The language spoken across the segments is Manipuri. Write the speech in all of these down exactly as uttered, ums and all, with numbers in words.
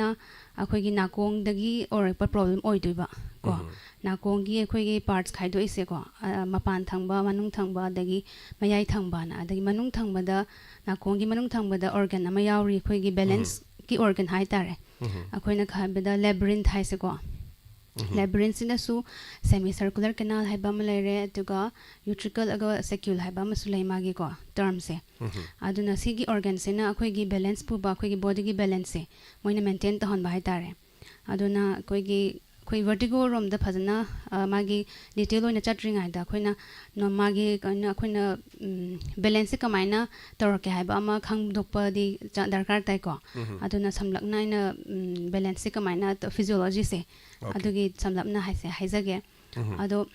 ꯑꯩꯈꯣꯏꯒꯤ ꯅꯥꯀꯣꯡꯗꯒꯤ ꯑꯣꯏꯔꯛꯄ ꯄ꯭ꯔꯣꯕ꯭ꯂꯦꯝ ꯑꯣꯏꯗꯣꯏꯕ ꯀꯣ꯫ ꯅꯥꯀꯣꯡꯒꯤ ꯑꯩꯈꯣꯏꯒꯤ ꯄꯥꯔꯠꯁ ꯈꯥꯏꯗꯣꯛꯏꯁꯦꯀꯣ, ꯑ, ꯃꯄꯥꯟ ꯊꯪꯕ, ꯃꯅꯨꯡ ꯊꯪꯕ, ꯑꯗꯒꯤ ꯃꯌꯥꯏ ꯊꯪꯕꯅ꯫ ꯑꯗꯒꯤ ꯃꯅꯨꯡ ꯊꯪꯕꯗ, ꯅꯥꯀꯣꯡꯒꯤ ꯃꯅꯨꯡ ꯊꯪꯕꯗ ꯑꯣꯔꯒꯟ ꯑꯃ ꯌꯥꯎꯔꯤ, ꯑꯩꯈꯣꯏꯒꯤ ꯕꯦꯂꯦꯟꯁꯀꯤ ꯑꯣꯔꯒꯟ ꯍꯥꯏꯇꯥꯔꯦ꯫ ꯑꯩꯈꯣꯏꯅ ꯍꯥꯏꯕꯗ ꯂꯦꯕ꯭ꯔꯤꯟꯊ ꯍꯥꯏꯁꯦꯀꯣ꯫ ꯂꯦꯕ꯭ꯔꯤꯟꯊꯁꯤꯅꯁꯨ ꯁꯦꯃꯤ ꯁꯔꯀꯨꯂꯔ ꯀꯦꯅꯥꯜ ꯍꯥꯏꯕ ꯑꯃ ꯂꯩꯔꯦ, ꯑꯗꯨꯒ ꯌꯨꯇ꯭ꯔꯤꯀꯜ ꯑꯒ ꯁꯦꯀ꯭ꯌꯨꯜ ꯍꯥꯏꯕ ꯑꯃꯁꯨ ꯂꯩ ꯃꯥꯒꯤꯀꯣ, ꯇꯔꯝꯁꯦ꯫ ꯑꯗꯨꯅ ꯁꯤꯒꯤ ꯑꯣꯔꯒꯟꯁꯤꯅ ꯑꯩꯈꯣꯏꯒꯤ ꯕꯦꯂꯦꯟꯁ ꯄꯨꯕ, ꯑꯩꯈꯣꯏꯒꯤ ꯕꯣꯗꯤꯒꯤ ꯕꯦꯂꯦꯟꯁꯁꯦ ꯃꯣꯏꯅ ꯃꯦꯟꯇꯦꯟ ꯇꯧꯍꯟꯕ ꯍꯥꯏꯇꯥꯔꯦ꯫ ꯑꯗꯨꯅ ꯑꯩꯈꯣꯏꯒꯤ, ꯑꯩꯈꯣꯏ ꯚꯔꯇꯤꯒꯣ ꯔꯣꯝꯗ ꯐꯖꯅ, ꯑ, ꯃꯥꯒꯤ ꯗꯤꯇꯦꯜ ꯑꯣꯏꯅ ꯆꯠꯇ꯭ꯔꯤꯉꯩꯗ ꯑꯩꯈꯣꯏꯅ ꯅꯣ-, ꯃꯥꯒꯤ ꯀꯩꯅꯣ, ꯑꯩꯈꯣꯏꯅ, ꯎꯝ, ꯕꯦꯂꯦꯟꯁꯁꯦ ꯀꯃꯥꯏꯅ ꯇꯧꯔꯛꯀꯦ ꯍꯥꯏꯕ ꯑꯃ ꯈꯪꯗꯣꯛꯄꯗꯤ ꯆ-, ꯗꯔꯀꯥꯔ ꯇꯥꯏꯀꯣ꯫ ꯑꯗꯨꯅ ꯁꯝꯂꯞꯅ ꯑꯩꯅ, ꯎꯝ, ꯕꯦꯂꯦꯟꯁꯁꯦ ꯀꯃꯥꯏꯅ ꯇ-, ꯐꯤꯖꯤꯌꯣꯂꯣꯖꯤꯁꯦ ꯑꯣꯀꯦ꯫ ꯑꯗꯨꯒꯤ ꯁꯝꯂꯞꯅ ꯍꯥꯏꯁꯦ ꯍꯥꯏꯖꯒꯦ꯫ ꯑꯗꯣ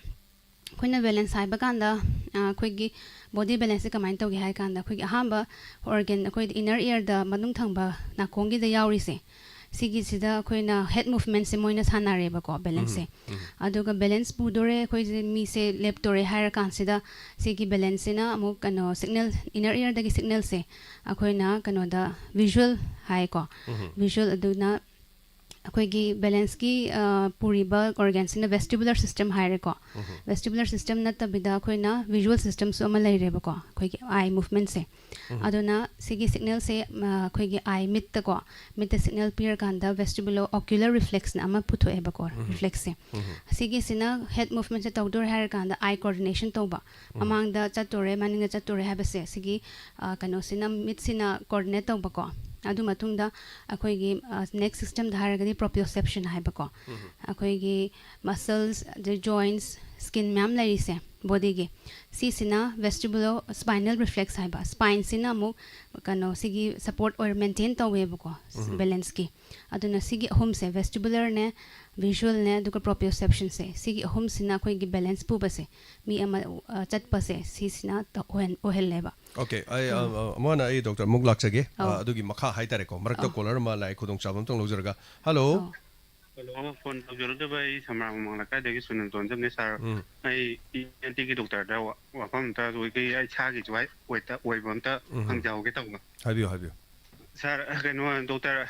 ꯑꯩꯈꯣꯏꯅ ꯕꯦꯂꯦꯟꯁ ꯍꯥꯏꯕ ꯀꯥꯟꯗ, ꯑ, ꯑꯩꯈꯣꯏꯒꯤ ꯕꯣꯗꯤ ꯕꯦꯂꯦꯟꯁꯁꯦ ꯀꯃꯥꯏꯅ ꯇꯧꯒꯦ ꯍꯥꯏ ꯀꯥꯟꯗ, ꯑꯩꯈꯣꯏꯒꯤ ꯑꯍꯥꯟꯕ ꯑꯣꯔꯒꯟ, ꯑꯩꯈꯣꯏꯗ ꯏꯅꯔ ꯏꯌꯔꯗ, ꯃꯅꯨꯡ ꯊꯪꯕ ꯅꯥꯀꯣꯡꯒꯤꯗ ꯌꯥꯎꯔꯤꯁꯦ, ꯁꯤꯒꯤꯁꯤꯗ ꯑꯩꯈꯣꯏꯅ ꯍꯦꯗ ꯃꯨꯚꯃꯦꯟꯠꯁꯦ ꯃꯣꯏꯅ ꯁꯥꯟꯅꯔꯦꯕꯀꯣ, ꯕꯦꯂꯦꯟꯁꯁꯦ꯫ ꯑꯗꯨꯒ ꯕꯦꯂꯦꯟꯁ ꯄꯨꯗꯣꯔꯦ, ꯑꯩꯈꯣꯏꯁꯦ ꯃꯤꯁꯦ ꯂꯦꯞꯇꯣꯔꯦ ꯍꯥꯏꯔ ꯀꯥꯟꯁꯤꯗ, ꯁꯤꯒꯤ ꯕꯦꯂꯦꯟꯁꯁꯤꯅ ꯑꯃꯨꯛ ꯀꯩꯅꯣ ꯁꯤꯒꯅꯦꯜ, ꯏꯅꯔ ꯏꯌꯔꯗꯒꯤ ꯁꯤꯒꯅꯦꯜꯁꯦ ꯑꯩꯈꯣꯏꯅ ꯀꯩꯅꯣꯗ ꯚꯤꯖꯨꯋꯦꯜ ꯍꯥꯏꯀꯣ꯫ ꯚꯤꯖꯨꯋꯦꯜ ꯑꯗꯨꯅ ꯑꯩꯈꯣꯏꯒꯤ ꯕꯦꯂꯦꯟꯁꯀꯤ, ꯑ, ꯄꯨꯔꯤꯕ ꯑꯣꯔꯒꯟꯁꯤꯅ ꯚꯦꯁꯇꯤꯕꯨꯂꯔ ꯁꯤꯁꯇꯦꯝ ꯍꯥꯏꯔꯦꯀꯣ꯫ ꯚꯦꯁꯇꯤꯕꯨꯂꯔ ꯁꯤꯁꯇꯦꯝ ꯅꯠꯇꯕꯤꯗ ꯑꯩꯈꯣꯏꯅ ꯚꯤꯖꯨꯋꯦꯜ ꯁꯤꯁꯇꯦꯝꯁꯨ ꯑꯃ ꯂꯩꯔꯦꯕꯀꯣ, ꯑꯩꯈꯣꯏꯒꯤ ꯑꯥꯏ ꯃꯨꯚꯃꯦꯟꯠꯁꯦ꯫ ꯑꯗꯨꯅ ꯁꯤꯒꯤ ꯁꯤꯒꯅꯦꯜꯁꯦ, ꯑ, ꯑꯩꯈꯣꯏꯒꯤ ꯑꯥꯏ ꯃꯤꯠꯇꯀꯣ, ꯃꯤꯠꯇ ꯁꯤꯒꯅꯦꯜ ꯄꯤꯔꯀꯥꯟꯗ ꯚꯦꯁꯇꯤꯕꯨꯂꯣ ꯑꯣꯀ꯭ꯌꯨꯂꯔ ꯔꯤꯐ꯭ꯂꯦꯛꯁꯅ ꯑꯃ ꯄꯨꯊꯣꯛꯑꯦꯕꯀꯣ, ꯔꯤꯐ꯭ꯂꯦꯛꯁꯁꯦ꯫ ꯁꯤꯒꯤꯁꯤꯅ ꯍꯦꯗ ꯃꯨꯚꯃꯦꯟꯠꯁꯦ ꯇꯧꯗꯣꯔꯦ ꯍꯥꯏꯔꯀꯥꯟꯗ ꯑꯥꯏ ꯀꯣꯑꯣꯔꯗꯤꯅꯦꯁꯟ ꯇꯧꯕ, ꯃꯃꯥꯡꯗ ꯆꯠꯇꯣꯔꯦ, ꯃꯅꯤꯡꯗ ꯆꯠꯇꯣꯔꯦ ꯍꯥꯏꯕꯁꯦ, ꯁꯤꯒꯤ, ꯑ, ꯀꯩꯅꯣꯁꯤꯅ, ꯃꯤꯠꯁꯤꯅ ꯀꯣꯑꯣꯔꯗꯤꯅꯦꯠ ꯇꯧꯕꯀꯣ꯫ ꯑꯗꯨ ꯃꯇꯨꯡꯗ ꯑꯩꯈꯣꯏꯒꯤ, ꯑ, ꯅꯦꯛꯁ ꯁꯤꯁꯇꯦꯝꯗ ꯍꯥꯏꯔꯒꯗꯤ ꯄ꯭ꯔꯣꯄ꯭ꯔꯤꯑꯣꯁꯦꯞꯁꯟ ꯍꯥꯏꯕꯀꯣ꯫ ꯑꯩꯈꯣꯏꯒꯤ ꯃꯁꯜꯁ, ꯑꯗꯩ ꯖꯣꯏꯟꯠꯁ, ꯁ꯭ꯀꯤꯟ ꯃꯌꯥꯝ ꯂꯩꯔꯤꯁꯦ ꯕꯣꯗꯤꯒꯤ, ꯁꯤꯁꯤꯅ ꯚꯦꯁꯇꯤꯕꯨꯂꯣ ꯁ꯭ꯄꯥꯏꯅꯦꯜ ꯔꯤꯐ꯭ꯂꯦꯛꯁ ꯍꯥꯏꯕ, ꯁ꯭ꯄꯥꯏꯟꯁꯤꯅ ꯑꯃꯨꯛ ꯀꯩꯅꯣ ꯁꯤꯒꯤ ꯁꯄꯣꯔꯠ ꯑꯣꯏꯔ ꯃꯦꯟꯇꯦꯟ ꯇꯧꯋꯦꯕꯀꯣ, ꯕꯦꯂꯦꯟꯁꯀꯤ꯫ ꯑꯗꯨꯅ ꯁꯤꯒꯤ ꯑꯍꯨꯝꯁꯦ, ꯚꯦꯁꯇꯤꯕꯨꯂꯔꯅꯦ, ꯚꯤꯖꯨꯋꯦꯜꯅꯦ, ꯑꯗꯨꯒ ꯄ꯭ꯔꯣꯄ꯭ꯔꯤꯑꯣꯁꯦꯞꯁꯟꯁꯦ, ꯁꯤꯒꯤ ꯑꯍꯨꯝꯁꯤꯅ ꯑꯩꯈꯣꯏꯒꯤ ꯕꯦꯂꯦꯟꯁ ꯄꯨꯕꯁꯦ, ꯃꯤ ꯑꯃ, ꯑ, ꯆꯠꯄꯁꯦ, ꯁꯤꯁꯤꯅ ꯇ-, ꯑꯣꯏꯍꯟ-, ꯑꯣꯏꯍꯜꯂꯦꯕ꯫ ꯑꯣꯀꯦ, ꯑꯩ, ꯑ, ꯑ, ꯑꯃꯨꯛ ꯍꯟꯅ ꯑꯩ ꯗꯣꯛꯇꯔ ꯑꯃꯨꯛ ꯂꯥꯛꯆꯒꯦ꯫ ꯑ, ꯑꯧ꯫ ꯑꯗꯨꯒꯤ ꯃꯈꯥ ꯍꯥꯏꯇꯥꯔꯦꯀꯣ, ꯃꯔꯛꯇ ꯑꯧ꯫ ꯀꯣꯂꯔ ꯑꯃ ꯂꯥꯛꯑꯦ, ꯈꯨꯗꯣꯡꯆꯥꯕ ꯑꯝꯇꯪ ꯂꯧꯖꯔꯒ꯫ ꯍꯜꯂꯣ꯫ ꯑꯧ꯫ ꯍꯜꯂꯣ, ꯐꯣꯟ ꯇꯧꯖꯔꯛꯇꯕ ꯑꯩ ꯁꯃꯔꯥ ꯃꯃꯥꯡ ꯂꯩꯀꯥꯏꯗꯒꯤ ꯁꯨꯅꯤꯜ ꯇꯣꯟꯖꯝꯅꯦ ꯁꯥꯔ꯫ ꯎꯝ꯫ ꯑꯩ ꯏ ꯑꯦꯟ ꯇꯤꯒꯤ ꯗꯣꯛꯇꯔꯗ ꯋꯥ-, ꯋꯥꯐꯝ ꯑꯝꯇ ꯑꯩꯈꯣꯏꯒꯤ ꯑꯩ ꯏꯁꯥꯒꯤꯁꯨ ꯍꯥꯏ-, ꯑꯣꯏꯇ-, ꯑꯣꯏꯕ ꯑꯝꯇ ꯎꯝ꯫ ꯍꯪꯖꯍꯧꯒꯦ ꯇꯧꯕ꯫ ꯍꯥꯏꯕꯤꯌꯨ, ꯍꯥꯏꯕꯤꯌꯨ꯫ ꯁꯥꯔ, ꯀꯩꯅꯣ, ꯗꯣꯛꯇꯔ,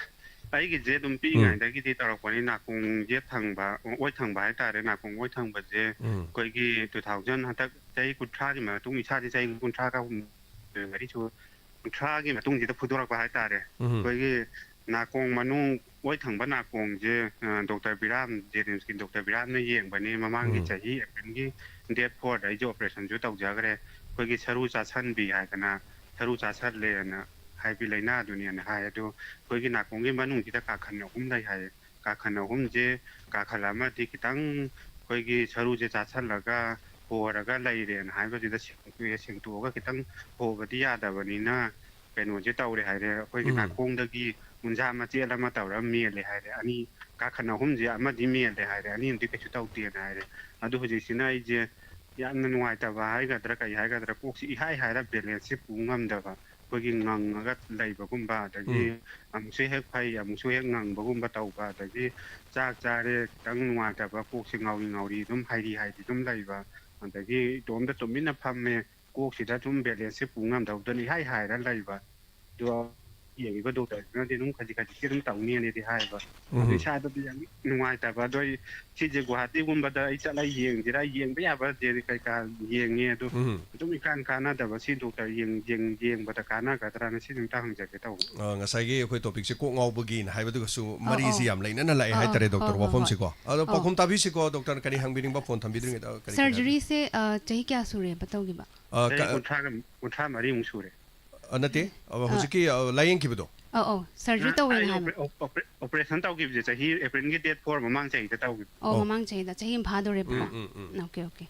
ꯑꯩꯒꯤꯁꯦ ꯑꯗꯨꯝ ꯄꯤꯛꯏꯉꯩꯗꯒꯤꯗꯤ ꯇꯧꯔꯛꯄꯅꯤ, ꯅꯥꯀꯣꯡ ꯌꯦꯠ ꯊꯪꯕ, ꯑꯣꯏ ꯊꯪꯕ ꯍꯥꯏꯇꯥꯔꯦ, ꯅꯥꯀꯣꯡ ꯑꯣꯏ ꯊꯪꯕꯁꯦ꯫ ꯎꯝ꯫ ꯑꯩꯈꯣꯏꯒꯤ two thousand, ꯍꯟꯗꯛ ꯆꯍꯤ ꯀꯨꯟꯊ꯭ꯔꯥꯒꯤ ꯃꯇꯨꯡ, ꯏꯁꯥꯗꯤ ꯆꯍꯤ ꯀꯨꯟꯊ꯭ꯔꯥꯒ ꯍꯨꯝꯗꯣꯏ, ꯃꯔꯤ ꯁꯨ-, ꯀꯨꯟꯊ꯭ꯔꯥꯒꯤ ꯃꯇꯨꯡꯁꯤꯗ ꯐꯨꯗꯣꯔꯛꯄ ꯍꯥꯏꯇꯥꯔꯦ꯫ ꯎꯝ꯫ ꯑꯩꯈꯣꯏꯒꯤ ꯅꯥꯀꯣꯡ ꯃꯅꯨꯡ ꯑꯣꯏ ꯊꯪꯕ ꯅꯥꯀꯣꯡꯁꯦ, ꯑ, ꯗꯣꯛꯇꯔ ꯕꯤꯔꯥꯝ, ꯖꯦꯅꯤꯝꯁꯀꯤ ꯗꯣꯛꯇꯔ ꯕꯤꯔꯥꯝꯅ ꯌꯦꯡꯕꯅꯤ꯫ ꯃꯃꯥꯡꯒꯤ ꯎꯝ꯫ ꯆꯍꯤ ꯑꯦꯄ꯭ꯔꯤꯜꯒꯤ date four ꯗ ꯑꯩꯁꯦ operation ꯁꯨ ꯇꯧꯖꯈ꯭ꯔꯦ꯫ ꯑꯩꯈꯣꯏꯒꯤ ꯁꯔꯨ ꯆꯥꯁꯟꯕꯤ ꯍꯥꯏꯗꯅ, ꯁꯔꯨ ꯆꯥꯁꯜꯂꯦꯅ ꯍꯥꯏꯕꯤ ꯂꯥꯏꯅꯥꯗꯨꯅꯦꯅ ꯍꯥꯏ꯫ ꯑꯗꯣ ꯑꯩꯈꯣꯏꯒꯤ ꯅꯥꯀꯣꯡꯒꯤ ꯃꯅꯨꯡꯁꯤꯗ ꯀꯥꯈꯟ ꯑꯍꯨꯝ ꯂꯩ ꯍꯥꯏꯌꯦ꯫ ꯀꯥꯈꯟ ꯑꯍꯨꯝꯁꯦ, ꯀꯥꯈꯟ ꯑꯃꯗꯤ ꯈꯤꯇꯪ ꯑꯩꯈꯣꯏꯒꯤ ꯁꯔꯨꯁꯦ ꯆꯥꯁꯜꯂꯒ ꯍꯣꯔꯒ ꯂꯩꯔꯦꯅ ꯍꯥꯏꯕꯁꯤꯗ ꯁꯦꯡꯇꯣꯛꯑꯦ꯫ ꯁꯦꯡꯇꯣꯛꯑꯒ ꯈꯤꯇꯪ ꯍꯣꯕꯗꯤ ꯌꯥꯗꯕꯅꯤꯅ ꯀꯩꯅꯣꯁꯦ ꯇꯧꯔꯦ ꯍꯥꯏꯔꯦ, ꯑꯩꯈꯣꯏꯒꯤ ꯎꯝ꯫ ꯅꯥꯀꯣꯡꯗꯒꯤ ꯎꯟꯁꯥ ꯃꯆꯦꯠ ꯑꯃ ꯇꯧꯔꯒ ꯃꯦꯜꯂꯦ ꯍꯥꯏꯔꯦ꯫ ꯑꯅꯤ, ꯀꯥꯈꯟ ꯑꯍꯨꯝꯁꯦ ꯑꯃꯗꯤ ꯃꯦꯜꯂꯦ ꯍꯥꯏꯔꯦ, ꯑꯅꯤ ꯑꯃꯗꯤ ꯀꯩꯁꯨ ꯇꯧꯗꯦꯅ ꯍꯥꯏꯔꯦ꯫ ꯑꯗꯨ ꯍꯧꯖꯤꯛꯁꯤꯅ ꯑꯩꯁꯦ ꯌꯥꯝꯅ ꯅꯨꯡꯉꯥꯏꯇꯕ ꯍꯥꯏꯒꯗ꯭ꯔꯥ ꯀꯩ ꯍꯥꯏꯒꯗ꯭ꯔꯥ, ꯀꯣꯛꯁꯤ ꯏꯍꯥꯏ ꯍꯥꯏꯔ balance ꯁꯦ ꯄꯨ ꯉꯝꯗꯕ, ꯑꯩꯈꯣꯏꯒꯤ ꯉꯪꯉꯒ ꯂꯩꯕꯒꯨꯝꯕ, ꯑꯗꯒꯤ ꯎꯝ꯫ ꯑꯃꯨꯛꯁꯨ ꯍꯦꯛ ꯐꯩ, ꯑꯃꯨꯛꯁꯨ ꯍꯦꯛ ꯉꯪꯕꯒꯨꯝꯕ ꯇꯧꯕ, ꯑꯗꯒꯤ ꯆꯥꯛ ꯆꯥꯔꯦ, ꯈꯤꯇꯪ ꯅꯨꯡꯉꯥꯏꯇꯕ, ꯀꯣꯛꯁꯦ ꯉꯥꯎꯔꯤ ꯉꯥꯎꯔꯤ ꯑꯗꯨꯝ ꯍꯥꯏꯔꯤ ꯍꯥꯏꯗꯤ ꯑꯗꯨꯝ ꯂꯩꯕ, ꯑꯗꯒꯤ ꯏꯇꯣꯝꯇ ꯇꯨꯃꯤꯟꯅ ꯐꯝꯃꯦ, ꯀꯣꯛꯁꯤꯗ ꯑꯗꯨꯝ balance ꯁꯦ ꯄꯨ ꯉꯝꯗꯕꯗꯨꯅ ꯏꯍꯥꯏ ꯍꯥꯏꯔ ꯂꯩꯕ꯫ ꯑꯗꯣ ꯌꯦꯡꯉꯤꯕ ꯗꯣꯛꯇꯔꯁꯤꯅꯗꯤ ꯑꯗꯨꯝ ꯈꯖꯤꯛ ꯈꯖꯤꯛꯇꯤ ꯑꯗꯨꯝ ꯇꯧꯅꯤꯅꯗꯤ ꯍꯥꯏꯕ꯫ ꯑꯗꯨ ꯎꯝ꯫ ꯏꯁꯥꯗꯗꯤ ꯌꯥꯝ ꯅꯨꯡꯉꯥꯏꯇꯕ꯫ ꯑꯗꯣ ꯑꯩ ꯁꯤꯁꯦ ꯒꯨꯍꯥꯇꯤꯒꯨꯝꯕꯗ ꯑꯩ ꯆꯠꯂꯒ ꯌꯦꯡꯁꯤꯔꯥ, ꯌꯦꯡꯕ ꯌꯥꯕ ꯀꯩꯀꯥ ꯌꯦꯡꯉꯦ꯫ ꯑꯗꯣ ꯎꯝ꯫ ꯑꯗꯨꯝ ꯏꯀꯥꯟ ꯀꯥꯟꯅꯗꯕ, ꯁꯤ ꯗꯣꯛꯇꯔ ꯌꯦꯡ-, ꯌꯦꯡ-, ꯌꯦꯡꯕꯗ ꯀꯥꯟꯅꯒꯗ꯭ꯔꯥꯅ ꯁꯤꯁꯦ ꯑꯝꯇ ꯍꯪꯖꯒꯦ ꯇꯧꯕ꯫ ꯑ, ꯉꯁꯥꯏꯒꯤ ꯑꯩꯈꯣꯏ topic ꯁꯦ ꯀꯣꯛ ꯉꯥꯎꯕꯒꯤꯅ ꯍꯥꯏꯕꯗꯨꯒꯁꯨ ꯑꯧ, ꯃꯔꯤꯁꯤ ꯑꯧ꯫ ꯌꯥꯝ ꯂꯩꯅꯅ ꯂꯥꯛꯑꯦ ꯑꯧ, ꯍꯥꯏꯇꯥꯔꯦ, ꯑꯧ, ꯗꯣꯛꯇꯔ, ꯍꯣꯏ, ꯍꯣꯏ, ꯍꯣꯏ꯫ ꯋꯥꯐꯝꯁꯤꯀꯣ꯫ ꯑꯗꯣ ꯑꯧ꯫ ꯄꯥꯎꯈꯨꯝ ꯇꯥꯕꯤꯁꯤꯀꯣ, ꯗꯣꯛꯇꯔꯅ ꯀꯔꯤ ꯍꯪꯕꯤꯅꯤꯡꯕ, ꯐꯣꯟ ꯊꯝꯕꯤꯗ꯭ꯔꯤꯉꯩꯗ ꯀꯔꯤ ꯀꯔꯤ ꯍꯥꯏꯕꯤꯅꯤꯡꯕ? ꯁꯔꯖꯔꯤꯁꯦ, ꯑ, ꯆꯍꯤ ꯀꯌꯥ ꯁꯨꯔꯦꯕ ꯇꯧꯈꯤꯕ? ꯑ, ꯆꯍꯤ ꯀ-, ꯀꯨꯟꯊ꯭ꯔꯥꯒ, ꯀꯨꯟꯊ꯭ꯔꯥ ꯃꯔꯤꯃꯨꯛ ꯁꯨꯔꯦ꯫ ꯑ, ꯅꯠꯇꯦ, ꯑ, ꯑ꯫ ꯍꯧꯖꯤꯛꯀꯤ, ꯑ, ꯂꯥꯏꯌꯦꯡꯈꯤꯕꯗꯣ? ꯑꯧ, ꯑꯧ, surgery ꯑ, ꯇꯧꯋꯦꯅ ꯑꯩ ꯍꯥꯏꯕ꯫ ꯑꯣꯄꯔꯦ-, ꯑꯣꯄꯔꯦ-, operation ꯇꯧꯈꯤꯕꯁꯦ ꯆꯍꯤ ꯑꯦꯄ꯭ꯔꯤꯜꯒꯤ date four ꯃꯃꯥꯡ ꯆꯍꯤꯗ ꯇꯧꯈꯤꯕ꯫ ꯑꯣ, ꯑꯣ꯫ ꯃꯃꯥꯡ ꯆꯍꯤꯗ, ꯆꯍꯤ ꯑꯃ ꯐꯥꯗꯣꯔꯦꯕꯀꯣ꯫ ꯎꯝ, ꯎꯝ, ꯎꯝ꯫ Okay, okay.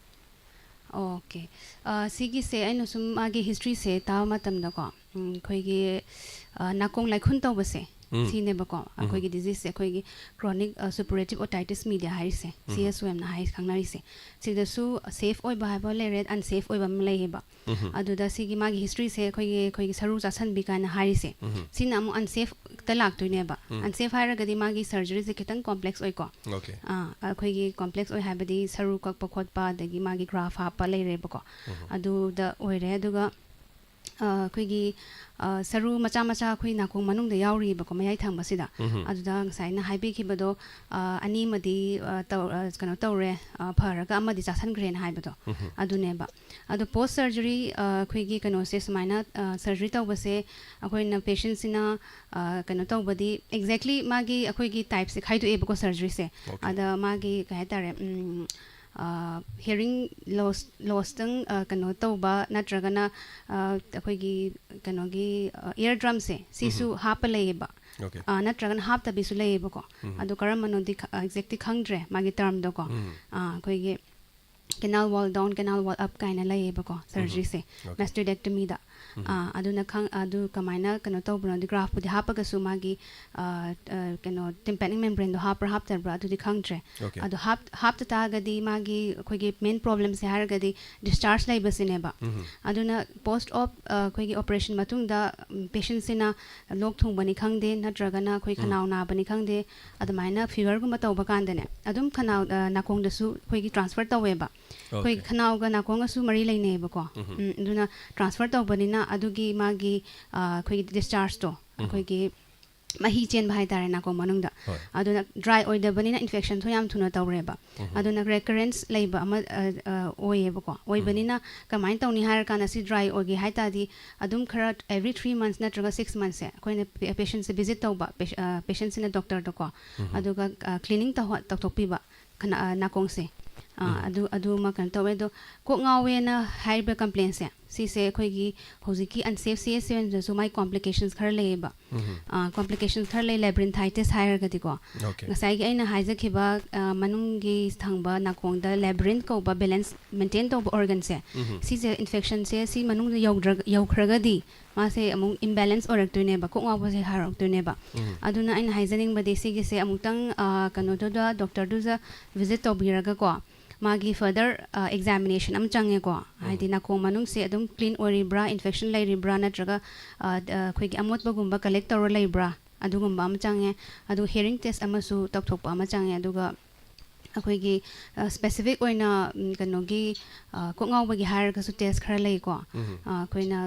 Okay. ꯑ, ꯁꯤꯒꯤꯁꯦ ꯑꯩꯅ ꯁꯨꯝ ꯃꯥꯒꯤ history ꯁꯦ ꯇꯥꯕ ꯃꯇꯝꯗꯀꯣ, ꯎꯝ, ꯑꯩꯈꯣꯏꯒꯤ, ꯑ, ꯅꯥꯀꯣꯡ ꯂꯥꯏꯈꯨꯟ ꯇꯧꯕꯁꯦ, ꯎꯝ꯫ ꯁꯤꯅꯦꯕꯀꯣ, ꯎꯝ꯫ ꯑꯩꯈꯣꯏꯒꯤ disease ꯁꯦ, ꯑꯩꯈꯣꯏꯒꯤ chronic, ꯑ, suppurative otitis media ꯍꯥꯏꯔꯤꯁꯦ, ꯎꯝ꯫ C S O M ꯅ ꯍꯥꯏ ꯈꯪꯅꯔꯤꯁꯦ꯫ ꯁꯤꯗꯁꯨ safe ꯑꯣꯏꯕ ꯍꯥꯏꯕ ꯂꯩꯔꯦ, unsafe ꯑꯣꯏꯕ ꯑꯃ ꯂꯩꯌꯦꯕ꯫ ꯎꯝ꯫ ꯑꯗꯨꯗ ꯁꯤꯒꯤ ꯃꯥꯒꯤ history ꯁꯦ ꯑꯩꯈꯣꯏꯒꯤ, ꯑꯩꯈꯣꯏꯒꯤ ꯁꯔꯨ ꯆꯥꯁꯟꯕꯤ ꯀꯥꯏꯅ ꯍꯥꯏꯔꯤꯁꯦ, ꯎꯝ꯫ ꯁꯤꯅ ꯑꯃꯨꯛ unsafe ꯇ ꯂꯥꯛꯇꯣꯏꯅꯦꯕ꯫ ꯎꯝ꯫ Unsafe ꯍꯥꯏꯔꯒꯗꯤ ꯃꯥꯒꯤ surgery ꯁꯦ ꯈꯤꯇꯪ complex ꯑꯣꯏꯀꯣ꯫ Okay. ꯑꯥ, ꯑꯩꯈꯣꯏꯒꯤ complex ꯑꯣꯏ ꯍꯥꯏꯕꯗꯤ ꯁꯔꯨ ꯀꯛꯄ ꯈꯣꯠꯄ, ꯑꯗꯒꯤ ꯃꯥꯒꯤ graft ꯍꯥꯞꯄ ꯂꯩꯔꯦꯕꯀꯣ꯫ ꯎꯝ꯫ ꯑꯗꯨꯗ ꯑꯣꯏꯔꯦ꯫ ꯑꯗꯨꯒ ꯑ, ꯑꯩꯈꯣꯏꯒꯤ, ꯑ, ꯁꯔꯨ ꯃꯆꯥ ꯃꯆꯥ ꯑꯩꯈꯣꯏ ꯅꯥꯀꯣꯡ ꯃꯅꯨꯡꯗ ꯌꯥꯎꯔꯤꯕꯀꯣ, ꯃꯌꯥꯏ ꯊꯪꯕꯁꯤꯗ꯫ ꯎꯝꯍꯨꯝ꯫ ꯑꯗꯨꯗ ꯉꯁꯥꯏꯅ ꯍꯥꯏꯕꯤꯈꯤꯕꯗꯣ, ꯑ, ꯑꯅꯤꯃꯗꯤ, ꯑ, ꯇꯧ-, ꯑ, ꯀꯩꯅꯣ ꯇꯧꯔꯦ, ꯑ, ꯐꯔꯒ ꯑꯃꯗꯤ ꯆꯥꯁꯟꯈ꯭ꯔꯦꯅ ꯍꯥꯏꯕꯗꯣ꯫ ꯎꯝꯍꯨꯝ꯫ ꯑꯗꯨꯅꯦꯕ꯫ ꯑꯗꯣ post surgery, ꯑ, ꯑꯩꯈꯣꯏꯒꯤ ꯀꯩꯅꯣꯁꯦ ꯁꯨꯃꯥꯏꯅ, ꯑ, surgery ꯇꯧꯕꯁꯦ ꯑꯩꯈꯣꯏꯅ patientꯁꯤꯅ, ꯑ, ꯀꯩꯅꯣ ꯇꯧꯕꯗꯤ exactly ꯃꯥꯒꯤ ꯑꯩꯈꯣꯏꯒꯤ typeꯁꯦ ꯈꯥꯏꯗꯣꯛꯑꯦꯕꯀꯣ surgeryꯁꯦ꯫ Okay꯫ ꯑꯗ ꯃꯥꯒꯤ ꯀꯩ ꯍꯥꯏꯇꯥꯔꯦ, ꯎꯝ, ꯑ, hearing loss, lossꯇꯪ, ꯑ, ꯀꯩꯅꯣ ꯇꯧꯕ ꯅꯠꯇ꯭ꯔꯒꯅ, ꯑ, ꯑꯩꯈꯣꯏꯒꯤ ꯀꯩꯅꯣꯒꯤ, ꯑ, ear drumꯁꯦ ꯁꯤꯁꯨ ꯎꯝꯍꯨꯝ꯫ ꯍꯥꯞꯄ ꯂꯩꯌꯦꯕ꯫ Okay꯫ ꯑ, ꯅꯠꯇ꯭ꯔꯒꯅ ꯍꯥꯞꯇꯕꯤꯁꯨ ꯂꯩꯌꯦꯕꯀꯣ꯫ ꯎꯝ꯫ ꯑꯗꯣ ꯀꯔꯝꯕꯅꯣꯗꯤ ꯈ-, exactly ꯈꯪꯗ꯭ꯔꯦ ꯃꯥꯒꯤ termꯗꯣꯀꯣ꯫ ꯎꯝ꯫ ꯑ, ꯑꯩꯈꯣꯏꯒꯤ canal wall down, canal wall up ꯀꯥꯏꯅ ꯂꯩꯌꯦꯕꯀꯣ surgeryꯁꯦ, Okay꯫ mastectomyꯗ꯫ ꯎꯝ꯫ ꯑ, ꯑꯗꯨꯅ ꯈꯪ-, ꯑꯗꯨ ꯀꯃꯥꯏꯅ ꯀꯩꯅꯣ ꯇꯧꯕꯅꯣꯗꯤ graphꯄꯨꯗꯤ ꯍꯥꯞꯄꯒꯁꯨ ꯃꯥꯒꯤ, ꯑ, ꯑ, ꯀꯩꯅꯣ tympanic membraneꯗꯣ ꯍꯥꯞꯄ꯭ꯔꯥ ꯍꯥꯞꯇꯕ꯭ꯔꯥ ꯑꯗꯨꯗꯤ ꯈꯪꯗ꯭ꯔꯦ꯫ Okay꯫ ꯑꯗꯣ ꯍꯥꯞ-, ꯍꯥꯞꯇ ꯇꯥꯔꯒꯗꯤ ꯃꯥꯒꯤ ꯑꯩꯈꯣꯏꯒꯤ main problemꯁꯦ ꯍꯥꯏꯔꯒꯗꯤ discharge ꯂꯩꯕꯁꯤꯅꯦꯕ꯫ ꯎꯝ꯫ ꯑꯗꯨꯅ post op, ꯑ, ꯑꯩꯈꯣꯏꯒꯤ operation ꯃꯇꯨꯡꯗ, ꯎꯝ, patientꯁꯤꯅ ꯂꯣꯛ ꯊꯨꯡꯕꯅꯤ ꯈꯪꯗꯦ, ꯅꯠꯇ꯭ꯔꯒꯅ ꯑꯩꯈꯣꯏ ꯎꯝ꯫ ꯈꯅꯥꯎ ꯅꯥꯕꯅꯤ ꯈꯪꯗꯦ, ꯑꯗꯨꯃꯥꯏꯅ feverꯒꯨꯝꯕ ꯇꯧꯕ ꯀꯥꯟꯗꯅꯦ, ꯑꯗꯨꯝ ꯈꯅꯥꯎ, ꯑ, ꯅꯥꯀꯣꯡꯗꯁꯨ ꯑꯩꯈꯣꯏꯒꯤ transfer ꯇꯧꯋꯦꯕ꯫ ꯑꯩꯈꯣꯏ Okay꯫ ꯈꯅꯥꯎꯒ ꯅꯥꯀꯣꯡꯒꯁꯨ ꯃꯔꯤ ꯂꯩꯅꯩꯌꯦꯕꯀꯣ꯫ ꯎꯝ꯫ ꯎꯝ, ꯑꯗꯨꯅ transfer ꯇꯧꯕꯅꯤꯅ ꯑꯗꯨꯒꯤ ꯃꯥꯒꯤ, ꯑ, ꯑꯩꯈꯣꯏꯒꯤ dischargeꯇꯣ, ꯎꯝ꯫ ꯑꯩꯈꯣꯏꯒꯤ ꯃꯍꯤ ꯆꯦꯟꯕ ꯍꯥꯏꯇꯥꯔꯦ ꯅꯥꯀꯣꯡ ꯃꯅꯨꯡꯗ꯫ ꯍꯣꯏ꯫ ꯑꯗꯨꯅ dry ꯑꯣꯏꯗꯕꯅꯤꯅ infectionꯁꯨ ꯌꯥꯝ ꯊꯨꯅ ꯇꯧꯔꯦꯕ꯫ ꯎꯝ꯫ ꯑꯗꯨꯅ recurrence ꯂꯩꯕ ꯑꯃ, ꯑ, ꯑ, ꯑꯣꯏꯌꯦꯕꯀꯣ꯫ ꯑꯣꯏꯕꯅꯤꯅ ꯀꯃꯥꯏꯅ ꯇꯧꯅꯤ ꯍꯥꯏꯔꯀꯥꯟꯗ ꯁꯤ dry ꯑꯣꯏꯒꯦ ꯍꯥꯏ ꯇꯥꯔꯗꯤ ꯑꯗꯨꯝ ꯈꯔ every three months ꯅꯠꯇ꯭ꯔꯒ six monthsꯁꯦ ꯑꯩꯈꯣꯏꯅ pa-, patientꯁꯦ visit ꯇꯧꯕ, pati-, ꯑ, patientꯁꯤꯅ doctorꯗꯀꯣ꯫ ꯎꯝ꯫ ꯑꯗꯨꯒ, ꯑ, cleaning ꯇꯧꯍ-, ꯇꯧꯊꯣꯛꯄꯤꯕ ꯈꯅ-, ꯑ, ꯅꯥꯀꯣꯡꯁꯦ꯫ ꯑ, ꯎꯝ꯫ ꯑꯗꯨ, ꯑꯗꯨꯃ ꯀꯩꯅꯣ ꯇꯧꯋꯦ꯫ ꯑꯗꯣ ꯀꯣꯛ ꯉꯥꯎꯋꯦꯅ ꯍꯥꯏꯔꯤꯕ complaintꯁꯦ, ꯁꯤꯁꯦ ꯑꯩꯈꯣꯏꯒꯤ ꯍꯧꯖꯤꯛꯀꯤ unsafe C S Cndꯁꯨ ꯃꯥꯏ complications ꯈꯔ ꯂꯩꯌꯦꯕ꯫ ꯎꯝ꯫ ꯑ, complications ꯈꯔ ꯂꯩ, labyrinthitis ꯍꯥꯏꯔꯒꯗꯤꯀꯣ꯫ Okay꯫ ꯉꯁꯥꯏꯒꯤ ꯑꯩꯅ ꯍꯥꯏꯖꯈꯤꯕ, ꯑ, ꯃꯅꯨꯡꯒꯤ ꯊꯪꯕ ꯅꯥꯀꯣꯡꯗ labyrinth ꯀꯧꯕ balance maintain ꯇꯧꯕ organꯁꯦ, ꯎꯝ꯫ ꯁꯤꯁꯦ infectionꯁꯦ ꯁꯤ ꯃꯅꯨꯡꯗ ꯌꯧꯗ꯭ꯔ-, ꯌꯧꯈ꯭ꯔꯒꯗꯤ ꯃꯥꯁꯦ ꯑꯃꯨꯛ imbalance ꯑꯣꯏꯔꯛꯇꯣꯏꯅꯦꯕ, ꯀꯣꯛ ꯉꯥꯎꯕꯁꯦ ꯍꯧꯔꯛꯇꯣꯏꯅꯦꯕ꯫ ꯎꯝ꯫ ꯑꯗꯨꯅ ꯑꯩꯅ ꯍꯥꯏꯖꯅꯤꯡꯕꯗꯤ ꯁꯤꯒꯤꯁꯦ ꯑꯃꯨꯛꯇꯪ, ꯑ, ꯀꯩꯅꯣꯗꯨꯗ, doctorꯗꯨꯗ visit ꯇꯧꯕꯤꯔꯒꯀꯣ, ꯃꯥꯒꯤ further, ꯑ, examination ꯑꯃ ꯆꯪꯉꯦꯀꯣ꯫ ꯍꯥꯏꯗꯤ ꯎꯝ꯫ ꯅꯥꯀꯣꯡ ꯃꯅꯨꯡꯁꯦ ꯑꯗꯨꯝ clean ꯑꯣꯏꯔꯤꯕ꯭ꯔꯥ, infection ꯂꯩꯔꯤꯕ꯭ꯔꯥ, ꯅꯠꯇ꯭ꯔꯒ, ꯑ, ꯑ, ꯑꯩꯈꯣꯏꯒꯤ ꯑꯃꯣꯠꯄꯒꯨꯝꯕ collect ꯇꯧꯔ ꯂꯩꯕ꯭ꯔꯥ, ꯑꯗꯨꯒꯨꯝꯕ ꯑꯃ ꯆꯪꯉꯦ꯫ ꯑꯗꯨ hearing test ꯑꯃꯁꯨ ꯇꯧꯊꯣꯛꯄ ꯑꯃ ꯆꯪꯉꯦ꯫ ꯑꯗꯨꯒ ꯑꯩꯈꯣꯏꯒꯤ ꯁ꯭ꯄꯦꯁꯤꯐꯤꯛ ꯑꯣꯏꯅ ꯎꯝ, ꯀꯩꯅꯣꯒꯤ ꯑ, ꯀꯣꯛ ꯉꯥꯎꯕꯒꯤ ꯍꯥꯏꯔꯒꯁꯨ ꯇꯦꯁ ꯈꯔ ꯂꯩꯀꯣ꯫ ꯑ, ꯑꯩꯈꯣꯏꯅ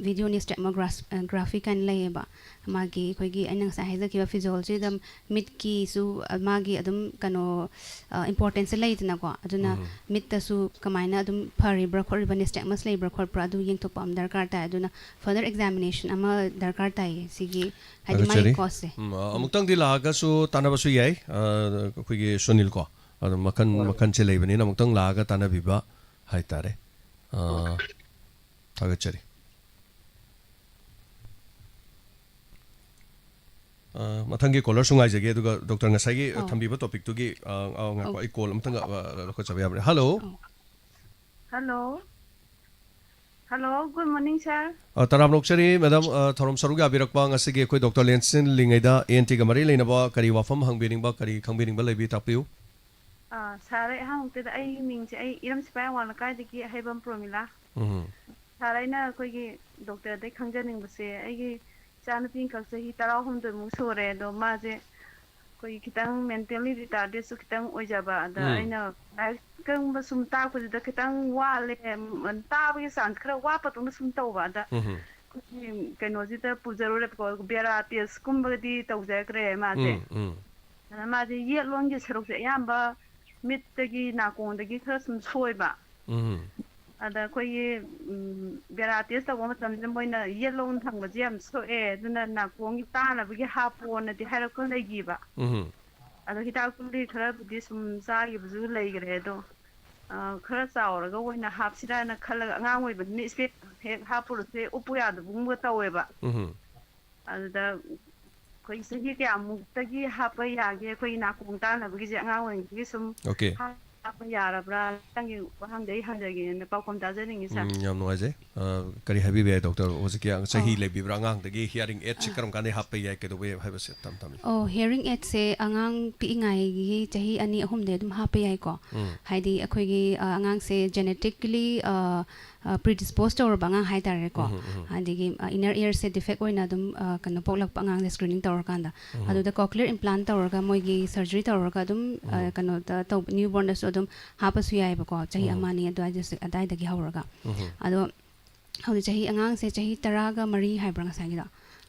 ꯚꯤꯗꯤꯑꯣ ꯅ꯭ꯌꯨꯁꯇꯦꯛꯃꯣꯒ꯭ꯔꯥꯐꯤ ꯀꯥꯏꯅ ꯂꯩꯌꯦꯕ꯫ ꯃꯥꯒꯤ ꯑꯩꯈꯣꯏꯒꯤ ꯑꯩꯅ ꯉꯁꯥꯏ ꯍꯥꯏꯖꯈꯤꯕ ꯐꯤꯖꯣꯂꯣꯖꯤꯗ ꯃꯤꯠꯀꯤꯁꯨ ꯑ, ꯃꯥꯒꯤ ꯑꯗꯨꯝ ꯀꯩꯅꯣ ꯏꯝꯄꯣꯔꯇꯦꯟꯁꯁꯦ ꯂꯩꯗꯅꯀꯣ꯫ ꯑꯗꯨꯅ ꯃꯤꯠꯇꯁꯨ ꯀꯃꯥꯏꯅ ꯑꯗꯨꯝ ꯐꯔꯤꯕ꯭ꯔꯥ ꯈꯣꯠꯂꯤꯕ꯭ꯔꯥ, ꯅꯤꯁꯇꯦꯛꯃꯁ ꯂꯩꯕ꯭ꯔꯥ ꯈꯣꯠꯄ꯭ꯔꯥ, ꯑꯗꯨ ꯌꯦꯡꯊꯣꯛꯄ ꯑꯃ ꯗꯔꯀꯥꯔ ꯇꯥꯏ꯫ ꯑꯗꯨꯅ ꯐꯔꯗꯔ ꯑꯦꯛꯖꯥꯃꯤꯅꯦꯁꯟ ꯑꯃ ꯗꯔꯀꯥꯔ ꯇꯥꯏꯌꯦ ꯁꯤꯒꯤ, ꯍꯥꯏꯗꯤ ꯃꯥꯒꯤ ꯊꯥꯒꯠꯆꯔꯤ꯫ ꯀꯣꯁꯁꯦ꯫ ꯎꯝ, ꯑ, ꯑꯃꯨꯛꯇꯪꯗꯤ ꯂꯥꯛꯑꯒꯁꯨ ꯇꯥꯟꯅꯕꯁꯨ ꯌꯥꯏ꯫ ꯑ, ꯑꯩꯈꯣꯏꯒꯤ ꯁꯨꯅꯤꯜ ꯀꯣ, ꯑꯗꯨꯝ ꯃꯈꯜ ꯃꯈꯜꯁꯦ ꯂꯩꯕꯅꯤꯅ ꯑꯃꯨꯛꯇꯪ ꯂꯥꯛꯑꯒ ꯇꯥꯟꯅꯕꯤꯕ ꯍꯥꯏꯇꯥꯔꯦ꯫ ꯑ, ꯊꯥꯒꯠꯆꯔꯤ꯫ ꯑ, ꯃꯊꯪꯒꯤ ꯀꯣꯂꯔꯁꯨ ꯉꯥꯏꯖꯒꯦ, ꯑꯗꯨꯒ ꯗꯣꯛꯇꯔ ꯉꯁꯥꯏꯒꯤ, ꯑ, ꯑꯧ꯫ ꯊꯝꯕꯤꯕ ꯇꯣꯄꯤꯛꯇꯨꯒꯤ, ꯑ, ꯑ, ꯉꯥꯏꯈꯣ, ꯑꯧ꯫ ꯑꯩ ꯀꯣꯜ ꯑꯃꯇꯪ, ꯑ, ꯑ, ꯂꯧꯈꯠꯆꯕ ꯌꯥꯕ꯭ꯔꯥ? ꯍꯜꯂꯣ? ꯑꯧ꯫ ꯍꯜꯂꯣ? ꯍꯜꯂꯣ, ꯒꯨꯗ ꯃꯣꯔꯅꯤꯡ, ꯁꯥꯔ꯫ ꯑ, ꯇꯔꯥꯝꯅ ꯑꯣꯛꯆꯔꯤ, ꯃꯦꯗꯥꯝ, ꯑ, ꯊꯧꯔꯝ ꯁꯔꯨꯛ ꯌꯥꯕꯤꯔꯛꯄ꯫ ꯉꯁꯤꯒꯤ ꯑꯩꯈꯣꯏ ꯗꯣꯛꯇꯔ ꯂꯦꯟꯁꯤꯟꯂꯤꯉꯩꯗ ꯑꯦ ꯑꯦꯟ ꯇꯤꯒ ꯃꯔꯤ ꯂꯩꯅꯕ ꯀꯔꯤ ꯋꯥꯐꯝ ꯍꯪꯕꯤꯅꯤꯡꯕ, ꯀꯔꯤ ꯈꯪꯕꯤꯅꯤꯡꯕ ꯂꯩꯕꯤ, ꯇꯥꯛꯄꯤꯌꯨ꯫ ꯑ, ꯁꯥꯔ, ꯑꯩ ꯑꯍꯥꯟꯃꯛꯇꯗ ꯑꯩꯒꯤ ꯃꯤꯡꯁꯦ, ꯑꯩ ꯏꯔꯝ ꯁꯤꯐꯥꯏ ꯑꯋꯥꯡ ꯂꯩꯀꯥꯏꯗꯒꯤ ꯑꯍꯩꯕꯝ ꯄ꯭ꯔꯣꯃꯤꯂꯥ꯫ ꯎꯝ꯫ ꯁꯥꯔ, ꯑꯩꯅ ꯑꯩꯈꯣꯏꯒꯤ ꯗꯣꯛꯇꯔꯗꯩ ꯈꯪꯖꯅꯤꯡꯕꯁꯦ, ꯑꯩꯒꯤ ꯏꯆꯥꯅꯨꯄꯤ ꯑꯃꯈꯛ ꯆꯍꯤ ꯇꯔꯥꯍꯨꯝꯗꯣꯏꯃꯨꯛ ꯁꯨꯔꯦ, ꯑꯗꯣ ꯃꯥꯁꯦ ꯑꯩꯈꯣꯏꯒꯤ ꯈꯤꯇꯪ ꯃꯦꯟꯇꯦꯜꯂꯤ ꯔꯤꯇꯥꯔꯗꯦꯠꯁꯨ ꯈꯤꯇꯪ ꯑꯣꯏꯖꯕ, ꯑꯗ ꯎꯝ꯫ ꯑꯩꯅ ꯂꯥꯏꯔꯤꯛ ꯀꯨꯝꯕ ꯁꯨꯝ ꯇꯥꯛꯄꯁꯤꯗ ꯈꯤꯇꯪ ꯋꯥꯠꯂꯦ, ꯎꯝ, ꯇꯥꯕꯒꯤ ꯆꯥꯟꯁ ꯈꯔ ꯋꯥꯠꯄꯗꯧꯅ ꯁꯨꯝ ꯇꯧꯕ, ꯑꯗ ꯎꯝ꯫ ꯑꯩꯈꯣꯏꯒꯤ ꯀꯩꯅꯣꯁꯤꯗ ꯄꯨꯖꯔꯨꯔꯦꯕꯀꯣ, ꯕꯦꯔꯥ ꯇꯦꯁꯀꯨꯝꯕꯗꯤ ꯇꯧꯖꯈ꯭ꯔꯦ ꯃꯥꯁꯦ꯫ ꯎꯝ, ꯎꯝ꯫ ꯑꯗ ꯃꯥꯁꯦ ꯌꯦꯠꯂꯣꯝꯒꯤ ꯁꯔꯨꯛꯁꯦ ꯑꯌꯥꯝꯕ ꯃꯤꯠꯇꯒꯤ ꯅꯥꯀꯣꯡꯗꯒꯤ ꯈꯔ ꯁꯨꯝ ꯁꯣꯏꯕ꯫ ꯎꯝ꯫ ꯑꯗ ꯑꯩꯈꯣꯏꯒꯤ, ꯎꯝ, ꯕꯦꯔꯥ ꯇꯦꯁ ꯇꯧꯕ ꯃꯇꯝꯁꯤꯗ ꯃꯣꯏꯅ ꯌꯦꯠꯂꯣꯝ ꯊꯪꯕꯁꯦ ꯌꯥꯝ ꯁꯣꯛꯑꯦ, ꯑꯗꯨꯅ ꯅꯥꯀꯣꯡꯒꯤ ꯇꯥꯅꯕꯒꯤ ꯍꯥꯞꯄꯣꯅꯗꯤ ꯍꯥꯏꯔꯛꯄ ꯂꯩꯈꯤꯕ꯫ ꯎꯝ꯫ ꯑꯗꯣ ꯍꯤꯗꯥꯛ ꯒꯨꯂꯤ ꯈꯔꯕꯨꯗꯤ ꯁꯨꯝ ꯆꯥꯈꯤꯕꯁꯨ ꯂꯩꯈ꯭ꯔꯦ, ꯑꯗꯣ, ꯑ, ꯈꯔ ꯆꯥꯎꯔꯒ ꯑꯣꯏꯅ ꯍꯥꯞꯁꯤꯔꯥꯅ ꯈꯜꯂꯒ, ꯑꯉꯥꯡ ꯑꯣꯏꯕꯅꯤꯅ ꯏꯁꯄꯦꯛ ꯍꯦꯛ ꯍꯥꯞꯄꯨꯔꯁꯦ ꯎꯞꯄꯨ ꯌꯥꯗꯕꯒꯨꯝꯕ ꯇꯧꯋꯦꯕ꯫ ꯎꯝ꯫ ꯑꯗꯨꯗ ꯑꯩꯈꯣꯏ ꯆꯍꯤ ꯀꯌꯥꯃꯨꯛꯇꯒꯤ ꯍꯥꯞꯄ ꯌꯥꯒꯦ? ꯑꯩꯈꯣꯏꯒꯤ ꯅꯥꯀꯣꯡ ꯇꯥꯅꯕꯒꯤꯁꯦ ꯑꯉꯥꯡ ꯑꯣꯏꯔꯤꯉꯩꯗꯒꯤ ꯁꯨꯝ ꯑꯣꯀꯦ꯫ ꯍꯥꯞꯄ ꯌꯥꯔꯕ꯭ꯔꯥ? ꯅꯪꯒꯤ ꯋꯥꯍꯪꯗ ꯑꯩ ꯍꯪꯖꯒꯦꯅ ꯄꯥꯎꯈꯨꯝ ꯇꯥꯖꯅꯤꯡꯉꯤ, ꯁꯥꯔ꯫ ꯎꯝ, ꯌꯥꯝ ꯅꯨꯡꯉꯥꯏꯖꯩ꯫ ꯑ, ꯀꯔꯤ ꯍꯥꯏꯕꯤꯕ ꯌꯥꯏ, ꯗꯣꯛꯇꯔ? ꯍꯧꯖꯤꯛꯀꯤ ꯆꯍꯤ ꯑꯧ꯫ ꯂꯩꯕꯤꯕ꯭ꯔꯥ ꯑꯉꯥꯡꯗꯒꯤ ꯍꯤꯌꯥꯔꯤꯡ ꯑꯦꯗꯁꯦ ꯑ꯫ ꯀꯔꯝ ꯀꯥꯟꯗ ꯍꯥꯞꯄ ꯌꯥꯏ, ꯀꯩꯗꯧꯕ ꯌꯥꯏ ꯍꯥꯏꯕꯁꯦ ꯇꯝ ꯇꯝꯕꯤꯌꯨ꯫ ꯑꯣ, ꯍꯤꯌꯔꯤꯡ ꯑꯦꯗꯁꯦ ꯑꯉꯥꯡ ꯄꯤꯛꯏꯉꯩꯒꯤ ꯆꯍꯤ ꯑꯅꯤ ꯑꯍꯨꯝꯗꯒꯤ ꯑꯗꯨꯝ ꯍꯥꯞꯄ ꯌꯥꯏꯀꯣ꯫ ꯎꯝ꯫ ꯍꯥꯏꯗꯤ ꯑꯩꯈꯣꯏꯒꯤ, ꯑ, ꯑꯉꯥꯡꯁꯦ ꯖꯦꯅꯦꯇꯤꯛꯂꯤ, ꯑ, ꯄ꯭ꯔꯤꯗꯤꯁꯄꯣꯁ ꯇꯧꯔꯕ ꯑꯉꯥꯡ ꯍꯥꯏꯇꯥꯔꯦꯀꯣ꯫ ꯑꯗꯒꯤ ꯏꯅꯔ ꯏꯌꯔꯁꯦ ꯗꯤꯐꯦꯛ ꯑꯣꯏꯅ ꯑꯗꯨꯝ ꯑ, ꯀꯩꯅꯣ ꯄꯣꯛꯂꯛꯄ ꯑꯉꯥꯡꯁꯦ ꯁ꯭ꯀ꯭ꯔꯤꯅꯤꯡ ꯇꯧꯔꯀꯥꯟꯗ, ꯑꯗꯨꯗ ꯀꯣꯀ꯭ꯂꯤꯌꯔ ꯏꯝꯄ꯭ꯂꯥꯟ ꯇꯧꯔꯒ ꯃꯣꯏꯒꯤ ꯁꯔꯖꯔꯤ ꯇꯧꯔꯒ ꯑꯗꯨꯝ ꯑ, ꯀꯩꯅꯣꯗ ꯇꯧꯕ, ꯅ꯭ꯌꯨ ꯕꯣꯔꯟꯗꯁꯨ ꯑꯗꯨꯝ ꯍꯥꯞꯄꯁꯨ ꯌꯥꯏꯑꯕꯀꯣ, ꯆꯍꯤ ꯑꯃ ꯑꯅꯤ ꯑꯗꯨꯋꯥꯏꯗꯁꯨ, ꯑꯗꯥꯏꯗꯒꯤ ꯍꯧꯔꯒ꯫ ꯑꯗꯣ ꯍꯧꯖꯤꯛ ꯆꯍꯤ, ꯑꯉꯥꯡꯁꯦ ꯆꯍꯤ ꯇꯔꯥꯒ ꯃꯔꯤ ꯍꯥꯏꯕ꯭ꯔꯥ ꯉꯁꯥꯏꯒꯤꯗꯣ?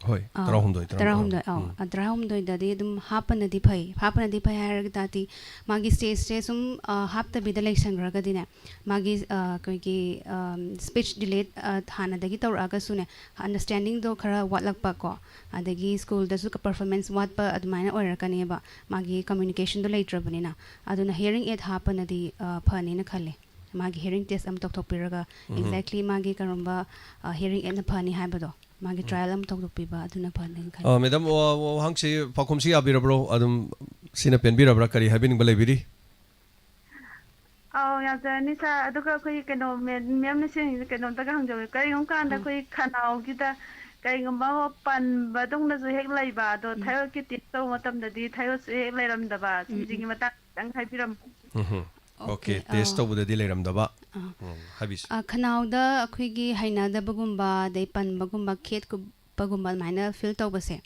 ꯍꯣꯏ, ꯑ, ꯇꯔꯥꯍꯨꯝꯗꯣꯏ, ꯇꯔꯥꯃꯉꯥ꯫ ꯇꯔꯥꯍꯨꯝꯗꯣꯏ, ꯑꯧ, ꯎꯝ꯫ ꯑ, ꯇꯔꯥꯍꯨꯝꯗꯣꯏꯗꯗꯤ ꯑꯗꯨꯝ ꯍꯥꯞꯄꯅꯗꯤ ꯐꯩ꯫ ꯍꯥꯞꯄꯅꯗꯤ ꯐꯩ ꯍꯥꯏꯔꯒ ꯇꯥꯔꯗꯤ, ꯃꯥꯒꯤ ꯁ꯭ꯇꯦꯖꯁꯦ ꯁꯨꯝ, ꯑ, ꯍꯥꯞꯇꯕꯤꯗ ꯂꯩꯁꯟꯈ꯭ꯔꯒꯗꯤꯅꯦ, ꯃꯥꯒꯤ, ꯑ, ꯑꯩꯈꯣꯏꯒꯤ, ꯑꯝ, ꯁ꯭ꯄꯤꯆ ꯗꯤꯂꯦ, ꯑ, ꯍꯥꯟꯅꯗꯒꯤ ꯇꯧꯔꯛꯑꯒꯁꯨꯅꯦ, ꯑꯟꯗꯔꯁ꯭ꯇꯦꯟꯗꯤꯡꯗꯣ ꯈꯔ ꯋꯥꯠꯂꯛꯄ ꯀꯣ, ꯑꯗꯒꯤ ꯁ꯭ꯀꯨꯜꯗꯁꯨ ꯄꯔꯐꯣꯔꯃꯦꯟꯁ ꯋꯥꯠꯄ ꯑꯗꯨꯃꯥꯏꯅ ꯑꯣꯏꯔꯛꯀꯅꯦꯕ, ꯃꯥꯒꯤ ꯀꯝꯃ꯭ꯌꯨꯅꯤꯀꯦꯁꯟꯗꯣ ꯂꯩꯇ꯭ꯔꯕꯅꯤꯅ꯫ ꯑꯗꯨꯅ ꯍꯤꯌꯔꯤꯡ ꯑꯦꯗ ꯍꯥꯞꯄꯅꯗꯤ, ꯑ, ꯐꯅꯤꯅ ꯈꯜꯂꯦ꯫ ꯃꯥꯒꯤ ꯍꯤꯌꯔꯤꯡ ꯇꯦꯁ ꯑꯃ ꯇꯧꯊꯣꯛꯄꯤꯔꯒ, ꯑꯦꯛꯖꯦꯛꯂꯤ ꯃꯥꯒꯤ ꯀꯔꯝꯕ, ꯑ, ꯍꯤꯌꯔꯤꯡ ꯑꯦꯗꯅ ꯐꯅꯤ ꯍꯥꯏꯕꯗꯣ, ꯃꯥꯒꯤ ꯇ꯭ꯔꯥꯏꯌꯦꯜ ꯑꯃ ꯇꯧꯊꯣꯛꯄꯤꯕ ꯑꯗꯨꯅ ꯐꯅꯤ ꯈꯜꯂꯤ꯫ ꯑ, ꯃꯦꯗꯥꯝ, ꯋꯥ-, ꯋꯥ-, ꯋꯥꯍꯪꯁꯤ, ꯄꯥꯎꯈꯨꯝꯁꯤ ꯌꯥꯕꯤꯔꯕ꯭ꯔꯣ? ꯑꯗꯨꯝ ꯁꯤꯅ ꯄꯦꯟꯕꯤꯔꯕ꯭ꯔꯥ? ꯀꯔꯤ ꯍꯥꯏꯕꯤꯅꯤꯡꯕ ꯂꯩꯕꯤꯔꯤ? ꯑꯧ, ꯌꯥꯖꯔꯅꯤ ꯁꯥꯔ꯫ ꯑꯗꯨꯒ ꯑꯩꯈꯣꯏꯒꯤ ꯀꯩꯅꯣ, ꯃꯦ-, ꯃꯦꯝꯅ ꯁꯤ ꯀꯩꯅꯣꯝꯇꯒ ꯍꯪꯖꯧꯒꯦ꯫ ꯀꯔꯤꯒꯨꯝꯕ ꯀꯥꯟꯗ ꯑꯥ꯫ ꯑꯩꯈꯣꯏ ꯈꯅꯥꯎꯒꯤꯗ ꯀꯔꯤꯒꯨꯝꯕ ꯑꯃ ꯄꯟꯕꯗꯧꯅꯁꯨ ꯍꯦꯛ ꯂꯩꯕ, ꯑꯗꯣ ꯎꯝ꯫ ꯊꯥꯏꯔꯣꯏꯗꯀꯤ ꯇꯦꯁ ꯇꯧꯕ ꯃꯇꯝꯗꯗꯤ ꯊꯥꯏꯔꯣꯏꯗꯁꯨ ꯍꯦꯛ ꯂꯩꯔꯝꯗꯕ, ꯎꯝ, ꯎꯝ꯫ ꯁꯤꯁꯤꯒꯤ ꯃꯇꯥꯡꯗ ꯈꯤꯇꯪ ꯍꯥꯏꯕꯤꯔꯝꯃꯣ꯫ ꯎꯝ꯫ ꯑꯣꯀꯦ, ꯑꯣꯀꯦ, ꯇꯦꯁ ꯑꯥ꯫ ꯇꯧꯕꯗꯗꯤ ꯂꯩꯔꯝꯗꯕ꯫ ꯑꯥ꯫ ꯎꯝ, ꯍꯥꯏꯕꯤꯁꯤ꯫ ꯑ, ꯈꯅꯥꯎꯗ ꯑꯩꯈꯣꯏꯒꯤ ꯍꯩꯅꯗꯕꯒꯨꯝꯕ, ꯑꯗꯩ ꯄꯟꯕꯒꯨꯝꯕ, ꯈꯦꯠꯄꯒꯨꯝꯕ ꯑꯗꯨꯃꯥꯏꯅ ꯐꯤꯜ ꯇꯧꯕꯁꯦ,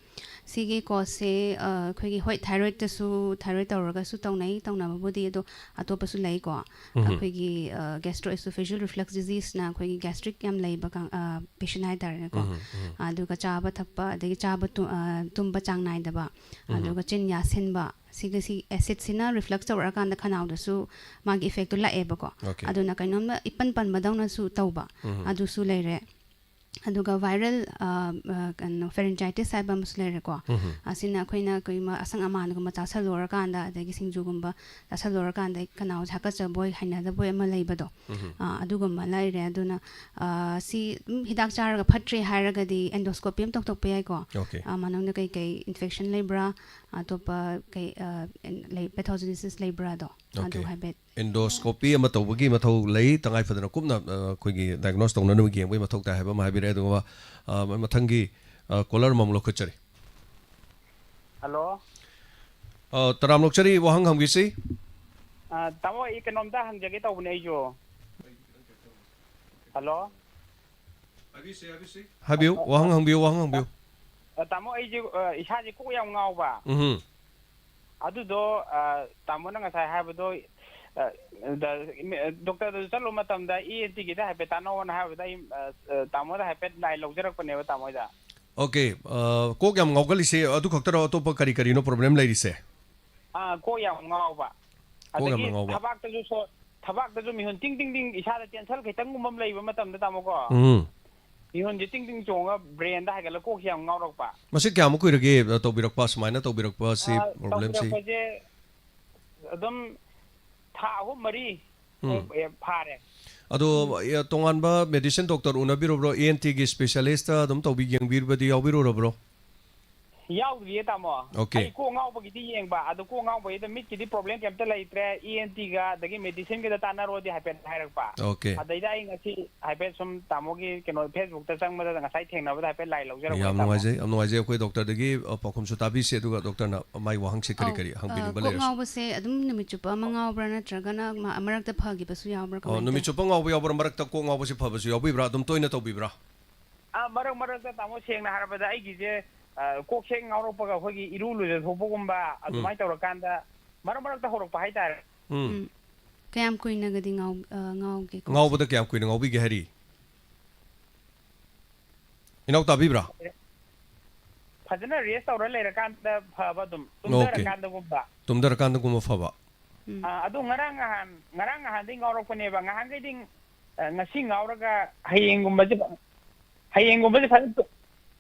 ꯁꯤꯒꯤ ꯀꯣꯁꯁꯦ, ꯑ, ꯑꯩꯈꯣꯏꯒꯤ, ꯍꯣꯏ, ꯊꯥꯏꯔꯣꯏꯗꯇꯁꯨ, ꯊꯥꯏꯔꯣꯏꯗ ꯇꯧꯔꯒꯁꯨ ꯇꯧꯅꯩ, ꯇꯧꯅꯕꯕꯨꯗꯤ, ꯑꯗꯣ ꯑꯇꯣꯞꯄꯁꯨ ꯂꯩꯀꯣ꯫ ꯎꯝ꯫ ꯑꯩꯈꯣꯏꯒꯤ, ꯑ, gastroesophageal reflux diseaseꯅ ꯑꯩꯈꯣꯏꯒꯤ gastric ꯌꯥꯝ ꯂꯩꯕ ꯀꯥꯡ-, ꯑ, ꯄꯦꯁꯦꯟ ꯍꯥꯏꯇꯥꯔꯦꯅꯦꯀꯣ꯫ ꯎꯝ, ꯎꯝ꯫ ꯑꯗꯨꯒ ꯆꯥꯕ ꯊꯛꯄ, ꯑꯗꯒꯤ ꯆꯥꯕ ꯇꯨ-, ꯑ, ꯇꯨꯝꯕ ꯆꯥꯡ ꯅꯥꯏꯗꯕ, ꯎꯝ꯫ ꯑꯗꯨꯒ ꯆꯤꯟ ꯌꯥꯁꯤꯟꯕ, ꯁꯤꯒ ꯁꯤ ꯑꯦꯁꯤꯗꯁꯤꯅ ꯔꯤꯐ꯭ꯂꯛꯁ ꯇꯧꯔꯛꯑꯀꯥꯟꯗ ꯈꯅꯥꯎꯗꯁꯨ ꯃꯥꯒꯤ ꯏꯐꯦꯛꯇꯣ ꯂꯥꯛꯑꯦꯕꯀꯣ꯫ ꯑꯣꯀꯦ꯫ ꯑꯗꯨꯅ ꯀꯩꯅꯣꯝꯃ ꯏꯄꯟ ꯄꯟꯕꯗꯧꯅꯁꯨ ꯇꯧꯕ, ꯎꯝ꯫ ꯑꯗꯨꯁꯨ ꯂꯩꯔꯦ꯫ ꯑꯗꯨꯒ ꯚꯥꯏꯔꯦꯜ, ꯑ, ꯑ, ꯀꯩꯅꯣ, ꯐꯦꯔꯤꯟꯖꯥꯏꯇꯤꯁ ꯍꯥꯏꯕ ꯑꯃꯁꯨ ꯂꯩꯔꯦꯀꯣ꯫ ꯎꯝ꯫ ꯑꯁꯤꯅ ꯑꯩꯈꯣꯏꯅ ꯀꯩꯒꯨꯝꯕ ꯑꯁꯪ ꯑꯃꯥꯟꯒꯨꯝꯕ ꯆꯥꯁꯜꯂꯨꯔꯀꯥꯟꯗ, ꯑꯗꯒꯤ ꯁꯤꯡꯖꯨꯒꯨꯝꯕ ꯆꯥꯁꯜꯂꯨꯔꯀꯥꯟꯗ ꯈꯅꯥꯎꯁꯦ ꯍꯥꯀꯠꯆꯕꯣꯏ, ꯍꯩꯅꯗꯕꯣꯏ ꯑꯃ ꯂꯩꯕꯗꯣ, ꯎꯝ꯫ ꯑ, ꯑꯗꯨꯒꯨꯝꯕ ꯂꯩꯔꯦ꯫ ꯑꯗꯨꯅ, ꯑ, ꯁꯤ ꯑꯗꯨꯝ ꯍꯤꯗꯥꯛ ꯆꯥꯔꯒ ꯐꯠꯇ꯭ꯔꯦ ꯍꯥꯏꯔꯒꯗꯤ ꯑꯦꯟꯗꯣꯁꯀꯣꯄꯤ ꯑꯃ ꯇꯧꯊꯣꯛꯄ ꯌꯥꯏꯀꯣ꯫ ꯑꯣꯀꯦ꯫ ꯑ, ꯃꯅꯨꯡꯗ ꯀꯩꯀꯩ ꯏꯟꯐꯦꯛꯁꯟ ꯂꯩꯕ꯭ꯔꯥ, ꯑꯇꯣꯞꯄ ꯀꯩ, ꯑ, ꯂꯩ, ꯄꯦꯊꯣꯖꯦꯅꯤꯁꯤꯁ ꯂꯩꯕ꯭ꯔꯥꯗꯣ, ꯑꯗꯨ ꯑꯣꯀꯦ꯫ ꯍꯥꯏꯐꯦꯠ꯫ ꯑꯦꯟꯗꯣꯁꯀꯣꯄꯤ ꯑꯃ ꯇꯧꯕꯒꯤ ꯃꯊꯧ ꯂꯩ, ꯇꯉꯥꯏ ꯐꯗꯅ ꯀꯨꯞꯅ, ꯑ, ꯑꯩꯈꯣꯏꯒꯤ ꯗꯥꯏꯒꯅꯣꯁ ꯇꯧꯅꯅꯕ ꯌꯦꯡꯕꯒꯤ ꯃꯊꯧ ꯇꯥꯏ ꯍꯥꯏꯕ ꯑꯃ ꯍꯥꯏꯕꯤꯔꯦ꯫ ꯑꯗꯨꯒ, ꯑ, ꯃꯊꯪꯒꯤ, ꯑ, ꯀꯣꯂꯔ ꯑꯃꯃꯨꯛ ꯂꯧꯈꯠꯆꯔꯤ꯫ ꯍꯜꯂꯣ꯫ ꯑ, ꯇꯔꯥꯝ ꯂꯧꯆꯔꯤ, ꯋꯥꯍꯪ ꯍꯪꯕꯤꯁꯤ꯫ ꯑ, ꯇꯥꯃꯣ, ꯑꯩ ꯀꯩꯅꯣꯝꯇ ꯍꯪꯖꯒꯦ ꯇꯧꯕꯅꯦ ꯑꯩꯁꯨ꯫ ꯍꯜꯂꯣ꯫ ꯍꯥꯏꯕꯤꯌꯨ, ꯋꯥꯍꯪ ꯍꯪꯕꯤꯌꯨ, ꯋꯥꯍꯪ ꯍꯪꯕꯤꯌꯨ꯫ ꯑ, ꯇꯥꯃꯣ, ꯑꯩꯁꯦ, ꯑ, ꯏꯁꯥꯁꯦ ꯀꯣꯛ ꯌꯥꯝ ꯉꯥꯎꯕ꯫ ꯎꯝ꯫ ꯑꯗꯨꯗꯣ, ꯑ, ꯇꯥꯃꯣꯅ ꯉꯁꯥꯏ ꯍꯥꯏꯕꯗꯣ, ꯑ, ꯗ-, ꯗꯣꯛꯇꯔꯗꯁꯨ ꯆꯠꯂꯨꯕ ꯃꯇꯝꯗ ꯏ ꯑꯦꯟ ꯇꯤꯒꯤꯗ ꯍꯥꯏꯐꯦꯠ ꯇꯥꯟꯅꯧꯅ ꯍꯥꯏꯕꯗ ꯑꯩ, ꯑ, ꯑ, ꯇꯥꯃꯣꯗ ꯍꯥꯏꯐꯦꯠ ꯂꯥꯏ ꯂꯧꯖꯔꯛꯄꯅꯦꯕ ꯇꯥꯃꯣꯗ꯫ ꯑꯣꯀꯦ꯫ ꯑ, ꯀꯣꯛ ꯌꯥꯝ ꯉꯥꯎꯒꯜꯂꯤꯁꯦ ꯑꯗꯨ ꯈꯛꯇꯔꯣ? ꯑꯇꯣꯞꯄ ꯀꯔꯤ ꯀꯔꯤꯅꯣ ꯄ꯭ꯔꯣꯕ꯭ꯂꯦꯝ ꯂꯩꯔꯤꯁꯦ? ꯑꯥ, ꯀꯣꯛ ꯌꯥꯝ ꯉꯥꯎꯕ꯫ ꯀꯣꯛ ꯌꯥꯝꯅ ꯑꯗꯒꯤ ꯉꯥꯎꯕ꯫ ꯊꯕꯥꯛꯇꯁꯨ ꯁꯣ-, ꯊꯕꯥꯛꯇꯁꯨ ꯃꯤꯍꯨꯟ ꯇꯤꯡ ꯇꯤꯡ ꯇꯤꯡ, ꯏꯁꯥꯗ ꯇꯦꯟꯁꯟ ꯈꯤꯇꯪꯒꯨꯝꯕ ꯑꯃ ꯂꯩꯕ ꯃꯇꯝꯗ, ꯇꯥꯃꯣꯀꯣ, ꯎꯝ꯫ ꯃꯤꯍꯨꯟꯁꯦ ꯇꯤꯡ ꯇꯤꯡ ꯆꯣꯡꯉꯒ ꯕ꯭ꯔꯦꯟꯗ ꯍꯥꯏꯒꯠꯂꯒ ꯀꯣꯛꯁꯦ ꯌꯥꯝ ꯉꯥꯎꯔꯛꯄ꯫ ꯃꯁꯤ ꯀꯌꯥꯃꯨꯛ ꯀꯨꯏꯔꯒꯦ, ꯑ, ꯇꯧꯕꯤꯔꯛꯄ, ꯁꯨꯃꯥꯏꯅ ꯇꯧꯕꯤꯔꯛꯄꯁꯤ, ꯑꯥ, ꯄ꯭ꯔꯣꯕ꯭ꯂꯦꯝꯁꯤ? ꯇꯧꯕꯤꯔꯛꯄꯁꯦ ꯑꯗꯨꯝ ꯊꯥ ꯑꯍꯨꯝ ꯃꯔꯤ ꯎꯝ꯫ ꯑꯦ, ꯐꯥꯔꯦ꯫ ꯑꯗꯣ, ꯑꯦ, ꯇꯣꯉꯥꯟꯕ ꯃꯦꯗꯤꯁꯤꯟ ꯗꯣꯛꯇꯔ ꯎꯅꯕꯤꯔꯨꯕ꯭ꯔꯣ? ꯏ ꯑꯦꯟ ꯇꯤꯒꯤ ꯏꯁꯄꯦꯁꯤꯌꯦꯂꯤꯁꯇ ꯑꯗꯨꯝ ꯇꯧꯕꯤ, ꯌꯦꯡꯕꯤꯕꯗꯤ ꯌꯥꯎꯕꯤꯔꯨꯔꯕ꯭ꯔꯣ? ꯌꯥꯎꯗ꯭ꯔꯤꯌꯦ, ꯇꯥꯃꯣ꯫ ꯑꯣꯀꯦ꯫ ꯑꯩ ꯀꯣꯛ ꯉꯥꯎꯕꯒꯤꯗꯤ ꯌꯦꯡꯕ, ꯑꯗꯣ ꯀꯣꯛ ꯉꯥꯎꯕꯒꯤꯗ ꯃꯤꯠꯀꯤꯗꯤ ꯄ꯭ꯔꯣꯕ꯭ꯂꯦꯝ ꯀꯩꯝꯇ ꯂꯩꯇ꯭ꯔꯦ, ꯏ ꯑꯦꯟ ꯇꯤꯒ ꯑꯗꯒꯤ ꯃꯦꯗꯤꯁꯤꯟꯒꯤꯗ ꯇꯥꯟꯅꯔꯣꯗꯤ ꯍꯥꯏꯐꯦꯠ ꯍꯥꯏꯔꯛꯄ꯫ ꯑꯣꯀꯦ꯫ ꯑꯗꯩꯗ ꯑꯩ ꯉꯁꯤ ꯍꯥꯏꯐꯦꯠ ꯁꯨꯝ ꯇꯥꯃꯣꯒꯤ ꯀꯩꯅꯣ ꯐꯦꯁꯕꯨꯛꯇ ꯆꯪꯕꯗ ꯉꯁꯥꯏ ꯊꯦꯡꯅꯕꯗ ꯍꯥꯏꯐꯦꯠ ꯂꯥꯏ ꯂꯧꯖꯔꯛꯄꯅꯦ, ꯌꯥꯝ ꯇꯥꯃꯣ꯫ ꯅꯨꯡꯉꯥꯏꯖꯩ, ꯌꯥꯝ ꯅꯨꯡꯉꯥꯏꯖꯩ꯫ ꯑꯩꯈꯣꯏ ꯗꯣꯛꯇꯔꯗꯒꯤ, ꯑ, ꯄꯥꯎꯈꯨꯝꯁꯨ ꯇꯥꯕꯤꯁꯤ, ꯑꯗꯨꯒ ꯗꯣꯛꯇꯔꯅ ꯃꯥꯏ ꯋꯥꯍꯪꯁꯤ ꯀꯔꯤ ꯑꯧ, ꯀꯔꯤ ꯑ, ꯍꯪꯕꯤꯅꯤꯡꯕ ꯀꯣꯛ ꯂꯩꯔꯁꯨ꯫ ꯉꯥꯎꯕꯁꯦ ꯑꯗꯨꯝ ꯅꯨꯃꯤꯠ ꯆꯨꯞꯄ ꯑꯃ ꯉꯥꯎꯕ꯭ꯔꯥ, ꯅꯠꯇ꯭ꯔꯒꯅ ꯃ-, ꯃꯔꯛꯇ ꯐꯈꯤꯕꯁꯨ ꯌꯥꯎꯕ꯭ꯔꯥ, ꯑꯣ, ꯀꯃꯥꯏꯅ ꯅꯨꯃꯤꯠ ꯇꯧꯏ? ꯆꯨꯞꯄ ꯉꯥꯎꯕ ꯌꯥꯎꯕ꯭ꯔꯥ, ꯃꯔꯛꯇ ꯀꯣꯛ ꯉꯥꯎꯕꯁꯤ ꯐꯕꯁꯨ ꯌꯥꯎꯕꯤꯕ꯭ꯔꯥ? ꯑꯗꯨꯝ ꯇꯣꯏꯅ ꯇꯧꯕꯤꯕ꯭ꯔꯥ? ꯑꯥ, ꯃꯔꯛ ꯃꯔꯛꯇ, ꯇꯥꯃꯣ, ꯁꯦꯡꯅ ꯍꯥꯏꯔꯕꯗ ꯑꯩꯒꯤꯁꯦ, ꯑ, ꯀꯣꯛꯁꯦ ꯉꯥꯎꯔꯛꯄꯒ ꯑꯩꯈꯣꯏꯒꯤ ꯏꯔꯨ ꯂꯨꯖꯊꯣꯛꯄꯒꯨꯝꯕ ꯑꯗꯨꯃꯥꯏꯅ ꯇꯧꯔꯀꯥꯟꯗ ꯃꯔꯛ ꯃꯔꯛꯇ ꯍꯧꯔꯛꯄ ꯍꯥꯏꯇꯥꯔꯦ꯫ ꯎꯝ꯫ ꯎꯝ꯫ ꯀꯌꯥꯝ ꯀꯨꯏꯅꯒꯗꯤ ꯉꯥꯎ-, ꯑ, ꯉꯥꯎꯒꯦ ꯀꯣꯛꯁꯦ? ꯉꯥꯎꯕꯗ ꯀꯌꯥꯝ ꯀꯨꯏꯅ ꯉꯥꯎꯕꯤꯒꯦ ꯍꯥꯏꯔꯤ? ꯏꯅꯥꯎ, ꯇꯥꯕꯤꯕ꯭ꯔꯥ? ꯐꯖꯅ ꯔꯦꯁ ꯇꯧꯔ ꯂꯩꯔꯀꯥꯟꯗ ꯐꯕ ꯑꯗꯨꯝ, ꯑꯣꯀꯦ꯫ ꯇꯨꯝꯊꯔꯀꯥꯟꯗꯒꯨꯝꯕ꯫ ꯇꯨꯝꯊꯔꯀꯥꯟꯗꯒꯨꯝꯕ ꯐꯕ꯫ ꯎꯝ꯫ ꯑꯥ, ꯑꯗꯨ ꯉꯔꯥꯡ ꯅꯍꯥꯟ, ꯉꯔꯥꯡ ꯅꯍꯥꯟꯗꯒꯤ ꯉꯥꯎꯔꯛꯄꯅꯦꯕ꯫ ꯉꯍꯥꯟꯈꯩꯗꯤ, ꯑ, ꯉꯁꯤ ꯉꯥꯎꯔꯒ ꯍꯌꯦꯡꯒꯨꯝꯕꯁꯦ, ꯍꯌꯦꯡꯒꯨꯝꯕꯁꯦ ꯐꯖꯅ ꯇꯨ-,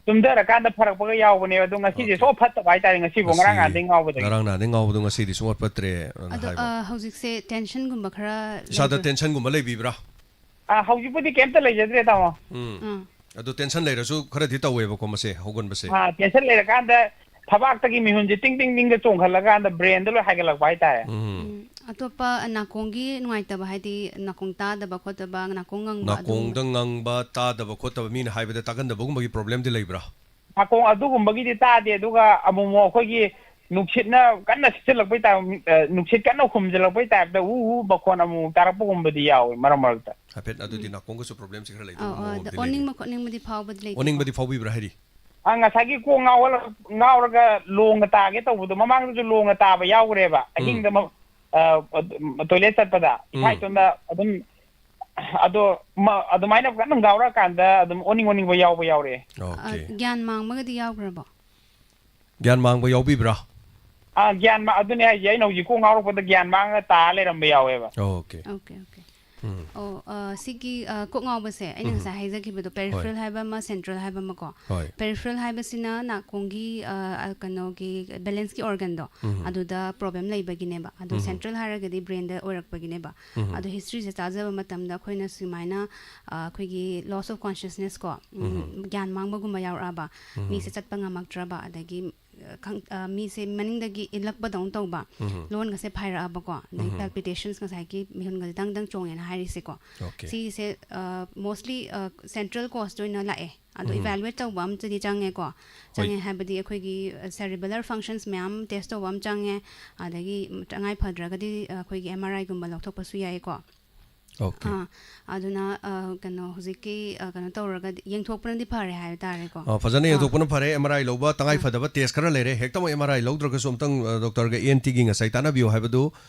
ꯇꯨꯝꯊꯔꯀꯥꯟꯗ ꯐꯔꯛꯄꯒ ꯌꯥꯎꯕꯅꯦꯕ꯫ ꯑꯗꯣ ꯉꯁꯤꯁꯦ ꯑꯣꯀꯦ꯫ ꯁꯨꯡꯐ ꯐꯠꯇꯕ ꯍꯥꯏꯇꯥꯔꯦ, ꯉꯁꯤꯕꯨ꯫ ꯉꯔꯥꯡ ꯉꯁꯤ, ꯅꯍꯥꯟꯗꯒꯤ ꯉꯥꯎꯕꯗꯒꯤ꯫ ꯉꯔꯥꯡ ꯅꯍꯥꯟꯗꯒꯤ ꯉꯥꯎꯕꯗꯣ ꯉꯁꯤꯗꯤ ꯁꯨꯡꯐꯠ ꯐꯠꯇ꯭ꯔꯦ, ꯑꯅ ꯑꯗꯣ, ꯍꯥꯏꯕ꯫ ꯑ, ꯍꯧꯖꯤꯛꯁꯦ ꯇꯦꯟꯁꯟꯒꯨꯝꯕ ꯈꯔ ꯏꯁꯥꯗ ꯂꯩꯕ-, ꯇꯦꯟꯁꯟꯒꯨꯝꯕ ꯂꯩꯕꯤꯕ꯭ꯔꯥ? ꯑꯥ, ꯍꯧꯖꯤꯛꯄꯨꯗꯤ ꯀꯩꯝꯇ ꯂꯩꯖꯗ꯭ꯔꯦ, ꯇꯥꯃꯣ꯫ ꯎꯝ꯫ ꯑꯥ꯫ ꯑꯗꯣ ꯇꯦꯟꯁꯟ ꯂꯩꯔꯁꯨ ꯈꯔꯗꯤ ꯇꯧꯋꯦꯕꯀꯣ ꯃꯁꯦ, ꯍꯧꯒꯟꯕꯁꯦ꯫ ꯑꯥ, ꯇꯦꯟꯁꯟ ꯂꯩꯔꯀꯥꯟꯗ ꯊꯕꯥꯛꯇꯒꯤ ꯃꯤꯍꯨꯟꯁꯦ ꯇꯤꯡ ꯇꯤꯡ ꯇꯤꯡꯒ ꯆꯣꯡꯈꯠꯂꯀꯥꯟꯗ ꯕ꯭ꯔꯦꯟꯗ ꯂꯣꯏ ꯍꯥꯏꯒꯠꯂꯛꯄ ꯍꯥꯏꯇꯥꯔꯦ꯫ ꯎꯝ꯫ ꯎꯝ꯫ ꯑꯇꯣꯞꯄ ꯅꯥꯀꯣꯡꯒꯤ ꯅꯨꯡꯉꯥꯏꯇꯕ, ꯍꯥꯏꯗꯤ ꯅꯥꯀꯣꯡ ꯇꯥꯗꯕ ꯈꯣꯠꯇꯕ, ꯅꯥꯀꯣꯡ ꯉꯪꯕ, ꯅꯥꯀꯣꯡꯗ ꯑꯗꯨꯒꯨꯝꯕ? ꯉꯪꯕ, ꯇꯥꯗꯕ ꯈꯣꯠꯇꯕ, ꯃꯤꯅ ꯍꯥꯏꯕꯗ ꯇꯥꯒꯟꯗꯕꯒꯨꯝꯕꯒꯤ ꯄ꯭ꯔꯣꯕ꯭ꯂꯦꯝꯗꯤ ꯂꯩꯕ꯭ꯔꯥ? ꯅꯥꯀꯣꯡ ꯑꯗꯨꯒꯨꯝꯕꯒꯤꯗꯤ ꯇꯥꯗꯦ, ꯑꯗꯨꯒ ꯑꯃꯨꯛ ꯑꯃꯨꯛ ꯑꯩꯈꯣꯏꯒꯤ ꯅꯨꯡꯁꯤꯠꯅ ꯀꯟꯅ ꯁꯤꯠꯆꯜꯂꯛꯄꯩ ꯇꯥꯏꯞ, ꯑ, ꯅꯨꯡꯁꯤꯠ ꯀꯟꯅ ꯍꯨꯝꯖꯤꯜꯂꯛꯄꯩ ꯇꯥꯏꯞꯇ ꯎ ꯎ ꯃꯈꯣꯟ ꯑꯃꯨꯛ ꯇꯥꯔꯛꯄꯒꯨꯝꯕꯗꯤ ꯌꯥꯎꯋꯦ ꯃꯔꯛ ꯃꯔꯛꯇ꯫ ꯍꯥꯏꯐꯦꯠ ꯑꯗꯨꯗꯤ ꯅꯥꯀꯣꯡꯒꯁꯨ ꯄ꯭ꯔꯣꯕ꯭ꯂꯦꯝꯁꯦ ꯈꯔ ꯂꯩꯕ ꯑꯧ ꯑꯧ ꯑꯗ ꯃꯑꯣꯡꯗꯤ ꯂꯩꯔꯦ꯫ ꯑꯣꯅꯤꯡꯕ ꯈꯣꯠꯅꯤꯡꯕꯗꯤ ꯐꯥꯎꯕꯗꯤ ꯂꯩꯇꯦ꯫ ꯑꯣꯅꯤꯡꯕꯗꯤ ꯐꯥꯎꯕꯤꯕ꯭ꯔꯥ ꯍꯥꯏꯗꯤ? ꯑ, ꯉꯁꯥꯏꯒꯤ ꯀꯣꯛ ꯉꯥꯎꯍꯜꯂ-, ꯉꯥꯎꯔꯒ ꯂꯣꯡꯅ ꯇꯥꯒꯦ ꯇꯧꯕꯗꯣ, ꯃꯃꯥꯡꯗꯁꯨ ꯂꯣꯡꯅ ꯇꯥꯕ ꯌꯥꯎꯈ꯭ꯔꯦꯕ꯫ ꯑꯍꯤꯡꯗ ꯃ-, ꯑ, ꯇꯣꯏꯂꯦꯠ ꯆꯠꯄꯗ ꯏꯁꯥ ꯎꯝ꯫ ꯏꯇꯣꯝꯇ ꯑꯗꯨꯝ, ꯑꯗꯣ ꯃ-, ꯑꯗꯨꯃꯥꯏꯅ ꯀꯟꯅ ꯉꯥꯎꯔꯛꯑꯀꯥꯟꯗ ꯑꯗꯨꯝ ꯑꯣꯅꯤꯡ ꯑꯣꯅꯤꯡꯕ ꯌꯥꯎꯕ ꯌꯥꯎꯔꯛꯑꯦ꯫ ꯑꯣꯀꯦ꯫ ꯑ, ꯒ꯭ꯌꯥꯟ ꯃꯥꯡꯕꯒꯗꯤ ꯌꯥꯎꯈ꯭ꯔꯕꯣ? ꯒ꯭ꯌꯥꯟ ꯃꯥꯡꯕ ꯌꯥꯎꯕꯤꯕ꯭ꯔꯥ? ꯑ, ꯒ꯭ꯌꯥꯟ ꯃꯥ-, ꯑꯗꯨꯅꯦ ꯍꯥꯏꯁꯦ, ꯑꯩꯅ ꯍꯧꯖꯤꯛ ꯀꯣꯛ ꯉꯥꯎꯔꯛꯄꯗ ꯒ꯭ꯌꯥꯟ ꯃꯥꯡꯉꯒ ꯇꯥꯔ ꯂꯩꯔꯝꯕ ꯌꯥꯎꯋꯦꯕ꯫ ꯑꯣꯀꯦ꯫ Okay okay. ꯎꯝ꯫ ꯑꯣ ꯑ, ꯁꯤꯒꯤ ꯑ, ꯀꯣꯛ ꯉꯥꯎꯕꯁꯦ ꯑꯩꯅ ꯉꯁꯥꯏ ꯍꯥꯏꯖꯈꯤꯕꯗꯣ, ꯄꯦꯔꯤꯐꯔꯦꯜ ꯍꯥꯏꯕ ꯑꯃ, ꯁꯦꯟꯇ꯭ꯔꯦꯜ ꯍꯥꯏꯕ ꯑꯃꯀꯣ꯫ ꯍꯣꯏ꯫ ꯄꯦꯔꯤꯐꯔꯦꯜ ꯍꯥꯏꯕꯁꯤꯅ ꯅꯥꯀꯣꯡꯒꯤ ꯑ, ꯑ, ꯀꯩꯅꯣꯒꯤ ꯕꯦꯂꯦꯟꯁꯀꯤ ꯑꯣꯔꯒꯟꯗꯣ, ꯑꯗꯨꯗ ꯄ꯭ꯔꯣꯕ꯭ꯂꯦꯝ ꯂꯩꯕꯒꯤꯅꯦꯕ꯫ ꯑꯗꯣ ꯁꯦꯟꯇ꯭ꯔꯦꯜ ꯍꯥꯏꯔꯒꯗꯤ ꯕ꯭ꯔꯦꯟꯗ ꯑꯣꯏꯔꯛꯄꯒꯤꯅꯦꯕ꯫ ꯑꯗꯣ ꯍꯤꯁꯇ꯭ꯔꯤꯁꯦ ꯇꯥꯖꯕ ꯃꯇꯝꯗ ꯑꯩꯈꯣꯏꯅ ꯁꯨꯃꯥꯏꯅ, ꯑ, ꯑꯩꯈꯣꯏꯒꯤ ꯂꯣꯁ ꯑꯣꯐ ꯀꯣꯟꯁꯤꯌꯁꯅꯦꯁ ꯀꯣ, ꯎꯝ, ꯒ꯭ꯌꯥꯟ ꯃꯥꯡꯕꯒꯨꯝꯕ ꯌꯥꯎꯔꯛꯑꯕ, ꯃꯤꯁꯦ ꯆꯠꯄ ꯉꯝꯃꯛꯇ꯭ꯔꯕ, ꯑꯗꯒꯤ ꯑ, ꯈꯪ-, ꯑ, ꯃꯤꯁꯦ ꯃꯅꯤꯡꯗꯒꯤ ꯏꯜꯂꯛꯄꯗꯧꯅ ꯇꯧꯕ, ꯂꯣꯟꯒꯁꯦ ꯐꯥꯏꯔꯛꯑꯕꯀꯣ, ꯑꯗꯩ ꯄꯦꯜꯄꯤꯇꯦꯁꯟꯁ, ꯉꯁꯥꯏꯒꯤ ꯃꯤꯍꯨꯟꯒꯁꯦ ꯗꯪ ꯗꯪ ꯆꯣꯡꯉꯦꯅ ꯍꯥꯏꯔꯤꯁꯦꯀꯣ, ꯑꯣꯀꯦ꯫ ꯁꯤꯁꯦ ꯃꯣꯁꯂꯤ ꯁꯦꯟꯇ꯭ꯔꯦꯜ ꯀꯣꯁꯇ ꯑꯣꯏꯅ ꯂꯥꯛꯑꯦ꯫ ꯑꯗꯣ ꯏꯚꯥꯂꯨꯋꯦꯠ ꯇꯧꯕ ꯑꯃꯗꯤ ꯆꯪꯉꯦꯀꯣ꯫ ꯆꯪꯉꯦ ꯍꯥꯏꯕꯗꯤ ꯑꯩꯈꯣꯏꯒꯤ ꯁꯦꯔꯤꯕꯦꯂꯔ ꯐꯪꯁꯟꯁ ꯃꯌꯥꯝ ꯇꯦꯁ ꯇꯧꯕ ꯑꯃ ꯆꯪꯉꯦ꯫ ꯑꯗꯒꯤ ꯇꯉꯥꯏ ꯐꯗ꯭ꯔꯒꯗꯤ ꯑꯩꯈꯣꯏꯒꯤ ꯑꯦꯝ ꯑꯥꯔ ꯑꯥꯏꯒꯨꯝꯕ ꯂꯧꯊꯣꯛꯄꯁꯨ ꯌꯥꯏꯀꯣ꯫ ꯑꯣꯀꯦ꯫ ꯑꯥ, ꯑꯗꯨꯅ ꯑ, ꯀꯩꯅꯣ ꯍꯧꯖꯤꯛꯀꯤ ꯑ, ꯀꯩꯅꯣ ꯇꯧꯔꯒꯗꯤ ꯌꯦꯡꯊꯣꯛꯄꯅꯗꯤ ꯐꯔꯦ ꯍꯥꯏꯕ ꯇꯥꯔꯦꯀꯣ꯫ ꯑ, ꯐꯖꯅ ꯑꯥ꯫ ꯌꯦꯡꯊꯣꯛꯄꯅ ꯐꯔꯦ꯫ ꯑꯦꯝ ꯑꯥꯔ ꯑꯥꯏ ꯂꯧꯕ ꯇꯉꯥꯏ ꯐꯗꯕ ꯇꯦꯁ ꯈꯔ ꯂꯩꯔꯦ꯫ ꯍꯦꯛꯇꯃꯛ ꯑꯦꯝ ꯑꯥꯔ ꯑꯥꯏ ꯂꯧꯗ꯭ꯔꯒꯁꯨ ꯑꯝꯇꯪ, ꯑ, ꯗꯣꯛꯇꯔꯒ ꯏ ꯑꯦꯟ ꯇꯤꯒꯤ ꯉꯁꯥꯏ ꯇꯥꯟꯅꯕꯤꯌꯨ ꯍꯥꯏꯕꯗꯨ,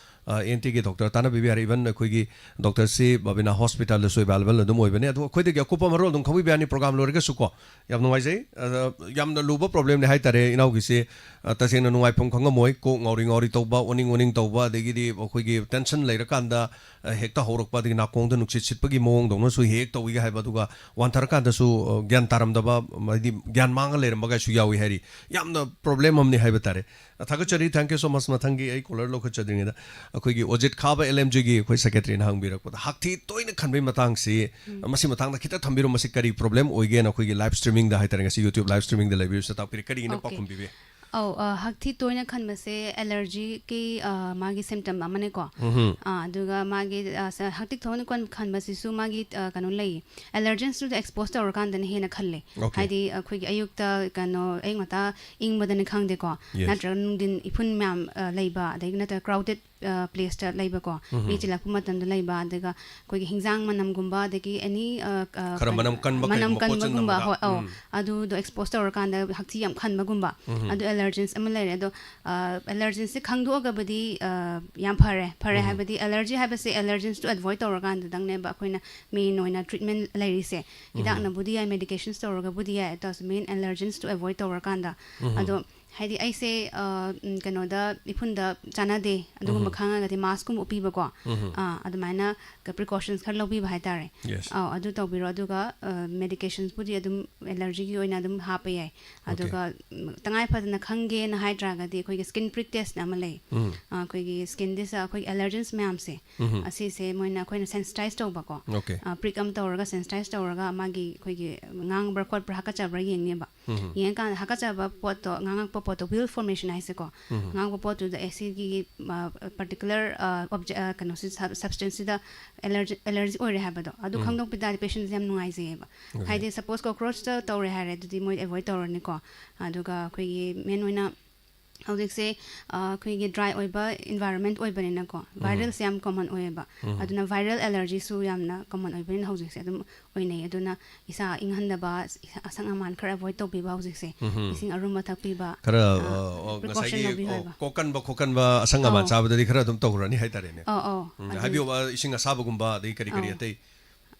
ꯑ, ꯏ ꯑꯦꯟ ꯇꯤꯒꯤ ꯗꯣꯛꯇꯔ ꯇꯥꯟꯅꯕꯤꯕ ꯌꯥꯔꯦ꯫ ꯏꯚꯟ ꯑꯩꯈꯣꯏꯒꯤ ꯗꯣꯛꯇꯔꯁꯤ ꯕꯕꯤꯅꯥ ꯍꯣꯁꯄꯤꯇꯥꯜꯗꯁꯨ ꯑꯦꯚꯥꯏꯂꯦꯕꯜ ꯑꯗꯨꯝ ꯑꯣꯏꯕꯅꯦ꯫ ꯑꯗꯣ ꯑꯩꯈꯣꯏꯗꯒꯤ ꯑꯀꯨꯞꯄ ꯃꯔꯣꯜ ꯑꯗꯨꯝ ꯈꯪꯕꯤꯕ ꯌꯥꯅꯤ ꯄ꯭ꯔꯣꯒꯥꯝ ꯂꯣꯏꯔꯒꯁꯨ ꯀꯣ꯫ ꯌꯥꯝ ꯅꯨꯡꯉꯥꯏꯖꯩ꯫ ꯑ, ꯌꯥꯝꯅ ꯂꯨꯕ ꯄ꯭ꯔꯣꯕ꯭ꯂꯦꯝꯅꯤ ꯍꯥꯏꯇꯥꯔꯦ ꯏꯅꯥꯎꯒꯤꯁꯦ꯫ ꯑ, ꯇꯁꯦꯡꯅ ꯅꯨꯡꯉꯥꯏꯐꯝ ꯈꯪꯉꯝꯃꯣꯏ꯫ ꯀꯣꯛ ꯉꯥꯎꯔꯤ ꯉꯥꯎꯔꯤ ꯇꯧꯕ, ꯑꯣꯅꯤꯡ ꯑꯣꯅꯤꯡ ꯇꯧꯕ, ꯑꯗꯒꯤꯗꯤ ꯑꯩꯈꯣꯏꯒꯤ ꯇꯦꯟꯁꯟ ꯂꯩꯔꯀꯥꯟꯗ, ꯑ, ꯍꯦꯛꯇ ꯍꯧꯔꯛꯄ, ꯑꯗꯒꯤ ꯅꯥꯀꯣꯡꯗ ꯅꯨꯡꯁꯤꯠ ꯁꯤꯠꯄꯒꯤ ꯃꯑꯣꯡꯗꯧꯅꯁꯨ ꯍꯦꯛ ꯍꯦꯛ ꯇꯧꯏꯒ ꯍꯥꯏꯕ, ꯑꯗꯨꯒ ꯋꯥꯟꯊꯔꯀꯥꯟꯗꯁꯨ, ꯑ, ꯒ꯭ꯌꯥꯟ ꯇꯥꯔꯝꯗꯕ, ꯍꯥꯏꯗꯤ ꯒ꯭ꯌꯥꯟ ꯃꯥꯡꯉ ꯂꯩꯔꯝꯕꯒꯁꯨ ꯌꯥꯎꯏ ꯍꯥꯏꯔꯤ꯫ ꯌꯥꯝꯅ ꯄ꯭ꯔꯣꯕ꯭ꯂꯦꯝ ꯑꯃꯅꯤ ꯍꯥꯏꯕ ꯇꯥꯔꯦ꯫ ꯑ, ꯊꯥꯒꯠꯆꯔꯤ꯫ Thank you so much꯫ ꯃꯊꯪꯒꯤ ꯑꯩ ꯀꯣꯂꯔ ꯂꯧꯈꯠꯆꯗ꯭ꯔꯤꯉꯩꯗ ꯑꯩꯈꯣꯏꯒꯤ ꯑꯣꯖꯤꯠ ꯈꯥꯕ ꯑꯦꯜ ꯑꯦꯝ ꯖꯤꯒꯤ ꯑꯩꯈꯣꯏ ꯁꯦꯀ꯭ꯔꯦꯇꯔꯤꯅ ꯍꯪꯕꯤꯔꯛꯄꯗ, ꯍꯛꯊꯤ ꯇꯣꯏꯅ ꯈꯟꯕꯒꯤ ꯃꯇꯥꯡꯁꯤ, ꯃꯁꯤ ꯃꯇꯥꯡꯗ ꯈꯤꯇ ꯊꯝꯕꯤꯔꯣ, ꯃꯁꯤ ꯀꯔꯤ ꯄ꯭ꯔꯣꯕ꯭ꯂꯦꯝ ꯑꯣꯏꯒꯦꯅ ꯑꯩꯈꯣꯏꯒꯤ ꯂꯥꯏꯞ ꯁ꯭ꯇ꯭ꯔꯤꯃꯤꯡꯗ ꯍꯥꯏꯇꯥꯔꯦ, ꯉꯁꯤ ꯌꯨꯇ꯭ꯌꯨꯕ ꯂꯥꯏꯞ ꯁ꯭ꯇ꯭ꯔꯤꯃꯤꯡꯗ ꯂꯩꯕꯤꯔꯤꯕꯁꯤꯗ ꯇꯥꯛꯄꯤꯔꯦ꯫ ꯀꯔꯤꯒꯤꯅ ꯑꯣꯀꯦ꯫ ꯄꯥꯎꯈꯨꯝ ꯄꯤꯕꯤ? ꯑꯧ, ꯑ, ꯍꯛꯊꯤ ꯇꯣꯏꯅ ꯈꯟꯕꯁꯦ ꯑꯦꯂꯔꯖꯤꯒꯤ, ꯑ, ꯃꯥꯒꯤ ꯁꯤꯝꯇꯝ ꯑꯃꯅꯦꯀꯣ꯫ ꯑ, ꯑꯗꯨꯒ ꯃꯥꯒꯤ, ꯑ, ꯁ-, ꯍꯛꯊꯤ ꯇꯣꯏꯅ ꯀꯣꯟ-, ꯈꯟꯕꯁꯤꯁꯨ ꯃꯥꯒꯤ, ꯑ, ꯀꯩꯅꯣ ꯂꯩ, ꯑꯦꯂꯔꯖꯦꯟꯁꯇꯨꯗ ꯑꯦꯛꯁꯄꯣꯖ ꯇꯧꯔꯀꯥꯟꯗꯅ ꯍꯦꯟꯅ ꯈꯜꯂꯦ꯫ Okay. ꯍꯥꯏꯗꯤ ꯑꯩꯈꯣꯏꯒꯤ ꯑꯌꯨꯛꯇ ꯀꯩꯅꯣ, ꯑꯌꯨꯛ ꯉꯟꯇꯥ ꯏꯪꯕꯗꯅꯤ ꯈꯪꯗꯦꯀꯣ, Yes. ꯅꯠꯇ꯭ꯔꯒ ꯅꯨꯡꯊꯤꯟ ꯏꯐꯨꯟ ꯃꯌꯥꯝ, ꯑ, ꯂꯩꯕ, ꯑꯗꯒꯤ ꯅꯠꯇ꯭ꯔꯒ ꯀ꯭ꯔꯥꯎꯗꯦꯠ, ꯑ, ꯄ꯭ꯂꯦꯁꯇ ꯂꯩꯕꯀꯣ, ꯃꯤ ꯆꯤꯜꯂꯛꯄ ꯃꯇꯝꯗ ꯂꯩꯕ, ꯑꯗꯨꯒ ꯑꯩꯈꯣꯏꯒꯤ ꯍꯤꯟꯖꯥꯡ ꯃꯅꯝꯒꯨꯝꯕ, ꯑꯗꯒꯤ ꯑꯦꯅꯤ, ꯑ, ꯑ, ꯈꯔ ꯀꯩꯅꯣ, ꯃꯅꯝ ꯀꯟꯕ ꯃꯅꯝ ꯀꯩꯒꯨꯝꯕ, ꯄꯣꯠ ꯆꯩ ꯀꯟꯕꯒꯨꯝꯕ, ꯅꯝꯕꯗ? ꯍꯣꯏ, ꯑꯧ, ꯎꯝ. ꯑꯗꯨꯗꯣ ꯑꯦꯛꯁꯄꯣꯖ ꯇꯧꯔꯀꯥꯟꯗ ꯍꯛꯊꯤ ꯌꯥꯝ ꯈꯟꯕꯒꯨꯝꯕ, ꯑꯗꯨ ꯑꯦꯂꯔꯖꯦꯟꯁ ꯑꯃ ꯂꯩꯔꯦ꯫ ꯑꯗꯣ, ꯑ, ꯑꯦꯂꯔꯖꯦꯟꯁꯁꯦ ꯈꯪꯗꯣꯛꯑꯒꯕꯨꯗꯤ, ꯑ, ꯌꯥꯝ ꯐꯔꯦ꯫ ꯐꯔꯦ ꯍꯥꯏꯕꯗꯤ ꯑꯦꯂꯔꯖꯤ ꯍꯥꯏꯕꯁꯦ, ꯑꯦꯂꯔꯖꯦꯟꯁꯇꯨ ꯑꯦꯚꯣꯏꯗ ꯇꯧꯔꯀꯥꯟꯗꯗꯪꯅꯦꯕ ꯑꯩꯈꯣꯏꯅ ꯃꯦꯟ ꯑꯣꯏꯅ ꯇ꯭ꯔꯤꯠꯃꯦꯟ ꯂꯩꯔꯤꯁꯦ꯫ ꯍꯤꯗꯥꯛꯅꯕꯨꯗꯤ ꯌꯥꯏ, ꯃꯦꯗꯤꯀꯦꯁꯟꯁ ꯇꯧꯔꯒꯕꯨꯗꯤ ꯌꯥꯏ, ꯑꯗꯨ ꯇꯥꯔꯁꯨ ꯃꯦꯟ ꯑꯦꯂꯔꯖꯦꯟꯁꯇꯨ ꯑꯦꯚꯣꯏꯗ ꯇꯧꯔꯀꯥꯟꯗ꯫ ꯑꯗꯣ ꯍꯥꯏꯗꯤ ꯑꯩꯁꯦ, ꯑ, ꯎꯝ, ꯀꯩꯅꯣꯗ, ꯏꯐꯨꯟꯗ ꯆꯥꯟꯅꯗꯦ, ꯑꯗꯨꯒꯨꯝꯕ ꯈꯪꯉꯒꯗꯤ ꯃꯥꯁꯀꯨꯝꯕ ꯎꯞꯄꯤꯕꯀꯣ꯫ ꯑ, ꯑꯗꯨꯃꯥꯏꯅ ꯄ꯭ꯔꯤꯀꯣꯁꯟꯁ ꯈꯔ ꯂꯧꯕꯤꯕ ꯍꯥꯏꯇꯥꯔꯦ꯫ Yes. ꯑꯧ, ꯑꯗꯨ ꯇꯧꯕꯤꯔꯣ꯫ ꯑꯗꯨꯒ, ꯑ, ꯃꯦꯗꯤꯀꯦꯁꯟꯁꯄꯨꯗꯤ ꯑꯗꯨꯝ ꯑꯦꯂꯔꯖꯤꯒꯤ ꯑꯣꯏꯅ ꯑꯗꯨꯝ ꯍꯥꯞꯄ ꯌꯥꯏ꯫ Okay. ꯑꯗꯨꯒ, ꯎꯝ, ꯇꯉꯥꯏ ꯐꯗꯅ ꯈꯪꯒꯦꯅ ꯍꯥꯏ ꯇꯥꯔꯒꯗꯤ ꯑꯩꯈꯣꯏꯒꯤ ꯁ꯭ꯀꯤꯟ ꯄ꯭ꯔꯤꯛ ꯇꯦꯁꯅ ꯑꯃ ꯂꯩ꯫ ꯎꯝ. ꯑ, ꯑꯩꯈꯣꯏꯒꯤ ꯁ꯭ꯀꯤꯟꯗꯤꯁ ꯑꯩꯈꯣꯏꯒꯤ ꯑꯦꯂꯔꯖꯦꯟꯁ ꯃꯌꯥꯝꯁꯦ, ꯎꯝ. ꯑꯁꯤꯁꯦ ꯃꯣꯏꯅ ꯑꯩꯈꯣꯏꯅ ꯁꯦꯟꯁꯤꯇꯥꯏꯁ ꯇꯧꯕꯀꯣ꯫ Okay. ꯑ, ꯄ꯭ꯔꯤꯛ ꯑꯃ ꯇꯧꯔꯒ ꯁꯦꯟꯁꯤꯇꯥꯏꯁ ꯇꯧꯔꯒ ꯃꯥꯒꯤ ꯑꯩꯈꯣꯏꯒꯤ ꯉꯥꯡꯕ꯭ꯔꯥ ꯈꯣꯠꯄ꯭ꯔꯥ ꯍꯥꯀꯠꯆꯕ꯭ꯔꯥ ꯌꯦꯡꯅꯦꯕ꯫ ꯎꯝ. ꯌꯦꯡꯉꯀꯥꯟꯗ ꯍꯥꯀꯠꯆꯕ ꯄꯣꯠꯇꯣ, ꯉꯥꯡꯉꯛꯄ ꯄꯣꯠꯇꯣ, ꯋꯤꯜ ꯐꯣꯔꯃꯦꯁꯟ ꯍꯥꯏꯁꯦꯀꯣ꯫ ꯎꯝ. ꯉꯥꯡꯕ ꯄꯣꯠꯇꯨꯗ ꯑꯦ ꯁꯤꯒꯤ, ꯑ, ꯄꯥꯔꯇꯤꯀꯨꯂꯔ, ꯑ, ꯑꯣꯕꯖꯦ-, ꯑ, ꯀꯩꯅꯣꯁꯤ ꯁꯕ-, ꯁꯕꯁꯇꯦꯟꯁꯁꯤꯗ ꯑꯦꯂꯔꯖꯤ, ꯑꯦꯂꯔꯖꯤ ꯑꯣꯏꯔꯦ ꯍꯥꯏꯕꯗꯣ꯫ ꯑꯗꯨ ꯎꯝ. ꯈꯪꯗꯣꯛꯄ ꯇꯥꯔꯗꯤ ꯄꯦꯁꯦꯟꯁꯦ ꯌꯥꯝ ꯅꯨꯡꯉꯥꯏꯖꯩꯌꯦꯕ꯫ Okay. ꯍꯥꯏꯗꯤ ꯁꯄꯣꯁ ꯀꯣꯀ꯭ꯔꯣꯆꯇ ꯇꯧꯔꯦ ꯍꯥꯏꯔꯦ, ꯑꯗꯨꯗꯤ ꯃꯣꯏ ꯑꯦꯚꯣꯏꯗ ꯇꯧꯔꯅꯤꯀꯣ꯫ ꯑꯗꯨꯒ ꯑꯩꯈꯣꯏꯒꯤ ꯃꯦꯟ ꯑꯣꯏꯅ ꯍꯧꯖꯤꯛꯁꯦ, ꯑ, ꯑꯩꯈꯣꯏꯒꯤ ꯗ꯭ꯔꯥꯏ ꯑꯣꯏꯕ ꯏꯟꯚꯥꯏꯔꯣꯟꯃꯦꯟꯠ ꯑꯣꯏꯕꯅꯤꯅꯀꯣ, ꯎꯝ. ꯚꯥꯏꯔꯦꯜꯁꯦ ꯌꯥꯝ ꯀꯣꯃꯟ ꯑꯣꯏꯌꯦꯕ꯫ ꯎꯝ. ꯑꯗꯨꯅ ꯚꯥꯏꯔꯦꯜ ꯑꯦꯂꯔꯖꯤꯁꯨ ꯌꯥꯝꯅ ꯀꯣꯃꯟ ꯑꯣꯏꯕꯅꯤꯅ ꯍꯧꯖꯤꯛꯁꯦ ꯑꯗꯨꯝ ꯑꯣꯏꯅꯩ꯫ ꯑꯗꯨꯅ ꯏꯁꯥ ꯏꯪꯍꯟꯗꯕ, ꯏꯁꯥ ꯑꯁꯪ ꯑꯃꯥꯟ ꯈꯔ ꯑꯦꯚꯣꯏꯗ ꯇꯧꯕꯤꯕ ꯍꯧꯖꯤꯛꯁꯦ꯫ ꯎꯝ. ꯏꯁꯤꯡ ꯑꯔꯨꯝꯕ ꯊꯛꯄꯤꯕ, ꯈꯔ, ꯑ, ꯑ, ꯑ, precaution ꯉꯁꯥꯏꯒꯤ, ꯂꯧꯕꯤꯌꯨ ꯑ, ꯍꯥꯏꯕ꯫ ꯀꯣꯛꯀꯟꯕ ꯈꯣꯠꯀꯟꯕ ꯑꯁꯪ ꯑꯃꯥꯟ ꯑꯧ. ꯆꯥꯕꯗꯗꯤ ꯈꯔ ꯑꯗꯨꯝ ꯇꯧꯔꯅꯤ ꯍꯥꯏꯇꯥꯔꯦꯅꯦ꯫ ꯑꯧ, ꯑꯧ. ꯎꯝ, ꯑꯗꯨꯒꯤ ꯍꯥꯏꯕꯤꯌꯨꯕ, ꯏꯁꯤꯡ ꯑꯁꯥꯕꯒꯨꯝꯕ ꯑꯗꯒꯤ ꯀꯔꯤ ꯀꯔꯤ ꯑꯧ. ꯑꯇꯩ?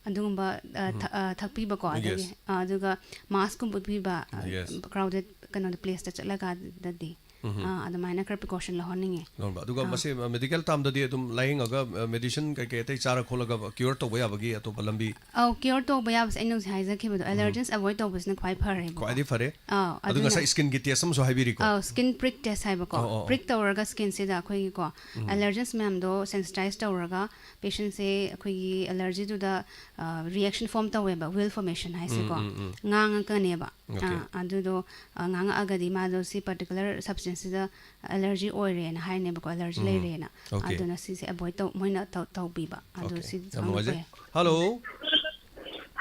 ꯑꯗꯨꯒꯨꯝꯕ, ꯑ, ꯎꯝ. ꯊ-, ꯑ, ꯊꯛꯄꯤꯕꯀꯣ, ꯑꯗꯒꯤ, Yes. ꯑ, ꯑꯗꯨꯒ ꯃꯥꯁꯀꯨꯝꯕ ꯎꯞꯄꯤꯕ, ꯑ, Yes. ꯀ꯭ꯔꯥꯎꯗꯦꯠ ꯀꯩꯅꯣꯗ, ꯄ꯭ꯂꯦꯁꯇ ꯆꯠꯂꯀꯥꯟꯗꯗꯤ꯫ ꯎꯝ. ꯑ, ꯑꯗꯨꯃꯥꯏꯅ ꯈꯔ ꯄ꯭ꯔꯤꯀꯣꯁꯟ ꯂꯧꯍꯟꯅꯤꯡꯉꯦ꯫ ꯂꯧꯍꯟꯕ꯫ ꯑꯗꯨꯒ ꯑꯥ. ꯃꯁꯤ, ꯑ, ꯃꯦꯗꯤꯀꯦꯜ ꯇꯥꯝꯗꯗꯤ ꯑꯗꯨꯝ ꯂꯥꯌꯦꯡꯉꯒ, ꯑ, ꯃꯦꯗꯤꯁꯤꯟ ꯀꯩꯀꯩ ꯑꯇꯩ ꯆꯥꯔ ꯈꯣꯠꯂꯒ ꯀ꯭ꯌꯣꯔ ꯇꯧꯕ ꯌꯥꯕꯒꯤ ꯑꯇꯣꯞꯄ ꯂꯝꯕꯤ? ꯑꯧ, ꯀ꯭ꯌꯣꯔ ꯇꯧꯕ ꯌꯥꯕꯁꯦ ꯑꯩꯅ ꯍꯧꯖꯤꯛ ꯍꯥꯏꯖꯈꯤꯕꯗꯣ, ꯎꯝ. ꯑꯦꯂꯔꯖꯦꯟꯁ ꯑꯦꯚꯣꯏꯗ ꯇꯧꯕꯁꯤꯅ ꯈ꯭ꯋꯥꯏ ꯐꯔꯦꯕꯀꯣ꯫ ꯈ꯭ꯋꯥꯏꯗꯒꯤ ꯐꯔꯦ꯫ ꯑꯥ, ꯑꯗꯨ ꯑꯗꯨꯅ ꯉꯁꯥꯏ ꯁ꯭ꯀꯤꯟꯒꯤ ꯇꯦꯁ ꯑꯃꯁꯨ ꯍꯥꯏꯕꯤꯔꯤꯀꯣ? ꯑꯧ, ꯁ꯭ꯀꯤꯟ ꯄ꯭ꯔꯤꯛ ꯇꯦꯁ ꯍꯥꯏꯕꯀꯣ꯫ ꯑꯧ, ꯑꯧ, ꯑꯧ. ꯄ꯭ꯔꯤꯛ ꯇꯧꯔꯒ ꯁ꯭ꯀꯤꯟꯁꯤꯗ ꯑꯩꯈꯣꯏꯒꯤꯀꯣ, ꯎꯝ. ꯑꯦꯂꯔꯖꯦꯟꯁ ꯃꯌꯥꯝꯗꯣ ꯁꯦꯟꯁꯤꯇꯥꯏꯁ ꯇꯧꯔꯒ ꯄꯦꯁꯦꯟꯁꯦ ꯑꯩꯈꯣꯏꯒꯤ ꯑꯦꯂꯔꯖꯤꯗꯨꯗ, ꯑ, ꯔꯤꯌꯦꯛꯁꯟ ꯐꯣꯔꯝ ꯇꯧꯋꯦꯕ, ꯋꯤꯜ ꯐꯣꯔꯃꯦꯁꯟ ꯍꯥꯏꯁꯦꯀꯣ꯫ Um, um, um. ꯉꯥꯡꯉꯛꯀꯅꯦꯕ꯫ Okay. ꯑꯥ, ꯑꯗꯨꯗꯣ ꯑꯥ, ꯉꯥꯡꯉꯛꯑꯒꯗꯤ ꯃꯥꯗꯣ ꯁꯤ particular substanceꯁꯤꯗ allergy ꯑꯣꯏꯔꯦꯅ ꯍꯥꯏꯅꯦꯕꯀꯣ, allergy ꯎꯝ. ꯂꯩꯔꯦꯅ꯫ Okay. ꯑꯗꯨꯅ ꯁꯤꯁꯦ avoid ꯇꯧ, ꯃꯣꯏꯅ ꯇꯧ-, ꯇꯧꯕꯤꯕ꯫ ꯑꯗꯣ Okay. ꯁꯤ ꯌꯥꯝ ꯈꯪꯗꯣꯛꯄ ꯅꯨꯡꯉꯥꯏꯖꯩ꯫ ꯌꯥꯏ꯫ Hello꯫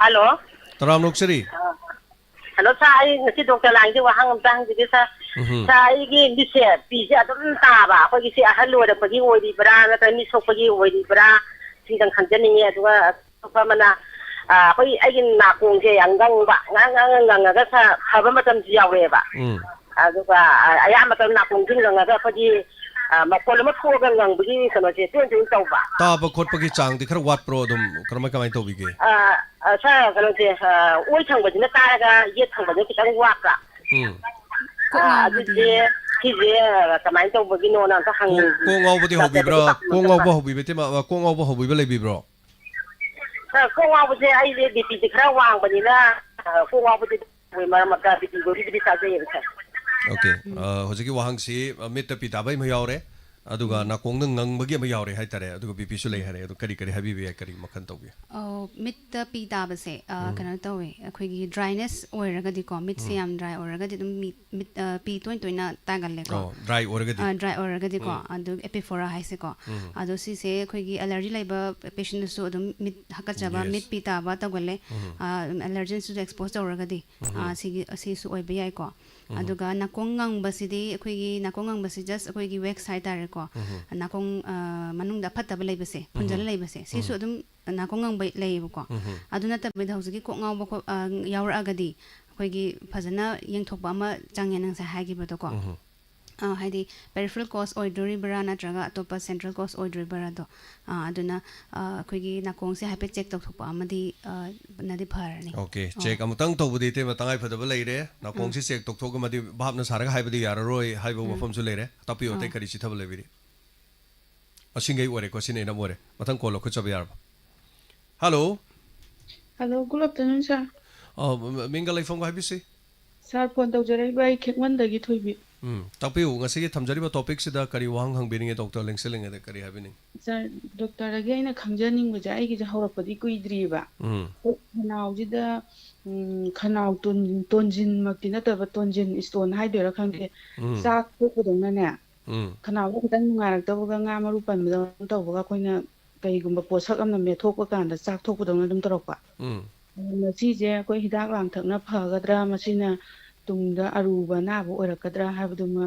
Hello꯫ ꯇꯔꯥꯝꯅ ꯑꯣꯛꯆꯔꯤ꯫ ꯑꯥ, hello sir, ꯑꯩ ꯉꯁꯤ doctor lineꯒꯤ ꯋꯥꯍꯪ ꯑꯝꯇ ꯍꯪꯖꯒꯦ sir꯫ ꯎꯝꯍꯨꯝ꯫ Sir, ꯑꯩꯒꯤ ꯃꯤꯠꯁꯦ ꯄꯤꯁꯦ ꯑꯗꯨꯝ ꯇꯥꯕ, ꯑꯩꯈꯣꯏꯒꯤ ꯁꯤ ꯑꯍꯜ ꯑꯣꯏꯔꯛꯄꯒꯤ ꯑꯣꯏꯔꯤꯕ꯭ꯔꯥ ꯅꯠꯇ꯭ꯔꯒ ꯃꯤꯠ ꯁꯣꯛꯄꯒꯤ ꯑꯣꯏꯔꯤꯕ꯭ꯔꯥ, ꯁꯤꯗꯪ ꯈꯪꯖꯅꯤꯡꯉꯦ꯫ ꯑꯗꯨꯒ ꯑꯇꯣꯞꯄ ꯑꯃꯅ, ꯑꯥ, ꯑꯩꯈꯣꯏ ꯑꯩꯒꯤ ꯅꯥꯀꯣꯡꯁꯦ ꯌꯥꯝ ꯉꯪꯕ, ꯉꯥꯡ ꯉꯥꯡ ꯉꯪꯉꯒ sir ꯐꯕ ꯃꯇꯝꯁꯨ ꯌꯥꯎꯔꯛꯑꯦꯕ꯫ ꯎꯝ꯫ ꯑꯗꯨꯒ, ꯑ, ꯑꯌꯥꯝꯕ ꯃꯇꯝ ꯅꯥꯀꯣꯡꯁꯤ ꯉꯪꯉꯒ ꯑꯩꯈꯣꯏꯒꯤ, ꯑ, ꯃꯈꯣꯟ ꯑꯃ ꯊꯣꯛꯑꯒ ꯉꯪꯕꯒꯤ ꯀꯩꯅꯣꯁꯦ ꯇꯣꯏꯅ ꯇꯣꯏꯅ ꯇꯧꯕ꯫ ꯇꯥꯕ ꯈꯣꯠꯄꯒꯤ ꯆꯥꯡꯗꯤ ꯈꯔ ꯋꯥꯠꯄ꯭ꯔꯣ? ꯑꯗꯨꯝ ꯀꯔꯝꯍꯥꯏ, ꯀꯃꯥꯏꯅ ꯇꯧꯕꯤꯒꯦ? ꯑ, ꯑ, sir, ꯀꯩꯅꯣꯁꯦ, ꯑ, ꯑꯣꯏ ꯊꯪꯕꯁꯤꯅ ꯇꯥꯔꯒ ꯌꯦꯠ ꯊꯪꯕꯁꯤꯅ ꯈꯤꯇꯪ ꯋꯥꯠꯄ꯫ ꯎꯝ꯫ ꯀꯣꯛ ꯑ, ꯉꯥꯎꯕꯗꯤ? ꯑꯗꯨꯁꯦ, ꯁꯤꯁꯦ, ꯑ, ꯀꯃꯥꯏꯅ ꯇꯧꯕꯒꯤꯅꯣꯅ ꯑꯝꯇ ꯀꯣꯛ, ꯍꯪꯅꯤꯡꯉꯤ꯫ ꯀꯣꯛ ꯉꯥꯎꯕꯗꯤ ꯗꯥꯛꯇꯔꯗꯒꯤ ꯍꯧꯕꯤꯕ꯭ꯔꯥ? ꯄꯥꯎ ꯀꯣꯛ ꯑꯝꯇ ꯉꯥꯎꯕ ꯐꯪ- ꯍꯧꯕꯤꯕ, ꯏꯇꯩꯃ, ꯑ, ꯀꯣꯛ ꯉꯥꯎꯕ ꯍꯧꯕꯤꯕ ꯂꯩꯕꯤꯕ꯭ꯔꯣ? Sir, ꯀꯣꯛ ꯉꯥꯎꯕꯁꯦ ꯑꯩꯁꯦ BP ꯁꯦ ꯈꯔ ꯋꯥꯡꯕꯅꯤꯅ, ꯑ, ꯀꯣꯛ ꯉꯥꯎꯕꯗꯤ ꯇꯧꯋꯦ, ꯃꯔꯛ ꯃꯔꯛꯇ BP ꯒꯨꯂꯤꯕꯨꯗꯤ ꯆꯥꯖꯩꯌꯦꯕ, sir꯫ Okay. ꯎꯝ꯫ ꯑ, ꯍꯧꯖꯤꯛꯀꯤ ꯋꯥꯍꯪꯁꯤ, ꯑ, ꯃꯤꯠꯇ ꯄꯤ ꯇꯥꯕ ꯑꯃ ꯌꯥꯎꯔꯦ, ꯑꯗꯨꯒ ꯎꯝ꯫ ꯅꯥꯀꯣꯡꯗ ꯉꯪꯕꯒꯤ ꯑꯃ ꯌꯥꯎꯔꯦ ꯍꯥꯏꯇꯥꯔꯦ, ꯑꯗꯨꯒ BP ꯁꯨ ꯂꯩ ꯎꯝ꯫ ꯍꯥꯏꯔꯦ꯫ ꯑꯗꯨ ꯀꯔꯤ ꯀꯔꯤ ꯍꯥꯏꯕꯤꯕ ꯌꯥꯏ, ꯀꯔꯤ ꯃꯈꯜ ꯇꯧꯕꯤ? ꯑꯣ, ꯃꯤꯠꯇ ꯄꯤ ꯇꯥꯕꯁꯦ, ꯑ, ꯎꯝ꯫ ꯀꯩꯅꯣ ꯇꯧꯋꯦ, ꯑꯩꯈꯣꯏꯒꯤ dryness ꯑꯣꯏꯔꯒꯗꯤꯀꯣ, ꯃꯤꯠꯁꯦ ꯎꯝ꯫ ꯌꯥꯝ dry ꯑꯣꯏꯔꯒꯗꯤ ꯑꯗꯨꯝ ꯃꯤ-, ꯃꯤꯠ, ꯑ, ꯄꯤ ꯇꯣꯏ ꯇꯣꯏꯅ ꯇꯥꯒꯜꯂꯦꯀꯣ꯫ ꯑꯣ, dry ꯑꯣꯏꯔꯒꯗꯤ? ꯑ, dry ꯑꯣꯏꯔꯒꯗꯤꯀꯣ, ꯎꯝ꯫ ꯑꯗꯨ ꯑꯦꯄꯤꯐꯣꯔꯥ ꯍꯥꯏꯁꯦꯀꯣ꯫ ꯎꯝ꯫ ꯑꯗꯣ ꯁꯤꯁꯦ ꯑꯩꯈꯣꯏꯒꯤ allergy ꯂꯩꯕ patient ꯇꯁꯨ ꯑꯗꯨꯝ ꯃꯤꯠ ꯍꯥꯀꯠꯆꯕ, Yes. ꯃꯤꯠ ꯄꯤ ꯇꯥꯕ ꯇꯧꯒꯜꯂꯦ꯫ ꯎꯝ꯫ ꯑ, allergen ꯁꯨ expose ꯇꯧꯔꯒꯗꯤ, ꯎꯝ꯫ ꯑ, ꯁꯤꯒꯤ, ꯑꯁꯤꯁꯨ ꯑꯣꯏꯕ ꯌꯥꯏꯀꯣ꯫ ꯎꯝ꯫ ꯑꯗꯨꯒ ꯅꯥꯀꯣꯡ ꯉꯪꯕꯁꯤꯗꯤ, ꯑꯩꯈꯣꯏꯒꯤ ꯅꯥꯀꯣꯡ ꯉꯪꯕꯁꯤ just ꯑꯩꯈꯣꯏꯒꯤ wax ꯍꯥꯏꯇꯥꯔꯦꯀꯣ꯫ ꯎꯝ꯫ ꯅꯥꯀꯣꯡ, ꯑ, ꯃꯅꯨꯡꯗ ꯑꯐꯠꯇꯕ ꯂꯩꯕꯁꯦ, ꯐꯨꯟꯖꯜꯂ ꯎꯝ꯫ ꯂꯩꯕꯁꯦ, ꯁꯤꯁꯨ ꯎꯝ꯫ ꯑꯗꯨꯝ ꯅꯥꯀꯣꯡ ꯉꯪꯕ ꯂꯩꯌꯦꯕꯀꯣ꯫ ꯎꯝ꯫ ꯑꯗꯨ ꯅꯠꯇꯕꯤꯗ ꯍꯧꯖꯤꯛꯀꯤ ꯀꯣꯛ ꯉꯥꯎꯕ ꯈꯣꯠ-, ꯑ, ꯌꯥꯎꯔꯛꯑꯒꯗꯤ ꯑꯩꯈꯣꯏꯒꯤ ꯐꯖꯅ ꯌꯦꯡꯊꯣꯛꯄ ꯑꯃ ꯆꯪꯉꯦ, ꯅꯪ ꯉꯁꯥꯏ ꯍꯥꯏꯈꯤꯕꯗꯣꯀꯣ꯫ ꯎꯝ꯫ ꯑ, ꯍꯥꯏꯗꯤ peripheral cause ꯑꯣꯏꯗꯣꯔꯤꯕ꯭ꯔꯥ ꯅꯠꯇ꯭ꯔꯒ ꯑꯇꯣꯞꯄ central cause ꯑꯣꯏꯗꯣꯔꯤꯕ꯭ꯔꯥꯗꯣ, ꯑ, ꯑꯗꯨꯅ, ꯑ, ꯑꯩꯈꯣꯏꯒꯤ ꯅꯥꯀꯣꯡꯁꯦ ꯍꯥꯏꯐꯦꯠ check ꯇꯧꯊꯣꯛꯄ ꯑꯃꯗꯤ, ꯑ, ꯅꯗꯤ ꯐꯔꯅꯤ꯫ Okay, ꯑ꯫ Check ꯑꯃꯨꯛꯇꯪ ꯇꯧꯕꯗꯤ ꯏꯇꯩꯃ ꯇꯉꯥꯏ ꯐꯗꯕ ꯂꯩꯔꯦ꯫ ꯅꯥꯀꯣꯡꯁꯤ ꯎꯝ꯫ Check ꯇꯧꯊꯣꯛꯑꯒ ꯃꯗꯤ ꯚꯥꯞꯅ ꯁꯥꯔꯒ ꯍꯥꯏꯕꯗꯤ ꯌꯥꯔꯔꯣꯏ ꯍꯥꯏꯕ ꯎꯝ꯫ ꯋꯥꯐꯝꯁꯨ ꯂꯩꯔꯦ꯫ ꯇꯥꯛꯄꯤꯌꯨ, ꯑꯇꯩ ꯑ꯫ ꯀꯔꯤ ꯆꯤꯊꯕ ꯂꯩꯕꯤꯔꯤ? ꯑꯁꯤꯡꯒꯩ ꯑꯣꯏꯔꯦꯀꯣ, ꯁꯤꯅ enough ꯑꯣꯏꯔꯦ꯫ ꯃꯊꯪ call ꯂꯧꯈꯠꯆꯕ ꯌꯥꯔꯕ? Hello꯫ Hello, good afternoon, sir꯫ ꯑ, ꯃ-, ꯃꯤꯡꯒ ꯂꯩꯐꯝꯒ ꯍꯥꯏꯕꯤꯁꯤ꯫ Sir, phone ꯇꯧꯖꯔꯛꯏꯕ ꯑꯩ ꯈꯦꯛꯃꯟꯗꯒꯤ ꯊꯣꯏꯕꯤ꯫ ꯎꯝ, ꯇꯥꯛꯄꯤꯌꯨ, ꯉꯁꯤꯒꯤ ꯊꯝꯖꯔꯤꯕ ꯇꯣꯄꯤꯛꯁꯤꯗ ꯀꯔꯤ ꯋꯥꯍꯪ ꯍꯪꯕꯤꯅꯤꯡꯉꯦ, ꯗꯣꯛꯇꯔ ꯂꯦꯡꯁꯤꯜꯂꯤꯉꯩꯗ ꯀꯔꯤ ꯍꯥꯏꯕꯤꯅꯤꯡꯉꯤ? ꯁꯥꯔ, ꯗꯣꯛꯇꯔꯗꯒꯤ ꯑꯩꯅ ꯈꯪꯖꯅꯤꯡꯕꯁꯦ, ꯑꯩꯒꯤꯁꯦ ꯍꯧꯔꯛꯄꯗꯤ ꯀꯨꯏꯗ꯭ꯔꯤꯕ꯫ ꯎꯝ, ꯑꯩꯈꯣꯏ ꯈꯅꯥꯎꯁꯤꯗ ꯎꯝ, ꯈꯅꯥꯎ ꯇꯣꯟ- ꯇꯣꯟꯖꯤꯟꯃꯛꯇꯤ ꯅꯠꯇꯕ, ꯇꯣꯟꯖꯤꯟ ꯏꯁꯇꯣꯟ ꯍꯥꯏꯗꯣꯏꯔꯥ ꯈꯪꯗꯦ, ꯎꯝ, ꯆꯥꯛ ꯊꯣꯛꯄꯗꯧꯅꯅꯦ, ꯎꯝ, ꯈꯅꯥꯎꯗ ꯈꯤꯇꯪ ꯅꯨꯡꯉꯥꯏꯔꯛꯇꯕꯒ, ꯉꯥ ꯃꯔꯨ ꯄꯟꯕꯗꯧꯅ ꯇꯧꯕꯒ, ꯑꯩꯈꯣꯏꯅ ꯀꯩꯒꯨꯝꯕ ꯄꯣꯠꯁꯛ ꯑꯃ ꯃꯦꯠꯊꯣꯛꯄ ꯀꯥꯟꯗ ꯆꯥꯛ ꯊꯣꯛꯄꯗꯧꯅ ꯑꯗꯨꯝ ꯇꯧꯔꯛꯄ꯫ ꯎꯝ꯫ ꯑꯗꯨꯅ ꯁꯤꯁꯦ ꯑꯩꯈꯣꯏ ꯍꯤꯗꯥꯛ ꯂꯥꯡꯊꯛꯅ ꯐꯒꯗ꯭ꯔꯥ, ꯃꯁꯤꯅ ꯇꯨꯡꯗ ꯑꯔꯨꯕ ꯑꯅꯥꯕ ꯑꯣꯏꯔꯛꯀꯗ꯭ꯔꯥ ꯍꯥꯏꯕꯗꯨꯃ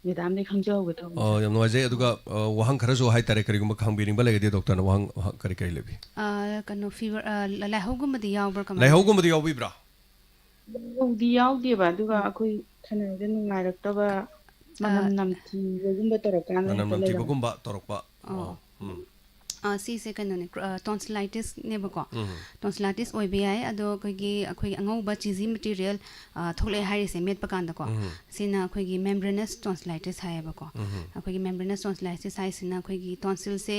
ꯃꯦꯗꯥꯝꯗꯒꯤ ꯈꯪꯖꯍꯧꯒꯦ ꯇꯧꯕꯅꯤ꯫ ꯑ, ꯌꯥꯝ ꯅꯨꯡꯉꯥꯏꯖꯩ꯫ ꯑꯗꯨꯒ, ꯑ, ꯋꯥꯍꯪ ꯈꯔꯁꯨ ꯍꯥꯏꯇꯥꯔꯦ, ꯀꯔꯤꯒꯨꯝꯕ ꯍꯪꯕꯤꯅꯤꯡꯕ ꯂꯩꯔꯒꯗꯤ ꯗꯣꯛꯇꯔꯅ ꯋꯥꯍꯪ, ꯋꯥꯍꯪ ꯀꯔꯤ ꯀꯔꯤ ꯂꯩꯕꯤ? ꯑ, ꯀꯩꯅꯣ, ꯐꯤꯕꯔ, ꯑ, ꯂ- ꯂꯥꯏꯍꯧꯒꯨꯝꯕꯗꯤ ꯌꯥꯎꯕ꯭ꯔꯥ, ꯀꯃꯥꯏꯅ? ꯂꯥꯏꯍꯧꯒꯨꯝꯕꯗꯤ ꯌꯥꯎꯕꯤꯕ꯭ꯔꯥ? ꯂꯥꯏꯍꯧꯗꯤ ꯌꯥꯎꯗꯦꯕ, ꯑꯗꯨꯒ ꯑꯩꯈꯣꯏ ꯈꯅꯥꯎꯗ ꯅꯨꯡꯉꯥꯏꯔꯛꯇꯕ, ꯃꯅꯝ ꯑ, ꯅꯝꯊꯤꯕꯒꯨꯝꯕ ꯇꯧꯔꯀꯥꯟꯗ ꯃꯅꯝ ꯍꯦꯛꯇ ꯂꯩꯔꯝꯃꯦ꯫ ꯅꯝꯊꯤꯕꯒꯨꯝꯕ ꯇꯧꯔꯛꯄ? ꯑꯣ꯫ ꯑꯣ, ꯎꯝ, ꯑ, ꯁꯤꯁꯦ ꯀꯩꯅꯣꯅꯦ, ꯀ꯭ꯔ- ꯑ, tonsillitis ꯅꯦꯕꯀꯣ꯫ ꯎꯝ, Tonsillitis ꯑꯣꯏꯕ ꯌꯥꯏ, ꯑꯗꯣ ꯑꯩꯈꯣꯏꯒꯤ, ꯑꯩꯈꯣꯏꯒꯤ ꯑꯉꯧꯕ cheesy material, ꯑ, ꯊꯣꯛꯂꯛꯑꯦ ꯍꯥꯏꯔꯤꯁꯦ ꯃꯦꯠꯄ ꯀꯥꯟꯗꯀꯣ꯫ ꯎꯝ, ꯁꯤꯅ ꯑꯩꯈꯣꯏꯒꯤ membranous tonsillitis ꯍꯥꯏꯌꯦꯕꯀꯣ꯫ ꯎꯝ, ꯑꯩꯈꯣꯏꯒꯤ membranous tonsillitis ꯍꯥꯏꯁꯤꯅ ꯑꯩꯈꯣꯏꯒꯤ tonsilꯁꯦ,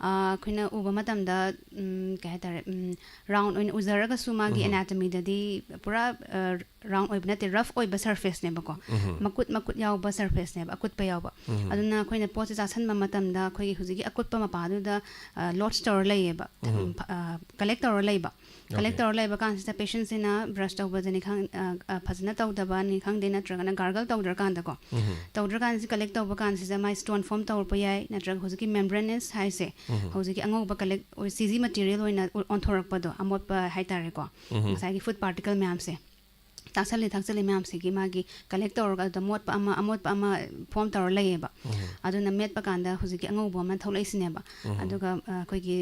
ꯑ, ꯑꯩꯈꯣꯏꯅ ꯎꯕ ꯃꯇꯝꯗ, ꯎꯝ, ꯀꯩ ꯍꯥꯏꯇꯥꯔꯦ, ꯎꯝ, round ꯑꯣꯏꯅ ꯎꯖꯔꯒꯁꯨ ꯃꯥꯒꯤ ꯎꯝ, anatomy ꯗꯗꯤ ꯄꯨꯔꯥ, ꯑ, round ꯑꯣꯏꯕ ꯅꯠꯇꯦ, rough ꯑꯣꯏꯕ surface ꯅꯦꯕꯀꯣ꯫ ꯎꯝ, ꯃꯀꯨꯠ ꯃꯀꯨꯠ ꯌꯥꯎꯕ surface ꯅꯦꯕ, ꯑꯀꯨꯠꯄ ꯌꯥꯎꯕ꯫ ꯎꯝ, ꯑꯗꯨꯅ ꯑꯩꯈꯣꯏꯅ ꯄꯣꯠꯁꯦ ꯆꯥꯁꯟꯕ ꯃꯇꯝꯗ ꯑꯩꯈꯣꯏꯒꯤ ꯍꯧꯖꯤꯛꯀꯤ ꯑꯀꯨꯠꯄ ꯃꯄꯥꯗꯨꯗ, ꯑ, lodge ꯇꯧꯔ ꯂꯩꯌꯦꯕ, ꯎꯝ, ꯐ- ꯑ, collect ꯇꯧꯔ ꯂꯩꯕ꯫ Collect okay, ꯇꯧꯔ ꯂꯩꯕ ꯀꯥꯟꯁꯤꯗ patientꯁꯤꯅ brush ꯇꯧꯕꯗꯅꯤ ꯈꯪ- ꯑ, ꯑ, ꯐꯖꯅ ꯇꯧꯗꯕꯅꯤ ꯈꯪꯗꯦ, ꯅꯠꯇ꯭ꯔꯒꯅ gargle ꯇꯧꯗ꯭ꯔꯀꯥꯟꯗꯀꯣ꯫ ꯎꯝ, ꯇꯧꯗ꯭ꯔꯀꯥꯟꯁꯤꯗ collect ꯇꯧꯕ ꯀꯥꯟꯁꯤꯗ ꯃꯥꯏ stone form ꯇꯧꯔꯛꯄ ꯌꯥꯏ, ꯅꯠꯇ꯭ꯔꯒ ꯍꯧꯖꯤꯛꯀꯤ membranous ꯍꯥꯏꯁꯦ, ꯎꯝ, ꯍꯧꯖꯤꯛꯀꯤ ꯑꯉꯧꯕ collect ꯑꯣꯏ- cheesy material ꯑꯣꯏꯅ ꯑꯣ- ꯑꯣꯟꯊꯣꯔꯛꯄꯗꯣ, ꯑꯃꯣꯠꯄ ꯍꯥꯏꯇꯥꯔꯦꯀꯣ, ꯎꯝ, ꯉꯁꯥꯏꯒꯤ food particle ꯃꯌꯥꯝꯁꯦ, ꯆꯥꯁꯜꯂꯤ ꯊꯛꯆꯜꯂꯤ ꯃꯌꯥꯝꯁꯤꯒꯤ ꯃꯥꯒꯤ collect ꯇꯧꯔꯒ ꯑꯗꯨꯗ ꯃꯣꯠꯄ ꯑꯃ, ꯑꯃꯣꯠꯄ ꯑꯃ form ꯇꯧꯔ ꯂꯩꯌꯦꯕ꯫ ꯎꯝ, ꯑꯗꯨꯅ ꯃꯦꯠꯄ ꯀꯥꯟꯗ ꯍꯧꯖꯤꯛꯀꯤ ꯑꯉꯧꯕ ꯑꯃ ꯊꯣꯛꯂꯛꯏꯁꯤꯅꯦꯕ꯫ ꯎꯝ, ꯑꯗꯨꯒ, ꯑ, ꯑꯩꯈꯣꯏꯒꯤ,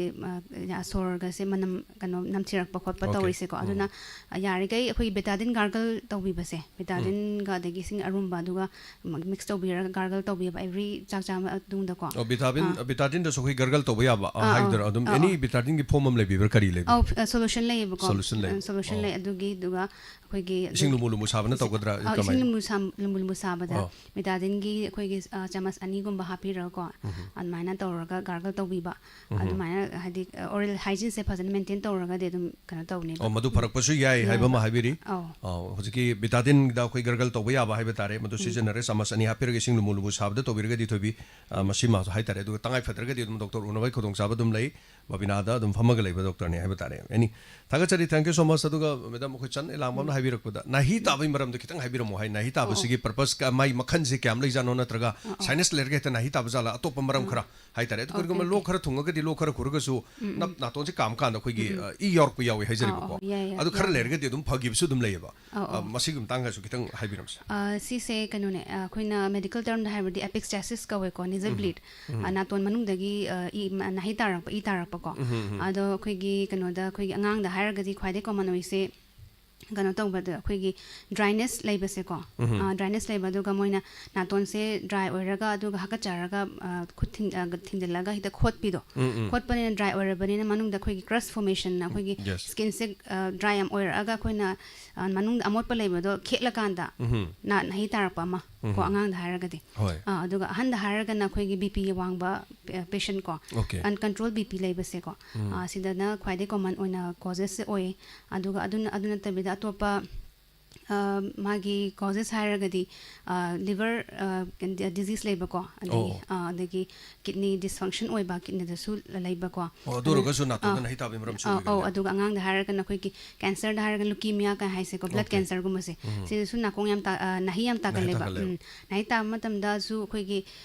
ꯑ, ꯁꯣꯔꯒꯁꯦ ꯃꯅꯝ, ꯀꯩꯅꯣ, ꯅꯝꯊꯤꯔꯛꯄ ꯈꯣꯠꯄ okay, ꯇꯧꯔꯤꯁꯦꯀꯣ꯫ ꯎꯝ, ꯑꯗꯨꯅ, ꯑ, ꯌꯥꯔꯤꯈꯩ ꯑꯩꯈꯣꯏꯒꯤ Betadine gargle ꯇꯧꯕꯤꯕꯁꯦ, Betadineꯒ ꯑꯗꯒꯤ ꯏꯁꯤꯡ ꯑꯔꯨꯝꯕ, ꯑꯗꯨꯒ mix ꯇꯧꯕꯤꯔꯒ gargle ꯇꯧꯕꯤꯕ every ꯆꯥꯛ ꯆꯥꯕ ꯃꯇꯨꯡꯗꯗꯀꯣ꯫ ꯑꯣ, Betadine, ꯑꯥ꯫ Betadineꯗꯁꯨ ꯑꯩꯈꯣꯏ gargle ꯇꯧꯕ ꯌꯥꯕ, ꯑ, ꯑꯥ, ꯑꯥ, ꯍꯥꯏꯗꯣꯏꯔꯥ? ꯑꯗꯨꯝ ꯑꯥ, any ꯑꯥ꯫ Betadineꯒꯤ form ꯑꯃ ꯂꯩꯕꯤꯕ꯭ꯔꯥ? ꯀꯔꯤ ꯂꯩꯕꯤ? ꯑꯧ, ꯑ, solution ꯂꯩꯌꯦꯕꯀꯣ꯫ Solution ꯂꯩ꯫ ꯑ, solution ꯑꯣ꯫ ꯂꯩ, ꯑꯗꯨꯒꯤ, ꯑꯗꯨꯒ ꯑꯩꯈꯣꯏꯒꯤ ꯏꯁꯤꯡ ꯏꯁꯤꯡ ꯂꯨꯝꯕꯨ ꯂꯨꯝꯕꯨ ꯁꯥꯕꯅ ꯇꯧꯒꯗ꯭ꯔꯥ? ꯑ, ꯏꯁꯤꯡ ꯀꯃꯥꯏꯅ? ꯂꯨꯝꯕꯨ ꯁꯥ-, ꯂꯨꯝꯕꯨ ꯂꯨꯝꯕꯨ ꯁꯥꯕꯗ ꯑꯣ꯫ ꯕꯤꯇꯥꯗꯤꯟꯒꯤ ꯑꯩꯈꯣꯏꯒꯤ, ꯑ, ꯆꯥꯃꯁ ꯑꯅꯤꯒꯨꯝꯕ ꯍꯥꯞꯄꯤꯔꯒꯀꯣ, ꯎꯝ꯫ ꯑꯗꯨꯃꯥꯏꯅ ꯇꯧꯔꯒ ꯒꯥꯔꯒꯜ ꯇꯧꯕꯤꯕ꯫ ꯎꯝ꯫ ꯑꯗꯨꯃꯥꯏꯅ ꯍꯥꯏꯗꯤ, ꯑ, ꯑꯣꯔꯦꯜ ꯍꯥꯏꯖꯤꯟꯁꯦ ꯐꯖꯅ ꯃꯦꯟꯇꯦꯟ ꯇꯧꯔꯒꯗꯤ ꯑꯗꯨꯝ ꯀꯩꯅꯣ ꯇꯧꯅꯦꯕ꯫ ꯑꯣ, ꯃꯗꯨ ꯐꯔꯛꯄꯁꯨ ꯌꯥꯏ ꯍꯥꯏꯕ ꯑꯃ ꯌꯥꯏꯕ꯫ ꯍꯥꯏꯕꯤꯔꯤ꯫ ꯑꯧ꯫ ꯑꯧ, ꯍꯧꯖꯤꯛꯀꯤ ꯕꯤꯇꯥꯗꯤꯟꯗ ꯑꯩꯈꯣꯏ ꯒꯥꯔꯒꯜ ꯇꯧꯕ ꯌꯥꯕ ꯍꯥꯏꯕ ꯇꯥꯔꯦ, ꯃꯗꯨ ꯎꯝ꯫ ꯁꯤꯖꯤꯟꯅꯔꯦ꯫ ꯆꯥꯃꯁ ꯑꯅꯤ ꯍꯥꯞꯄꯤꯔꯒ ꯏꯁꯤꯡ ꯂꯨꯝꯕꯨ ꯂꯨꯝꯕꯨ ꯁꯥꯕꯗ ꯇꯧꯕꯤꯔꯒꯗꯤ, ꯊꯣꯏꯕꯤ, ꯑ, ꯃꯁꯤꯃꯁꯨ ꯍꯥꯏ ꯇꯥꯔꯦ꯫ ꯑꯗꯨꯒ ꯇꯉꯥꯏ ꯐꯗ꯭ꯔꯒꯗꯤ ꯑꯗꯨꯝ ꯗꯣꯛꯇꯔ ꯎꯅꯕꯒꯤ ꯈꯨꯗꯣꯡꯆꯥꯕ ꯑꯗꯨꯝ ꯂꯩ꯫ ꯕꯕꯤꯅꯥꯗ ꯑꯗꯨꯝ ꯐꯝꯃꯒ ꯂꯩꯕ ꯗꯣꯛꯇꯔꯅꯤ ꯍꯥꯏꯕ ꯇꯥꯔꯦ꯫ ꯑꯦꯅꯤ, ꯊꯥꯒꯠꯆꯔꯤ, thank you so much꯫ ꯑꯗꯨꯒ ꯃꯦꯗꯥꯝ, ꯑꯩꯈꯣꯏ ꯆꯟ ꯑꯦꯂꯥꯡꯕꯝꯅ ꯎꯝ꯫ ꯍꯥꯏꯕꯤꯔꯛꯄꯗ, ꯅꯥꯍꯤ ꯎꯝ꯫ ꯇꯥꯕꯒꯤ ꯃꯔꯝꯗ ꯈꯤꯇꯪ ꯍꯥꯏꯕꯤꯔꯝꯃꯣ ꯍꯥꯏ꯫ ꯅꯥꯍꯤ ꯑꯣ, ꯑꯣ꯫ ꯇꯥꯕꯁꯤꯒꯤ ꯄꯔꯄꯁ, ꯃꯥꯏ ꯃꯈꯜꯁꯦ ꯀꯌꯥꯝ ꯂꯩꯖꯥꯠꯅꯣ, ꯅꯠꯇ꯭ꯔꯒ ꯑꯣ, ꯑꯣ꯫ ꯁꯥꯏꯅꯁ ꯂꯩꯔꯒ ꯍꯦꯛꯇ ꯅꯥꯍꯤ ꯇꯥꯕ ꯖꯥꯠꯂꯥ, ꯑꯇꯣꯞꯄ ꯃꯔꯝ ꯑꯣ꯫ ꯈꯔ ꯍꯥꯏ ꯇꯥꯔꯦ꯫ ꯑꯗꯨ ꯑꯣꯀꯦ, ꯀꯔꯤꯒꯨꯝꯕ ꯑꯣꯀꯦ꯫ ꯂꯣꯛ ꯈꯔ ꯊꯨꯡꯉꯒꯗꯤ, ꯂꯣꯛ ꯈꯔ ꯈꯨꯔꯒꯁꯨ ꯎꯝ, ꯎꯝ꯫ ꯅꯞ-, ꯅꯥꯇꯣꯟꯁꯦ ꯀꯥꯝ ꯀꯥꯟꯗ ꯑꯩꯈꯣꯏꯒꯤ, ꯎꯝ, ꯎꯝ꯫ ꯑ, ꯏ ꯌꯥꯎꯔꯛꯄ ꯌꯥꯎꯋꯤ ꯑꯧ, ꯍꯥꯏꯖꯔꯤꯕꯀꯣ꯫ ꯑꯧ, ꯌꯥꯏ, ꯌꯥꯏ, ꯑꯗꯨ ꯈꯔ ꯌꯥꯎꯋꯦ꯫ ꯂꯩꯔꯒꯗꯤ ꯑꯗꯨꯝ ꯐꯈꯤꯕꯁꯨ ꯑꯗꯨꯝ ꯂꯩꯌꯦꯕ꯫ ꯑꯧ, ꯑ, ꯑꯧ꯫ ꯃꯁꯤꯒꯤ ꯃꯇꯥꯡꯗꯁꯨ ꯈꯤꯇꯪ ꯍꯥꯏꯕꯤꯔꯝꯁꯦ꯫ ꯑ, ꯁꯤꯁꯦ ꯀꯩꯅꯣꯅꯦ, ꯑ, ꯑꯩꯈꯣꯏꯅ ꯃꯦꯗꯤꯀꯦꯜ ꯇꯔꯝꯗ ꯍꯥꯏꯔꯕꯗꯤ ꯑꯦꯄꯤꯛꯁꯇꯦꯁꯤꯁ ꯀꯧꯋꯦꯀꯣ, ꯅꯦꯖꯜ ꯎꯝ꯫ ꯕ꯭ꯂꯤꯗ꯫ ꯎꯝ꯫ ꯑ, ꯅꯥꯇꯣꯟ ꯃꯅꯨꯡꯗꯒꯤ, ꯑ, ꯏ, ꯃ-, ꯅꯥꯍꯤ ꯇꯥꯔꯛꯄ, ꯏ ꯇꯥꯔꯛꯄꯀꯣ꯫ ꯎꯝ, ꯎꯝ, ꯎꯝ꯫ ꯑꯗꯣ ꯑꯩꯈꯣꯏꯒꯤ ꯀꯩꯅꯣꯗ, ꯑꯩꯈꯣꯏꯒꯤ ꯑꯉꯥꯡꯗ ꯍꯥꯏꯔꯒꯗꯤ ꯈ꯭ꯋꯥꯏꯗꯩ ꯀꯣꯃꯟ ꯑꯣꯏꯁꯦ ꯀꯩꯅꯣ ꯇꯧꯕꯗ, ꯑꯩꯈꯣꯏꯒꯤ ꯗ꯭ꯔꯥꯏꯅꯦꯁ ꯂꯩꯕꯁꯦꯀꯣ꯫ ꯎꯝ꯫ ꯑ, ꯗ꯭ꯔꯥꯏꯅꯦꯁ ꯂꯩꯕ, ꯑꯗꯨꯒ ꯃꯣꯏꯅ ꯅꯥꯇꯣꯟꯁꯦ ꯗ꯭ꯔꯥꯏ ꯑꯣꯏꯔꯒ, ꯑꯗꯨꯒ ꯍꯥꯀꯠꯆꯔꯒ, ꯑ, ꯈꯨꯠ ꯊꯤꯡ-, ꯑ, ꯊꯤꯡꯖꯤꯜꯂꯒ ꯍꯦꯛꯇ ꯈꯣꯠꯄꯤꯗꯣ꯫ ꯎꯝ, ꯎꯝ꯫ ꯈꯣꯠꯄꯅꯤꯅ ꯗ꯭ꯔꯥꯏ ꯑꯣꯏꯔꯕꯅꯤꯅ ꯃꯅꯨꯡꯗ ꯑꯩꯈꯣꯏꯒꯤ ꯀ꯭ꯔꯁ ꯐꯣꯔꯃꯦꯁꯟ, ꯑꯩꯈꯣꯏꯒꯤ ꯌꯦꯁ꯫ ꯁ꯭ꯀꯤꯟꯁꯦ, ꯑ, ꯗ꯭ꯔꯥꯏ ꯌꯥꯝ ꯑꯣꯏꯔꯛꯑꯒ ꯑꯩꯈꯣꯏꯅ, ꯑ, ꯃꯅꯨꯡꯗ ꯑꯃꯣꯠꯄ ꯂꯩꯕꯗꯣ ꯈꯦꯠꯂꯀꯥꯟꯗ ꯎꯝ꯫ ꯅꯥ-, ꯅꯥꯍꯤ ꯇꯥꯔꯛꯄ ꯑꯃ ꯀꯣ, ꯎꯝ꯫ ꯑꯉꯥꯡꯗ ꯍꯥꯏꯔꯒꯗꯤ꯫ ꯍꯣꯏ꯫ ꯑ, ꯑꯗꯨꯒ ꯑꯍꯟꯗ ꯍꯥꯏꯔꯒꯅ ꯑꯩꯈꯣꯏꯒꯤ ꯕꯤ ꯄꯤ ꯋꯥꯡꯕ ꯄꯦ-, ꯄꯦꯁꯦꯟ ꯀꯣ, ꯑꯣꯀꯦ꯫ ꯑꯟꯀꯟꯇ꯭ꯔꯣꯜ ꯕꯤ ꯄꯤ ꯂꯩꯕꯁꯦꯀꯣ, ꯎꯝ꯫ ꯑ, ꯁꯤꯗꯅ ꯈ꯭ꯋꯥꯏꯗꯩ ꯀꯣꯃꯟ ꯑꯣꯏꯅ ꯀꯣꯖꯦꯁꯁꯦ ꯑꯣꯏ꯫ ꯑꯗꯨꯒ ꯑꯗꯨꯅ, ꯑꯗꯨ ꯅꯠꯇꯕꯤꯗ ꯑꯇꯣꯞꯄ, ꯑ, ꯃꯥꯒꯤ ꯀꯣꯖꯦꯁ ꯍꯥꯏꯔꯒꯗꯤ, ꯑ, ꯂꯤꯚꯔ, ꯑ, ꯗꯤꯖꯤꯁ ꯂꯩꯕꯀꯣ, ꯑꯗꯒꯤ, ꯑꯣ꯫ ꯑ, ꯑꯗꯒꯤ ꯀꯤꯗꯅꯤ ꯗꯤꯁꯐꯪꯁꯟ ꯑꯣꯏꯕ, ꯀꯤꯗꯅꯤꯗꯁꯨ ꯂꯩꯕꯀꯣ꯫ ꯑꯣ, ꯑꯗꯨ ꯑꯗꯨ, ꯑꯣꯏꯔꯒꯁꯨ ꯅꯥꯇꯣꯟꯗ ꯑ, ꯅꯥꯍꯤ ꯇꯥꯕꯒꯤ ꯃꯔꯝꯁꯨ ꯑ, ꯑꯧ, ꯑꯣꯏꯒꯜꯂꯦ꯫ ꯑꯗꯨꯒ ꯑꯉꯥꯡꯗ ꯍꯥꯏꯔꯒꯅ ꯑꯩꯈꯣꯏꯒꯤ ꯀꯦꯟꯁꯔꯗ ꯍꯥꯏꯔꯒꯅ ꯂꯨꯀꯤꯃꯤꯌꯥ ꯀꯥꯏ ꯍꯥꯏꯁꯦꯀꯣ, ꯕ꯭ꯂꯗ ꯑꯣꯀꯦ꯫ ꯀꯦꯟꯁꯔꯒꯨꯝꯕꯁꯦ, ꯎꯝ꯫ ꯁꯤꯗꯁꯨ ꯅꯥꯀꯣꯡ ꯌꯥꯝ ꯇꯥ-, ꯑ, ꯅꯥꯍꯤ ꯌꯥꯝ ꯅꯥꯍꯤ ꯇꯥꯒꯜꯂꯦꯕ꯫ ꯇꯥꯒꯜꯂꯦꯕ꯫ ꯎꯝ꯫ ꯅꯥꯍꯤ ꯇꯥꯕ ꯃꯇꯝꯗꯁꯨ ꯑꯩꯈꯣꯏꯒꯤ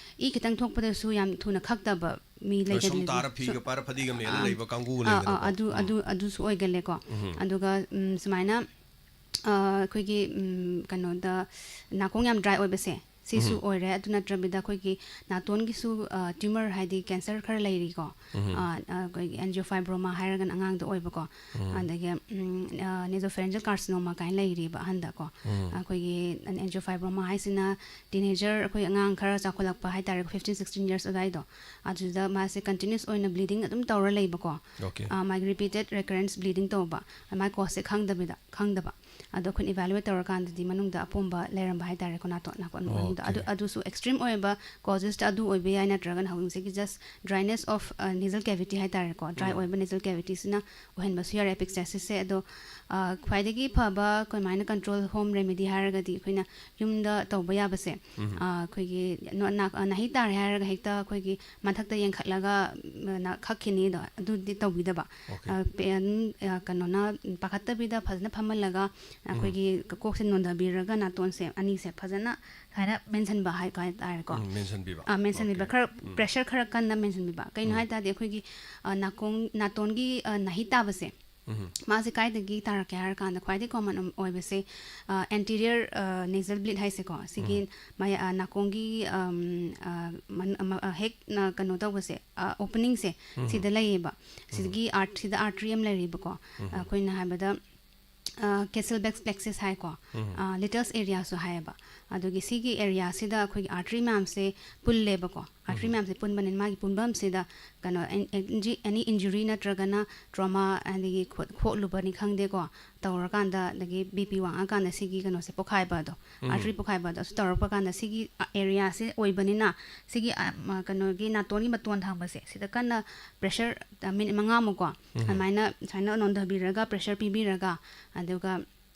ꯏ ꯈꯤꯇꯪ ꯊꯣꯛꯄꯗꯁꯨ ꯌꯥꯝ ꯊꯨꯅ ꯈꯛꯇꯕ ꯃꯤ ꯍꯣꯏ, ꯁꯨꯝ ꯂꯩꯒꯜꯂꯦ꯫ ꯇꯥꯔ ꯐꯤꯒ ꯁꯨ-, ꯄꯥꯏꯔ ꯐꯗꯤꯒ ꯃꯦꯜꯂ ꯑꯥ, ꯂꯩꯕ ꯀꯥꯡꯕꯨ ꯑꯥ, ꯂꯩꯗꯅꯀꯣ꯫ ꯑꯥ, ꯑꯗꯨ, ꯎꯝ꯫ ꯑꯗꯨ, ꯑꯗꯨꯁꯨ ꯑꯣꯏꯒꯜꯂꯦꯀꯣ꯫ ꯎꯝ꯫ ꯑꯗꯨꯒ, ꯎꯝ, ꯁꯨꯃꯥꯏꯅ, ꯑ, ꯑꯩꯈꯣꯏꯒꯤ, ꯎꯝ, ꯀꯩꯅꯣꯗ ꯅꯥꯀꯣꯡ ꯌꯥꯝ ꯗ꯭ꯔꯥꯏ ꯑꯣꯏꯕꯁꯦ, ꯁꯤꯁꯨ ꯎꯝ꯫ ꯑꯣꯏꯔꯦ꯫ ꯑꯗꯨ ꯅꯠꯇ꯭ꯔꯕꯤꯗ ꯑꯩꯈꯣꯏꯒꯤ ꯅꯥꯇꯣꯟꯒꯤꯁꯨ, ꯑ, ꯇ꯭ꯌꯨꯃꯔ ꯍꯥꯏꯗꯤ ꯀꯦꯟꯁꯔ ꯈꯔ ꯂꯩꯔꯤꯀꯣ꯫ ꯎꯝ꯫ ꯑ, ꯑ, ꯑꯩꯈꯣꯏꯒꯤ ꯑꯦꯟꯖꯤꯌꯣꯐꯥꯏꯕ꯭ꯔꯣꯃꯥ ꯍꯥꯏꯔꯒꯅ ꯑꯉꯥꯡꯗ ꯑꯣꯏꯕꯀꯣ꯫ ꯎꯝ꯫ ꯑꯗꯒꯤ, ꯎꯝ, ꯑ, ꯅꯦꯖꯣꯐꯦꯔꯦꯟꯖꯤꯌꯦꯜ ꯀꯥꯔꯁꯤꯅꯣꯃꯥ ꯀꯥꯏꯅ ꯂꯩꯔꯤꯕ ꯑꯍꯟꯗꯀꯣ꯫ ꯎꯝ꯫ ꯑꯩꯈꯣꯏꯒꯤ ꯑꯦꯟꯖꯤꯌꯣꯐꯥꯏꯕ꯭ꯔꯣꯃꯥ ꯍꯥꯏꯁꯤꯅ ꯇꯤꯅꯦꯖꯔ, ꯑꯩꯈꯣꯏ ꯑꯉꯥꯡ ꯈꯔ ꯆꯥꯎꯈꯠꯂꯛꯄ ꯍꯥꯏ ꯇꯥꯔꯦ, ꯐꯤꯐꯇꯤꯟ, ꯁꯤꯛꯁꯇꯤꯟ ꯌꯔꯁ ꯑꯗꯨꯋꯥꯏꯗꯣ, ꯑꯗꯨꯗ ꯃꯥꯁꯦ ꯀꯟꯇꯤꯅ꯭ꯌꯨꯁ ꯑꯣꯏꯅ ꯕ꯭ꯂꯤꯗꯤꯡ ꯑꯗꯨꯝ ꯇꯧꯔ ꯂꯩꯕꯀꯣ꯫ ꯑꯣꯀꯦ꯫ ꯑ, ꯃꯥꯒꯤ ꯔꯤꯄꯤꯇꯦꯠ ꯔꯤꯀꯔꯦꯟꯁ ꯕ꯭ꯂꯤꯗꯤꯡ ꯇꯧꯕ, ꯃꯥꯏ ꯀꯣꯁꯁꯦ ꯈꯪꯗꯕꯤꯗ, ꯈꯪꯗꯕ꯫ ꯑꯗꯣ ꯑꯩꯈꯣꯏꯅ ꯏꯚꯥꯂꯨꯋꯦꯠ ꯇꯧꯔꯀꯥꯟꯗꯗꯤ ꯃꯅꯨꯡꯗ ꯑꯄꯣꯝꯕ ꯂꯩꯔꯝꯕ ꯍꯥꯏꯇꯥꯔꯦꯀꯣ, ꯅꯥꯇꯣꯟ ꯅꯥꯀꯣꯟ ꯃꯅꯨꯡꯗ꯫ ꯑꯗꯨ Okay. ꯑꯗꯨꯁꯨ ꯑꯦꯛꯁꯇ꯭ꯔꯤꯝ ꯑꯣꯏꯕ ꯀꯣꯖꯦꯁꯇ ꯑꯗꯨ ꯑꯣꯏꯕ ꯌꯥꯏ, ꯅꯠꯇ꯭ꯔꯒꯅ ꯍꯧꯖꯤꯛꯀꯤ just dryness of nasal cavity ꯍꯥꯏꯇꯥꯔꯦꯀꯣ, ꯗ꯭ꯔꯥꯏ ꯎꯝ. ꯑꯣꯏꯕ ꯅꯦꯖꯜ ꯀꯦꯕꯤꯇꯤꯁꯤꯅ ꯑꯣꯏꯍꯟꯕꯁꯨ ꯌꯥꯔꯦ ꯑꯦꯄꯤꯛꯁꯇꯦꯁꯤꯁꯁꯦ꯫ ꯑꯗꯣ ꯑ, ꯈ꯭ꯋꯥꯏꯗꯒꯤ ꯐꯕ ꯑꯩꯈꯣꯏꯃꯥꯏꯅ ꯀꯟꯇ꯭ꯔꯣꯜ ꯍꯣꯝ ꯔꯦꯃꯤꯗꯤ ꯍꯥꯏꯔꯒꯗꯤ ꯑꯩꯈꯣꯏꯅ ꯌꯨꯝꯗ ꯇꯧꯕ ꯌꯥꯕꯁꯦ, ꯎꯝ. ꯑ, ꯑꯩꯈꯣꯏꯒꯤ ꯅ- ꯅꯥ- ꯑ, ꯅꯥꯍꯤ ꯇꯥꯔꯦ ꯍꯥꯏꯔꯒ ꯍꯦꯛꯇ ꯑꯩꯈꯣꯏꯒꯤ ꯃꯊꯛꯇ ꯌꯦꯡꯈꯠꯂꯒ ꯎꯝ, ꯅ- ꯈꯛꯈꯤꯅꯤꯗꯣ, ꯑꯗꯨꯗꯤ ꯇꯧꯕꯤꯗꯕ꯫ Okay. ꯑ, ꯄꯦ- ꯑꯗꯨꯝ, ꯑ, ꯀꯩꯅꯣꯅ ꯄꯥꯈꯠꯇꯕꯤꯗ ꯐꯖꯅ ꯐꯝꯍꯜꯂꯒ ꯑꯩꯈꯣꯏꯒꯤ ꯀꯣꯛꯁꯦ ꯅꯣꯟꯊꯕꯤꯔꯒ ꯅꯥꯇꯣꯟꯁꯦ ꯑꯅꯤꯁꯦ ꯐꯖꯅ ꯁꯨꯃꯥꯏꯅ ꯃꯦꯟꯁꯤꯟꯕ ꯍꯥꯏ ꯍꯥꯏꯇꯥꯔꯦꯀꯣ꯫ ꯎꯝ, ꯃꯦꯟꯁꯤꯟꯕꯤꯕ꯫ ꯑ, ꯃꯦꯟꯁꯤꯟꯕꯤꯕ꯫ Okay. ꯈꯔ ꯎꯝ. ꯄ꯭ꯔꯦꯁꯔ ꯈꯔ ꯀꯟꯅ ꯃꯦꯟꯁꯤꯟꯕꯤꯕ꯫ ꯀꯩꯅꯣ ꯎꯝ. ꯍꯥꯏ ꯇꯥꯔꯗꯤ ꯑꯩꯈꯣꯏꯒꯤ ꯑ, ꯅꯥꯀꯣꯡ ꯅꯥꯇꯣꯟꯒꯤ ꯑ, ꯅꯥꯍꯤ ꯇꯥꯕꯁꯦ, ꯎꯝ. ꯃꯥꯁꯦ ꯀꯥꯏꯗꯒꯤ ꯇꯥꯔꯛꯀꯦ ꯍꯥꯏꯔꯀꯥꯟꯗ ꯈ꯭ꯋꯥꯏꯗꯒꯤ ꯀꯣꯃꯟ ꯑꯣꯏꯕꯁꯦ ꯑꯦꯟꯇꯤꯔꯤꯌꯔ ꯅꯦꯖꯜ ꯕ꯭ꯂꯤꯠ ꯍꯥꯏꯁꯦꯀꯣ, ꯁꯤꯒꯤ ꯎꯝ. ꯃꯌꯥ- ꯑ, ꯅꯥꯀꯣꯡꯒꯤ ꯑꯝ, ꯑ, ꯃꯟ- ꯑꯃ- ꯑ, ꯍꯦꯛ ꯅ- ꯀꯩꯅꯣ ꯇꯧꯕꯁꯦ, ꯑꯣꯄꯅꯤꯡꯁꯦ, ꯎꯝ. ꯁꯤꯗ ꯂꯩꯌꯦꯕ꯫ ꯁꯤꯗꯒꯤ ꯑꯥꯔꯠ ꯁꯤꯗ ꯑꯥꯔꯇ꯭ꯔꯤ ꯑꯃ ꯂꯩꯔꯤꯕꯀꯣ꯫ ꯎꯝ. ꯑꯩꯈꯣꯏꯅ ꯍꯥꯏꯕꯗ ꯀꯦꯁꯜꯕꯦꯛꯁ ꯄ꯭ꯂꯦꯛꯁꯤꯁ ꯍꯥꯏꯀꯣ, ꯎꯝ. ꯂꯤꯇꯜꯁ ꯑꯦꯔꯤꯌꯥꯁꯨ ꯍꯥꯏꯌꯦꯕ꯫ ꯑꯗꯨꯒꯤ ꯁꯤꯒꯤ ꯑꯦꯔꯤꯌꯥꯁꯤꯗ ꯑꯩꯈꯣꯏꯒꯤ ꯑꯥꯔꯇ꯭ꯔꯤ ꯃꯌꯥꯝꯁꯦ ꯄꯨꯜꯂꯦꯕꯀꯣ꯫ ꯑꯥꯔꯇ꯭ꯔꯤ ꯎꯝ. ꯃꯌꯥꯝꯁꯦ ꯄꯨꯟꯕꯅꯤꯅ ꯃꯥꯒꯤ ꯄꯨꯟꯐꯝꯁꯤꯗ ꯀꯩꯅꯣ ꯑꯦꯅꯤ ꯏꯟꯖꯨꯔꯤ ꯅꯠꯇ꯭ꯔꯒꯅ ꯇ꯭ꯔꯣꯃꯥ, ꯑꯗꯒꯤ ꯈꯣꯠ- ꯈꯣꯠꯂꯨꯕꯅꯤ ꯈꯪꯗꯦꯀꯣ, ꯇꯧꯔꯀꯥꯟꯗ, ꯑꯗꯒꯤ ꯕꯤ ꯄꯤ ꯋꯥꯡꯉꯀꯥꯟꯗ ꯁꯤꯒꯤ ꯀꯩꯅꯣꯁꯦ ꯄꯣꯛꯈꯥꯏꯕ ꯑꯗꯣ, ꯎꯝ. ꯑꯥꯔꯇ꯭ꯔꯤ ꯄꯣꯛꯈꯥꯏꯕ ꯑꯗꯣ, ꯑꯁꯤ ꯇꯧꯔꯛꯄ ꯀꯥꯟꯗ ꯁꯤꯒꯤ ꯑꯦꯔꯤꯌꯥꯁꯦ ꯑꯣꯏꯕꯅꯤꯅ ꯁꯤꯒꯤ ꯑ, ꯃ- ꯀꯩꯅꯣꯒꯤ ꯅꯥꯇꯣꯟꯒꯤ ꯃꯇꯣꯟ ꯊꯪꯕꯁꯦ ꯁꯤꯗ ꯀꯟꯅ ꯄ꯭ꯔꯦꯁꯔ ꯃꯤꯅꯤꯠ ꯃꯉꯥꯃꯨꯛꯀꯣ, ꯎꯝ. ꯑꯗꯨꯃꯥꯏꯅ ꯁꯨꯃꯥꯏꯅ ꯅꯣꯟꯊꯕꯤꯔꯒ ꯄ꯭ꯔꯦꯁꯔ ꯄꯤꯕꯤꯔꯒ, ꯑꯗꯨꯒ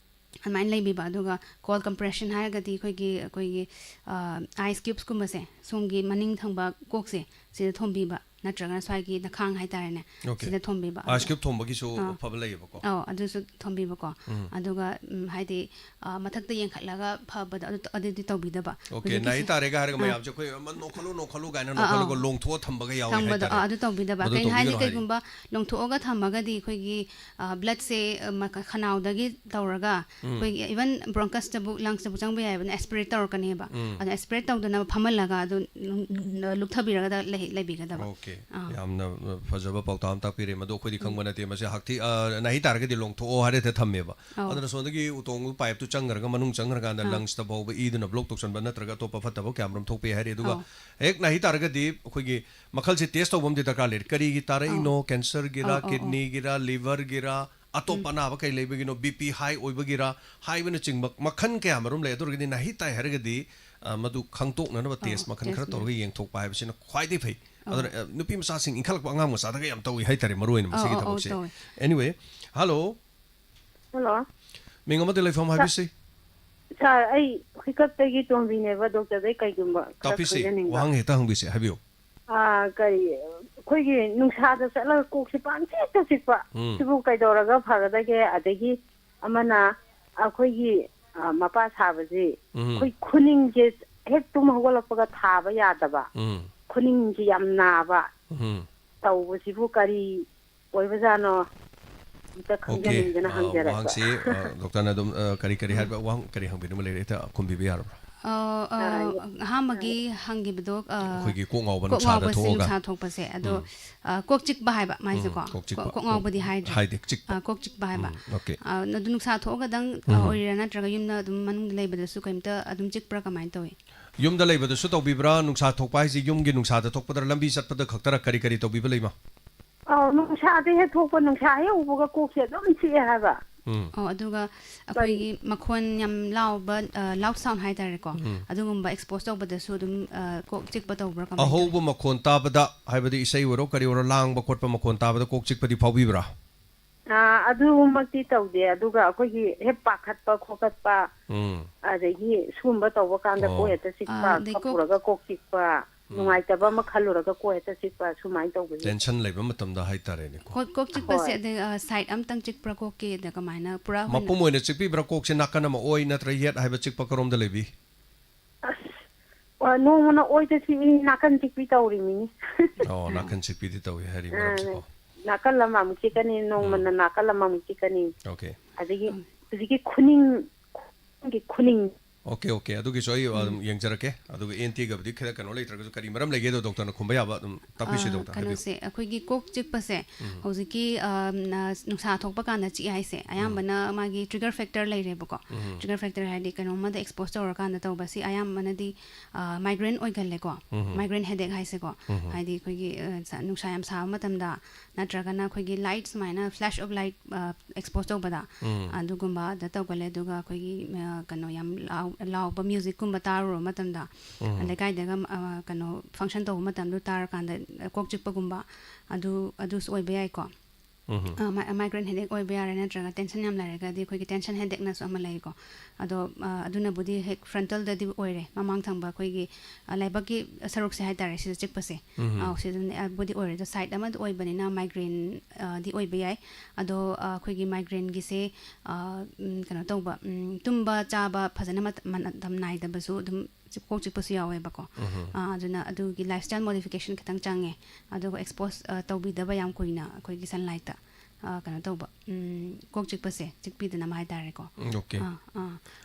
ꯑꯗꯨꯃꯥꯏꯅ ꯂꯩꯕꯤꯕ꯫ ꯑꯗꯨꯒ ꯀꯣꯜ ꯀꯝꯄ꯭ꯔꯦꯁꯟ ꯍꯥꯏꯔꯒꯗꯤ ꯑꯩꯈꯣꯏꯒꯤ ꯑꯩꯈꯣꯏꯒꯤ ꯑꯥꯏꯁ ꯀ꯭ꯌꯨꯞꯁꯀꯨꯝꯕꯁꯦ ꯁꯣꯝꯒꯤ ꯃꯅꯤꯡ ꯊꯪꯕ ꯀꯣꯛꯁꯦ ꯁꯤꯗ ꯊꯣꯝꯕꯤꯕ, ꯅꯠꯇ꯭ꯔꯒꯅ ꯁ꯭ꯋꯥꯏꯒꯤ ꯅꯈꯥꯡ ꯍꯥꯏꯇꯥꯔꯦꯅꯦ, Okay. ꯁꯤꯗ ꯊꯣꯝꯕꯤꯕ꯫ ꯑꯥꯏꯁ ꯀ꯭ꯌꯨꯞ ꯊꯣꯝꯕꯒꯤꯁꯨ ꯑꯥ. ꯐꯕ ꯂꯩꯌꯦꯕꯀꯣ? ꯑꯧ, ꯑꯗꯨꯁꯨ ꯊꯣꯝꯕꯤꯕꯀꯣ꯫ ꯎꯝ. ꯑꯗꯨꯒ ꯎꯝ, ꯍꯥꯏꯗꯤ ꯑ, ꯃꯊꯛꯇ ꯌꯦꯡꯈꯠꯂꯒ ꯐꯕꯗꯣ ꯑꯗꯨ ꯑꯗꯨꯗꯤ ꯇꯧꯕꯤꯗꯕ꯫ Okay, ꯍꯧꯖꯤꯛꯀꯤꯁꯦ- ꯅꯥꯍꯤ ꯇꯥꯔꯦꯒ ꯍꯥꯏꯔꯒ ꯑꯥ. ꯃꯌꯥꯝꯁꯦ ꯑꯩꯈꯣꯏ ꯑꯃ ꯅꯣꯛꯈꯠꯂꯨ ꯅꯣꯛꯈꯠꯂꯨ ꯀꯥꯏꯅ ꯑꯥ, ꯅꯣꯛꯈꯠꯂꯒ ꯑꯥ. ꯂꯣꯡꯊꯣꯛꯑ ꯊꯝꯕꯒ ꯌꯥꯎꯋꯦ ꯊꯝꯕꯗꯣ ꯍꯥꯏꯇꯥꯔꯦ꯫ ꯑꯥ, ꯑꯗꯨ ꯇꯧꯕꯤꯗꯕ꯫ ꯃꯗꯨ ꯀꯩꯅꯣ ꯍꯥꯏꯗꯤ ꯇꯧꯕꯤꯒꯅꯨ ꯍꯥꯏꯌꯦ꯫ ꯀꯩꯒꯨꯝꯕ ꯂꯣꯡꯊꯣꯛꯑꯒ ꯊꯝꯃꯒꯗꯤ ꯑꯩꯈꯣꯏꯒꯤ ꯕ꯭ꯂꯠꯁꯦ ꯈꯅꯥꯎꯗꯒꯤ ꯇꯧꯔꯒ ꯎꯝ. ꯑꯩꯈꯣꯏꯒꯤ ꯏꯚꯟ ꯕ꯭ꯔꯣꯟꯀꯁꯇꯕꯨ, ꯂꯪꯁꯇꯕꯨ ꯆꯪꯕ ꯌꯥꯏꯕꯅ ꯑꯦꯁꯄꯤꯔꯦꯠ ꯇꯧꯔꯛꯀꯅꯦꯕ꯫ ꯎꯝ. ꯑꯗꯣ ꯑꯦꯁꯄꯤꯔꯦꯠ ꯇꯧꯗꯅꯕ ꯐꯝꯍꯜꯂꯒ ꯑꯗꯨ ꯅꯨꯡ- ꯅꯨꯡ- ꯂꯨꯞꯊꯕꯤꯔꯒ ꯂꯩ- ꯂꯩꯕꯤꯒꯗꯕ꯫ Okay. ꯑꯥ. ꯌꯥꯝꯅ ꯐꯖꯕ ꯄꯥꯎꯇꯥꯛ ꯑꯃ ꯇꯥꯛꯄꯤꯔꯦ꯫ ꯃꯗꯨ ꯑꯩꯈꯣꯏꯗꯤ ꯈꯪꯕ ꯅꯠꯇꯦ꯫ ꯃꯁꯤ ꯍꯛꯊꯤ-, ꯑ, ꯅꯥꯍꯤ ꯇꯥꯔꯒꯗꯤ ꯂꯣꯡꯊꯣꯛꯑꯣ ꯍꯥꯏꯔ ꯍꯦꯛꯇ ꯊꯝꯃꯦꯕ꯫ ꯑꯧ. ꯑꯗꯨꯅ ꯁꯣꯝꯗꯒꯤ ꯎꯇꯣꯡꯗꯨ ꯄꯥꯏꯞꯇꯨ ꯆꯪꯈ꯭ꯔꯒ ꯃꯅꯨꯡ ꯆꯪꯈ꯭ꯔꯀꯥꯟꯗ ꯑꯥ. ꯂꯪꯁꯇ ꯐꯥꯎꯕ ꯏꯗꯨꯅ ꯕ꯭ꯂꯣꯛ ꯇꯧꯁꯟꯕ ꯅꯠꯇ꯭ꯔꯒ ꯑꯇꯣꯞꯄ ꯐꯠꯇꯕ ꯀꯌꯥ ꯃꯔꯨꯝ ꯊꯣꯛꯄ ꯌꯥꯏ ꯍꯥꯏꯔꯤ꯫ ꯑꯗꯨꯒ ꯑꯧ. ꯍꯦꯛ ꯅꯥꯍꯤ ꯇꯥꯔꯒꯗꯤ ꯑꯩꯈꯣꯏꯒꯤ ꯃꯈꯜꯁꯦ ꯇꯦꯁ ꯇꯧꯕ ꯑꯃꯗꯤ ꯗꯔꯀꯥꯔ ꯂꯩꯔꯦ꯫ ꯀꯔꯤꯒꯤ ꯇꯥꯔꯛꯏꯅꯣ? ꯑꯧ. ꯀꯦꯟꯁꯔꯒꯤꯔꯥ, ꯑꯧ, ꯑꯧ, ꯑꯧ. ꯀꯤꯗꯅꯤꯒꯤꯔꯥ, ꯂꯤꯚꯔꯒꯤꯔꯥ, ꯑꯇꯣꯞꯄ ꯑꯅꯥꯕ ꯀꯩ ꯂꯩꯕꯒꯤꯅꯣ, ꯕꯤ ꯄꯤ ꯍꯥꯏ ꯑꯣꯏꯕꯒꯤꯔ ꯍꯥꯏꯕꯅꯆꯤꯡꯕ ꯃꯈꯜ ꯀꯌꯥ ꯃꯔꯨꯝ ꯂꯩ꯫ ꯑꯗꯨ ꯑꯣꯏꯔꯒꯗꯤ ꯅꯥꯍꯤ ꯇꯥꯏ ꯍꯥꯏꯔꯒꯗꯤ, ꯑ, ꯃꯗꯨ ꯈꯪꯗꯣꯛꯅꯅꯕ ꯑꯣ, ꯇꯦꯁ ꯃꯈꯜ ꯈꯔ ꯇꯦꯁ ꯇꯧꯔꯒ ꯌꯦꯡꯊꯣꯛꯄ ꯍꯥꯏꯕꯁꯤꯅ ꯈ꯭ꯋꯥꯏꯗꯒꯤ ꯐꯩ꯫ ꯑꯣ꯫ ꯑꯗꯨꯅ, ꯑ, ꯅꯨꯄꯤ ꯃꯆꯥꯁꯤꯡ ꯏꯟꯈꯠꯂꯛꯄ ꯑꯉꯥꯡ ꯃꯆꯥꯗꯒ ꯌꯥꯝ ꯇꯧꯏ ꯍꯥꯏꯇꯥꯔꯦ, ꯃꯔꯨ ꯑꯣꯏꯅ ꯑꯧ, ꯃꯁꯤꯒꯤ ꯑꯧ, ꯑꯧ, ꯊꯕꯛꯁꯦ꯫ ꯇꯧꯋꯦ꯫ Anyway, hello꯫ Hello꯫ ꯃꯤꯡ ꯑꯃꯗꯤ ꯂꯩꯐꯝ ꯁꯥ-, ꯍꯥꯏꯕꯤꯁꯤ꯫ Sir, ꯑꯩ ꯍꯨꯏꯀꯞꯇꯒꯤ ꯇꯣꯝꯕꯤꯅꯦꯕ, ꯗꯣꯛꯇꯔꯗꯩ ꯀꯩꯒꯨꯝꯕ ꯈꯔ ꯇꯥꯛꯄꯤꯁꯤ, ꯈꯪꯖꯅꯤꯡꯕ꯫ ꯋꯥꯍꯪ ꯍꯦꯛꯇ ꯍꯪꯕꯤꯁꯤ, ꯍꯥꯏꯕꯤꯌꯨ꯫ ꯑꯥ, ꯀꯔꯤ, ꯑꯩꯈꯣꯏꯒꯤ ꯅꯨꯡꯁꯥꯗ ꯆꯠꯂꯒ ꯀꯣꯛꯁꯤ ꯄꯪꯆꯤꯛꯇ ꯆꯤꯛꯄ꯫ ꯎꯝ꯫ ꯁꯤꯕꯨ ꯀꯩꯗꯧꯔꯒ ꯐꯒꯗꯒꯦ? ꯑꯗꯒꯤ ꯑꯃꯅ ꯑꯩꯈꯣꯏꯒꯤ, ꯑ, ꯃꯄꯥ ꯁꯥꯕꯁꯤ ꯎꯝ꯫ ꯑꯩꯈꯣꯏ ꯈꯨꯅꯤꯡꯁꯦ ꯍꯦꯛ ꯇꯨꯝ ꯍꯧꯒꯠꯂꯛꯄꯒ ꯊꯥꯕ ꯌꯥꯗꯕ꯫ ꯎꯝ꯫ ꯈꯨꯅꯤꯡꯁꯤ ꯌꯥꯝ ꯅꯥꯕ꯫ ꯎꯝ꯫ ꯇꯧꯕꯁꯤꯕꯨ ꯀꯔꯤ ꯑꯣꯏꯕꯖꯥꯠꯅꯣ? ꯑꯝꯇ ꯑꯣꯀꯦ꯫ ꯈꯪꯖꯅꯤꯡꯗꯅ ꯑ, ꯍꯪꯖꯔꯛꯄ꯫ ꯋꯥꯍꯪꯁꯤ, ꯑ, ꯗꯣꯛꯇꯔꯅ ꯑꯗꯨꯝ, ꯑ, ꯀꯔꯤ ꯀꯔꯤ ꯎꯝ꯫ ꯍꯥꯏꯕ ꯋꯥꯍꯪ ꯀꯔꯤ ꯍꯪꯕꯤꯅꯤꯡꯕ ꯂꯩꯔꯦ? ꯍꯦꯛꯇ ꯈꯨꯝꯕꯤꯕ ꯌꯥꯔꯕ꯭ꯔꯥ? ꯑ, ꯑ, ꯑ, ꯌꯥ-, ꯑꯍꯥꯟꯕꯒꯤ ꯑ꯫ ꯍꯪꯈꯤꯕꯗꯣ, ꯑ, ꯍꯧꯖꯤꯛꯀꯤ ꯀꯣꯛ ꯉꯥꯎꯕ ꯀꯣꯛ ꯅꯨꯡꯁꯥꯗ ꯉꯥꯎꯕꯁꯦ, ꯊꯣꯛꯑꯒ꯫ ꯅꯨꯡꯁꯥ ꯊꯣꯛꯄꯁꯦ꯫ ꯑꯗꯣ, ꯎꯝ꯫ ꯑ, ꯀꯣꯛ ꯆꯤꯛꯄ ꯍꯥꯏꯕ ꯃꯥꯏꯁꯦꯀꯣ꯫ ꯎꯝ, ꯀꯣꯛ ꯆꯤꯛꯄ꯫ ꯀꯣꯛ, ꯀꯣꯛ ꯉꯥꯎꯕꯗꯤ ꯀꯣꯛ ꯍꯥꯏꯗ꯭ꯔꯦ꯫ ꯍꯥꯏꯗꯦ, ꯆꯤꯛꯄ꯫ ꯑ, ꯀꯣꯛ ꯆꯤꯛꯄ ꯍꯥꯏꯕ꯫ ꯎꯝ, ꯑꯣꯀꯦ꯫ ꯑ, ꯑꯗꯨ ꯅꯨꯡꯁꯥ ꯊꯣꯛꯑꯒꯗꯪ, ꯑ, ꯎꯝ꯫ ꯑꯣꯏꯔꯤꯔꯥ, ꯅꯠꯇ꯭ꯔꯒ ꯌꯨꯝꯗ ꯑꯗꯨꯝ ꯃꯅꯨꯡꯗ ꯂꯩꯕꯗꯁꯨ ꯀꯩꯝꯇ ꯑꯗꯨꯝ ꯆꯤꯛꯄ꯭ꯔꯥ, ꯀꯃꯥꯏꯅ ꯇꯧꯏ? ꯌꯨꯝꯗ ꯂꯩꯕꯗꯁꯨ ꯇꯧꯕꯤꯕ꯭ꯔꯥ? ꯅꯨꯡꯁꯥ ꯊꯣꯛꯄ ꯍꯥꯏꯁꯦ ꯌꯨꯝꯒꯤ ꯅꯨꯡꯁꯥꯗ ꯊꯣꯛꯄꯗ, ꯂꯝꯕꯤ ꯆꯠꯄꯗ ꯈꯛꯇꯔ? ꯀꯔꯤ ꯀꯔꯤ ꯇꯧꯕꯤꯕ ꯂꯩꯃ? ꯑꯧ, ꯅꯨꯡꯁꯥꯗ ꯍꯦꯛ ꯊꯣꯛꯄ, ꯅꯨꯡꯁꯥ ꯍꯦꯛ ꯎꯕꯒ ꯀꯣꯛꯁꯦ ꯑꯗꯨꯝ ꯆꯤꯛꯑꯦ ꯍꯥꯏꯕ꯫ ꯎꯝ꯫ ꯑꯣ, ꯑꯗꯨꯒ ꯀꯔꯤ? ꯑꯩꯈꯣꯏꯒꯤ ꯃꯈꯣꯟ ꯌꯥꯝ ꯂꯥꯎꯕ, ꯑ, loud sound ꯍꯥꯏꯇꯥꯔꯦꯀꯣ, ꯎꯝ꯫ ꯑꯗꯨꯒꯨꯝꯕ expose ꯇꯧꯕꯗꯁꯨ ꯑꯗꯨꯝ, ꯑ, ꯀꯣꯛ ꯆꯤꯛꯄ ꯇꯧꯕ꯭ꯔꯥ, ꯀꯃꯥꯏꯅ ꯇꯧꯏ? ꯑꯍꯧꯕ ꯃꯈꯣꯟ ꯇꯥꯕꯗ, ꯍꯥꯏꯕꯗꯤ ꯏꯁꯩ ꯑꯣꯏꯔꯣ ꯀꯔꯤ ꯑꯣꯏꯔꯣ, ꯂꯥꯡꯕ ꯈꯣꯠꯄ ꯃꯈꯣꯟ ꯇꯥꯕꯗ ꯀꯣꯛ ꯆꯤꯛꯄꯗꯤ ꯐꯥꯎꯕꯤꯕ꯭ꯔꯥ? ꯑꯥ, ꯑꯗꯨꯃꯛꯇꯤ ꯇꯧꯗꯦ꯫ ꯑꯗꯨꯒ ꯑꯩꯈꯣꯏꯒꯤ ꯍꯦꯛ ꯄꯥꯈꯠꯄ ꯈꯣꯀꯠꯄ, ꯎꯝ꯫ ꯑꯗꯒꯤ ꯁꯨꯝꯕ ꯇꯧꯕ ꯀꯥꯟꯗ ꯀꯣꯛ ꯑꯣ꯫ ꯍꯦꯛꯇ ꯆꯤꯛꯄ, ꯑꯥ, ꯑꯗꯩ ꯀꯣꯛ ꯀꯞꯄꯨꯔꯒ ꯀꯣꯛ ꯆꯤꯛꯄ, ꯎꯝ꯫ ꯅꯨꯡꯉꯥꯏꯇꯕ ꯑꯃ ꯈꯜꯂꯨꯔꯒ ꯀꯣꯛ ꯍꯦꯛꯇ ꯆꯤꯛꯄ, ꯁꯨꯃꯥꯏꯅ ꯇꯧꯕꯁꯦ꯫ Tension ꯂꯩꯕ ꯃꯇꯝꯗ ꯍꯥꯏꯇꯥꯔꯦꯅꯦꯀꯣ꯫ ꯀꯣꯛ, ꯀꯣꯛ ꯆꯤꯛꯄꯁꯦ, ꯍꯣꯏ꯫ ꯑꯗꯩ, ꯑ, side ꯑꯝꯇꯪ ꯆꯤꯛꯄ꯭ꯔꯥ ꯀꯣꯛꯀꯤ, ꯑꯗ ꯀꯃꯥꯏꯅ ꯄꯨꯔꯥ ꯑꯣꯏꯅ? ꯃꯄꯨꯝ ꯑꯣꯏꯅ ꯆꯤꯛꯄꯤꯕ꯭ꯔꯥ ꯀꯣꯛꯁꯦ? ꯅꯥꯀꯟ ꯑꯃ ꯑꯣꯏ ꯅꯠꯇ꯭ꯔꯒ ꯌꯦꯠ ꯍꯥꯏꯕ ꯆꯤꯛꯄ ꯀꯔꯣꯝꯗ ꯂꯩꯕꯤ? ꯑꯁ, ꯑ, ꯅꯣꯡꯃꯅ ꯑꯣꯏꯗ ꯆꯤꯛꯏ, ꯅꯥꯀꯟ ꯆꯤꯛꯄꯤ ꯇꯧꯔꯤꯃꯤꯅꯤ꯫ ꯑꯣ, ꯅꯥꯀꯟ ꯆꯤꯛꯄꯤꯗꯤ ꯇꯧꯏ ꯍꯥꯏꯔꯤ ꯑ, ꯃꯔꯝꯁꯦꯀꯣ꯫ ꯅꯥꯀꯜ ꯑꯃꯃꯨꯛ ꯆꯤꯛꯀꯅꯤ, ꯅꯣꯡꯃꯅ ꯎꯝ꯫ ꯅꯥꯀꯜ ꯑꯃꯃꯨꯛ ꯆꯤꯛꯀꯅꯤ꯫ ꯑꯣꯀꯦ꯫ ꯑꯗꯒꯤ ꯎꯝ꯫ ꯍꯧꯖꯤꯛꯀꯤ ꯈꯨꯅꯤꯡ, ꯈꯨꯅꯤꯡꯒꯤ ꯈꯨꯅꯤꯡ ꯑꯣꯀꯦ, ꯑꯣꯀꯦ, ꯑꯗꯨꯒꯤꯁꯨ ꯑꯩ ꯑꯗꯨꯝ ꯌꯦꯡꯖꯔꯛꯀꯦ꯫ ꯑꯗꯨꯒ ꯑꯦꯟ ꯇꯤꯒꯕꯨꯗꯤ ꯈꯔ ꯀꯩꯅꯣ ꯂꯩꯇ꯭ꯔꯒꯁꯨ, ꯀꯔꯤ ꯃꯔꯝ ꯂꯩꯒꯦꯗꯣ ꯗꯣꯛꯇꯔꯅ ꯈꯨꯝꯕ ꯌꯥꯕ ꯑꯗꯨꯝ ꯇꯥꯛꯄꯤꯁꯤ꯫ ꯑꯥ, ꯗꯣꯛꯇꯔ, ꯍꯥꯏꯕꯤꯌꯨ꯫ ꯀꯩꯅꯣꯁꯦ, ꯑꯩꯈꯣꯏꯒꯤ ꯀꯣꯛ ꯆꯤꯛꯄꯁꯦ ꯍꯧꯖꯤꯛꯀꯤ, ꯑ, ꯅ-, ꯅꯨꯡꯁꯥ ꯊꯣꯛꯄ ꯀꯥꯟꯗ ꯆꯤꯛꯑꯦ ꯍꯥꯏꯁꯦ, ꯑꯌꯥꯝꯕꯅ ꯃꯥꯒꯤ ꯇ꯭ꯔꯤꯒꯔ ꯐꯦꯛꯇꯔ ꯂꯩꯔꯦꯕꯀꯣ꯫ ꯇ꯭ꯔꯤꯒꯔ ꯐꯦꯛꯇꯔ ꯍꯥꯏꯗꯤ ꯀꯩꯅꯣꯝꯃꯗ ꯑꯦꯛꯁꯄꯣꯖ ꯇꯧꯔꯀꯥꯟꯗ ꯇꯧꯕ, ꯁꯤ ꯑꯌꯥꯝꯕꯅꯗꯤ ꯃꯥꯏꯒ꯭ꯔꯦꯟ ꯑꯣꯏꯒꯜꯂꯦꯀꯣ꯫ ꯃꯥꯏꯒ꯭ꯔꯦꯟ ꯍꯦꯗꯦꯛ ꯍꯥꯏꯁꯦꯀꯣ꯫ ꯍꯥꯏꯗꯤ ꯑꯩꯈꯣꯏꯒꯤ, ꯑ, ꯁ-, ꯅꯨꯡꯁꯥ ꯌꯥꯝ ꯁꯥꯕ ꯃꯇꯝꯗ, ꯅꯠꯇ꯭ꯔꯒꯅ ꯑꯩꯈꯣꯏꯒꯤ ꯂꯥꯏꯠ ꯁꯨꯃꯥꯏꯅ, ꯐ꯭ꯂꯦꯁ ꯑꯣꯐ ꯂꯥꯏꯠ ꯑꯦꯛꯁꯄꯣꯖ ꯇꯧꯕꯗ, ꯑꯗꯨꯒꯨꯝꯕꯗ ꯇꯧꯒꯜꯂꯦ꯫ ꯑꯗꯨꯒ ꯑꯩꯈꯣꯏꯒꯤ, ꯑ, ꯀꯩꯅꯣ, ꯌꯥꯝ ꯂꯥꯎ-, ꯂꯥꯎꯕ ꯃ꯭ꯌꯨꯖꯤꯛꯀꯨꯝꯕ ꯇꯥꯔꯨꯔꯕ ꯃꯇꯝꯗ, ꯂꯩꯀꯥꯏꯗꯒ, ꯑ, ꯀꯩꯅꯣ, ꯐꯪꯁꯟ ꯇꯧꯕ ꯃꯇꯝꯗ ꯇꯥꯔꯀꯥꯟꯗ, ꯑ, ꯀꯣꯛ ꯆꯤꯛꯄꯒꯨꯝꯕ, ꯑꯗꯨ, ꯑꯗꯨꯁꯨ ꯑꯣꯏꯕ ꯌꯥꯏꯀꯣ꯫ ꯃꯥꯏꯒ꯭ꯔꯦꯟ ꯍꯦꯗꯦꯛ ꯑꯣꯏꯕ ꯌꯥꯔꯦ, ꯅꯠꯇ꯭ꯔꯒ ꯇꯦꯟꯁꯟ ꯌꯥꯝ ꯂꯩꯔꯒꯗꯤ ꯑꯩꯈꯣꯏꯒꯤ ꯇꯦꯟꯁꯟ ꯍꯦꯗꯦꯛꯅꯁꯨ ꯑꯃ ꯂꯩꯀꯣ꯫ ꯑꯗꯣ, ꯑ, ꯑꯗꯨꯅꯕꯨꯗꯤ ꯍꯦꯛ ꯐ꯭ꯔꯟꯇꯜꯗꯗꯤ ꯑꯣꯏꯔꯦ, ꯃꯃꯥꯡ ꯊꯪꯕ ꯑꯩꯈꯣꯏꯒꯤ, ꯑ, ꯂꯥꯏꯕꯛꯀꯤ ꯁꯔꯨꯛꯁꯦ ꯍꯥꯏꯇꯥꯔꯦ, ꯁꯤꯗ ꯆꯤꯛꯄꯁꯦ꯫ ꯑ, ꯁꯤꯗꯕꯨꯗꯤ ꯑꯣꯏꯔꯦ꯫ ꯑꯗꯣ ꯁꯥꯏꯠ ꯑꯃꯗ ꯑꯣꯏꯕꯅꯤꯅ ꯃꯥꯏꯒ꯭ꯔꯦꯟ, ꯑ, ꯗꯤ ꯑꯣꯏꯕ ꯌꯥꯏ꯫ ꯑꯗꯣ, ꯑ, ꯑꯩꯈꯣꯏꯒꯤ ꯃꯥꯏꯒ꯭ꯔꯦꯟꯒꯤꯁꯦ, ꯑ, ꯎꯝ, ꯀꯩꯅꯣ ꯇꯧꯕ, ꯎꯝ, ꯇꯨꯝꯕ ꯆꯥꯕ ꯐꯖꯅ ꯃꯇꯝ, ꯃꯇꯝ ꯅꯥꯏꯗꯕꯁꯨ ꯑꯗꯨꯝ ꯆꯤꯛ-, ꯀꯣꯛ ꯆꯤꯛꯄꯁꯨ ꯌꯥꯎꯋꯦꯕꯀꯣ꯫ ꯑ, ꯑꯗꯨꯅ ꯑꯗꯨꯒꯤ ꯂꯥꯏꯐꯁ꯭ꯇꯥꯏꯜ ꯃꯣꯗꯤꯐꯤꯀꯦꯁꯟ ꯈꯤꯇꯪ ꯆꯪꯉꯦ꯫ ꯑꯗꯨꯒ ꯑꯦꯛꯁꯄꯣꯖ, ꯑ, ꯇꯧꯕꯤꯗꯕ ꯌꯥꯝ ꯀꯨꯏꯅ ꯑꯩꯈꯣꯏꯒꯤ ꯁꯟꯂꯥꯏꯠꯇ, ꯑ, ꯀꯩꯅꯣ ꯇꯧꯕ, ꯎꯝ, ꯀꯣꯛ ꯆꯤꯛꯄꯁꯦ, ꯆꯤꯛꯄꯤꯗꯅꯕ ꯍꯥꯏꯇꯥꯔꯦꯀꯣ꯫ ꯎꯝ, ꯑꯣꯀꯦ꯫ ꯑ, ꯑ,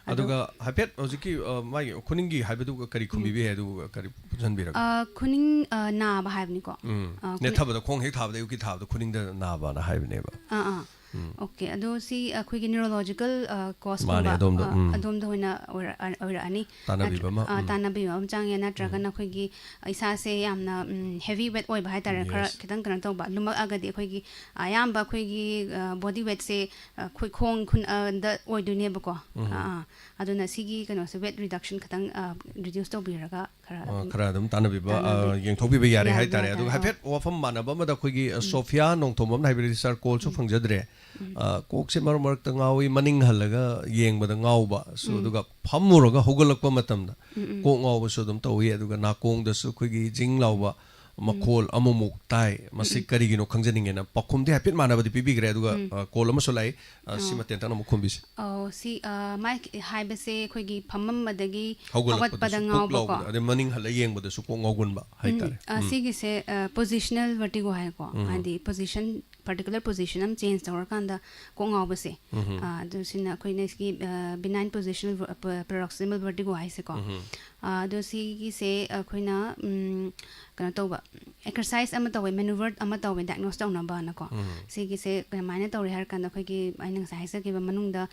ꯑꯗꯣ ꯑꯗꯨꯒ ꯍꯥꯏꯐꯦꯠ ꯍꯧꯖꯤꯛꯀꯤ, ꯑ, ꯃꯥꯒꯤ ꯈꯨꯅꯤꯡꯒꯤ ꯍꯥꯏꯕꯗꯨꯒ ꯀꯔꯤ ꯈꯨꯝꯕꯤꯕ ꯌꯥꯏ, ꯑꯗꯨꯒ ꯀꯔꯤ ꯄꯨꯟꯁꯤꯟꯕꯤꯔꯒꯦ? ꯑ, ꯈꯨꯅꯤꯡ, ꯑ, ꯅꯥꯕ ꯍꯥꯏꯕꯅꯤꯀꯣ꯫ ꯎꯝ꯫ ꯑ, ꯈꯨꯅꯤꯡ ꯅꯦꯠꯊꯕꯗ, ꯈꯣꯡ ꯍꯦꯛ ꯊꯥꯕꯗ ꯑꯌꯨꯛꯀꯤ ꯊꯥꯕꯗ ꯈꯨꯅꯤꯡꯗ ꯅꯥꯕꯅ ꯍꯥꯏꯕꯅꯦꯕ꯫ ꯑꯥ, ꯑꯥ꯫ ꯎꯝ꯫ ꯑꯣꯀꯦ, ꯑꯗꯣ ꯁꯤ ꯑꯩꯈꯣꯏꯒꯤ ꯅ꯭ꯌꯨꯔꯣꯂꯣꯖꯤꯀꯦꯜ, ꯑ, ꯀꯣꯁꯀꯨꯝꯕ, ꯃꯥꯅꯦ, ꯑꯗꯣꯝꯗ, ꯑ, ꯎꯝ꯫ ꯑꯗꯣꯝꯗ ꯑꯣꯏꯅ ꯑꯣꯏꯔꯛ-, ꯑ, ꯑꯣꯏꯔꯛꯑꯅꯤ꯫ ꯇꯥꯟꯅꯕꯤꯕ ꯅꯠꯇ꯭ꯔ-, ꯑꯃ, ꯑ, ꯎꯝ꯫ ꯇꯥꯟꯅꯕꯤꯕ ꯑꯃ ꯆꯪꯉꯦ, ꯅꯠꯇ꯭ꯔꯒꯅ ꯎꯝ꯫ ꯑꯩꯈꯣꯏꯒꯤ ꯏꯁꯥꯁꯦ ꯌꯥꯝꯅ, ꯎꯝ, ꯍꯦꯚꯤ ꯋꯦꯠ ꯑꯣꯏꯕ ꯍꯥꯏꯇꯥꯔꯦ, ꯈꯔ ꯌꯦꯁ꯫ ꯈꯤꯇꯪ ꯀꯩꯅꯣ ꯇꯧꯕ, ꯂꯨꯝꯃꯛꯑꯒꯗꯤ ꯑꯩꯈꯣꯏꯒꯤ ꯑꯌꯥꯝꯕ ꯑꯩꯈꯣꯏꯒꯤ, ꯑ, ꯕꯣꯗꯤ ꯋꯦꯠꯁꯦ, ꯑ, ꯑꯩꯈꯣꯏ ꯈꯣꯡ ꯈꯨꯟ, ꯑ, ꯗ ꯑꯣꯏꯗꯣꯏꯅꯦꯕꯀꯣ꯫ ꯎꯝ꯫ ꯑꯥ, ꯑꯥ꯫ ꯑꯗꯨꯅ ꯁꯤꯒꯤ ꯀꯩꯅꯣꯁꯦ, ꯋꯦꯠ ꯔꯤꯗꯛꯁꯟ ꯈꯤꯇꯪ, ꯑ, ꯔꯤꯗ꯭ꯌꯨꯁ ꯇꯧꯕꯤꯔꯒ ꯈꯔ ꯑ, ꯑꯗꯨꯝ ꯈꯔ ꯑꯗꯨꯝ ꯇꯥꯟꯅꯕꯤꯕ, ꯑ, ꯇꯥꯟꯅꯕꯤ-, ꯌꯦꯡꯊꯣꯛꯄꯤꯕ ꯌꯥꯔꯦ ꯌꯥꯏ ꯍꯥꯏꯇꯥꯔꯦ꯫ ꯍꯥꯏꯇꯥꯔꯦ꯫ ꯑꯗꯨꯒ ꯑꯣ꯫ ꯍꯥꯏꯐꯦꯠ ꯋꯥꯐꯝ ꯃꯥꯟꯅꯕ ꯑꯃꯗ ꯑꯩꯈꯣꯏꯒꯤ, ꯑ, ꯎꯝ꯫ ꯁꯣꯐꯤꯌꯥ ꯅꯣꯡꯊꯣꯝꯕꯝꯅ ꯍꯥꯏꯕꯤꯔꯤꯁꯤ, "ꯁꯥꯔ, ꯀꯣꯜꯁꯨ ꯎꯝ꯫ ꯐꯪꯖꯗ꯭ꯔꯦ꯫ ꯎꯝ꯫ ꯑ, ꯀꯣꯛꯁꯦ ꯃꯔꯛ ꯃꯔꯛꯇ ꯉꯥꯎꯏ, ꯃꯅꯤꯡ ꯍꯜꯂꯒ ꯌꯦꯡꯕꯗ ꯉꯥꯎꯕ꯫ ꯁꯨ, ꯎꯝ꯫ ꯑꯗꯨꯒ ꯐꯝꯃꯨꯔꯒ ꯍꯧꯒꯠꯂꯛꯄ ꯃꯇꯝꯗ ꯎꯝ, ꯎꯝ꯫ ꯀꯣꯛ ꯉꯥꯎꯕꯁꯨ ꯑꯗꯨꯝ ꯇꯧꯏ꯫ ꯑꯗꯨꯒ ꯅꯥꯀꯣꯡꯗꯁꯨ ꯑꯩꯈꯣꯏꯒꯤ ꯖꯤꯡ ꯂꯥꯎꯕ ꯎꯝ꯫ ꯃꯈꯣꯜ ꯑꯃꯃꯨꯛ ꯇꯥꯏ꯫ ꯃꯁꯤ ꯎꯝ, ꯎꯝ꯫ ꯀꯔꯤꯒꯤꯅꯣ ꯈꯪꯖꯅꯤꯡꯉꯦꯅ" ꯄꯥꯎꯈꯨꯝꯗꯤ ꯍꯥꯏꯐꯦꯠ ꯃꯥꯟꯅꯕꯗꯤ ꯄꯤꯕꯤꯈ꯭ꯔꯦ꯫ ꯑꯗꯨꯒ, ꯎꯝ꯫ ꯑ, ꯀꯣꯜ ꯑꯃꯁꯨ ꯂꯥꯛꯏ꯫ ꯑ, ꯁꯤꯃ ꯑꯣ꯫ ꯇꯦꯟꯇꯛꯅ ꯑꯃꯨꯛ ꯈꯨꯝꯕꯤꯁꯤ꯫ ꯑꯣ, ꯁꯤ, ꯑ, ꯃꯥꯏ ꯍꯥꯏꯕꯁꯦ ꯑꯩꯈꯣꯏꯒꯤ ꯐꯝꯃꯝꯕꯗꯒꯤ ꯍꯧꯒꯠꯂꯛꯄꯗꯁꯨ ꯍꯧꯒꯠꯄꯗ ꯀꯣꯛ ꯉꯥꯎꯕꯀꯣ? ꯂꯥꯎꯕꯗ, ꯑꯗꯩ ꯃꯅꯤꯡ ꯍꯜꯂ ꯌꯦꯡꯕꯗꯁꯨ ꯀꯣꯛ ꯉꯥꯎꯒꯟꯕ ꯎꯝ, ꯍꯥꯏꯇꯥꯔꯦ꯫ ꯑ, ꯎꯝ꯫ ꯁꯤꯒꯤꯁꯦ, ꯑ, ꯄꯣꯖꯤꯁꯅꯦꯜ ꯚꯔꯇꯤꯒꯣ ꯍꯥꯏꯀꯣ꯫ ꯎꯝ꯫ ꯍꯥꯏꯗꯤ ꯄꯣꯖꯤꯁꯟ particular position ꯑꯃ change ꯇꯧꯔꯀꯥꯟꯗ ꯀꯣꯛ ꯉꯥꯎꯕꯁꯦ, ꯑ, ꯑꯗꯨ ꯁꯤꯅ ꯑꯩꯈꯣꯏꯅ ꯁꯤꯒꯤ, ꯑ, benign positional ver-, ꯄ-, paroxysmal vertigo ꯍꯥꯏꯁꯦꯀꯣ꯫ ꯑ, ꯑꯗꯣ ꯁꯤꯒꯤꯁꯦ ꯑꯩꯈꯣꯏꯅ, ꯎꯝ, ꯀꯩꯅꯣ ꯇꯧꯕ, exercise ꯑꯃ ꯇꯧꯋꯦ, maneuver ꯑꯃ ꯇꯧꯋꯦ diagnose ꯇꯧꯅꯕꯅꯀꯣ꯫ ꯁꯤꯒꯤꯁꯦ ꯀꯃꯥꯏꯅ ꯇꯧꯔꯦ ꯍꯥꯏꯔ ꯀꯥꯟꯗ ꯑꯩꯈꯣꯏꯒꯤ ꯑꯩꯅ ꯉꯁꯥꯏ ꯍꯥꯏꯖꯈꯤꯕ ꯃꯅꯨꯡꯗ,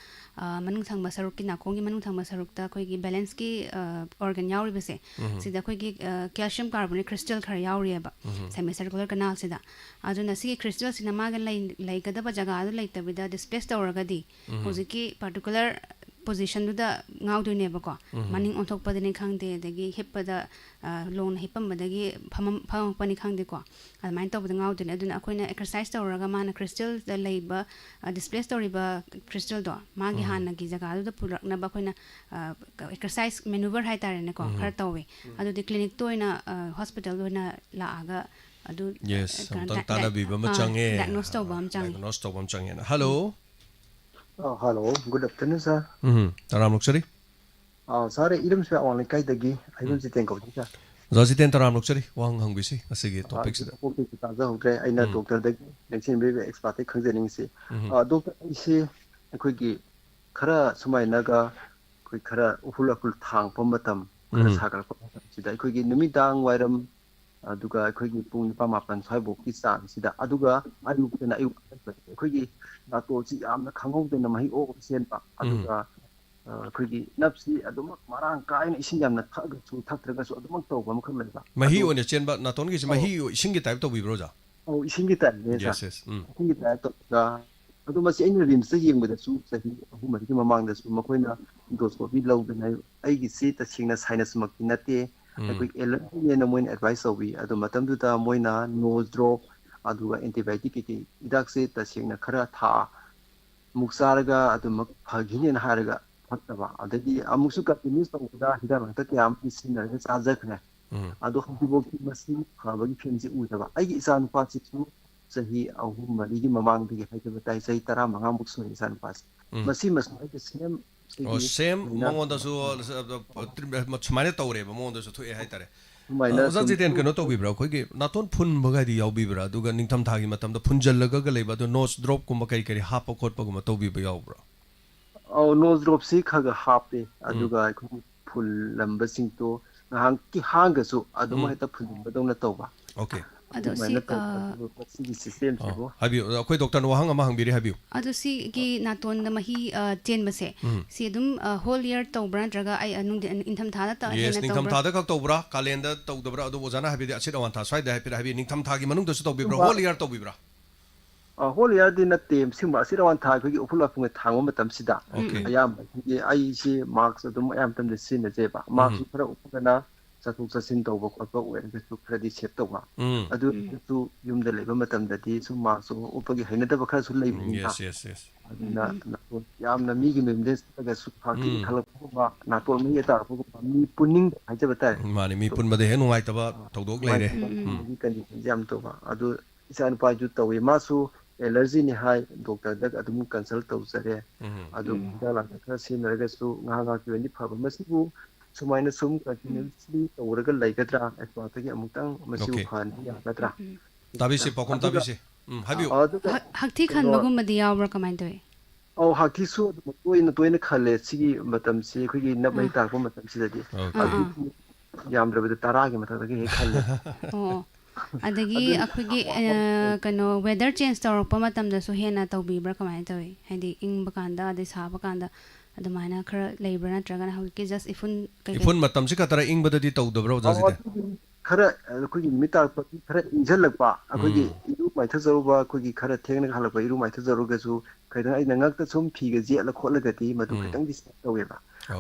ꯑ, ꯃꯅꯨꯡ ꯊꯪꯕ ꯁꯔꯨꯛꯀꯤ, ꯅꯥꯀꯣꯡꯒꯤ ꯃꯅꯨꯡ ꯊꯪꯕ ꯁꯔꯨꯛꯇ ꯑꯩꯈꯣꯏꯒꯤ balance ꯀꯤ, ꯑ, organ ꯌꯥꯎꯔꯤꯕꯁꯦ, ꯁꯤꯗ ꯑꯩꯈꯣꯏꯒꯤ, ꯑ, calcium carbonate crystal ꯈꯔ ꯌꯥꯎꯔꯤꯑꯕ, semicircular canal ꯁꯤꯗ꯫ ꯑꯗꯨꯅ ꯁꯤꯒꯤ crystal ꯁꯤꯅ ꯃꯥꯒ ꯂꯩ-, ꯂꯩꯒꯗꯕ ꯖꯒꯥꯗꯨ ꯂꯩꯇꯕꯤꯗ displace ꯇꯧꯔꯒꯗꯤ ꯍꯧꯖꯤꯛꯀꯤ particular position ꯗꯨꯗ ꯉꯥꯎꯗꯣꯏꯅꯦꯕꯀꯣ꯫ ꯃꯅꯤꯡ ꯑꯣꯟꯊꯣꯛꯄꯗꯅꯤ ꯈꯪꯗꯦ, ꯑꯗꯒꯤ ꯍꯤꯞꯄꯗ, ꯑ, ꯂꯣꯡꯅ ꯍꯤꯞꯄꯝꯕꯗꯒꯤ ꯐꯝꯃꯝ-, ꯐꯝꯃꯛꯄꯅꯤ ꯈꯪꯗꯦꯀꯣ꯫ ꯑꯗꯨꯃꯥꯏꯅ ꯇꯧꯕꯗ ꯉꯥꯎꯗꯣꯏꯅꯦ꯫ ꯑꯗꯨꯅ ꯑꯩꯈꯣꯏꯅ exercise ꯇꯧꯔꯒ ꯃꯥꯅ crystal ꯗ ꯂꯩꯕ, ꯑ, displace ꯇꯧꯔꯤꯕ crystal ꯗꯣ ꯃꯥꯒꯤ ꯍꯥꯟꯅꯒꯤ ꯖꯒꯥꯗꯨꯗ ꯄꯨꯔꯛꯅꯕ ꯑꯩꯈꯣꯏꯅ, ꯑ, exercise maneuver ꯍꯥꯏꯇꯥꯔꯦꯅꯦꯀꯣ, ꯈꯔ ꯇꯧꯋꯦ꯫ ꯑꯗꯨꯗꯤ clinic ꯇ ꯑꯣꯏꯅ, ꯑ, hospital ꯗ ꯑꯣꯏꯅ ꯂꯥꯛꯑꯒ ꯑꯗꯨ, Yes, ꯑ, ꯀꯩꯅꯣ, ꯑꯃꯨꯛꯇꯪ ꯗꯥꯏ-, ꯇꯥꯟꯅꯕꯤꯕ ꯑꯃ ꯑ, ꯆꯪꯉꯦ꯫ Diagnose ꯇꯧꯕ ꯑꯃ ꯆꯪꯉꯦ꯫ Diagnose ꯇꯧꯕ ꯑꯃ ꯆꯪꯉꯦꯅ꯫ Hello꯫ ꯑ, hello, good afternoon, sir꯫ ꯎꯝ, ꯇꯔꯥꯝ ꯑꯣꯛꯆꯔꯤ꯫ ꯑ, sir, ꯑꯩ ꯏꯔꯝꯁꯤꯕ ꯑꯋꯥꯡ ꯂꯩꯀꯥꯏꯗꯒꯤ ꯍꯩꯕꯝ ꯖꯤꯇꯦꯟ ꯀꯧꯕꯅꯤ, sir꯫ ꯑꯣꯖꯥ ꯖꯤꯇꯦꯟ, ꯇꯔꯥꯝ ꯑꯣꯛꯆꯔꯤ ꯋꯥꯍꯪ ꯍꯪꯕꯤꯁꯤ ꯉꯁꯤꯒꯤ ꯑ, topic ꯁꯤꯗ꯫ Topic ꯁꯤ ꯇꯥꯖꯍꯧꯗ꯭ꯔꯦ꯫ ꯑꯩꯅ ꯎꯝ꯫ Doctor ꯗꯒꯤ ꯂꯦꯡꯁꯤꯟꯕꯤꯕ expert ꯇꯒꯤ ꯈꯪꯖꯅꯤꯡꯉꯤꯁꯤ꯫ ꯎꯝ꯫ ꯑ, Doctor, ꯑꯩꯁꯤ ꯑꯩꯈꯣꯏꯒꯤ ꯈꯔ ꯁꯨꯃꯥꯏꯅꯒ ꯑꯩꯈꯣꯏ ꯈꯔ ꯎꯐꯨꯜ ꯋꯥꯐꯨꯜ ꯊꯥꯡꯉꯛꯄ ꯃꯇꯝ, ꯈꯔ ꯎꯝ꯫ ꯁꯥꯒꯠꯂꯛꯄ ꯃꯇꯝꯁꯤꯗ ꯑꯩꯈꯣꯏꯒꯤ ꯅꯨꯃꯤꯗꯥꯡ ꯋꯥꯏꯔꯝ, ꯑꯗꯨꯒ ꯑꯩꯈꯣꯏꯒꯤ ꯄꯨꯡ ꯅꯤꯄꯥꯟ ꯃꯥꯄꯟ ꯁ꯭ꯋꯥꯏꯐꯥꯎꯒꯤ ꯆꯥꯡꯁꯤꯗ, ꯑꯗꯨꯒ ꯑꯌꯨꯛꯇꯅ ꯑꯌꯨꯛ ꯑꯩꯈꯣꯏꯒꯤ ꯅꯥꯇꯣꯟꯁꯤ ꯌꯥꯝꯅ ꯈꯪꯍꯧꯗꯅ ꯃꯍꯤ ꯑꯣꯔ ꯆꯦꯟꯕ, ꯎꯝ꯫ ꯑꯗꯨꯒ, ꯑ, ꯑꯩꯈꯣꯏꯒꯤ ꯅꯞꯁꯤ ꯑꯗꯨꯃꯛ ꯃꯔꯥꯡ ꯀꯥꯏꯅ ꯏꯁꯤꯡ ꯌꯥꯝꯅ ꯊꯛꯑꯒꯁꯨ ꯊꯛꯇ꯭ꯔꯒꯁꯨ ꯑꯗꯨꯃꯛ ꯇꯧꯕ ꯑꯃꯈꯛ ꯂꯩꯕ꯫ ꯃꯍꯤ ꯑꯗꯨ ꯑꯣꯏꯅ ꯆꯦꯟꯕ, ꯅꯥꯇꯣꯟꯒꯤꯁꯤ ꯑꯧ꯫ ꯃꯍꯤ ꯏꯁꯤꯡꯒꯤ type ꯇꯧꯕꯤꯕ꯭ꯔꯣ, ꯑꯣꯖꯥ? ꯑꯧ, ꯏꯁꯤꯡꯒꯤ type ꯅꯦ, sir꯫ Yes, yes. ꯎꯝ꯫ ꯏꯁꯤꯡꯒꯤ type ꯇꯧꯕ꯫ ꯑꯗꯣ ꯃꯁꯤ ꯑꯩꯅ ꯔꯤꯝꯁꯇ ꯌꯦꯡꯕꯗꯁꯨ ꯆꯍꯤ ꯑꯍꯨꯝ ꯃꯔꯤꯒꯤ ꯃꯃꯥꯡꯗꯁꯨ ꯃꯈꯣꯏꯅ endoscopy ꯂꯧꯗꯅ, ꯑꯩꯒꯤꯁꯤ ꯇꯁꯦꯡꯅ sinus ꯃꯛꯇꯤ ꯅꯠꯇꯦ, ꯎꯝ꯫ ꯑꯩꯈꯣꯏ allergy ꯅꯦꯅ ꯃꯣꯏꯅ advice ꯇꯧꯕꯤ꯫ ꯑꯗꯨ ꯃꯇꯝꯗꯨꯗ ꯃꯣꯏꯅ nose drop, ꯑꯗꯨꯒ antibiotic ꯀꯩꯀꯩ ꯍꯤꯗꯥꯛꯁꯦ ꯇꯁꯦꯡꯅ ꯈꯔ ꯊꯥ ꯃꯨꯛ ꯆꯥꯔꯒ ꯑꯗꯨꯃꯛ ꯐꯈꯤꯅꯦꯅ ꯍꯥꯏꯔꯒ ꯐꯠꯇꯕ꯫ ꯑꯗꯒꯤ ꯑꯃꯨꯛꯁꯨ continuous ꯇꯧꯕꯗ ꯍꯤꯗꯥꯛ ꯂꯥꯡꯊꯛ ꯀꯌꯥ ꯑꯃ ꯁꯤꯖꯤꯟꯅꯔꯒ ꯆꯥꯖꯈ꯭ꯔꯦ꯫ ꯎꯝ꯫ ꯑꯗꯣ ꯍꯧꯖꯤꯛꯐꯥꯎꯗꯤ ꯃꯁꯤ ꯐꯕꯒꯤ ꯐꯤꯝꯁꯤ ꯎꯗꯕ꯫ ꯑꯩꯒꯤ ꯏꯆꯥ ꯅꯨꯄꯥꯁꯤꯁꯨ ꯆꯍꯤ ꯑꯍꯨꯝ ꯃꯔꯤꯒꯤ ꯃꯃꯥꯡꯗꯒꯤ ꯍꯥꯏꯖꯕ ꯇꯥꯏ, ꯆꯍꯤ ꯇꯔꯥꯃꯉꯥꯃꯨꯛ ꯁꯨꯔꯦ ꯏꯆꯥ ꯅꯨꯄꯥꯁꯤ꯫ ꯎꯝ꯫ ꯃꯁꯤ ꯃꯁꯥꯏꯗ same ꯑꯣ, ꯑꯩꯒꯤ same ꯂꯥꯏꯅꯥ ꯃꯉꯣꯟꯗꯁꯨ, ꯑ, ꯁꯨꯃꯥꯏꯅ ꯇꯧꯔꯦꯕ, ꯃꯉꯣꯟꯗꯁꯨ ꯊꯣꯛꯑꯦ ꯍꯥꯏꯇꯥꯔꯦ꯫ ꯁꯨꯃꯥꯏꯅ ꯑꯣꯖꯥ ꯁꯨꯝ ꯖꯤꯇꯦꯟ, ꯀꯩꯅꯣ ꯇꯧꯕꯤꯕ꯭ꯔꯥ? ꯑꯩꯈꯣꯏꯒꯤ ꯅꯥꯇꯣꯟ ꯐꯨꯟꯕꯒꯗꯤ ꯌꯥꯎꯕꯤꯕ꯭ꯔꯥ? ꯑꯗꯨꯒ ꯅꯤꯡꯊꯝꯊꯥꯒꯤ ꯃꯇꯝꯗ ꯐꯨꯟꯖꯜꯂꯒ ꯂꯩꯕ, ꯑꯗꯨ ꯅꯣꯁ ꯗ꯭ꯔꯣꯞꯀꯨꯝꯕ ꯀꯔꯤ ꯀꯔꯤ ꯍꯥꯞꯄ ꯈꯣꯠꯄꯒꯨꯝꯕ ꯇꯧꯕꯤꯕ ꯌꯥꯎꯕ꯭ꯔꯥ? ꯑꯧ, ꯅꯣꯁ ꯗ꯭ꯔꯣꯞꯁꯤ ꯈꯔ ꯈꯔ ꯍꯥꯞꯄꯦ꯫ ꯎꯝ꯫ ꯑꯗꯨꯒ ꯑꯩꯈꯣꯏꯒꯤ ꯐꯨꯜꯂꯝꯕꯁꯤꯡꯗꯣ ꯉꯥꯏꯍꯥꯛꯀꯤ ꯍꯥꯡꯒꯁꯨ ꯑꯗꯨꯝ ꯎꯝ꯫ ꯍꯦꯛꯇ ꯐꯨꯟꯖꯤꯟꯕꯗꯧꯅ ꯇꯧꯕ꯫ ꯑꯣꯀꯦ꯫ ꯑꯗꯣ ꯁꯤ, ꯑꯗꯨꯃꯥꯏꯅ ꯇꯧꯕ꯫ ꯑ, ꯑꯗꯨ ꯃꯁꯤꯒꯤ ꯁꯤꯁꯇꯦꯝꯁꯤꯕꯨ꯫ ꯑꯣ, ꯍꯥꯏꯕꯤꯌꯨ꯫ ꯑꯩꯈꯣꯏ ꯗꯣꯛꯇꯔꯅ ꯋꯥꯍꯪ ꯑꯃ ꯍꯪꯕꯤꯔꯤ, ꯍꯥꯏꯕꯤꯌꯨ꯫ ꯑꯗꯣ ꯁꯤꯒꯤ ꯅꯥꯇꯣꯟꯗ ꯃꯍꯤ, ꯑ, ꯆꯦꯟꯕꯁꯦ, ꯎꯝ꯫ ꯁꯤ ꯑꯗꯨꯝ, ꯑ, ꯍꯣꯜ ꯏꯌꯔ ꯇꯧꯕ꯭ꯔꯥ, ꯅꯠꯇ꯭ꯔꯒ ꯑꯩ, ꯑ, ꯅꯨꯡꯊꯤꯟ, ꯅꯤꯡꯊꯝꯊꯥꯗ ꯇ-, ꯌꯦꯁ, ꯍꯦꯟꯅ ꯇꯧꯕ꯭ꯔꯥ? ꯅꯤꯡꯊꯝꯊꯥꯗ ꯈꯛ ꯇꯧꯕ꯭ꯔꯥ? ꯀꯥꯂꯦꯟꯗ ꯇꯧꯗꯕ꯭ꯔꯥ? ꯑꯗꯣ ꯑꯣꯖꯥꯅ ꯍꯥꯏꯕꯗꯤ ꯑꯁꯤꯠ ꯑꯋꯥꯟꯊꯥ ꯁ꯭ꯋꯥꯏꯗ ꯍꯥꯏꯐꯦꯠ ꯍꯥꯏꯕꯤꯌꯨ꯫ ꯅꯤꯡꯊꯝꯊꯥꯒꯤ ꯃꯅꯨꯡꯗꯁꯨ ꯇꯧꯕꯤꯕ꯭ꯔꯥ? ꯁꯤꯒꯨꯝꯕ ꯍꯣꯜ ꯏꯌꯔ ꯇꯧꯕꯤꯕ꯭ꯔꯥ? ꯑ, ꯍꯣꯜ ꯏꯌꯔꯗꯤ ꯅꯠꯇꯦ꯫ ꯁꯤꯒꯨꯝꯕ ꯑꯁꯤꯠ ꯑꯋꯥꯟꯊꯥ ꯑꯩꯈꯣꯏꯒꯤ ꯎꯐꯨꯜ ꯋꯥꯐꯨꯟꯒ ꯊꯥꯡꯕ ꯃꯇꯝꯁꯤꯗ ꯑꯣꯀꯦ꯫ ꯑꯌꯥꯝꯕ ꯑꯩꯈꯣꯏꯒꯤ, ꯑꯩꯁꯤ ꯃꯥꯛꯁ ꯑꯗꯨꯝ ꯑꯌꯥꯝꯕ ꯃꯇꯝꯗ ꯁꯤꯖꯤꯟꯅꯖꯩꯕ꯫ ꯎꯝ꯫ ꯃꯥꯛꯁꯁꯨ ꯈꯔ ꯎꯞꯄꯒꯅ ꯆꯠꯊꯣꯛ ꯆꯠꯁꯤꯟ ꯇꯧꯕ ꯈꯣꯠꯄ ꯑꯣꯏꯔꯒꯁꯨ ꯈꯔꯗꯤ ꯁꯦꯞ ꯇꯧꯕ꯫ ꯎꯝ꯫ ꯑꯗꯨ ꯎꯝ꯫ ꯑꯣꯏꯔꯒꯁꯨ ꯌꯨꯝꯗ ꯂꯩꯕ ꯃꯇꯝꯗꯗꯤ ꯁꯨꯝ ꯃꯥꯛꯁ ꯎꯞꯄꯒꯤ ꯍꯩꯅꯗꯕ ꯈꯔꯁꯨ ꯎꯝ, ꯂꯩꯕꯅꯤꯅ꯫ Yes, yes, yes. ꯑꯗꯨꯅ ꯎꯝ꯫ ꯅꯥꯇꯣꯟ ꯌꯥꯝꯅ ꯃꯤꯒꯤ ꯃꯌꯨꯝꯗ ꯆꯠꯂꯒꯁꯨ ꯐꯥꯛꯆꯤꯟ ꯎꯝ꯫ ꯈꯜꯂꯛꯄꯒꯨꯝꯕ, ꯅꯥꯇꯣꯟ ꯃꯍꯤ ꯇꯥꯔꯛꯄꯒꯨꯝꯕ, ꯃꯤ ꯄꯨꯟꯅꯤꯡꯗꯕ ꯍꯥꯏꯖꯕ ꯇꯥꯔꯦ꯫ ꯎꯝ, ꯃꯥꯅꯤ, ꯃꯤ ꯄꯨꯟꯕꯗ ꯍꯦꯛ ꯅꯨꯡꯉꯥꯏꯇꯕ ꯑꯥ, ꯊꯧꯗꯣꯛ ꯂꯩꯔꯦ꯫ ꯅꯨꯡꯉꯥꯏꯇꯕ ꯎꯝ, ꯎꯝ꯫ ꯑꯗꯨꯒꯤ ꯀꯟꯗꯤꯁꯟꯁꯦ ꯌꯥꯝ ꯇꯧꯕ꯫ ꯑꯗꯨ ꯏꯆꯥ ꯅꯨꯄꯥꯁꯨ ꯑꯦꯂꯔꯖꯤꯅꯤ ꯍꯥꯏ, ꯗꯣꯛꯇꯔꯗ ꯑꯗꯨꯝ ꯀꯟꯁꯜ ꯇꯧꯖꯔꯦ꯫ ꯎꯝ꯫ ꯑꯗꯨ ꯎꯝ꯫ ꯍꯤꯗꯥꯛ ꯂꯥꯡꯊꯛ ꯈꯔ ꯁꯤꯖꯤꯟꯅꯔꯒꯁꯨ ꯉꯥꯏꯍꯥꯛ ꯉꯥꯏꯍꯥꯛꯀꯤ ꯑꯣꯏꯅꯗꯤ ꯐꯕ꯫ ꯃꯁꯤꯕꯨ ꯁꯨꯃꯥꯏꯅ ꯁꯨꯝ ꯎꯝ꯫ ꯀꯟꯇꯤꯅ꯭ꯌꯨꯁꯂꯤ ꯇꯧꯔꯒ ꯂꯩꯒꯗ꯭ꯔꯥ? ꯑꯦꯛꯁꯄꯥꯔꯠꯇꯒꯤ ꯑꯃꯨꯛꯇꯪ ꯃꯁꯤꯕꯨ ꯑꯣꯀꯦ꯫ ꯐꯍꯟꯕ ꯌꯥꯒꯗ꯭ꯔꯥ? ꯎꯝ, ꯎꯝ꯫ ꯇꯥꯕꯤꯁꯤ, ꯄꯥꯎꯈꯨꯝ ꯑꯗꯨꯒ ꯇꯥꯕꯤꯁꯤ꯫ ꯎꯝ, ꯍꯥꯏꯕꯤꯌꯨ꯫ ꯑ, ꯑꯗꯨꯒ ꯍꯛ-, ꯍꯛꯊꯤ ꯀꯩꯅꯣ ꯈꯟꯕꯒꯨꯝꯕꯗꯤ ꯌꯥꯎꯕ꯭ꯔꯥ? ꯀꯃꯥꯏꯅ ꯇꯧꯏ? ꯑꯧ, ꯍꯛꯊꯤꯁꯨ ꯑꯗꯨꯝ ꯇꯣꯏꯅ ꯇꯣꯏꯅ ꯈꯜꯂꯦ꯫ ꯁꯤꯒꯤ ꯃꯇꯝꯁꯤ ꯑꯩꯈꯣꯏꯒꯤ ꯅꯞ ꯃꯍꯤ ꯑꯥ꯫ ꯇꯥꯔꯛꯄ ꯃꯇꯝꯁꯤꯗꯗꯤ꯫ ꯑꯣꯀꯦ꯫ ꯑꯥ, ꯑꯥ꯫ ꯑꯗꯨꯕꯨ ꯌꯥꯝꯗ꯭ꯔꯕꯗ ꯇꯔꯥꯒꯤ ꯃꯊꯛꯇꯒꯤ ꯍꯦꯛ ꯈꯜꯂꯦ꯫ ꯑꯣ, ꯑꯣ꯫ ꯑꯗꯒꯤ ꯑꯗꯨꯅ ꯑꯩꯈꯣꯏꯒꯤ, ꯑ, ꯀꯩꯅꯣ, ꯋꯦꯗꯔ ꯆꯦꯟꯖ ꯇꯧꯔꯛꯄ ꯃꯇꯝꯗꯁꯨ ꯍꯦꯟꯅ ꯇꯧꯕꯤꯕ꯭ꯔꯥ? ꯀꯃꯥꯏꯅ ꯇꯧꯏ? ꯍꯥꯏꯗꯤ ꯏꯪꯕ ꯀꯥꯟꯗ, ꯑꯗꯩ ꯁꯥꯕ ꯀꯥꯟꯗ ꯑꯗꯨꯃꯥꯏꯅ ꯈꯔ ꯂꯩꯕ꯭ꯔꯥ? ꯅꯠꯇ꯭ꯔꯒꯅ ꯍꯧꯖꯤꯛꯀꯤ just ꯏꯐꯨꯟ ꯀꯩꯀꯩ? ꯏꯐꯨꯟ ꯃꯇꯝꯁꯤ ꯈꯛꯇꯔ ꯏꯪꯕꯗꯗꯤ ꯇꯧꯗꯕ꯭ꯔꯥ, ꯑꯣꯖꯥ ꯑꯣ, ꯖꯤꯇꯦꯟ? ꯑꯗꯨꯗꯤ ꯈꯔ, ꯑꯩꯈꯣꯏꯒꯤ ꯅꯨꯃꯤꯠ ꯇꯥꯔꯛꯄꯒꯤ ꯈꯔ ꯏꯪꯁꯤꯜꯂꯛꯄ, ꯑꯩꯈꯣꯏꯒꯤ ꯎꯝ꯫ ꯏꯔꯨ ꯃꯥꯏꯊꯖꯔꯨꯕ, ꯑꯩꯈꯣꯏꯒꯤ ꯈꯔ ꯊꯦꯡꯅ ꯍꯜꯂꯛꯄ ꯏꯔꯨ ꯃꯥꯏꯊꯖꯔꯨꯔꯒꯁꯨ, ꯈꯤꯇꯪ ꯑꯩꯅ ꯉꯛꯇ ꯁꯨꯝ ꯐꯤꯒ ꯌꯦꯠꯂ ꯈꯣꯠꯂꯒꯗꯤ ꯃꯗꯨ ꯎꯝ꯫ ꯈꯤꯇꯪꯗꯤ ꯁꯦꯞ ꯇꯧꯋꯦꯕ꯫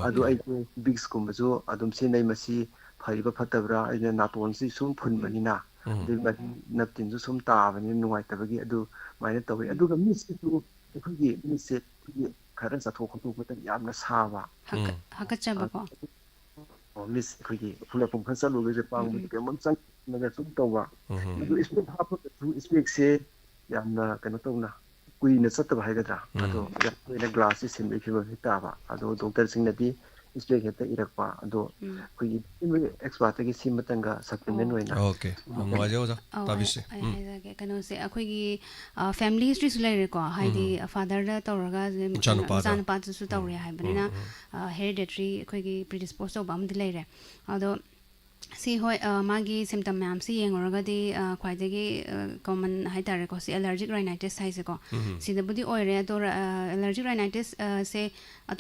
ꯑꯗꯨ ꯑꯣꯀꯦ꯫ ꯑꯩꯁꯦ ꯕꯤꯛꯁꯀꯨꯝꯕꯁꯨ ꯑꯗꯨꯝ ꯁꯤꯖꯤꯟꯅꯩ꯫ ꯃꯁꯤ ꯐꯔꯤꯕ ꯐꯠꯇꯕ꯭ꯔꯥ, ꯑꯩꯅ ꯅꯥꯇꯣꯟꯁꯤ ꯁꯨꯝ ꯎꯝ꯫ ꯐꯨꯟꯕꯅꯤꯅ, ꯎꯝ꯫ ꯑꯗꯨꯒꯤ ꯃꯍꯤ ꯅꯞꯇꯤꯟꯁꯨ ꯁꯨꯝ ꯇꯥꯕꯅꯤꯅ ꯅꯨꯡꯉꯥꯏꯇꯕꯒꯤ ꯑꯗꯨꯃꯥꯏꯅ ꯇꯧꯋꯤ꯫ ꯎꯝ꯫ ꯑꯗꯨꯒ ꯃꯤꯠꯁꯤꯁꯨ ꯑꯩꯈꯣꯏꯒꯤ ꯃꯤꯠꯁꯦ ꯑꯩꯈꯣꯏꯒꯤ ꯈꯔ ꯆꯠꯊꯣꯛ ꯈꯣꯠꯇꯣꯛꯄꯗ ꯌꯥꯝꯅ ꯁꯥꯕ꯫ ꯍꯥꯀꯠ-, ꯎꯝ꯫ ꯍꯥꯀꯠꯆꯕꯀꯣ? ꯑ, ꯃꯤꯠꯁ ꯑꯩꯈꯣꯏꯒꯤ ꯎꯐꯨꯜ ꯋꯥꯏꯐꯨꯜ ꯈꯔ ꯆꯠꯂꯨꯕꯁꯦ ꯎꯝ, ꯄꯥꯡꯕꯁꯦ ꯎꯝ꯫ ꯀꯩꯅꯣꯝ ꯆꯪꯉꯒ ꯁꯨꯝ ꯇꯧꯕ꯫ ꯎꯝ꯫ ꯑꯗꯨ ꯏꯁꯄꯦꯛ ꯍꯥꯞꯄꯒꯁꯨ ꯏꯁꯄꯦꯛꯁꯦ ꯌꯥꯝꯅ ꯀꯩꯅꯣ ꯇꯧꯅ ꯀꯨꯏꯅ ꯆꯠꯇꯕ ꯍꯥꯏꯒꯗ꯭ꯔꯥ? ꯎꯝ꯫ ꯑꯗꯣ ꯌꯥꯝ ꯇꯣꯏꯅ ꯒ꯭ꯂꯥꯁꯁꯦ ꯁꯤꯟꯕꯒꯤ ꯐꯤꯕꯝꯁꯤ ꯇꯥꯕ꯫ ꯑꯗꯣ ꯗꯣꯛꯇꯔꯁꯤꯡꯅꯗꯤ ꯍꯤꯁꯇ꯭ꯔꯤ ꯍꯦꯛꯇ ꯏꯔꯛꯄ꯫ ꯑꯗꯣ ꯎꯝ꯫ ꯑꯩꯈꯣꯏꯒꯤ ꯑꯦꯛꯁꯄꯥꯔꯠꯇꯒꯤ ꯁꯤ ꯑꯃꯇꯪꯒ ꯁꯄ꯭ꯂꯤꯃꯦꯟ ꯑꯣ꯫ ꯑꯣꯏꯅ ꯑꯣꯀꯦ, ꯌꯥꯝ ꯅꯨꯡꯉꯥꯏꯖꯩ ꯑꯣꯖꯥ꯫ ꯑꯧ, ꯑꯩ ꯇꯥꯕꯤꯁꯦ꯫ ꯑꯩ ꯎꯝ꯫ ꯍꯥꯏꯖꯒꯦ꯫ ꯀꯩꯅꯣꯁꯦ, ꯑꯩꯈꯣꯏꯒꯤ, ꯑ, ꯐꯦꯃꯤꯂꯤ ꯍꯤꯁꯇ꯭ꯔꯤꯁꯨ ꯂꯩꯔꯦꯀꯣ, ꯍꯥꯏꯗꯤ, ꯎꯝ꯫ ꯐꯥꯗꯔꯗ ꯇꯧꯔꯒ ꯃꯆꯥꯅꯨꯄꯥꯗ꯫ ꯃꯆꯥꯅꯨꯄꯥꯗꯨꯁꯨ ꯎꯝ, ꯇꯧꯔꯦ ꯎꯝ, ꯍꯥꯏꯕꯅꯤꯅ, ꯎꯝ꯫ ꯑ, ꯍꯦꯔꯤꯗꯦꯇ꯭ꯔꯤ ꯑꯩꯈꯣꯏꯒꯤ ꯄ꯭ꯔꯤꯗꯤꯁꯄꯣꯁ ꯇꯧꯕ ꯑꯃꯗꯤ ꯂꯩꯔꯦ꯫ ꯑꯗꯣ ꯁꯤ, ꯍꯣꯏ, ꯑ, ꯃꯥꯒꯤ ꯁꯤꯝꯇꯝ ꯃꯌꯥꯝꯁꯤ ꯌꯦꯡꯉꯨꯔꯒꯗꯤ, ꯑ, ꯈ꯭ꯋꯥꯏꯗꯒꯤ, ꯑ, ꯀꯣꯃꯟ ꯍꯥꯏꯇꯥꯔꯦꯀꯣ, ꯁꯤ ꯑꯦꯂꯔꯖꯤꯛ ꯔꯥꯏꯅꯥꯏꯇꯤꯁ ꯍꯥꯏꯁꯦꯀꯣ, ꯎꯝ꯫ ꯁꯤꯗꯕꯨꯗꯤ ꯑꯣꯏꯔꯦ꯫ ꯑꯗꯣ, ꯑ, ꯑꯦꯂꯔꯖꯤꯛ ꯔꯥꯏꯅꯥꯏꯇꯤꯁ, ꯑ, ꯁꯦ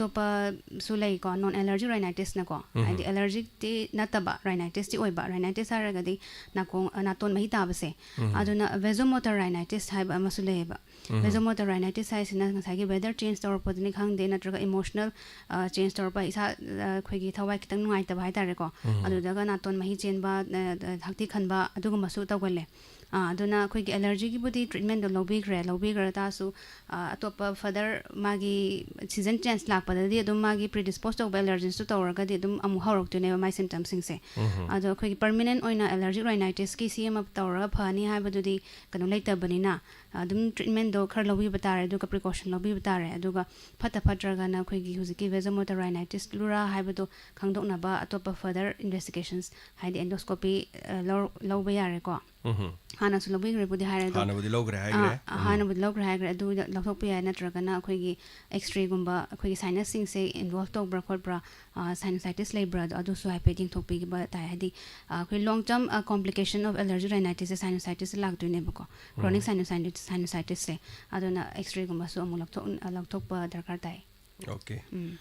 ꯑꯇꯣꯞꯄꯁꯨ ꯂꯩꯀꯣ, ꯅꯣꯟ ꯑꯦꯂꯔꯖꯤꯛ ꯔꯥꯏꯅꯥꯏꯇꯤꯁꯅꯀꯣ, ꯎꯝ꯫ ꯍꯥꯏꯗꯤ ꯑꯦꯂꯔꯖꯤꯛꯇꯤ ꯅꯠꯇꯕ, ꯔꯥꯏꯅꯥꯏꯇꯤꯁꯇꯤ ꯑꯣꯏꯕ꯫ ꯔꯥꯏꯅꯥꯏꯇꯤꯁ ꯍꯥꯏꯔꯒꯗꯤ ꯅꯥꯀꯣꯡ, ꯑ, ꯅꯥꯇꯣꯟ ꯃꯍꯤ ꯇꯥꯕꯁꯦ, ꯎꯝ꯫ ꯑꯗꯨꯅ ꯚꯦꯖꯣꯃꯣꯇꯔ ꯔꯥꯏꯅꯥꯏꯇꯤꯁ ꯍꯥꯏꯕ ꯑꯃꯁꯨ ꯂꯩꯌꯦꯕ꯫ ꯎꯝ꯫ ꯚꯦꯖꯣꯃꯣꯇꯔ ꯔꯥꯏꯅꯥꯏꯇꯤꯁ ꯍꯥꯏꯁꯤꯅ ꯉꯁꯥꯏꯒꯤ ꯋꯦꯗꯔ ꯆꯦꯟꯖ ꯇꯧꯔꯛꯄꯗꯅꯤ ꯈꯪꯗꯦ, ꯅꯠꯇ꯭ꯔꯒ ꯏꯃꯣꯁꯅꯦꯜ, ꯑ, ꯆꯦꯟꯖ ꯇꯧꯔꯛꯄ, ꯏꯁꯥ, ꯑ, ꯑꯩꯈꯣꯏꯒꯤ ꯊꯋꯥꯏ ꯈꯤꯇꯪ ꯅꯨꯡꯉꯥꯏꯇꯕ ꯍꯥꯏꯇꯥꯔꯦꯀꯣ, ꯎꯝ꯫ ꯑꯗꯨꯗꯒ ꯅꯥꯇꯣꯟ ꯃꯍꯤ ꯆꯦꯟꯕ, ꯑ, ꯑ, ꯍꯛꯊꯤ ꯈꯟꯕ, ꯑꯗꯨꯒꯨꯝꯕꯁꯨ ꯇꯧꯒꯜꯂꯦ꯫ ꯑ, ꯑꯗꯨꯅ ꯑꯩꯈꯣꯏꯒꯤ ꯑꯦꯂꯔꯖꯤꯒꯤꯕꯨꯗꯤ ꯇ꯭ꯔꯤꯠꯃꯦꯟꯗꯣ ꯂꯧꯕꯤꯈ꯭ꯔꯦ, ꯂꯧꯕꯤꯈ꯭ꯔ ꯇꯥꯔꯁꯨ, ꯑ, ꯑꯇꯣꯞꯄ ꯐꯔꯗꯔ ꯃꯥꯒꯤ ꯁꯤꯖꯟ ꯆꯦꯟꯖ ꯂꯥꯛꯄꯗꯗꯤ ꯑꯗꯨꯝ ꯃꯥꯒꯤ ꯄ꯭ꯔꯤꯗꯤꯁꯄꯣꯁ ꯇꯧꯕ ꯑꯦꯂꯔꯖꯤꯁꯇꯨ ꯇꯧꯔꯒꯗꯤ ꯑꯗꯨꯝ ꯑꯃꯨꯛ ꯍꯧꯔꯛꯇꯣꯏꯅꯦꯕ ꯃꯥꯏ ꯁꯤꯝꯇꯝꯁꯤꯡꯁꯦ꯫ ꯎꯝ꯫ ꯑꯗꯣ ꯑꯩꯈꯣꯏꯒꯤ ꯄꯔꯃꯤꯅꯦꯟ ꯑꯣꯏꯅ ꯑꯦꯂꯔꯖꯤꯛ ꯔꯥꯏꯅꯥꯏꯇꯤꯁꯀꯤ ꯁꯤ ꯑꯃ ꯇꯧꯔꯒ ꯐꯅꯤ ꯍꯥꯏꯕꯗꯨꯗꯤ ꯀꯩꯅꯣ ꯂꯩꯇꯕꯅꯤꯅ, ꯑꯗꯨꯝ ꯇ꯭ꯔꯤꯠꯃꯦꯟꯗꯣ ꯈꯔ ꯂꯧꯕꯤꯕ ꯇꯥꯔꯦ, ꯑꯗꯨꯒ ꯄ꯭ꯔꯤꯀꯣꯁꯟ ꯂꯧꯕꯤꯕ ꯇꯥꯔꯦ꯫ ꯑꯗꯨꯒ ꯐꯠꯇ ꯐꯠꯇ꯭ꯔꯒꯅ ꯑꯩꯈꯣꯏꯒꯤ ꯍꯧꯖꯤꯛꯀꯤ ꯚꯦꯖꯣꯃꯣꯇꯔ ꯔꯥꯏꯅꯥꯏꯇꯤꯁ ꯂꯨꯔꯥ ꯍꯥꯏꯕꯗꯣ ꯈꯪꯗꯣꯛꯅꯕ ꯑꯇꯣꯞꯄ ꯐꯔꯗꯔ ꯏꯟꯚꯦꯁꯇꯤꯒꯦꯁꯟꯁ, ꯍꯥꯏꯗꯤ ꯑꯦꯟꯗꯣꯁꯀꯣꯄꯤ, ꯑ, ꯂꯧ-, ꯂꯧꯕ ꯌꯥꯔꯦꯀꯣ꯫ ꯎꯝ꯫ ꯍꯥꯟꯅꯁꯨ ꯂꯧꯕꯤꯈ꯭ꯔꯦꯕꯨꯗꯤ ꯍꯥꯏꯔꯦ ꯑꯗꯣ, ꯍꯥꯟꯅꯕꯨꯗꯤ ꯂꯧꯈ꯭ꯔꯦ ꯍꯥꯏꯈ꯭ꯔꯦ꯫ ꯑꯥ, ꯎꯝ꯫ ꯍꯥꯟꯅꯕꯨꯗꯤ ꯂꯧꯈ꯭ꯔꯦ ꯍꯥꯏꯈ꯭ꯔꯦ꯫ ꯑꯗꯨ ꯂꯧꯊꯣꯛꯄ ꯌꯥꯏ, ꯅꯠꯇ꯭ꯔꯒꯅ ꯑꯩꯈꯣꯏꯒꯤ ꯑꯦꯛꯁꯔꯦꯒꯨꯝꯕ, ꯑꯩꯈꯣꯏꯒꯤ ꯁꯥꯏꯅꯁꯁꯤꯡꯁꯦ ꯏꯟꯚꯣꯜꯕ ꯇꯧꯕ꯭ꯔꯥ ꯈꯣꯠꯄ꯭ꯔꯥ, ꯑ, ꯁꯥꯏꯅꯁꯥꯏꯇꯤꯁ ꯂꯩꯕ꯭ꯔꯥ, ꯑꯗꯣ ꯑꯗꯨꯁꯨ ꯍꯥꯏꯐꯦꯠ ꯌꯦꯡꯊꯣꯛꯄꯤꯕ ꯇꯥꯏ꯫ ꯍꯥꯏꯗꯤ, ꯑ, ꯑꯩꯈꯣꯏ ꯂꯣꯡ ꯇꯔꯝ, ꯑ, ꯀꯣꯝꯄ꯭ꯂꯤꯀꯦꯁꯟ ꯑꯣꯐ ꯑꯦꯂꯔꯖꯤ ꯔꯥꯏꯅꯥꯏꯇꯤꯁꯁꯦ ꯁꯥꯏꯅꯁꯥꯏꯇꯤꯁꯇ ꯂꯥꯛꯇꯣꯏꯅꯦꯕꯀꯣ, ꯀ꯭ꯔꯣꯅꯤꯛ ꯎꯝ꯫ ꯁꯥꯏꯅꯁꯥꯏꯇꯤꯁ, ꯁꯥꯏꯅꯁꯥꯏꯇꯤꯁꯁꯦ꯫ ꯑꯗꯨꯅ ꯑꯦꯛꯁꯔꯦꯒꯨꯝꯕꯁꯨ ꯑꯃꯨꯛ ꯂꯧꯊꯣꯛ-, ꯑ, ꯂꯧꯊꯣꯛꯄ ꯗꯔꯀꯥꯔ ꯇꯥꯏ꯫ ꯑꯣꯀꯦ꯫ ꯎꯝ꯫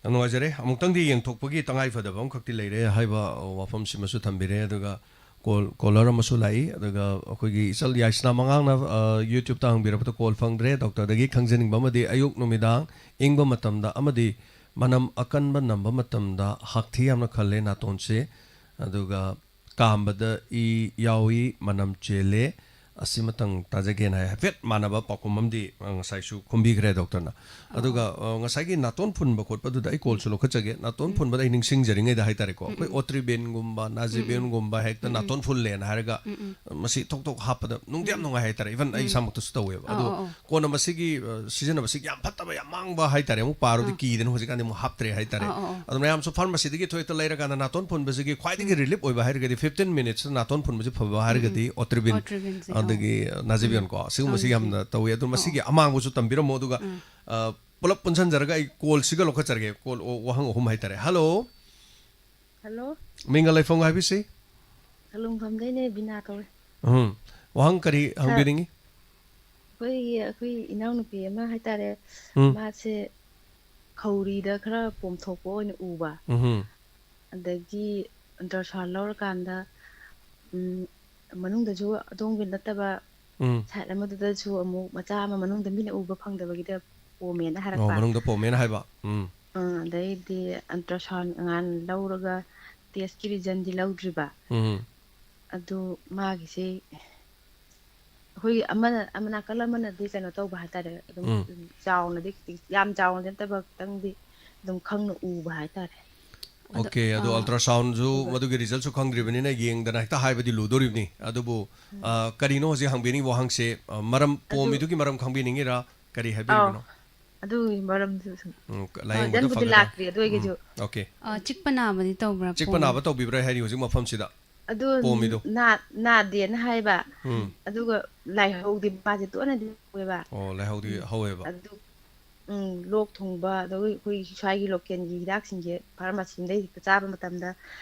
ꯌꯥꯝ ꯅꯨꯡꯉꯥꯏꯖꯔꯦ꯫ ꯑꯃꯨꯛꯇꯪꯗꯤ ꯌꯦꯡꯊꯣꯛꯄꯒꯤ ꯇꯉꯥꯏ ꯐꯗꯕ ꯑꯃꯈꯛꯇꯤ ꯂꯩꯔꯦ ꯍꯥꯏꯕ, ꯑ, ꯋꯥꯐꯝꯁꯤꯃꯁꯨ ꯊꯝꯕꯤꯔꯦ꯫ ꯑꯗꯨꯒ ꯀꯣꯜ, ꯀꯣꯂꯔ ꯑꯃꯁꯨ ꯂꯥꯛꯏ꯫ ꯑꯗꯨꯒ ꯑꯩꯈꯣꯏꯒꯤ ꯏꯆꯜ ꯌꯥꯏꯁꯅꯥ ꯃꯉꯥꯡꯅ, ꯑ, YouTube-ꯇ ꯍꯪꯕꯤꯔꯛꯄꯗ ꯀꯣꯜ ꯐꯪꯗ꯭ꯔꯦ꯫ ꯗꯣꯛꯇꯔꯗꯒꯤ ꯈꯪꯖꯅꯤꯡꯕ ꯑꯃꯗꯤ ꯑꯌꯨꯛ ꯅꯨꯃꯤꯗꯥꯡ ꯏꯪꯕ ꯃꯇꯝꯗ ꯑꯃꯗꯤ ꯃꯅꯝ ꯑꯀꯟꯕ ꯅꯝꯕ ꯃꯇꯝꯗ ꯍꯥꯛꯊꯤ ꯌꯥꯝꯅ ꯈꯜꯂꯦ ꯅꯥꯇꯣꯟꯁꯦ, ꯑꯗꯨꯒ ꯀꯥꯝꯕꯗ ꯏ ꯌꯥꯎꯏ, ꯃꯅꯝ ꯆꯦꯜꯂꯦ, ꯑꯁꯤꯃꯇꯪ ꯇꯥꯖꯒꯦꯅ ꯍꯥꯏ, ꯍꯥꯏꯐꯦꯠ ꯃꯥꯟꯅꯕ ꯄꯥꯎꯈꯨꯝ ꯑꯃꯗꯤ, ꯑ, ꯉꯁꯥꯏꯁꯨ ꯈꯨꯝꯕꯤꯈ꯭ꯔꯦ ꯗꯣꯛꯇꯔꯅ꯫ ꯑꯗꯨꯒ, ꯑ, ꯉꯁꯥꯏꯒꯤ ꯅꯥꯇꯣꯟ ꯐꯨꯟꯕ ꯈꯣꯠꯄꯗꯨꯗ ꯑꯩ ꯀꯣꯜꯁꯨ ꯂꯧꯈꯠꯆꯒꯦ꯫ ꯅꯥꯇꯣꯟ ꯐꯨꯟꯕꯗ ꯑꯩ ꯅꯤꯡꯁꯤꯡꯖꯔꯤꯉꯩꯗ ꯍꯥꯏꯇꯥꯔꯦꯀꯣ, ꯑꯩꯈꯣꯏ ꯎꯝ꯫ ꯑꯣꯇ꯭ꯔꯤꯕꯦꯟꯒꯨꯝꯕ, ꯎꯝ, ꯎꯝ꯫ ꯅꯥꯖꯤꯕꯦꯟꯒꯨꯝꯕ ꯍꯦꯛꯇ ꯎꯝ, ꯎꯝ꯫ ꯅꯥꯇꯣꯟ ꯐꯨꯜꯂꯦꯅ ꯍꯥꯏꯔꯒ, ꯎꯝ, ꯎꯝ꯫ ꯃꯁꯤ ꯊꯣꯛ ꯊꯣꯛ ꯍꯥꯞꯄꯗ ꯅꯨꯡꯗꯤ ꯌꯥꯝ ꯎꯝ꯫ ꯅꯨꯡꯉꯥꯏ ꯍꯥꯏꯇꯥꯔꯦ꯫ Even ꯑꯩ ꯎꯝ꯫ ꯏꯁꯥꯃꯛꯇꯁꯨ ꯇꯧꯋꯦꯕ꯫ ꯑꯧ, ꯑꯗꯣ ꯑꯧ, ꯑꯧ꯫ ꯀꯣꯟꯅ ꯃꯁꯤꯒꯤ, ꯑ, ꯁꯤꯖꯤꯟꯅꯕꯁꯤ ꯌꯥꯝ ꯐꯠꯇꯕ, ꯌꯥꯝ ꯃꯥꯡꯕ ꯍꯥꯏꯇꯥꯔꯦ꯫ ꯑꯃꯨꯛ ꯄꯥꯔꯨꯗꯤ ꯑꯥ꯫ ꯀꯤꯗꯅ ꯍꯧꯖꯤꯛꯀꯥꯟꯗꯤ ꯑꯃꯨꯛ ꯍꯥꯞꯇ꯭ꯔꯦ ꯍꯥꯏꯇꯥꯔꯦ꯫ ꯑꯥ, ꯑꯥ, ꯑꯥ꯫ ꯑꯗꯨꯅ ꯃꯌꯥꯝꯁꯨ ꯐꯥꯔꯃꯥꯁꯤꯗꯒꯤ ꯊꯣꯛ ꯍꯦꯛꯇ ꯂꯩꯔꯀꯥꯟꯗ ꯅꯥꯇꯣꯟ ꯐꯨꯟꯕꯁꯤꯒꯤ ꯈ꯭ꯋꯥꯏꯗꯒꯤ ꯎꯝ꯫ ꯔꯤꯂꯤꯞ ꯑꯣꯏꯕ ꯍꯥꯏꯔꯒꯗꯤ fifteen minutes ꯅꯥꯇꯣꯟ ꯐꯨꯟꯕꯁꯤ ꯐꯕ ꯎꯝ, ꯍꯥꯏꯔꯒꯗꯤ ꯎꯝ꯫ ꯑꯣꯇ꯭ꯔꯤꯕꯤꯟ꯫ ꯑꯣꯇ꯭ꯔꯤꯕꯤꯟꯁꯦ, ꯑꯣ꯫ ꯑꯗꯒꯤ, ꯑ, ꯅꯥꯖꯤꯕꯤꯌꯟ ꯎꯝ꯫ ꯀꯣ, ꯁꯤꯒꯨꯝꯕꯁꯤ ꯈꯪꯗꯦ꯫ ꯌꯥꯝꯅ ꯇꯧꯋꯤ꯫ ꯑꯗꯨ ꯑꯣ, ꯃꯁꯤꯒꯤ ꯑꯣ꯫ ꯑꯃꯥꯡꯕꯁꯨ ꯇꯝꯕꯤꯔꯝꯃꯣ꯫ ꯑꯗꯨꯒ, ꯎꯝ꯫ ꯑ, ꯄꯨꯂꯞ ꯄꯨꯟꯁꯤꯟꯖꯔꯒ ꯑꯩ ꯀꯣꯜꯁꯤꯒ ꯂꯧꯈꯠꯆꯔꯒꯦ꯫ ꯀꯣꯜ, ꯑꯣ, ꯋꯥꯍꯪ ꯑꯍꯨꯝ ꯍꯥꯏꯇꯥꯔꯦ꯫ ꯍꯜꯂꯣ꯫ ꯍꯜꯂꯣ꯫ ꯃꯤꯡꯒ ꯂꯩꯐꯝꯒ ꯍꯥꯏꯕꯤꯁꯤ꯫ ꯁꯂꯨꯡꯐꯝꯗꯩꯅꯦ, ꯕꯤꯅꯥ ꯀꯧꯋꯦ꯫ ꯎꯝ꯫ ꯋꯥꯍꯪ ꯀꯔꯤ ꯁꯥꯔ, ꯍꯪꯕꯤꯅꯤꯡꯉꯤ? ꯑꯩꯈꯣꯏꯒꯤ, ꯑꯩꯈꯣꯏ ꯏꯅꯥꯎꯅꯨꯄꯤ ꯑꯃ ꯍꯥꯏꯇꯥꯔꯦ, ꯎꯝ꯫ ꯃꯥꯁꯦ ꯈꯧꯔꯤꯗ ꯈꯔ ꯄꯣꯝꯊꯣꯛꯄ ꯑꯣꯏꯅ ꯎꯕ꯫ ꯎꯝꯍꯨꯝ꯫ ꯑꯗꯒꯤ ultrasound ꯂꯧꯔꯀꯥꯟꯗ, ꯎꯝ, ꯃꯅꯨꯡꯗꯁꯨ ꯑꯗꯣꯝꯒꯤ ꯅꯠꯇꯕ ꯎꯝ꯫ side ꯑꯃꯗꯨꯗꯁꯨ ꯑꯃꯨꯛ ꯃꯆꯥ ꯑꯃ ꯃꯅꯨꯡꯗ ꯃꯤꯅ ꯎꯕ ꯐꯪꯗꯕꯒꯤꯗ ꯄꯣꯝꯃꯦꯅ ꯑꯣ, ꯍꯥꯏꯔꯛꯄ꯫ ꯃꯅꯨꯡꯗ ꯄꯣꯝꯃꯦꯅ ꯍꯥꯏꯕ꯫ ꯎꯝ꯫ ꯑ, ꯑꯗꯩꯗꯤ ultrasound ꯉꯍꯥꯟ ꯂꯧꯔꯒ test ꯀꯤ result ꯇꯤ ꯂꯧꯗ꯭ꯔꯤꯕ꯫ ꯎꯝ꯫ ꯑꯗꯨ ꯃꯥꯒꯤꯁꯤ ꯑꯩꯈꯣꯏꯒꯤ ꯑꯃꯅ, ꯑꯃ ꯅꯥꯀꯜ ꯑꯃꯅꯗꯤ ꯀꯩꯅꯣ ꯇꯧꯕ ꯍꯥꯏꯇꯥꯔꯦ, ꯑꯗꯨꯝ ꯎꯝ꯫ ꯆꯥꯎꯅꯗꯤ, ꯌꯥꯝ ꯆꯥꯎꯅꯗꯤ ꯅꯠꯇꯕ, ꯈꯤꯇꯪꯗꯤ ꯑꯗꯨꯝ ꯈꯪꯅ ꯎꯕ ꯍꯥꯏꯇꯥꯔꯦ꯫ ꯑꯗꯣ, OK, ꯑꯗꯣ ꯑꯥ, ultrasound ꯁꯨ ꯑꯗꯨꯒ ꯃꯗꯨꯒꯤ result ꯁꯨ ꯈꯪꯗ꯭ꯔꯤꯕꯅꯤꯅ ꯌꯦꯡꯗꯅ ꯍꯦꯛꯇ ꯍꯥꯏꯕꯗꯤ ꯂꯨꯗꯣꯔꯤꯕꯅꯤ꯫ ꯑꯗꯨꯕꯨ, ꯎꯝ꯫ ꯑ, ꯀꯔꯤꯅꯣ ꯍꯧꯖꯤꯛ ꯍꯪꯕꯤꯅꯤꯡꯉꯤꯕ ꯋꯥꯍꯪꯁꯦ? ꯑ, ꯃꯔꯝ ꯑꯗꯨ ꯄꯣꯝꯃꯤꯗꯨꯒꯤ ꯃꯔꯝ ꯈꯪꯕꯤꯅꯤꯡꯉꯤꯔꯥ? ꯀꯔꯤ ꯑꯧ, ꯍꯥꯏꯕꯤꯔꯤꯕꯅꯣ? ꯑꯗꯨꯒꯤ ꯃꯔꯝꯗꯨ ꯁꯨꯝ꯫ ꯎꯝ, ꯀ-, ꯑ, ꯂꯥꯌꯦꯡꯕꯗ result ꯄꯨꯗꯤ ꯐꯒꯗ꯭ꯔꯥ? ꯂꯥꯛꯇ꯭ꯔꯤ, ꯑꯗꯨ ꯎꯝ, ꯑꯣꯏꯒꯁꯨ꯫ OK꯫ ꯑ, ꯆꯤꯛꯄ ꯅꯥꯕꯗꯤ ꯇꯧꯕ꯭ꯔꯥ, ꯆꯤꯛꯄ ꯄꯣꯝ- ꯅꯥꯕ ꯇꯧꯕꯤꯕ꯭ꯔꯥ ꯍꯥꯏꯔꯤ ꯍꯧꯖꯤꯛ ꯃꯐꯝꯁꯤꯗ? ꯑꯗꯨ ꯄꯣꯝꯃꯤꯗꯣ? ꯅꯥ-, ꯅꯥꯗꯦꯅ ꯍꯥꯏꯕ꯫ ꯎꯝ꯫ ꯑꯗꯨꯒ ꯂꯥꯏꯍꯧꯗꯤ ꯃꯥꯁꯦ ꯇꯣꯏꯅꯗꯤ ꯍꯧꯋꯦꯕ꯫ ꯑꯣ, ꯂꯥꯏꯍꯧꯗꯤ ꯎꯝ꯫ ꯍꯧꯋꯦꯕ꯫ ꯑꯗꯨ, ꯎꯝ, ꯂꯣꯛ ꯊꯨꯡꯕ, ꯑꯗꯒꯤ ꯑꯩꯈꯣꯏ ꯁ꯭ꯋꯥꯏꯒꯤ local ꯒꯤ ꯍꯤꯗꯥꯛꯁꯤꯡꯁꯦ pharmacy ꯗꯩ ꯍꯦꯛꯇ ꯆꯥꯕ ꯃꯇꯝꯗ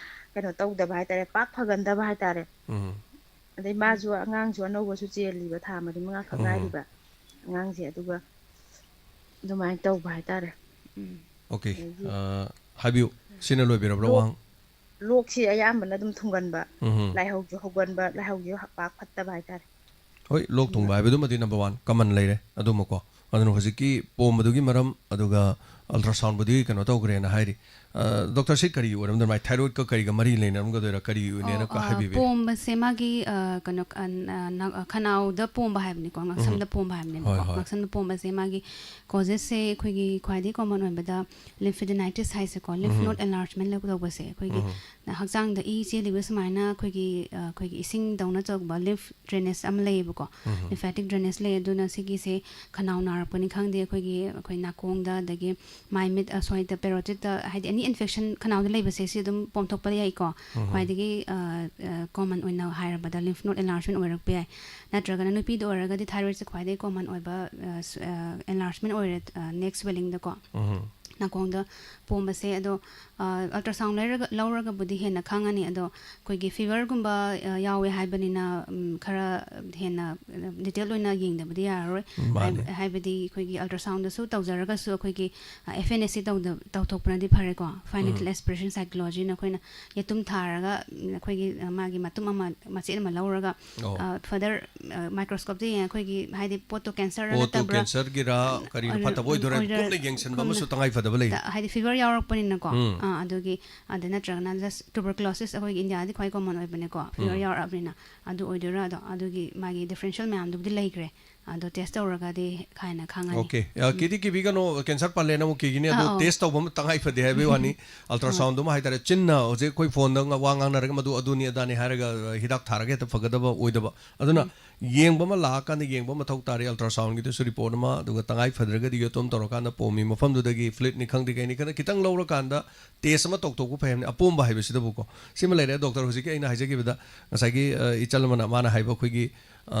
ꯀꯩꯅꯣ ꯇꯧꯗꯕ ꯍꯥꯏꯇꯥꯔꯦ, ꯄꯥꯛ ꯐꯒꯟꯗꯕ ꯍꯥꯏꯇꯥꯔꯦ꯫ ꯎꯝ꯫ ꯑꯗꯩ ꯃꯥꯁꯨ ꯑꯉꯥꯡꯁꯨ ꯑꯅꯧꯕꯁꯨ ꯆꯦꯜꯂꯤꯕ, ꯊꯥ ꯃꯔꯤ ꯃꯉꯥꯈꯛ ꯎꯝ꯫ ꯉꯥꯏꯔꯤꯕ ꯑꯉꯥꯡꯁꯦ, ꯑꯗꯨꯒ ꯑꯗꯨꯃꯥꯏꯅ ꯇꯧꯕ ꯍꯥꯏꯇꯥꯔꯦ꯫ ꯎꯝ꯫ OK, ꯑꯗꯒꯤ ꯑ, ꯍꯥꯏꯕꯤꯌꯨ꯫ ꯁꯤꯅ ꯂꯣꯏꯕꯤꯔꯕ꯭ꯔꯥ ꯂꯣꯛ, ꯋꯥꯍꯪ? ꯂꯣꯛꯁꯤ ꯑꯌꯥꯝꯕꯅ ꯑꯗꯨꯝ ꯊꯨꯡꯒꯟꯕ, ꯎꯝ꯫ ꯂꯥꯏꯍꯧꯁꯨ ꯍꯧꯒꯟꯕ, ꯂꯥꯏꯍꯧꯁꯤ ꯄꯥꯛ ꯐꯠꯇꯕ ꯍꯥꯏꯇꯥꯔꯦ꯫ ꯍꯣꯏ, ꯂꯣꯛ ꯊꯨꯡꯕ ꯍꯥꯏꯕꯗꯨꯃꯗꯤ number one common ꯂꯩꯔꯦ ꯑꯗꯨꯃꯀꯣ꯫ ꯑꯗꯨꯅ ꯍꯧꯖꯤꯛꯀꯤ ꯄꯣꯝꯕꯗꯨꯒꯤ ꯃꯔꯝ, ꯑꯗꯨꯒ, ꯑꯜꯇ꯭ꯔꯥꯁꯥꯎꯟꯕꯨꯗꯤ ꯀꯩꯅꯣ ꯇꯧꯈ꯭ꯔꯦꯅ ꯍꯥꯏꯔꯤ꯫ ꯗꯣꯛꯇꯔꯁꯤ ꯀꯔꯤ ꯑꯣꯏꯔꯝꯗꯣꯏꯅꯣ? ꯃꯥꯏ ꯊꯥꯏꯔꯣꯏꯗꯀ ꯀꯔꯤꯒ ꯃꯔꯤ ꯂꯩꯅꯔꯝꯒꯗꯣꯏꯔꯥ, ꯀꯔꯤꯅꯦꯅ ꯑꯣ, ꯑ, ꯍꯥꯏꯕꯤꯕ? ꯄꯣꯝꯕꯁꯦ ꯃꯥꯒꯤ, ꯑ, ꯀꯩꯅꯣ, ꯑ, ꯅ-, ꯑ, ꯈꯅꯥꯎꯗ ꯄꯣꯝꯕ ꯍꯥꯏꯕꯅꯤꯀꯣ, ꯉꯛꯁꯝꯗ ꯄꯣꯝꯕ ꯍꯥꯏꯕꯅꯦꯕꯀꯣ꯫ ꯍꯣꯏ, ꯍꯣꯏ꯫ ꯉꯛꯁꯝꯗ ꯄꯣꯝꯕꯁꯦ ꯃꯥꯒꯤ ꯀꯣꯖꯦꯁꯁꯦ ꯑꯩꯈꯣꯏꯒꯤ ꯈ꯭ꯋꯥꯏꯗꯒꯤ ꯀꯣꯃꯟ ꯑꯣꯏꯕꯗ ꯂꯤꯝꯐ ꯑꯦꯗꯦꯅꯥꯏꯇꯤꯁ ꯍꯥꯏꯁꯦꯀꯣ, ꯂꯤꯝꯐ ꯎꯝ꯫ ꯅꯣꯗ ꯑꯦꯟꯂꯥꯔꯖꯃꯦꯟ ꯇꯧꯕꯁꯦ ꯑꯩꯈꯣꯏꯒꯤ ꯎꯝ꯫ ꯍꯛꯆꯥꯡꯗ ꯏ ꯆꯦꯜꯂꯤꯕ ꯁꯨꯃꯥꯏꯅ ꯑꯩꯈꯣꯏꯒꯤ, ꯑ, ꯑꯩꯈꯣꯏꯒꯤ ꯏꯁꯤꯡꯗꯧꯅ ꯇꯧꯕ ꯂꯤꯝꯐ ꯗ꯭ꯔꯦꯅꯦꯖ ꯑꯃ ꯂꯩꯌꯦꯕꯀꯣ, ꯎꯝ꯫ ꯂꯤꯝꯐꯦꯇꯤꯛ ꯗ꯭ꯔꯦꯅꯦꯖ ꯂꯩ꯫ ꯑꯗꯨꯅ ꯁꯤꯒꯤꯁꯦ ꯈꯅꯥꯎ ꯅꯥꯔꯛꯄꯅꯤ ꯈꯪꯗꯦ, ꯑꯩꯈꯣꯏꯒꯤ, ꯑꯩꯈꯣꯏ ꯅꯥꯀꯣꯡꯗ, ꯑꯗꯒꯤ ꯃꯥꯏ ꯃꯤꯠ, ꯑ, ꯁꯣꯔꯤꯗ, ꯄꯦꯔꯣꯇꯤꯠꯇ, ꯍꯥꯏꯗꯤ ꯑꯦꯅꯤ ꯏꯟꯐꯦꯛꯁꯟ ꯈꯅꯥꯎꯗ ꯂꯩꯕꯁꯦ ꯁꯤ ꯑꯗꯨꯝ ꯄꯣꯝꯊꯣꯛꯄ ꯌꯥꯏꯀꯣ꯫ ꯎꯝ꯫ ꯈ꯭ꯋꯥꯏꯗꯒꯤ, ꯑ, ꯑ, ꯀꯣꯃꯟ ꯑꯣꯏꯅ ꯍꯥꯏꯔꯕꯗ ꯂꯤꯝꯐ ꯅꯣꯗ ꯑꯦꯟꯂꯥꯔꯖꯃꯦꯟ ꯑꯣꯏꯔꯛꯄ ꯌꯥꯏ꯫ ꯅꯠꯇ꯭ꯔꯒꯅ ꯅꯨꯄꯤꯗ ꯑꯣꯏꯔꯒꯗꯤ ꯊꯥꯏꯔꯣꯏꯗꯁꯦ ꯈ꯭ꯋꯥꯏꯗꯒꯤ ꯀꯣꯃꯟ ꯑꯣꯏꯕ, ꯑ, ꯁ-, ꯑ, ꯑꯦꯟꯂꯥꯔꯖꯃꯦꯟ ꯑꯣꯏꯔꯦ, ꯑ, ꯅꯦꯛ ꯁ꯭ꯋꯦꯂꯤꯡꯗꯀꯣ꯫ ꯎꯝ꯫ ꯅꯥꯀꯣꯡꯗ ꯄꯣꯝꯕꯁꯦ꯫ ꯑꯗꯣ, ꯑ, ꯑꯜꯇ꯭ꯔꯥꯁꯥꯎꯟ ꯂꯩꯔꯒ, ꯂꯧꯔꯒꯕꯨꯗꯤ ꯍꯦꯟꯅ ꯈꯪꯉꯅꯤ꯫ ꯑꯗꯣ ꯑꯩꯈꯣꯏꯒꯤ ꯐꯤꯚꯔꯒꯨꯝꯕ, ꯑ, ꯌꯥꯎꯋꯦ ꯍꯥꯏꯕꯅꯤꯅ, ꯎꯝ, ꯈꯔ ꯍꯦꯟꯅ, ꯑ, ꯗꯤꯇꯦꯜ ꯑꯣꯏꯅ ꯌꯦꯡꯗꯕꯗꯤ ꯌꯥꯔꯔꯣꯏ꯫ ꯃꯥꯅꯦ꯫ ꯍꯥꯏꯕ-, ꯍꯥꯏꯕꯗꯤ ꯑꯩꯈꯣꯏꯒꯤ ꯑꯜꯇ꯭ꯔꯥꯁꯥꯎꯟꯗꯁꯨ ꯇꯧꯖꯔꯒꯁꯨ ꯑꯩꯈꯣꯏꯒꯤ, ꯑ, ꯑꯦꯐ ꯑꯦꯟ ꯑꯦꯁ ꯁꯤ ꯇꯧꯗ-, ꯇꯧꯊꯣꯛꯄꯅꯗꯤ ꯐꯔꯦꯀꯣ꯫ ꯐꯥꯏꯅꯦꯇꯤꯜ ꯎꯝ꯫ ꯑꯦꯁꯄꯤꯔꯦꯁꯟ ꯁꯥꯏꯀꯣꯂꯣꯖꯤꯅ ꯑꯩꯈꯣꯏꯅ ꯌꯦꯇꯨꯝ ꯊꯥꯔꯒ, ꯎꯝ, ꯑꯩꯈꯣꯏꯒꯤ, ꯑ, ꯃꯥꯒꯤ ꯃꯇꯨꯝ ꯑꯃ, ꯃꯆꯦꯠ ꯑꯃ ꯂꯧꯔꯒ, ꯑꯣ꯫ ꯑ, ꯐꯔꯗꯔ, ꯑ, ꯃꯥꯏꯀ꯭ꯔꯣꯁꯀꯣꯞꯇ ꯌꯦꯡꯉꯒ ꯑꯩꯈꯣꯏꯒꯤ, ꯍꯥꯏꯗꯤ ꯄꯣꯠꯇꯣ ꯀꯦꯟꯁꯔ ꯄꯣꯠꯇꯣ ꯅꯠꯇꯕ꯭ꯔꯥ, ꯀꯦꯟꯁꯔꯒꯤꯔꯥ, ꯀꯔꯤꯅꯣ, ꯑꯣꯏꯔ-, ꯐꯠꯇꯕ ꯑꯣꯏꯗꯣꯏꯔꯥ ꯍꯥꯏꯕ ꯑꯣꯏꯔ-, ꯀꯨꯞꯅ ꯌꯦꯡꯁꯤꯟꯕ ꯑꯃꯁꯨ ꯀꯨꯞꯅ ꯇꯉꯥꯏ ꯐꯗꯕ ꯂꯩ꯫ ꯇ-, ꯍꯥꯏꯗꯤ ꯐꯤꯚꯔ ꯌꯥꯎꯔꯛꯄꯅꯤꯅꯀꯣ꯫ ꯎꯝ꯫ ꯑꯥ, ꯑꯗꯨꯒꯤ, ꯑꯗ ꯅꯠꯇ꯭ꯔꯒꯅ just tuberculosis ꯑꯩꯈꯣꯏꯒꯤ ꯏꯟꯗꯤꯌꯥꯗꯤ ꯈ꯭ꯋꯥꯏ ꯀꯣꯃꯟ ꯑꯣꯏꯕꯅꯦꯀꯣ, ꯐꯤꯚꯔ ꯎꯝ꯫ ꯌꯥꯎꯔꯛꯑꯕꯅꯤꯅ꯫ ꯑꯗꯨ ꯑꯣꯏꯗꯣꯏꯔꯥ ꯑꯗꯣ? ꯑꯗꯨꯒꯤ ꯃꯥꯒꯤ ꯗꯤꯐ꯭ꯔꯦꯟꯁꯤꯌꯦꯜ ꯃꯌꯥꯝꯗꯨꯕꯨꯗꯤ ꯂꯩꯈ꯭ꯔꯦ꯫ ꯑꯗꯣ ꯇꯦꯁ ꯇꯧꯔꯒꯗꯤ ꯍꯥꯏꯅ ꯈꯪꯉꯅꯤ꯫ ꯑꯣꯀꯦ꯫ ꯑ, ꯀꯤꯗꯤ ꯀꯤꯕꯤꯒꯅꯣ, ꯀꯦꯟꯁꯔ ꯄꯜꯂꯦꯅ ꯑꯃꯨꯛ ꯀꯤꯒꯤꯅꯤ, ꯑꯗꯣ ꯑꯥ, ꯑꯥ꯫ ꯇꯦꯁ ꯇꯧꯕ ꯑꯃ ꯇꯉꯥꯏ ꯐꯗꯦ ꯍꯥꯏꯕꯒꯤ ꯋꯥꯅꯤ꯫ ꯑꯜꯇ꯭ꯔꯥꯁꯥꯎꯟꯗꯨꯃ ꯍꯥꯏꯇꯥꯔꯦ, ꯆꯤꯟꯅ ꯍꯧꯖꯤꯛ ꯑꯩꯈꯣꯏ ꯐꯣꯟꯗ ꯉ-, ꯋꯥ ꯉꯥꯡꯅꯔꯒ ꯃꯗꯨ ꯑꯗꯨꯅꯤ ꯑꯗꯥꯅꯤ ꯍꯥꯏꯔꯒ, ꯑ, ꯍꯤꯗꯥꯛ ꯊꯥꯔꯒ ꯍꯦꯛꯇ ꯐꯒꯗꯕ ꯑꯣꯏꯗꯕ꯫ ꯑꯗꯨꯅ ꯎꯝ꯫ ꯌꯦꯡꯕ ꯑꯃ ꯂꯥꯛꯑꯀꯥꯟꯗ ꯌꯦꯡꯕ ꯃꯊꯧ ꯇꯥꯔꯦ, ꯑꯜꯇ꯭ꯔꯥꯁꯥꯎꯟꯒꯤꯗꯨꯁꯨ ꯔꯤꯄꯣꯔꯠ ꯑꯃ, ꯑꯗꯨꯒ ꯇꯉꯥꯏ ꯐꯗ꯭ꯔꯒꯗꯤ ꯌꯦꯇꯨꯝ ꯇꯧꯔꯀꯥꯟꯗ ꯄꯣꯝꯃꯤ ꯃꯐꯝꯗꯨꯗꯒꯤ ꯐ꯭ꯂꯨꯏꯗꯅꯤ ꯈꯪꯗꯦ ꯀꯩꯅꯤ ꯈꯪꯗꯦ ꯈꯤꯇꯪ ꯂꯧꯔꯀꯥꯟꯗ ꯇꯦꯁ ꯑꯃ ꯇꯧꯊꯣꯛꯄ ꯐꯩ ꯍꯥꯏꯕꯅꯤ, ꯑꯄꯣꯝꯕ ꯍꯥꯏꯕꯁꯤꯗꯕꯨꯀꯣ꯫ ꯁꯤꯃ ꯂꯩꯔꯦ꯫ ꯗꯣꯛꯇꯔ, ꯍꯧꯖꯤꯛꯀꯤ ꯑꯩꯅ ꯍꯥꯏꯖꯈꯤꯕꯗ ꯉꯁꯥꯏꯒꯤ, ꯑ, ꯏꯆꯜ ꯑꯃꯅ ꯃꯥꯅ ꯍꯥꯏꯕ ꯑꯩꯈꯣꯏꯒꯤ, ꯑ,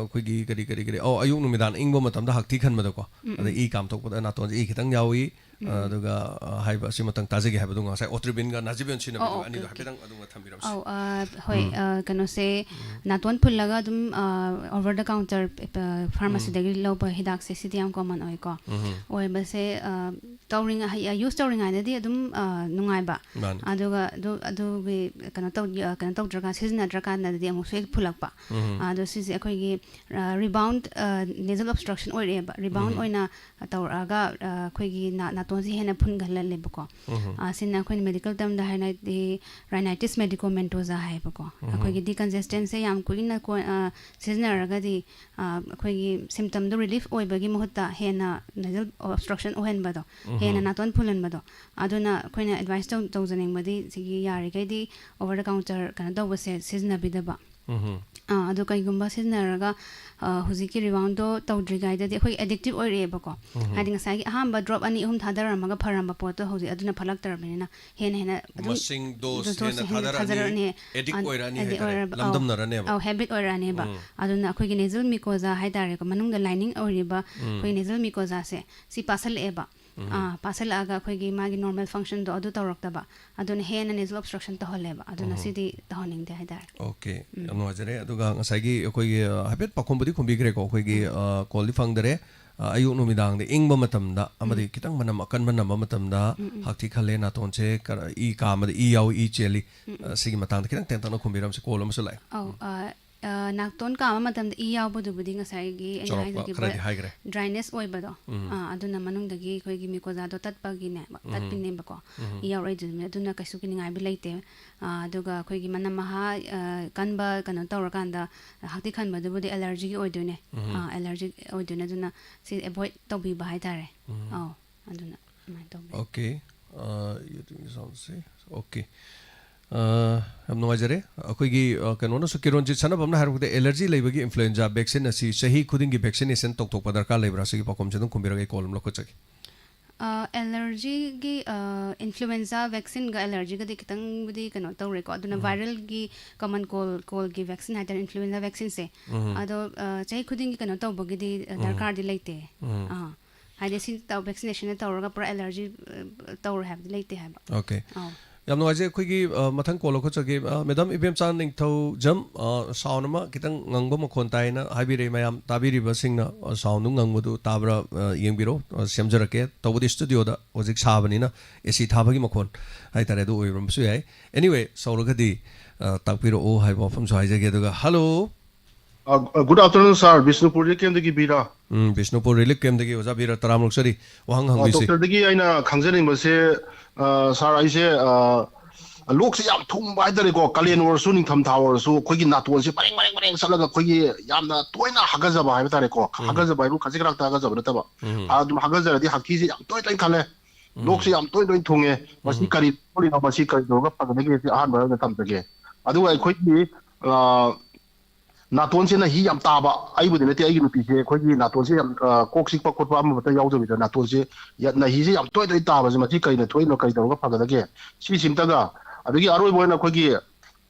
ꯑꯩꯈꯣꯏꯒꯤ ꯀꯔꯤ, ꯀꯔꯤ, ꯀꯔꯤ, ꯑꯣ, ꯑꯌꯨꯛ ꯅꯨꯃꯤꯗꯥꯡ ꯏꯪꯕ ꯃꯇꯝꯗ ꯍꯛꯊꯤ ꯈꯟꯕꯗꯀꯣ, ꯎꯝ, ꯑꯗ ꯎꯝ꯫ ꯏ ꯀꯥꯝꯊꯣꯛꯄꯗ ꯅꯥꯇꯣꯟꯁꯦ ꯏ ꯈꯤꯇꯪ ꯌꯥꯎꯏ, ꯎꯝ꯫ ꯑꯗꯨꯒ, ꯑ, ꯍꯥꯏꯕ ꯑꯁꯤ ꯃꯇꯪ ꯇꯥꯖꯒꯦ ꯍꯥꯏꯕꯗꯣ ꯉꯁꯥꯏ ꯑꯣꯇ꯭ꯔꯤꯕꯤꯟꯒ ꯅꯥꯖꯤꯕꯤꯌꯣꯟ ꯁꯤꯖꯤꯟꯅꯕꯗꯨꯒ ꯑꯣ, ꯑꯣꯀꯦ, ꯑꯅꯤꯗꯣ ꯑꯣꯀꯦ꯫ ꯍꯥꯏꯐꯦꯠꯇꯪ ꯑꯗꯨꯝ ꯊꯝꯕꯤꯔꯝꯁꯤ꯫ ꯑꯧ, ꯑ, ꯍꯣꯏ, ꯎꯝ꯫ ꯑ, ꯀꯩꯅꯣꯁꯦ, ꯅꯥꯇꯣꯟ ꯐꯨꯜꯂꯒ ꯑꯗꯨꯝ, ꯑ, over the counter, ꯑ, ꯐꯥꯔꯃꯥꯁꯤꯗꯒꯤ ꯂꯧꯕ ꯍꯤꯗꯥꯛꯁꯦ ꯁꯤꯗꯤ ꯌꯥꯝ ꯀꯣꯃꯟ ꯑꯣꯏꯀꯣ꯫ ꯎꯝ꯫ ꯑꯣꯏꯕꯁꯦ, ꯑ, ꯇꯧꯔꯤꯉꯩ-, ꯍꯩ-, ꯑ, ꯌꯨꯁ ꯇꯧꯔꯤꯉꯩꯗꯗꯤ ꯑꯗꯨꯝ, ꯑ, ꯅꯨꯡꯉꯥꯏꯕ꯫ ꯃꯥꯅꯤ꯫ ꯑꯗꯨꯒ ꯑꯗꯨ, ꯑꯗꯨꯒꯤ ꯀꯩꯅꯣ ꯇꯧ-, ꯑ, ꯀꯩꯅꯣ ꯇꯧꯗ꯭ꯔꯀꯥꯟ, ꯁꯤꯖꯤꯟꯅꯗ꯭ꯔꯀꯥꯟꯗꯗꯤ ꯑꯃꯨꯛꯁꯨ ꯍꯦꯛ ꯐꯨꯜꯂꯛꯄ꯫ ꯎꯝ꯫ ꯑꯗꯣ ꯁꯤꯁꯦ ꯑꯩꯈꯣꯏꯒꯤ, ꯑ, ꯔꯤꯕꯥꯎꯟ, ꯑ, ꯅꯦꯖꯜ ꯑꯣꯕꯁꯇ꯭ꯔꯛꯁꯟ ꯑꯣꯏꯔꯛꯑꯦꯕ꯫ ꯔꯤꯕꯥꯎꯟ ꯎꯝ꯫ ꯑꯣꯏꯅ ꯇꯧꯔꯛꯑꯒ, ꯑ, ꯑꯩꯈꯣꯏꯒꯤ ꯅꯥ-, ꯅꯥꯇꯣꯟꯁꯦ ꯍꯦꯟꯅ ꯐꯨꯟꯒꯜꯍꯜꯂꯦꯕꯀꯣ꯫ ꯎꯝ꯫ ꯑ, ꯁꯤꯅ ꯑꯩꯈꯣꯏꯅ medical termꯗ ꯍꯥꯏꯔꯗꯤ rhinitis medicamentosꯥ ꯍꯥꯏꯌꯦꯕꯀꯣ꯫ ꯎꯝ꯫ ꯑꯩꯈꯣꯏꯒꯤ decongestant ꯁꯦ ꯌꯥꯝ ꯀꯨꯏꯅ ꯀꯣ-, ꯑ, ꯁꯤꯖꯤꯟꯅꯔꯒꯗꯤ, ꯑ, ꯑꯩꯈꯣꯏꯒꯤ symptomꯗꯣ relief ꯑꯣꯏꯕꯒꯤ ꯃꯍꯨꯠꯇ ꯍꯦꯟꯅ nasal obstruction ꯑꯣꯏꯍꯟꯕꯗꯣ, ꯎꯝ꯫ ꯍꯦꯟꯅ ꯅꯥꯇꯣꯟ ꯐꯨꯜꯍꯟꯕꯗꯣ, ꯑꯗꯨꯅ ꯑꯩꯈꯣꯏꯅ advice ꯇꯧ-, ꯇꯧꯖꯅꯤꯡꯕꯗꯤ ꯁꯤꯒꯤ ꯌꯥꯔꯤꯈꯩꯗꯤ over the counter ꯀꯩꯅꯣ ꯇꯧꯕꯁꯦ ꯁꯤꯖꯤꯟꯅꯕꯤꯗꯕ꯫ ꯎꯝ꯫ ꯑꯥ, ꯑꯗꯣ ꯀꯩꯒꯨꯝꯕ ꯁꯤꯖꯤꯟꯅꯔꯒ, ꯑ, ꯍꯧꯖꯤꯛꯀꯤ reboundꯗꯣ ꯇꯧꯗ꯭ꯔꯤꯉꯩꯗꯗꯤ ꯑꯩꯈꯣꯏ addictive ꯑꯣꯏꯔꯛꯑꯦꯕꯀꯣ꯫ ꯎꯝ꯫ ꯍꯥꯏꯗꯤ ꯉꯁꯥꯏꯒꯤ ꯑꯍꯥꯟꯕ drop ꯑꯅꯤ ꯑꯍꯨꯝ ꯊꯥꯗꯔꯝꯃꯒ ꯐꯔꯝꯕ ꯄꯣꯠꯇꯣ ꯍꯧꯖꯤꯛ ꯑꯗꯨꯅ ꯐꯠꯂꯛꯇ꯭ꯔꯕꯅꯤꯅ ꯍꯦꯟꯅ ꯍꯦꯟꯅ ꯑꯗꯨꯝ ꯃꯁꯤꯡꯗꯣ dose ꯍꯦꯟꯅ ꯍꯦꯟꯅ ꯊꯥꯗꯔꯛꯑꯅꯤ, ꯊꯥꯗꯔꯛꯑꯅꯤ꯫ Addict ꯑ-, ꯑꯣꯏꯔꯛꯑꯅꯤ addict ꯍꯥꯏꯇꯥꯔꯦ, ꯑꯣꯏꯔꯕ-, ꯑꯧ, ꯂꯝꯗꯝꯅꯔꯅꯦꯕ꯫ ꯑꯧ, habit ꯑꯣꯏꯔꯛꯑꯅꯦꯕ꯫ ꯎꯝ꯫ ꯑꯗꯨꯅ ꯑꯩꯈꯣꯏꯒꯤ nasal mucosa ꯍꯥꯏꯇꯥꯔꯦꯀꯣ, ꯃꯅꯨꯡꯗ lining ꯑꯣꯏꯔꯤꯕ ꯎꯝ꯫ ꯑꯩꯈꯣꯏ nasal mucosaꯁꯦ ꯁꯤ ꯄꯥꯁꯜꯂꯛꯑꯦꯕ꯫ ꯎꯝ꯫ ꯑꯥ, ꯄꯥꯁꯜꯂꯛꯑꯒ ꯑꯩꯈꯣꯏꯒꯤ ꯃꯥꯒꯤ normal functionꯗꯣ ꯑꯗꯨ ꯇꯧꯔꯛꯇꯕ, ꯑꯗꯨꯅ ꯍꯦꯟꯅ nasal obstruction ꯇꯧꯍꯜꯂꯦꯕ꯫ ꯑꯗꯨꯅ ꯎꯝ꯫ ꯁꯤꯗꯤ ꯇꯧꯍꯟꯅꯤꯡꯗꯦ ꯍꯥꯏꯇꯥꯔꯦ꯫ Okay, ꯎꯝ꯫ ꯌꯥꯝ ꯅꯨꯡꯉꯥꯏꯖꯔꯦ꯫ ꯑꯗꯨꯒ ꯉꯁꯥꯏꯒꯤ ꯑꯩꯈꯣꯏꯒꯤ, ꯑ, ꯍꯥꯏꯐꯦꯠ ꯄꯥꯎꯈꯨꯝꯕꯨꯗꯤ ꯈꯨꯝꯕꯤꯈ꯭ꯔꯦꯀꯣ, ꯑꯩꯈꯣꯏꯒꯤ, ꯎꯝ꯫ ꯑ, callꯗꯤ ꯐꯪꯗꯔꯦ꯫ ꯑ, ꯑꯌꯨꯛ ꯅꯨꯃꯤꯗꯥꯡꯗ ꯏꯪꯕ ꯃꯇꯝꯗ ꯑꯃꯗꯤ ꯎꯝ꯫ ꯈꯤꯇꯪ ꯃꯅꯝ ꯑꯀꯟꯕ ꯅꯝꯕ ꯃꯇꯝꯗ ꯎꯝ, ꯎꯝ꯫ ꯍꯥꯛꯊꯤ ꯈꯜꯂꯦ, ꯅꯥꯇꯣꯟꯁꯦ ꯀ-, ꯏ ꯀꯥ ꯑꯃꯗ ꯏ ꯌꯥꯎꯏ, ꯏ ꯆꯦꯜꯂꯤ꯫ ꯎꯝ, ꯎꯝ꯫ ꯑ, ꯁꯤꯒꯤ ꯃꯇꯥꯡꯗ ꯈꯤꯇꯪ ꯇꯦꯟꯇꯛꯅ ꯈꯨꯝꯕꯤꯔꯝꯁꯦ꯫ Call ꯑꯃꯁꯨ ꯂꯥꯛꯑꯦ꯫ ꯑꯧ, ꯎꯝ꯫ ꯑ, ꯑ, ꯅꯥꯇꯣꯟ ꯀꯥꯝꯕ ꯃꯇꯝꯗ ꯏ ꯌꯥꯎꯕꯗꯨꯕꯨꯗꯤ ꯉꯁꯥꯏꯒꯤ ꯑꯩꯅ ꯆꯥꯎꯔꯥꯛꯄ ꯍꯥꯏꯖꯈꯤꯕ ꯈꯔꯗꯤ ꯍꯥꯏꯈ꯭ꯔꯦ꯫ Dryness ꯑꯣꯏꯕꯗꯣ, ꯎꯝ꯫ ꯑ, ꯑꯗꯨꯅ ꯃꯅꯨꯡꯗꯒꯤ ꯑꯩꯈꯣꯏꯒꯤ mucosaꯗꯣ ꯇꯠꯄꯒꯤꯅꯦꯕ, ꯎꯝ꯫ ꯇꯠꯄꯤꯅꯦꯕꯀꯣ꯫ ꯎꯝ꯫ ꯏ ꯌꯥꯎꯔꯛꯏꯗꯨꯅꯤ, ꯑꯗꯨꯅ ꯀꯩꯁꯨ ꯀꯤꯅꯤꯡꯉꯥꯏꯕꯨꯗꯤ ꯂꯩꯇꯦ꯫ ꯑ, ꯑꯗꯨꯒ ꯑꯩꯈꯣꯏꯒꯤ ꯃꯅꯝ ꯃꯍꯥ, ꯑ, ꯀꯟꯕ ꯀꯩꯅꯣ ꯇꯧꯔꯀꯥꯟꯗ ꯍꯥꯛꯊꯤ ꯈꯟꯕꯗꯨꯕꯨꯗꯤ allergyꯒꯤ ꯑꯣꯏꯗꯣꯏꯅꯦ꯫ ꯎꯝ꯫ ꯑ, allergy ꯑꯣꯏꯗꯣꯏꯅꯦ, ꯑꯗꯨꯅ ꯁꯤ avoid ꯇꯧꯕꯤꯕ ꯍꯥꯏꯇꯥꯔꯦ꯫ ꯎꯝ꯫ ꯑꯧ, ꯑꯗꯨꯅ ꯑꯗꯨꯃꯥꯏꯅ ꯇꯧꯕꯤꯌꯨ꯫ Okay. ꯑ, you think sounds safe? Okay. ꯑ, ꯌꯥꯝ ꯅꯨꯡꯉꯥꯏꯖꯔꯦ꯫ ꯑꯩꯈꯣꯏꯒꯤ, ꯑ, ꯀꯩꯅꯣꯅꯁꯨ, ꯀꯤꯔꯣꯟꯖꯤꯠ ꯁꯅꯥꯕꯝꯅ ꯍꯥꯏꯔꯛꯄꯗ allergy ꯂꯩꯕꯒꯤ influenza vaccine ꯑꯁꯤ ꯆꯍꯤ ꯈꯨꯗꯤꯡꯒꯤ vaccination ꯇꯧꯊꯣꯛꯄ ꯗꯔꯀꯥꯔ ꯂꯩꯕ꯭ꯔꯥ? ꯁꯤꯒꯤ ꯄꯥꯎꯈꯨꯝꯁꯦ ꯑꯗꯨꯝ ꯈꯨꯝꯕꯤꯔꯒ ꯑꯩ call ꯑꯃ ꯂꯧꯈꯠꯆꯒꯦ꯫ ꯑ, allergyꯒꯤ, ꯑ, influenza vaccineꯒ allergyꯒꯗꯤ ꯈꯤꯇꯪꯕꯨꯗꯤ ꯀꯩꯅꯣ ꯇꯧꯔꯦꯀꯣ꯫ ꯑꯗꯨꯅ ꯎꯝ꯫ Viralꯒꯤ common cold, coldꯒꯤ vaccine ꯍꯥꯏꯇꯥꯔꯦ, influenza vaccineꯁꯦ꯫ ꯎꯝ꯫ ꯑꯗꯣ, ꯑ, ꯆꯍꯤ ꯈꯨꯗꯤꯡꯒꯤ ꯀꯩꯅꯣ ꯇꯧꯕꯒꯤꯗꯤ, ꯑ, ꯎꯝ꯫ ꯗꯔꯀꯥꯔꯗꯤ ꯂꯩꯇꯦ꯫ ꯎꯝ꯫ ꯑꯥ꯫ ꯍꯥꯏꯗꯤ ꯁꯤ ꯇꯧ-, vaccination ꯇꯧꯔꯒ ꯄꯨꯔꯥ allergy, ꯑ, ꯇꯧꯔꯦ ꯍꯥꯏꯕꯗꯤ ꯂꯩꯇꯦ ꯍꯥꯏꯕ꯫ Okay. ꯑꯧ꯫ ꯌꯥꯝ ꯅꯨꯡꯉꯥꯏꯖꯩ꯫ ꯑꯩꯈꯣꯏꯒꯤ, ꯑ, ꯃꯊꯪ call ꯂꯧꯈꯠꯆꯒꯦ꯫ ꯑ, Madam ꯏꯕꯦꯝꯆꯥ ꯅꯤꯡꯊꯧꯖꯝ, ꯑ, sound ꯑꯃ ꯈꯤꯇꯪ ꯉꯪꯕ ꯃꯈꯣꯟ ꯇꯥꯏꯅ ꯍꯥꯏꯕꯤꯔꯛꯏ꯫ ꯃꯌꯥꯝ ꯇꯥꯕꯤꯔꯤꯕꯁꯤꯡꯅ, ꯑ, soundꯗꯨ ꯉꯪꯕꯗꯨ ꯇꯥꯕ꯭ꯔꯥ, ꯑ, ꯌꯦꯡꯕꯤꯔꯣ꯫ ꯑ, ꯁꯦꯝꯖꯔꯛꯀꯦ꯫ ꯇꯧꯕꯗꯤ studioꯗ ꯍꯧꯖꯤꯛ ꯁꯥꯕꯅꯤꯅ AC ꯊꯥꯕꯒꯤ ꯃꯈꯣꯟ ꯍꯥꯏꯇꯥꯔꯦ, ꯑꯗꯨ ꯑꯣꯏꯔꯝꯕꯁꯨ ꯌꯥꯏ꯫ Anyway, ꯁꯧꯔꯒꯗꯤ, ꯑ, ꯇꯥꯛꯄꯤꯔꯛꯑꯣ ꯍꯥꯏꯕ ꯋꯥꯐꯝꯁꯨ ꯍꯥꯏꯖꯒꯦ꯫ ꯑꯗꯨꯒ, hello꯫ ꯑ, good afternoon, sir. ꯕꯤꯁꯅꯨꯄꯨꯔꯗꯒꯤ ꯀꯦꯟꯗꯒꯤ ꯕꯤꯔꯥ꯫ ꯎꯝ, ꯕꯤꯁꯅꯨꯄꯨꯔ ꯔꯤꯂꯤꯐ ꯀꯦꯝꯗꯒꯤ ꯑꯣꯖꯥ ꯕꯤꯔ ꯇꯔꯥꯃꯔꯨꯛ ꯆꯠꯂꯤ꯫ ꯋꯥꯍꯪ ꯍꯪꯕꯤꯁꯤ꯫ ꯗꯣꯛꯇꯔꯗꯒꯤ ꯑꯩꯅ ꯈꯪꯖꯅꯤꯡꯕꯁꯦ, ꯑ, ꯁꯥꯔ, ꯑꯩꯁꯦ, ꯑ, ꯂꯣꯛꯁꯦ ꯌꯥꯝ ꯊꯨꯡꯕ ꯍꯥꯏꯇꯥꯔꯦꯀꯣ, ꯀꯥꯂꯦꯟ ꯑꯣꯏꯔꯁꯨ ꯅꯤꯡꯊꯝꯊꯥ ꯑꯣꯏꯔꯁꯨ ꯑꯩꯈꯣꯏꯒꯤ ꯅꯥꯇꯣꯟꯁꯦ ꯃꯔꯦꯡ ꯃꯔꯦꯡ ꯃꯔꯦꯡ ꯆꯠꯂꯒ ꯑꯩꯈꯣꯏꯒꯤ ꯌꯥꯝꯅ ꯇꯣꯏꯅ ꯍꯥꯒꯠꯆꯕ ꯍꯥꯏꯕ ꯇꯥꯔꯦꯀꯣ꯫ ꯎꯝ꯫ ꯍꯥꯒꯠꯆꯕ ꯍꯥꯏꯕꯨ ꯈꯖꯤꯛ ꯈꯔꯥꯛꯇ ꯍꯥꯒꯠꯆꯕ ꯅꯠꯇꯕ꯫ ꯎꯝ꯫ ꯑꯗꯨꯝ ꯍꯥꯒꯠꯆꯔꯗꯤ ꯍꯛꯊꯤꯁꯦ ꯌꯥꯝ ꯇꯣꯏ ꯇꯣꯏꯅ ꯈꯜꯂꯦ꯫ ꯎꯝ꯫ ꯂꯣꯛꯁꯦ ꯌꯥꯝ ꯇꯣꯏ ꯇꯣꯏꯅ ꯊꯨꯡꯉꯦ꯫ ꯃꯁꯤ ꯎꯝ꯫ ꯀꯔꯤ ꯊꯣꯛꯏꯅꯣ? ꯃꯁꯤ ꯀꯔꯤ ꯇꯧꯔꯒ ꯐꯒꯗꯒꯦ? ꯁꯤ ꯑꯍꯥꯟꯕ ꯑꯣꯏꯅ ꯊꯝꯖꯒꯦ꯫ ꯑꯗꯨꯒ ꯑꯩꯈꯣꯏꯒꯤ, ꯑ, ꯅꯥꯇꯣꯟꯁꯤꯅ ꯍꯤ ꯌꯥꯝ ꯇꯥꯕ, ꯑꯩꯕꯨꯗꯤ ꯅꯠꯇꯦ, ꯑꯩꯒꯤ ꯅꯨꯄꯤꯁꯦ ꯑꯩꯈꯣꯏꯒꯤ ꯅꯥꯇꯣꯟꯁꯦ ꯌꯥꯝ, ꯑ, ꯀꯣꯛ ꯆꯤꯛꯄ ꯈꯣꯠꯄ ꯑꯃꯠꯇ ꯌꯥꯎꯗꯕꯤꯗ ꯅꯥꯇꯣꯟꯁꯦ ꯌ-, ꯅꯥꯍꯤꯁꯦ ꯌꯥꯝ ꯇꯣꯏ ꯇꯣꯏ ꯇꯥꯕꯁꯦ ꯃꯁꯤ ꯀꯩꯅ ꯊꯣꯛꯏꯅꯣ, ꯀꯔꯤ ꯇꯧꯔꯒ ꯐꯒꯗꯒꯦ? ꯁꯤꯁꯤꯝꯇꯒ, ꯑꯗꯒꯤ ꯑꯔꯣꯏꯕ ꯑꯣꯏꯅ ꯑꯩꯈꯣꯏꯒꯤ,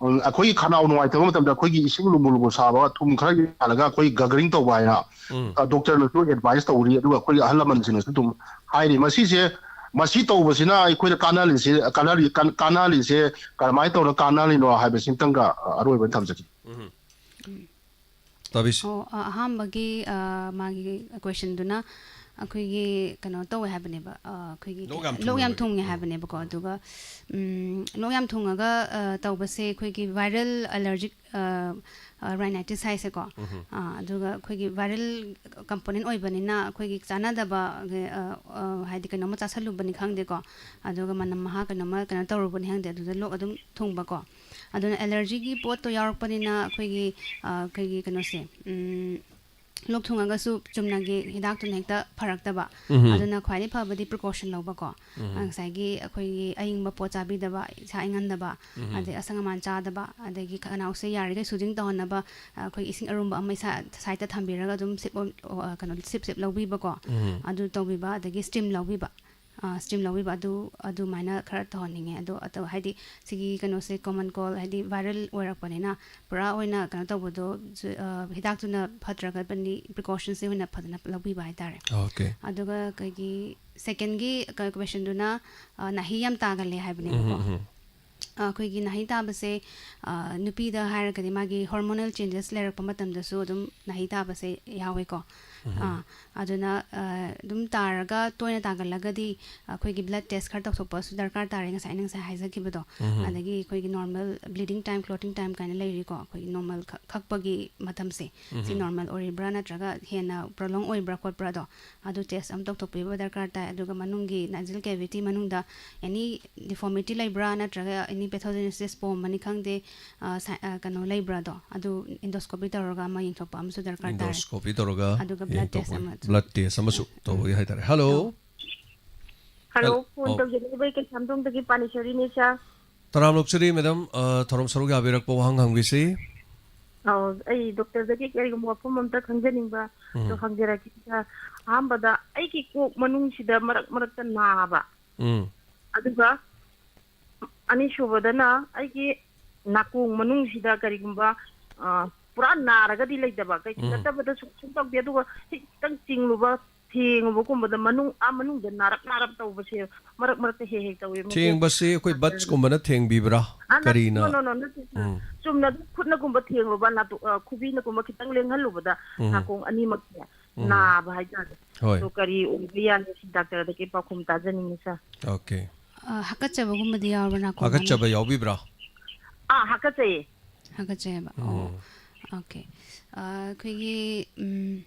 ꯎꯝ, ꯑꯩꯈꯣꯏꯒꯤ ꯈꯅꯥꯎ ꯅꯨꯡꯉꯥꯏꯇꯕ ꯃꯇꯝꯗ ꯑꯩꯈꯣꯏꯒꯤ ꯏꯁꯤꯡ ꯂꯨꯝꯕꯨ ꯂꯨꯝꯕꯨ ꯁꯥꯕ, ꯊꯨꯝ ꯈꯔ ꯌꯥꯜꯂꯒ ꯑꯩꯈꯣꯏ gargling ꯇꯧꯕ ꯍꯥꯏꯅ, ꯎꯝ꯫ ꯑ, ꯗꯣꯛꯇꯔꯅꯁꯨ advice ꯇꯧꯔꯤ, ꯑꯗꯨꯒ ꯑꯩꯈꯣꯏꯒꯤ ꯑꯍꯜ ꯂꯃꯟꯁꯤꯡꯅꯁꯨ ꯑꯗꯨꯝ ꯍꯥꯏꯔꯤ꯫ ꯃꯁꯤꯁꯦ, ꯃꯁꯤ ꯇꯧꯕꯁꯤꯅ ꯑꯩꯈꯣꯏꯗ ꯀꯥꯟꯅꯍꯜꯂꯤꯁꯦ, ꯀꯥꯟꯅꯍꯜꯂꯤ-, ꯀꯥꯟ-, ꯀꯥꯟꯅꯍꯜꯂꯤꯁꯦ ꯀꯔꯝꯍꯥꯏꯅ ꯇꯧꯔꯒ ꯀꯥꯟꯅꯍꯜꯂꯤꯅꯣ ꯍꯥꯏꯕꯁꯤꯝꯇꯪꯒ, ꯑ, ꯑꯔꯣꯏꯕ ꯑꯣꯏꯅ ꯊꯝꯖꯒꯦ꯫ ꯎꯝ꯫ ꯇꯥꯕꯤꯁꯤ꯫ ꯑꯣ, ꯑ, ꯑꯍꯥꯟꯕꯒꯤ, ꯑ, ꯃꯥꯒꯤ questionꯗꯨꯅ ꯑꯩꯈꯣꯏꯒꯤ ꯀꯩꯅꯣ ꯇꯧꯋꯦ ꯍꯥꯏꯕꯅꯦꯕ, ꯑ, ꯑꯩꯈꯣꯏꯒꯤ ꯂꯣꯛ ꯌꯥꯝ ꯂꯣꯛ ꯌꯥꯝ ꯊꯨꯡꯉꯦ ꯊꯨꯡꯉꯦ ꯍꯥꯏꯕꯅꯦꯕ꯫ ꯍꯥꯏꯕꯅꯦꯕꯀꯣ꯫ ꯎꯝ꯫ ꯑꯗꯨꯒ, ꯎꯝ, ꯂꯣꯛ ꯌꯥꯝ ꯊꯨꯡꯉꯒ, ꯑ, ꯇꯧꯕꯁꯦ ꯑꯩꯈꯣꯏꯒꯤ viral allergic, ꯑ, ꯑ, rhinitis ꯍꯥꯏꯁꯦꯀꯣ꯫ ꯎꯝ꯫ ꯑ, ꯑꯗꯨꯒ ꯑꯩꯈꯣꯏꯒꯤ viral component ꯑꯣꯏꯕꯅꯤꯅ ꯑꯩꯈꯣꯏꯒꯤ ꯆꯥꯟꯅꯗꯕ, ꯑ, ꯑ, ꯍꯥꯏꯗꯤ ꯀꯩꯅꯣꯝꯃ ꯆꯥꯁꯜꯂꯨꯕꯅꯤ ꯈꯪꯗꯦꯀꯣ, ꯑꯗꯨꯒ ꯃꯅꯝ ꯃꯍꯥ ꯀꯩꯅꯣꯝꯃ ꯀꯩꯅꯣ ꯇꯧꯔꯨꯕꯅꯤ ꯈꯪꯗꯦ, ꯑꯗꯨꯗ ꯂꯣꯛ ꯑꯗꯨꯝ ꯊꯨꯡꯕꯀꯣ꯫ ꯑꯗꯨꯅ allergyꯒꯤ ꯄꯣꯠꯇꯣ ꯌꯥꯎꯔꯛꯄꯅꯤꯅ ꯑꯩꯈꯣꯏꯒꯤ, ꯑ, ꯑꯩꯈꯣꯏꯒꯤ ꯀꯩꯅꯣꯁꯦ, ꯎꯝ, ꯂꯣꯛ ꯊꯨꯡꯉꯒꯁꯨ ꯆꯨꯝꯅꯒꯤ ꯍꯤꯗꯥꯛꯇꯨꯅ ꯍꯦꯛꯇ ꯐꯔꯛꯇꯕ꯫ ꯎꯝ꯫ ꯑꯗꯨꯅ ꯈ꯭ꯋꯥꯏꯗꯒꯤ ꯐꯕꯗꯤ precaution ꯂꯧꯕꯀꯣ꯫ ꯎꯝ꯫ ꯑ, ꯉꯁꯥꯏꯒꯤ ꯑꯩꯈꯣꯏꯒꯤ ꯑꯏꯪꯕ ꯄꯣꯠ ꯆꯥꯕꯤꯗꯕ, ꯏꯁꯥ ꯏꯪꯍꯟꯗꯕ, ꯎꯝ꯫ ꯑꯗꯩ ꯑꯁꯪ ꯑꯃꯥꯟ ꯆꯥꯗꯕ, ꯑꯗꯒꯤ ꯈꯅꯥꯎꯁꯦ ꯌꯥꯔꯤꯈꯩ soothing ꯇꯧꯍꯟꯅꯕ, ꯑ, ꯑꯩꯈꯣꯏ ꯏꯁꯤꯡ ꯑꯔꯨꯝꯕ ꯑꯃ ꯏꯁꯥ sideꯇ ꯊꯝꯕꯤꯔꯒ ꯑꯗꯨꯝ sip ꯑꯣ-, ꯑ, ꯀꯩꯅꯣ, sip sip ꯂꯧꯕꯤꯕꯀꯣ꯫ ꯎꯝ꯫ ꯑꯗꯨ ꯇꯧꯕꯤꯕ, ꯑꯗꯒꯤ steam ꯂꯧꯕꯤꯕ꯫ ꯑ, steam ꯂꯧꯕꯤꯕ, ꯑꯗꯨ ꯑꯗꯨꯃꯥꯏꯅ ꯈꯔ ꯇꯧꯍꯟꯅꯤꯡꯉꯦ꯫ ꯑꯗꯣ ꯑꯇꯣ-, ꯍꯥꯏꯗꯤ ꯁꯤꯒꯤ ꯀꯩꯅꯣꯁꯦ common cold, ꯍꯥꯏꯗꯤ viral ꯑꯣꯏꯔꯛꯄꯅꯤꯅ ꯄꯨꯔꯥ ꯑꯣꯏꯅ ꯀꯩꯅꯣ ꯇꯧꯕꯗꯣ, ꯖ-, ꯑ, ꯍꯤꯗꯥꯛꯇꯨꯅ ꯐꯠꯇ꯭ꯔꯒꯗꯤ precautionꯁꯦ ꯑꯣꯏꯅ ꯐꯖꯅ ꯂꯧꯕꯤꯕ ꯍꯥꯏꯇꯥꯔꯦ꯫ Okay꯫ ꯑꯗꯨꯒ ꯑꯩꯈꯣꯏꯒꯤ secondꯒꯤ ꯀ-, questionꯗꯨꯅ, ꯑ, ꯅꯥꯍꯤ ꯌꯥꯝ ꯇꯥꯒꯜꯂꯦ ꯍꯥꯏꯕꯅꯦꯕꯀꯣ꯫ ꯎꯝ, ꯎꯝ, ꯎꯝ꯫ ꯑꯩꯈꯣꯏꯒꯤ ꯅꯥꯍꯩ ꯇꯥꯕꯁꯦ, ꯑ, ꯅꯨꯄꯤꯗ ꯍꯥꯏꯔꯒꯗꯤ ꯃꯥꯒꯤ hormonal changes ꯂꯩꯔꯛꯄ ꯃꯇꯝꯗꯁꯨ ꯑꯗꯨꯝ ꯅꯥꯍꯩ ꯇꯥꯕꯁꯦ ꯌꯥꯎꯋꯦꯀꯣ꯫ ꯑꯥ, ꯑꯗꯨꯅ, ꯑ, ꯑꯗꯨꯝ ꯇꯥꯔꯒ ꯇꯣꯏꯅ ꯇꯥꯒꯜꯂꯒꯗꯤ ꯑꯩꯈꯣꯏꯒꯤ blood test ꯈꯔ ꯇꯧꯊꯣꯛꯄꯁꯨ ꯗꯔꯀꯥꯔ ꯇꯥꯔꯦ, ꯉꯁꯥꯏ ꯑꯩꯅ ꯉꯁꯥꯏ ꯍꯥꯏꯖꯈꯤꯕꯗꯣ꯫ ꯑꯗꯒꯤ ꯑꯩꯈꯣꯏꯒꯤ normal bleeding time, clotting time ꯀꯥꯏꯅ ꯂꯩꯔꯤꯀꯣ, ꯑꯩꯈꯣꯏꯒꯤ normal ꯈꯛ-, ꯈꯛꯄꯒꯤ ꯃꯇꯝꯁꯦ꯫ ꯁꯤ normal ꯑꯣꯏꯔꯤꯕ꯭ꯔꯥ ꯅꯠꯇ꯭ꯔꯒ ꯍꯦꯟꯅ prolong ꯑꯣꯏꯕ꯭ꯔꯥ ꯈꯣꯠꯄ꯭ꯔꯥꯗꯣ, ꯑꯗꯨ test ꯑꯃ ꯇꯧꯊꯣꯛꯄꯤꯕ ꯗꯔꯀꯥꯔ ꯇꯥꯏ꯫ ꯑꯗꯨꯒ ꯃꯅꯨꯡꯒꯤ nasal cavity ꯃꯅꯨꯡꯗ any deformity ꯂꯩꯕ꯭ꯔꯥ ꯅꯠꯇ꯭ꯔꯒ any pathogenesis ꯄꯣꯝꯕꯅꯤ ꯈꯪꯗꯦ, ꯑ, ꯁꯥ-, ꯑ, ꯀꯩꯅꯣ ꯂꯩꯕ꯭ꯔꯥꯗꯣ, ꯑꯗꯨ endoscopy ꯇꯧꯔꯒ ꯑꯃ ꯌꯦꯡꯊꯣꯛꯄ ꯑꯃꯁꯨ ꯗꯔꯀꯥꯔ ꯇꯥꯔꯦ꯫ Endoscopy ꯇꯧꯔꯒ ꯑꯗꯨꯒ blood test ꯌꯦꯡꯊꯣꯛꯄ, ꯑꯃꯁꯨ꯫ Blood test ꯑꯃꯁꯨ ꯇꯧꯕꯒꯤ ꯍꯥꯏꯇꯥꯔꯦ꯫ Hello꯫ Hello, hello, phone ꯑꯧ꯫ ꯇꯧꯖꯔꯛꯏꯕ ꯑꯩ ꯀꯩꯁꯥꯝꯊꯣꯡꯗꯒꯤ ꯄꯥꯅꯤꯁꯣꯔꯤꯅꯤ, sir꯫ ꯇꯔꯥꯝ ꯑꯣꯛꯆꯔꯤ, madam, ꯑ, ꯊꯧꯔꯝ ꯁꯔꯨꯛ ꯌꯥꯕꯤꯔꯛꯄ, ꯋꯥꯍꯪ ꯍꯪꯕꯤꯁꯤ꯫ ꯑꯧ, ꯑꯩ doctorꯗꯒꯤ ꯀꯔꯤꯒꯨꯝꯕ ꯋꯥꯐꯝ ꯑꯝꯇ ꯈꯪꯖꯅꯤꯡꯕ, ꯎꯝ꯫ ꯑꯗꯨ ꯍꯪꯖꯔꯛꯀꯦ, sir꯫ ꯑꯍꯥꯟꯕꯗ ꯑꯩꯒꯤ ꯀꯣꯛ ꯃꯅꯨꯡꯁꯤꯗ ꯃꯔꯛ ꯃꯔꯛꯇ ꯅꯥꯕ꯫ ꯎꯝ꯫ ꯑꯗꯨꯒ ꯑꯅꯤꯁꯨꯕꯗꯅ ꯑꯩꯒꯤ ꯅꯥꯀꯣꯡ ꯃꯅꯨꯡꯁꯤꯗ ꯀꯔꯤꯒꯨꯝꯕ, ꯑ, ꯄꯨꯔꯥ ꯅꯥꯔꯒꯗꯤ ꯂꯩꯇꯕ, ꯀꯩꯁꯨ ꯎꯝ꯫ ꯅꯠꯇꯕꯗ ꯁꯨꯝ, ꯁꯨꯝ ꯇꯧꯗꯦ, ꯑꯗꯨꯒ ꯍꯦꯛꯇꯪ ꯆꯤꯡꯂꯨꯕ, ꯊꯦꯡꯉꯨꯕꯒꯨꯝꯕꯗ ꯃꯅꯨꯡ, ꯑꯥ ꯃꯅꯨꯡꯗ ꯅꯥꯔꯞ ꯅꯥꯔꯞ ꯇꯧꯕꯁꯦ ꯃꯔꯛ ꯃꯔꯛꯇ ꯍꯦꯛ ꯍꯦꯛ ꯇꯧꯋꯦ꯫ ꯊꯦꯡꯕꯁꯦ ꯑꯩꯈꯣꯏ ꯕꯠꯁꯀꯨꯝꯕꯅ ꯊꯦꯡꯕꯤꯕ꯭ꯔꯥ? ꯑꯥ, ꯅꯠꯇꯦ, ꯀꯔꯤꯅ? No, no, no, ꯅꯠꯇꯦ, sir꯫ ꯎꯝ꯫ ꯆꯨꯝꯅ ꯑꯗꯨꯝ ꯈꯨꯠꯅꯒꯨꯝꯕ ꯊꯦꯡꯂꯨꯕ, ꯅꯥꯇꯣ-, ꯑ, ꯈꯨꯕꯤꯅꯒꯨꯝꯕ ꯈꯤꯇꯪ ꯂꯦꯡꯍꯜꯂꯨꯕꯗ ꯎꯝ꯫ ꯅꯥꯀꯣꯡ ꯑꯅꯤꯃꯛꯁꯦ ꯎꯝ꯫ ꯅꯥꯕ ꯍꯥꯏꯇꯥꯔꯦ꯫ ꯍꯣꯏ꯫ ꯑꯗꯣ ꯀꯔꯤ ꯑꯣꯏꯕ ꯌꯥꯏ? ꯁꯤ doctorꯗꯒꯤ ꯄꯥꯎꯈꯨꯝ ꯇꯥꯖꯅꯤꯡꯉꯤ, sir꯫ Okay꯫ ꯑ, ꯍꯥꯀꯠꯆꯕꯒꯨꯝꯕꯗꯤ ꯌꯥꯎꯔꯕ꯭ꯔꯥ ꯅꯥꯀꯣꯡ ꯃꯅꯨꯡ? ꯍꯥꯀꯠꯆꯕ ꯌꯥꯎꯕꯤꯕ꯭ꯔꯥ? ꯑꯥ, ꯍꯥꯀꯠꯆꯩꯌꯦ꯫ ꯍꯥꯀꯠꯆꯩꯌꯦꯕ꯫ ꯑꯣ꯫ ꯎꯝ꯫ Okay꯫ ꯑ, ꯑꯩꯈꯣꯏꯒꯤ, ꯎꯝ,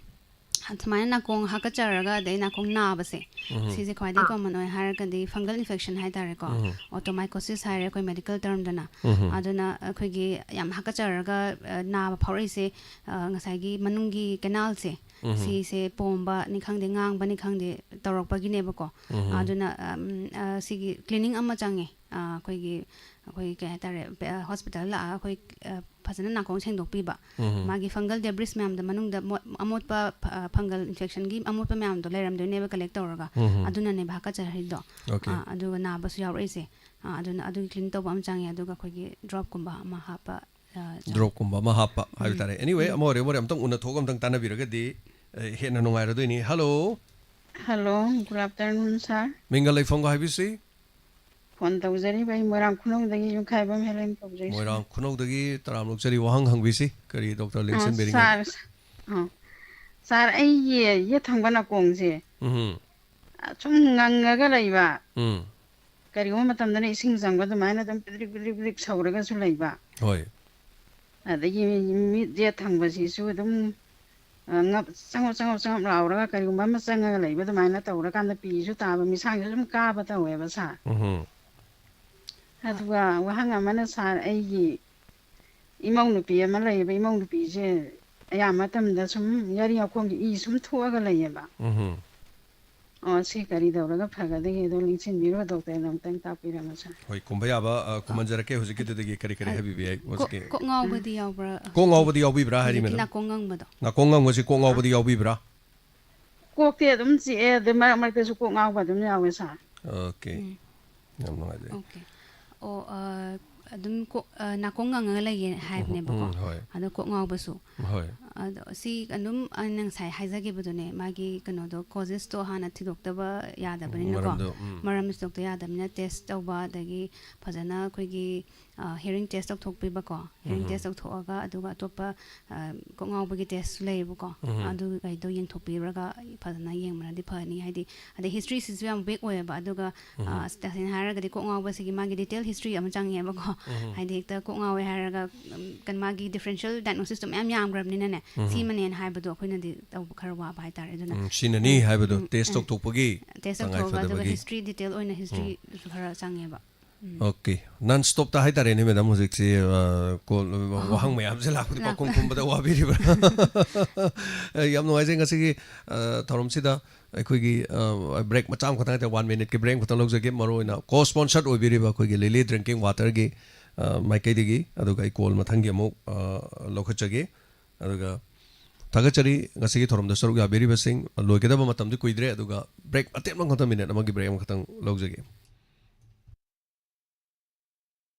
ꯁꯨꯃꯥꯏꯅ ꯅꯥꯀꯣꯡ ꯍꯥꯀꯠꯆꯔꯒ ꯑꯗꯩ ꯅꯥꯀꯣꯡ ꯅꯥꯕꯁꯦ, ꯎꯝ꯫ ꯁꯤꯁꯦ ꯈ꯭ꯋꯥꯏꯗꯒꯤ ꯑꯥ꯫ Common ꯑꯣꯏ ꯍꯥꯏꯔꯒꯗꯤ fungal infection ꯍꯥꯏꯇꯥꯔꯦꯀꯣ꯫ ꯎꯝ꯫ Otomycosis ꯍꯥꯏꯔꯦ ꯑꯩꯈꯣꯏ medical termꯗꯅ꯫ ꯎꯝ꯫ ꯑꯗꯨꯅ ꯑꯩꯈꯣꯏꯒꯤ ꯌꯥꯝ ꯍꯥꯀꯠꯆꯔꯒ, ꯑ, ꯅꯥꯕ ꯐꯥꯎꯔꯛꯏꯁꯦ, ꯑ, ꯉꯁꯥꯏꯒꯤ ꯃꯅꯨꯡꯒꯤ canalꯁꯦ, ꯎꯝ꯫ ꯁꯤꯁꯦ ꯄꯣꯝꯕꯅꯤ ꯈꯪꯗꯦ, ꯉꯥꯡꯕꯅꯤ ꯈꯪꯗꯦ, ꯇꯧꯔꯛꯄꯒꯤꯅꯦꯕꯀꯣ꯫ ꯎꯝ꯫ ꯑꯗꯨꯅ, ꯑꯝ, ꯑ, ꯁꯤꯒꯤ cleaning ꯑꯃ ꯆꯪꯉꯦ꯫ ꯑ, ꯑꯩꯈꯣꯏꯒꯤ, ꯑꯩꯈꯣꯏ ꯀꯩ ꯍꯥꯏꯇꯥꯔꯦ, ꯄꯦ-, ꯑ, hospital ꯂꯥꯛꯑꯒ ꯑꯩꯈꯣꯏ, ꯑ, ꯐꯖꯅ ꯅꯥꯀꯣꯡ ꯁꯦꯡꯗꯣꯛꯄꯤꯕ꯫ ꯎꯝ꯫ ꯃꯥꯒꯤ fungal debris ꯃꯌꯥꯝꯗꯣ ꯃꯅꯨꯡꯗ ꯃꯣꯠ-, ꯑꯃꯣꯠꯄ ꯐ-, ꯑ, fungal infectionꯒꯤ ꯑꯃꯣꯠꯄ ꯃꯌꯥꯝꯗꯣ ꯂꯩꯔꯝꯗꯣꯏꯅꯦꯕ collect ꯇꯧꯔꯒ꯫ ꯎꯝ꯫ ꯑꯗꯨꯅꯅꯦꯕ ꯍꯥꯀꯠꯆꯔꯤꯗꯣ꯫ Okay꯫ ꯑ, ꯑꯗꯨꯒ ꯅꯥꯕꯁꯨ ꯌꯥꯎꯔꯛꯏꯁꯦ꯫ ꯑ, ꯑꯗꯨꯅ ꯑꯗꯨꯒꯤ clean ꯇꯧꯕ ꯑꯃ ꯆꯪꯉꯦ, ꯑꯗꯨꯒ ꯑꯩꯈꯣꯏꯒꯤ dropꯀꯨꯝꯕ ꯑꯃ ꯍꯥꯞꯄ, ꯑ, ꯆꯪꯉꯦ꯫ Dropꯀꯨꯝꯕ ꯑꯃ ꯍꯥꯞꯄ ꯍꯥꯏꯕ ꯎꯝ꯫ ꯇꯥꯔꯦ꯫ Anyway, ꯎꯝ꯫ ꯑꯃ ꯑꯣꯏꯔꯦ, ꯑꯃ ꯑꯣꯏꯔꯦ, ꯑꯝꯇꯪ ꯎꯅ ꯊꯣꯛꯑꯒ ꯑꯝꯇꯪ ꯇꯥꯟꯅꯕꯤꯔꯒꯗꯤ, ꯑ, ꯍꯦꯟꯅ ꯅꯨꯡꯉꯥꯏꯔꯗꯣꯏꯅꯤ꯫ Hello꯫ Hello, good afternoon, sir꯫ ꯃꯤꯡꯒ ꯂꯩꯐꯝꯒ ꯍꯥꯏꯕꯤꯁꯤ꯫ ꯐꯣꯟ ꯇꯧꯖꯔꯤꯕ ꯑꯩ ꯃꯣꯏꯔꯥꯡ ꯈꯨꯅꯧꯗꯒꯤ ꯌꯨꯝꯈꯥꯏꯕꯝ ꯍꯦꯂꯦꯟ ꯀꯧꯖꯩ꯫ ꯃꯣꯏꯔꯥꯡ ꯈꯨꯅꯧꯗꯒꯤ ꯇꯔꯥꯝ ꯑꯣꯛꯆꯔꯤ꯫ ꯋꯥꯍꯪ ꯍꯪꯕꯤꯁꯤ, ꯀꯔꯤ ꯗꯣꯛꯇꯔ ꯑ, ꯂꯦꯡꯁꯟꯕꯤꯔꯤꯉꯩꯗ? ꯁꯥꯔ, ꯑ, ꯁꯥꯔ, ꯑꯩꯒꯤ ꯌꯦꯠ ꯊꯪꯕ ꯅꯥꯀꯣꯡꯁꯦ ꯎꯝ ꯑ, ꯁꯨꯝ ꯉꯪꯉꯒ ꯂꯩꯕ, ꯎꯝ ꯀꯔꯤꯒꯨꯝꯕ ꯃꯇꯝꯗꯅ ꯏꯁꯤꯡ ꯆꯪꯕ ꯑꯗꯨꯃꯥꯏꯅ ꯑꯗꯨꯝ ꯄꯤꯗ꯭ꯔꯤꯛ ꯄꯤꯗ꯭ꯔꯤꯛ ꯄꯤꯗ꯭ꯔꯤꯛ ꯁꯧꯔꯒꯁꯨ ꯂꯩꯕ, ꯍꯣꯏ ꯑꯗꯒꯤ ꯃꯤꯠ ꯌꯦꯠ ꯊꯪꯕꯁꯤꯁꯨ ꯑꯗꯨꯝ ꯑ, ꯉꯞ- ꯆꯉꯞ ꯆꯉꯞ ꯆꯉꯞ ꯂꯥꯎꯔꯒ ꯀꯔꯤꯒꯨꯝꯕ ꯑꯃ ꯆꯪꯉꯒ ꯂꯩꯕ ꯑꯗꯨꯃꯥꯏꯅ ꯇꯧꯔꯀꯥꯟꯗ ꯄꯤꯁꯨ ꯇꯥꯕ, ꯃꯤꯁꯥꯡꯁꯨ ꯑꯗꯨꯝ ꯀꯥꯕ ꯇꯧꯋꯦꯕ ꯁꯥꯔ꯫ ꯎꯝ ꯑꯗꯨꯒ ꯋꯥꯍꯪ ꯑꯃꯅ ꯁꯥꯔ, ꯑꯩꯒꯤ ꯏꯃꯧ ꯅꯨꯄꯤ ꯑꯃ ꯂꯩꯌꯦꯕ, ꯏꯃꯧ ꯅꯨꯄꯤꯁꯦ ꯑꯌꯥꯝꯕ ꯃꯇꯝꯗ ꯁꯨꯝ ꯌꯥꯔꯤ ꯌꯥꯈꯣꯡꯒꯤ ꯏ ꯁꯨꯝ ꯊꯣꯛꯑꯒ ꯂꯩꯌꯦꯕ꯫ ꯎꯝ ꯑꯣ, ꯁꯤ ꯀꯔꯤ ꯇꯧꯔꯒ ꯐꯒꯗꯒꯦ? ꯑꯗꯣ ꯅꯤꯡꯁꯤꯡꯕꯤꯔꯣ, ꯗꯣꯛꯇꯔꯅ ꯑꯃꯨꯛꯇꯪ ꯇꯥꯛꯄꯤꯔꯝꯃꯣ ꯁꯥꯔ꯫ ꯍꯣꯏ, ꯈꯨꯝꯕ ꯌꯥꯕ ꯑ, ꯈꯨꯝꯍꯟꯖꯔꯛꯀꯦ꯫ ꯍꯧꯖꯤꯛꯀꯤꯗꯨꯗꯒꯤ ꯀꯔꯤ ꯀꯔꯤ ꯍꯥꯏꯕꯤꯕ ꯌꯥꯏ? ꯀꯣꯛ ꯍꯧꯖꯤꯛꯀꯤ ꯀꯣꯛ ꯉꯥꯎꯕꯗꯤ ꯌꯥꯎꯕ꯭ꯔꯥ? ꯀꯣꯛ ꯉꯥꯎꯕꯗꯤ ꯌꯥꯎꯕꯤꯕ꯭ꯔꯥ ꯍꯥꯏꯔꯤ, ꯍꯧꯖꯤꯛꯀꯤ ꯃꯦꯗꯥꯝ? ꯅꯥꯀꯣꯡ ꯉꯪꯕꯗꯣ? ꯅꯥꯀꯣꯡ ꯉꯪꯕꯁꯤ ꯀꯣꯛ ꯉꯥꯎꯕꯗꯤ ꯌꯥꯎꯕꯤꯕ꯭ꯔꯥ? ꯀꯣꯛꯇꯤ ꯑꯗꯨꯝ ꯆꯤꯛꯑꯦ, ꯑꯗꯨ ꯃꯔꯛ ꯃꯔꯛꯇꯁꯨ ꯀꯣꯛ ꯉꯥꯎꯕ ꯑꯗꯨꯝ ꯌꯥꯎꯋꯦ ꯁꯥꯔ꯫ ꯑꯣꯀꯦ, ꯎꯝ. ꯌꯥꯝ ꯅꯨꯡꯉꯥꯏꯖꯩ꯫ ꯑꯣꯀꯦ. ꯑꯣ, ꯑ, ꯑꯗꯨꯝ ꯀꯣꯛ ꯑ, ꯅꯥꯀꯣꯡ ꯉꯪꯉꯒ ꯂꯩꯌꯦ ꯍꯥꯏꯕꯅꯦꯕꯀꯣ. ꯎꯝ, ꯍꯣꯏ ꯑꯗꯣ ꯀꯣꯛ ꯉꯥꯎꯕꯁꯨ. ꯍꯣꯏ. ꯑꯗꯣ ꯁꯤ ꯑꯗꯨꯝ ꯑꯩꯅ ꯉꯁꯥꯏ ꯍꯥꯏꯖꯈꯤꯕꯗꯨꯅꯦ, ꯃꯥꯒꯤ ꯀꯩꯅꯣꯗꯣ, ꯀꯣꯖꯦꯁꯇꯣ ꯍꯥꯟꯅ ꯊꯤꯗꯣꯛꯇꯕ ꯌꯥꯗꯕꯅꯤꯅꯀꯣ. ꯃꯔꯝꯗꯣ, ꯎꯝ. ꯃꯔꯝ ꯊꯤꯗꯣꯛꯇꯕ ꯌꯥꯗꯕꯅꯤꯅ ꯇꯦꯁ ꯇꯧꯕ, ꯑꯗꯒꯤ ꯐꯖꯅ ꯑꯩꯈꯣꯏꯒꯤ ꯍꯤꯌꯔꯤꯡ ꯇꯦꯁ ꯇꯧꯊꯣꯛꯄꯤꯕꯀꯣ, ꯍꯤꯌꯔꯤꯡ ꯎꯝ. ꯇꯦꯁ ꯇꯧꯊꯣꯛꯑꯒ, ꯑꯗꯨꯒ ꯑꯇꯣꯞꯄ ꯑ, ꯀꯣꯛ ꯉꯥꯎꯕꯒꯤ ꯇꯦꯁ ꯂꯩꯌꯦꯕꯀꯣ. ꯎꯝ. ꯑꯗꯨꯒꯩꯗꯣ ꯌꯦꯡꯊꯣꯛꯄꯤꯔꯒ ꯐꯖꯅ ꯌꯦꯡꯕꯅꯗꯤ ꯐꯅꯤ꯫ ꯍꯥꯏꯗꯤ, ꯑꯗꯩ ꯍꯤꯁꯇ꯭ꯔꯤꯁꯤꯁꯨ ꯌꯥꯝ ꯋꯤꯛ ꯑꯣꯏꯌꯦꯕ꯫ ꯑꯗꯨꯒ ꯑ, ꯎꯝ. ꯇꯁꯦꯡꯅ ꯍꯥꯏꯔꯒꯗꯤ ꯀꯣꯛ ꯉꯥꯎꯕꯁꯤꯒꯤ ꯃꯥꯒꯤ ꯗꯤꯇꯦꯜ ꯍꯤꯁꯇ꯭ꯔꯤ ꯑꯃ ꯆꯪꯉꯦꯕꯀꯣ. ꯎꯝ. ꯍꯥꯏꯗꯤ ꯍꯦꯛꯇ ꯀꯣꯛ ꯉꯥꯎꯋꯦ ꯍꯥꯏꯔꯒ ꯎꯝ, ꯀꯩꯅꯣ, ꯃꯥꯒꯤ ꯗꯤꯐ꯭ꯔꯦꯟꯁꯤꯌꯦꯜ ꯗꯥꯏꯒꯅꯣꯁꯤꯁꯇꯣ ꯃꯌꯥꯝ ꯌꯥꯝꯈ꯭ꯔꯕꯅꯤꯅꯅꯦ, ꯎꯝ. ꯁꯤꯃꯅꯦꯅ ꯍꯥꯏꯕꯗꯣ ꯑꯩꯈꯣꯏꯅꯗꯤ ꯇꯧꯕ ꯈꯔ ꯋꯥꯕ ꯍꯥꯏꯇꯥꯔꯦ꯫ ꯑꯗꯨꯅ ꯎꯝ, ꯁꯤꯅꯅꯤ ꯎꯝ, ꯍꯥꯏꯕꯗꯣ ꯎꯝ, ꯇꯦꯁ ꯎꯝ. ꯇꯧꯊꯣꯛꯄꯒꯤ ꯇꯦꯁ ꯇꯉꯥꯏ ꯇꯧꯊꯣꯛꯑꯒ, ꯑꯗꯨꯒ ꯐꯗꯕꯒꯤ. ꯍꯤꯁꯇ꯭ꯔꯤ, ꯗꯤꯇꯦꯜ ꯑꯣꯏꯅ ꯍꯤꯁꯇ꯭ꯔꯤꯁꯨ ꯈꯔ ꯆꯪꯉꯦꯕ. ꯎꯝ. ꯑꯣꯀꯦ, ꯅꯟ ꯁ꯭ꯇꯣꯞꯇ ꯍꯥꯏꯇꯥꯔꯦꯅꯦ, ꯃꯦꯗꯥꯝ, ꯍꯧꯖꯤꯛꯁꯤ ꯑ, ꯀꯣꯜ, ꯋꯥꯍꯪ ꯃꯌꯥꯝꯁꯦ ꯂꯥꯛꯄꯗ ꯂꯥꯛꯄ. ꯄꯥꯎꯈꯨꯝ ꯈꯨꯝꯕꯗ ꯋꯥꯕꯤꯔꯤꯕ꯭ꯔꯥ? ꯑ, ꯌꯥꯝ ꯅꯨꯡꯉꯥꯏꯖꯩ ꯉꯁꯤꯒꯤ ꯑ, ꯊꯧꯔꯝꯁꯤꯗ꯫ ꯑꯩꯈꯣꯏꯒꯤ ꯕ꯭ꯔꯦꯛ ꯃꯆꯥ ꯑꯃꯈꯛꯇꯪ ꯍꯥꯏꯇꯥꯔꯦ, ꯋꯥꯟ ꯃꯤꯅꯤꯠꯀꯤ ꯕ꯭ꯔꯦꯛ ꯑꯃꯈꯛꯇꯪ ꯂꯧꯖꯒꯦ꯫ ꯃꯔꯨꯑꯣꯏꯅ ꯀꯣ ꯁ꯭ꯄꯣꯟꯁꯔ ꯑꯣꯏꯕꯤꯔꯤꯕ ꯑꯩꯈꯣꯏꯒꯤ ꯂꯤꯂꯤ ꯗ꯭ꯔꯤꯡꯀꯤꯡ ꯋꯥꯇꯔꯒꯤ ꯑ, ꯃꯥꯏꯀꯩꯗꯒꯤ, ꯑꯗꯨꯒ ꯑꯩ ꯀꯣꯜ ꯃꯊꯪꯒꯤ ꯑꯃꯨꯛ ꯑ, ꯂꯧꯈꯠꯆꯒꯦ꯫ ꯑꯗꯨꯒ ꯊꯥꯒꯠꯆꯔꯤ ꯉꯁꯤꯒꯤ ꯊꯧꯔꯝꯗ ꯁꯔꯨꯛ ꯌꯥꯕꯤꯔꯤꯕꯁꯤꯡ꯫ ꯂꯣꯏꯒꯗꯕ ꯃꯇꯝꯗꯤ ꯀꯨꯏꯗ꯭ꯔꯦ, ꯑꯗꯨꯒ ꯕ꯭ꯔꯦꯛ ꯑꯇꯦꯟꯕ ꯑꯃꯈꯛꯇꯪ, ꯃꯤꯅꯤꯠ ꯑꯃꯒꯤ ꯕ꯭ꯔꯦꯛ ꯑꯃꯈꯛꯇꯪ ꯂꯧꯖꯒꯦ꯫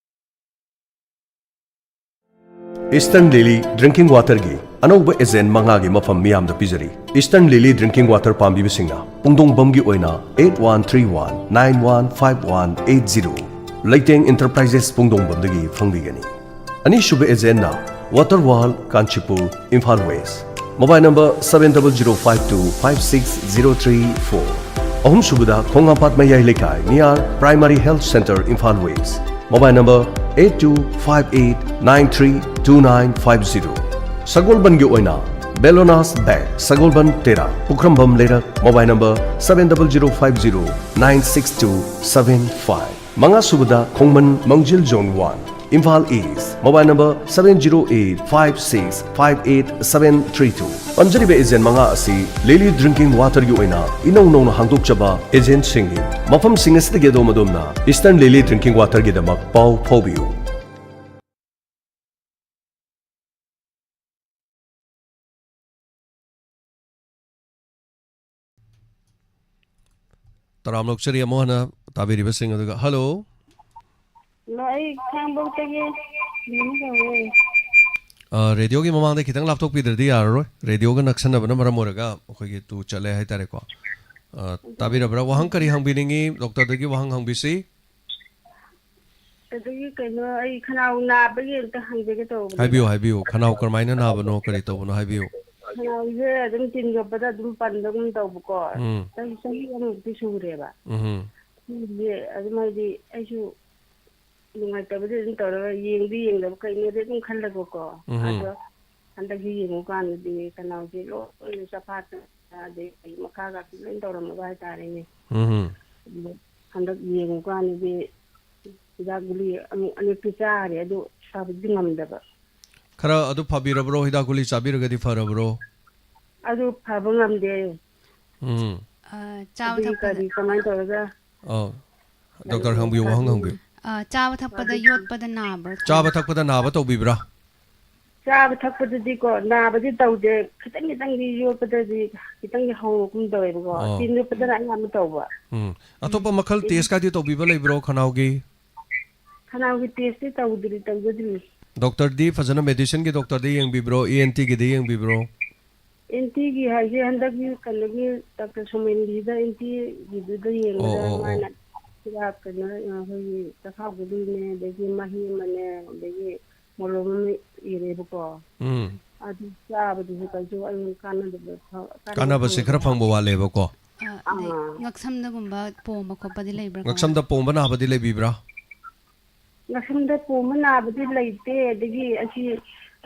ꯏꯁꯇꯔꯟ ꯂꯤꯂꯤ ꯗ꯭ꯔꯤꯡꯀꯤꯡ ꯋꯥꯇꯔꯒꯤ ꯑꯅꯧꯕ ꯑꯦꯖꯦꯟ ꯃꯉꯥꯒꯤ ꯃꯐꯝ ꯃꯤꯌꯥꯝꯗ ꯄꯤꯖꯔꯤ꯫ Eastern Lily Drinking Water ꯄꯥꯝꯕꯤꯕꯁꯤꯡꯅ ꯄꯨꯡꯗꯣꯡꯕꯝꯒꯤ ꯑꯣꯏꯅ eight one three one nine one five one eight zero, ꯂꯩꯇꯦꯡ Enterprises ꯄꯨꯡꯗꯣꯡꯕꯝꯗꯒꯤ ꯐꯪꯕꯤꯒꯅꯤ꯫ ꯑꯅꯤꯁꯨꯕ ꯑꯦꯖꯦꯟꯅ Water World Kanchipur, Imphal West, mobile number seven double zero five two five six zero three four꯫ ꯑꯍꯨꯝꯁꯨꯕꯗ ꯈꯣꯡꯉꯥꯝꯄꯥꯠ ꯃꯌꯥꯏ ꯂꯩꯀꯥꯏ, near Primary Health Centre, Imphal West, mobile number eight two five eight nine three two nine five zero꯫ ꯁꯒꯣꯜꯕꯟꯒꯤ ꯑꯣꯏꯅ Belonas Bank, ꯁꯒꯣꯜꯕꯟ ꯇꯦꯔꯥ, ꯄꯨꯈ꯭ꯔꯝꯕꯝ ꯂꯩꯔꯛ, mobile number seven double zero five zero nine six two seven five꯫ ꯃꯉꯥꯁꯨꯕꯗ ꯈꯣꯡꯃꯟ ꯃꯥꯡꯖꯤꯜ Zone one, Imphal East, mobile number seven zero eight five six five eight seven three two꯫ ꯄꯟꯖꯔꯤꯕ ꯑꯦꯖꯦꯟ ꯃꯉꯥ ꯑꯁꯤ ꯂꯤꯂꯤ ꯗ꯭ꯔꯤꯡꯀꯤꯡ ꯋꯥꯇꯔꯒꯤ ꯑꯣꯏꯅ ꯏꯅꯧ ꯅꯧꯅ ꯍꯥꯡꯗꯣꯛꯆꯕ ꯑꯦꯖꯦꯟꯁꯤꯡꯅꯤ꯫ ꯃꯐꯝꯁꯤꯡ ꯑꯁꯤꯗꯒꯤ ꯑꯗꯣꯝ ꯑꯗꯣꯝꯅ Eastern Lily Drinking Waterꯒꯤꯗꯃꯛ ꯄꯥꯎ ꯐꯥꯎꯕꯤꯌꯨ꯫ ꯇꯔꯥꯝ ꯂꯧꯆꯔꯤ ꯑꯃꯨꯛ ꯍꯟꯅ ꯇꯥꯕꯤꯔꯤꯕꯁꯤꯡ ꯑꯗꯨꯒ꯫ ꯍꯜꯂꯣ꯫ ꯍꯜꯂꯣ, ꯑꯩ ꯈꯥꯡꯕꯣꯛꯇꯒꯤ ꯕꯤꯅꯨ ꯀꯧꯋꯦ꯫ ꯑ, ꯔꯦꯗꯤꯑꯣꯒꯤ ꯃꯃꯥꯡꯗ ꯈꯤꯇꯪ ꯂꯥꯞꯊꯣꯛꯄꯤꯗ꯭ꯔꯗꯤ ꯌꯥꯔꯔꯣꯏ꯫ ꯔꯦꯗꯤꯑꯣꯒ ꯅꯛꯁꯟꯅꯕꯅ ꯃꯔꯝ ꯑꯣꯏꯔꯒ ꯑꯩꯈꯣꯏꯒꯤ ꯇꯨ ꯆꯠꯂꯦ ꯍꯥꯏꯇꯥꯔꯦꯀꯣ꯫ ꯑ, ꯇꯥꯕꯤꯔꯕ꯭ꯔꯥ? ꯋꯥꯍꯪ ꯀꯔꯤ ꯍꯪꯕꯤꯅꯤꯡꯉꯤ? ꯗꯣꯛꯇꯔꯗꯒꯤ ꯋꯥꯍꯪ ꯍꯪꯕꯤꯁꯤ꯫ ꯑꯗꯒꯤ ꯀꯩꯅꯣ, ꯑꯩ ꯈꯅꯥꯎ ꯅꯥꯕꯒꯤ ꯑꯝꯇ ꯍꯪꯖꯒꯦ ꯇꯧꯕꯅꯦꯕ꯫ ꯍꯥꯏꯕꯤꯌꯨ, ꯍꯥꯏꯕꯤꯌꯨ꯫ ꯈꯅꯥꯎ ꯀꯔꯝꯍꯥꯏꯅ ꯅꯥꯕꯅꯣ, ꯀꯔꯤ ꯇꯧꯕꯅꯣ ꯍꯥꯏꯕꯤꯌꯨ꯫ ꯈꯅꯥꯎꯁꯦ ꯑꯗꯨꯝ ꯇꯤꯟ ꯌꯣꯠꯄꯗ ꯑꯗꯨꯝ ꯄꯟꯕꯒꯨꯝ ꯇꯧꯕꯀꯣ꯫ ꯎꯝ꯫ ꯆꯍꯤ, ꯆꯍꯤ ꯑꯃꯃꯨꯛꯇꯤ ꯁꯨꯔꯦꯕ꯫ ꯎꯝ꯫ ꯁꯤꯁꯦ ꯑꯗꯨꯝ ꯍꯥꯏꯗꯤ ꯑꯩꯁꯨ ꯅꯨꯡꯉꯥꯏꯇꯕꯗꯤ ꯑꯗꯨꯝ ꯇꯧꯔꯒ ꯌꯦꯡꯗꯤ ꯌꯦꯡꯗꯕ ꯀꯩꯅꯣꯗꯤ ꯑꯗꯨꯝ ꯈꯜꯂꯒꯀꯣ꯫ ꯎꯝ꯫ ꯑꯗꯣ ꯍꯟꯗꯛꯁꯤ ꯌꯦꯡꯉꯨꯀꯥꯟꯗꯗꯤ ꯈꯅꯥꯎꯁꯦ ꯂꯣꯏꯅ ꯆꯐꯥꯠꯇꯅ ꯑꯗꯩ ꯃꯈꯥꯒꯁꯨ ꯂꯣꯏ ꯇꯧꯔꯝꯃꯕ ꯍꯥꯏꯇꯥꯔꯦꯅꯦ꯫ ꯎꯝ꯫ ꯑꯗꯣ ꯍꯟꯗꯛ ꯌꯦꯡꯉꯨꯀꯥꯟꯗꯗꯤ ꯍꯤꯗꯥꯛ ꯒꯨꯂꯤ ꯑꯃꯨꯛ ꯑꯅꯤꯔꯛꯇꯤ ꯆꯥꯔꯦ, ꯑꯗꯨ ꯐꯕꯗꯤ ꯉꯝꯗꯕ꯫ ꯈꯔ ꯑꯗꯨ ꯐꯕꯤꯔꯕ꯭ꯔꯣ? ꯍꯤꯗꯥꯛ ꯒꯨꯂꯤ ꯆꯥꯕꯤꯔꯒꯗꯤ ꯐꯔꯕ꯭ꯔꯣ? ꯑꯗꯨ ꯐꯕ ꯉꯝꯗꯦ꯫ ꯎꯝ꯫ ꯑ, ꯆꯥꯕ ꯑꯗꯨꯒꯤ ꯊꯛꯄꯗ ꯀꯔꯤ, ꯀꯃꯥꯏꯅ ꯇꯧꯔꯒ? ꯑꯧ꯫ ꯗꯣꯛꯇꯔ ꯍꯪꯕꯤꯌꯨ, ꯋꯥꯍꯪ ꯍꯪꯕꯤꯌꯨ꯫ ꯑ, ꯆꯥꯕ ꯊꯛꯄꯗ ꯌꯣꯠꯄꯗ ꯅꯥꯕ꯭ꯔꯥ? ꯆꯥꯕ ꯊꯛꯄꯗ ꯅꯥꯕ ꯇꯧꯕꯤꯕ꯭ꯔꯥ? ꯆꯥꯕ ꯊꯛꯄꯗꯗꯤꯀꯣ, ꯅꯥꯕꯗꯤ ꯇꯧꯗꯦ꯫ ꯈꯤꯇꯪ ꯈꯤꯇꯪꯗꯤ ꯌꯣꯠꯄꯗꯗꯤ ꯈꯤꯇꯪꯗꯤ ꯍꯧꯔꯛꯄꯒꯨꯝ ꯇꯧꯋꯦꯕꯀꯣ꯫ ꯑꯣ꯫ ꯆꯤꯟ ꯌꯣꯠꯄꯗꯅ ꯑꯌꯥꯝꯕ ꯇꯧꯕ꯫ ꯎꯝ꯫ ꯑꯇꯣꯞꯄ ꯃꯈꯜ ꯆꯤꯟ ꯇꯦꯁ ꯀꯥꯗꯤ ꯇꯧꯕꯤꯕ ꯂꯩꯕ꯭ꯔꯣ ꯈꯅꯥꯎꯒꯤ? ꯈꯅꯥꯎꯒꯤ ꯇꯦꯁꯇꯤ ꯇꯧꯗ꯭ꯔꯤ, ꯇꯧꯖꯗ꯭ꯔꯤ꯫ ꯗꯣꯛꯇꯔꯗꯤ ꯐꯖꯅ, ꯃꯦꯗꯤꯁꯤꯟꯒꯤ ꯗꯣꯛꯇꯔꯗꯤ ꯌꯦꯡꯕꯤꯕ꯭ꯔꯣ, ꯏ ꯑꯦꯟ ꯇꯤꯒꯤꯗꯤ ꯌꯦꯡꯕꯤꯕ꯭ꯔꯣ? ꯑꯦꯟ ꯇꯤꯒꯤ ꯍꯥꯏꯁꯦ ꯍꯟꯗꯛꯀꯤ ꯀꯩꯅꯣꯒꯤ ꯗꯥꯛꯇꯔ ꯁꯣꯃꯦꯟꯒꯤꯗ ꯑꯦꯟ ꯇꯤꯒꯤꯗꯨꯗ ꯌꯦꯡꯕꯗ ꯑꯣ, ꯑꯣ, ꯑꯣ꯫ ꯃꯥꯅ ꯍꯤꯗꯥꯛ ꯀꯩꯅꯣ ꯑꯩꯈꯣꯏꯒꯤ ꯆꯈꯥꯎ ꯒꯨꯂꯤꯅꯦ, ꯑꯗꯒꯤ ꯃꯍꯤ ꯑꯃꯅꯦ, ꯑꯗꯒꯤ ꯃꯣꯂꯣꯝ ꯑꯃ ꯏꯔꯦꯕꯀꯣ꯫ ꯎꯝ꯫ ꯑꯗꯨ ꯆꯥꯕꯗꯨꯁꯨ ꯀꯩꯁꯨ ꯑꯩꯉꯣꯟꯗ ꯀꯥꯟꯅꯗꯕ ꯐ- ꯀꯥꯟꯅꯕ ꯀꯥꯟꯅꯕꯁꯦ ꯈꯔ ꯐꯪꯗꯕ꯫ ꯐꯪꯕ ꯋꯥꯠꯂꯦꯕꯀꯣ꯫ ꯑ, ꯑꯗꯩ ꯑꯥ꯫ ꯉꯛꯁꯝꯗꯒꯨꯝꯕ ꯄꯣꯝꯕ ꯈꯣꯠꯄꯗꯤ ꯂꯩꯕ꯭ꯔꯥ ꯀꯃꯥꯏꯅ? ꯉꯛꯁꯝꯗ ꯄꯣꯝꯕ ꯅꯥꯕꯗꯤ ꯂꯩꯕꯤꯕ꯭ꯔꯥ? ꯉꯛꯁꯝꯗ ꯄꯣꯝꯕ ꯅꯥꯕꯗꯤ ꯂꯩꯇꯦ, ꯑꯗꯒꯤ ꯑꯁꯤ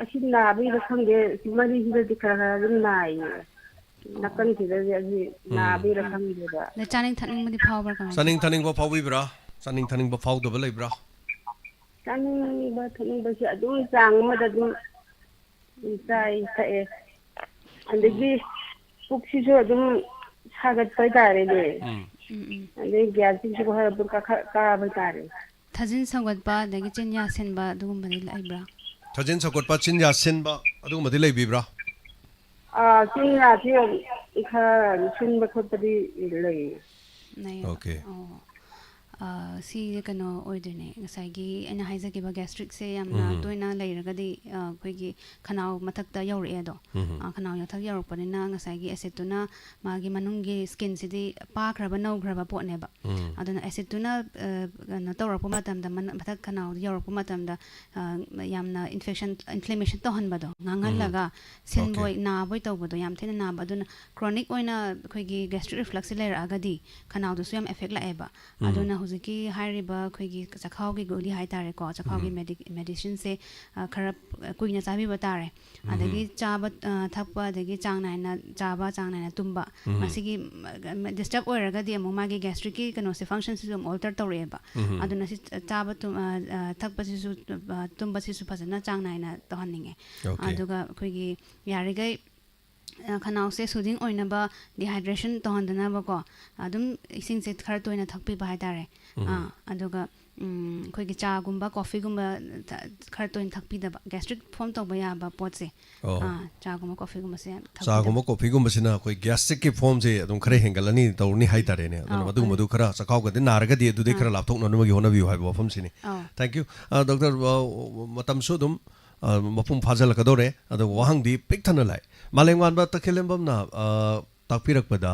ꯑꯁꯤ ꯅꯥꯕꯩꯔ ꯈꯪꯗꯦ, ꯁꯤ ꯃꯔꯤꯁꯤꯗꯗꯤ ꯈꯔ ꯈꯔ ꯑꯗꯨꯝ ꯅꯥꯏꯌꯦ꯫ ꯅꯥꯀꯟꯁꯤꯗꯗꯤ ꯑꯁꯤ ꯎꯝ꯫ ꯅꯥꯕꯩꯔ ꯈꯪꯗꯦꯕ꯫ ꯑꯗꯩ ꯆꯥꯅꯤꯡ ꯊꯛꯅꯤꯡꯕꯗꯤ ꯐꯥꯎꯕ꯭ꯔꯥ ꯀꯃꯥꯏꯅ ꯆꯥꯅꯤꯡ ꯇꯧꯋꯤ? ꯊꯛꯅꯤꯡꯕ ꯐꯥꯎꯕꯤꯕ꯭ꯔꯥ? ꯆꯥꯅꯤꯡ ꯊꯛꯅꯤꯡꯕ ꯐꯥꯎꯗꯕ ꯂꯩꯕ꯭ꯔꯥ? ꯆꯥꯅꯤꯡꯕ ꯊꯛꯅꯤꯡꯕꯁꯦ ꯑꯗꯨꯝ ꯆꯥꯡ ꯑꯃꯗ ꯑꯗꯨꯝ ꯆꯥꯏ ꯊꯛꯑꯦ꯫ ꯑꯗꯒꯤ ꯄꯨꯛꯁꯤꯁꯨ ꯑꯗꯨꯝ ꯁꯥꯒꯠꯄ ꯍꯥꯏꯇꯥꯔꯦꯅꯦ꯫ ꯎꯝ꯫ ꯎꯝ, ꯎꯝ꯫ ꯑꯗꯩ ꯒ꯭ꯌꯥꯁꯇ꯭ꯔꯤꯛꯁꯨ ꯈꯔ ꯑꯗꯨꯝ ꯀꯥꯈꯠ ꯀꯥꯕ ꯍꯥꯏꯇꯥꯔꯦ꯫ ꯊꯥꯖꯤꯟ ꯁꯧꯒꯠꯄ ꯑꯗꯒꯤ ꯆꯤꯟ ꯌꯥ ꯁꯤꯟꯕ ꯑꯗꯨꯒꯨꯝꯕꯗꯤ ꯂꯩꯕ꯭ꯔꯥ? ꯊꯥꯖꯤꯟ ꯁꯧꯒꯠꯄ, ꯆꯤꯟ ꯌꯥ ꯁꯤꯟꯕ ꯑꯗꯨꯒꯨꯝꯕꯗꯤ ꯂꯩꯕꯤꯕ꯭ꯔꯥ? ꯑꯥ, ꯆꯤꯟ ꯌꯥꯁꯤ ꯈꯔ ꯁꯤꯟꯕ ꯈꯣꯠꯄꯗꯤ ꯂꯩ꯫ ꯂꯩꯌꯦꯕ꯫ Okay꯫ ꯑꯣ꯫ ꯑ, ꯁꯤ ꯀꯩꯅꯣ ꯑꯣꯏꯗꯣꯏꯅꯦ, ꯉꯁꯥꯏꯒꯤ ꯑꯩꯅ ꯍꯥꯏꯖꯈꯤꯕ ꯒ꯭ꯌꯥꯁꯇ꯭ꯔꯤꯛꯁꯦ ꯌꯥꯝꯅ ꯎꯝ꯫ ꯇꯣꯏꯅ ꯂꯩꯔꯒꯗꯤ, ꯑ, ꯑꯩꯈꯣꯏꯒꯤ ꯈꯅꯥꯎ ꯃꯊꯛꯇ ꯌꯧꯔꯛꯑꯦ ꯑꯗꯣ꯫ ꯎꯝ꯫ ꯑ, ꯈꯅꯥꯎ ꯃꯊꯛ ꯌꯧꯔꯛꯄꯅꯤꯅ ꯉꯁꯥꯏꯒꯤ ꯑꯦꯁꯤꯠꯇꯨꯅ ꯃꯥꯒꯤ ꯃꯅꯨꯡꯒꯤ ꯁ꯭ꯀꯤꯟꯁꯤꯗꯤ ꯄꯥꯈ꯭ꯔꯕ, ꯅꯧꯈ꯭ꯔꯕ ꯄꯣꯠꯅꯦꯕ꯫ ꯎꯝ꯫ ꯑꯗꯨꯅ ꯑꯦꯁꯤꯠꯇꯨꯅ, ꯑ, ꯀꯩꯅꯣ ꯇꯧꯔꯛꯄ ꯃꯇꯝꯗ, ꯃꯅ-, ꯃꯊꯛ ꯈꯅꯥꯎꯗ ꯌꯧꯔꯛꯄ ꯃꯇꯝꯗ, ꯑ, ꯌꯥꯝꯅ ꯏꯟꯐꯦꯛꯁꯟ, ꯏꯟꯐ꯭ꯂꯦꯃꯦꯁꯟ ꯇꯧꯍꯟꯕꯗꯣ, ꯉꯥꯡꯍꯜꯂꯒ ꯁꯤꯟꯕꯣꯏ, Okay꯫ ꯅꯥꯕꯣꯏ ꯇꯧꯕꯗꯣ ꯌꯥꯝ ꯊꯤꯅ ꯅꯥꯕ꯫ ꯑꯗꯨꯅ ꯀ꯭ꯔꯣꯅꯤꯛ ꯑꯣꯏꯅ ꯑꯩꯈꯣꯏꯒꯤ ꯒ꯭ꯌꯥꯁꯇ꯭ꯔꯤꯛ ꯔꯤꯐ꯭ꯂꯛꯁꯁꯦ ꯂꯩꯔꯛꯑꯒꯗꯤ ꯈꯅꯥꯎꯗꯁꯨ ꯌꯥꯝ ꯑꯦꯐꯦꯛ ꯂꯥꯛꯑꯦꯕ꯫ ꯎꯝ꯫ ꯑꯗꯨꯅ ꯍꯧꯖꯤꯛꯀꯤ ꯍꯥꯏꯔꯤꯕ ꯑꯩꯈꯣꯏꯒꯤ ꯆꯈꯥꯎꯒꯤ ꯒꯨꯂꯤ ꯍꯥꯏꯇꯥꯔꯦꯀꯣ, ꯆꯈꯥꯎꯒꯤ ꯎꯝ꯫ ꯃꯦꯗꯤ-, ꯃꯦꯗꯤꯁꯤꯟꯁꯦ, ꯑ, ꯈꯔ, ꯑ, ꯀꯨꯏꯅ ꯆꯥꯕꯤꯕ ꯇꯥꯔꯦ꯫ ꯎꯝ꯫ ꯑꯗꯒꯤ ꯆꯥꯕ, ꯑ, ꯊꯛꯄ, ꯑꯗꯒꯤ ꯆꯥꯡ ꯅꯥꯏꯅ ꯆꯥꯕ, ꯆꯥꯡ ꯅꯥꯏꯅ ꯇꯨꯝꯕ, ꯎꯝ꯫ ꯃꯁꯤꯒꯤ, ꯎꯝ, ꯗꯤꯁꯇꯔꯕ ꯑꯣꯏꯔꯒꯗꯤ ꯑꯃꯨꯛ ꯃꯥꯒꯤ ꯒ꯭ꯌꯥꯁꯇ꯭ꯔꯤꯛꯀꯤ ꯀꯩꯅꯣꯁꯦ, ꯐꯪꯁꯟꯁꯤꯁꯨ ꯑꯃꯨꯛ ꯑꯣꯜꯇꯔ ꯇꯧꯔꯛꯑꯦꯕ꯫ ꯎꯝ꯫ ꯑꯗꯨꯅ ꯁꯤ ꯆꯥꯕ ꯇꯨꯝ-, ꯑ, ꯑ, ꯊꯛꯄꯁꯤꯁꯨ, ꯑ, ꯇꯨꯝꯕꯁꯤꯁꯨ ꯐꯖꯅ ꯆꯥꯡ ꯅꯥꯏꯅ ꯇꯧꯍꯟꯅꯤꯡꯉꯦ꯫ Okay꯫ ꯑꯗꯨꯒ ꯑꯩꯈꯣꯏꯒꯤ ꯌꯥꯔꯤꯈꯩ, ꯑ, ꯈꯅꯥꯎꯁꯦ ꯁꯨꯗꯤꯡ ꯑꯣꯏꯅꯕ, ꯗꯤꯍꯥꯏꯗ꯭ꯔꯦꯁꯟ ꯇꯧꯍꯟꯗꯅꯕꯀꯣ, ꯑꯗꯨꯝ ꯏꯁꯤꯡꯁꯦ ꯈꯔ ꯇꯣꯏꯅ ꯊꯛꯄꯤꯕ ꯍꯥꯏꯇꯥꯔꯦ꯫ ꯎꯝ꯫ ꯑꯥ, ꯑꯗꯨꯒ ꯎꯝ, ꯑꯩꯈꯣꯏꯒꯤ ꯆꯥꯒꯨꯝꯕ, ꯀꯣꯐꯤꯒꯨꯝꯕ ꯊ-, ꯈꯔ ꯇꯣꯏꯅ ꯊꯛꯄꯤꯗꯕ, ꯒ꯭ꯌꯥꯁꯇ꯭ꯔꯤꯛ ꯐꯣꯝ ꯇꯧꯕ ꯌꯥꯕ ꯄꯣꯠꯁꯦ꯫ ꯑꯣ꯫ ꯑꯥ, ꯆꯥꯒꯨꯝꯕ, ꯀꯣꯐꯤꯒꯨꯝꯕꯁꯦ ꯌꯥꯝ ꯊꯛꯄꯤꯗꯕ꯫ ꯆꯥꯒꯨꯝꯕ, ꯀꯣꯐꯤꯒꯨꯝꯕꯁꯤꯅ ꯑꯩꯈꯣꯏ ꯒ꯭ꯌꯥꯁꯇ꯭ꯔꯤꯛꯀꯤ ꯐꯣꯝꯁꯦ ꯑꯗꯨꯝ ꯈꯔ ꯎꯝ꯫ ꯍꯦꯟꯒꯠꯂꯅꯤ, ꯇꯧꯔꯅꯤ ꯍꯥꯏꯇꯥꯔꯦꯅꯦ꯫ ꯑꯗꯨꯅ ꯑꯧ, ꯃꯗꯨꯒꯨꯝꯕꯗꯨ ꯑꯗꯨ-, ꯈꯔ ꯆꯈꯥꯎꯒꯗꯤ ꯅꯥꯔꯒꯗꯤ ꯑꯗꯨꯗꯩ ꯑꯥ꯫ ꯈꯔ ꯂꯥꯞꯊꯣꯛꯅꯅꯕꯒꯤ ꯍꯣꯠꯅꯕꯤꯌꯨ ꯍꯥꯏꯕ ꯋꯥꯐꯝꯁꯤꯅꯤ꯫ ꯑꯧ꯫ Thank you꯫ ꯑ, ꯗꯣꯛꯇꯔ, ꯑ, ꯃꯇꯝꯁꯨ ꯑꯗꯨꯝ, ꯑ, ꯃꯄꯨꯡ ꯐꯥꯖꯤꯜꯂꯛꯀꯗꯧꯔꯦ꯫ ꯑꯗꯨꯒ ꯋꯥꯍꯪꯗꯤ ꯄꯤꯛ ꯊꯟꯅ ꯂꯥꯛꯑꯦ꯫ ꯃꯥꯂꯦꯝꯉꯥꯟꯕ ꯇꯈꯦꯜꯂꯦꯝꯕꯝꯅ, ꯑ, ꯇꯥꯛꯄꯤꯔꯛꯄꯗ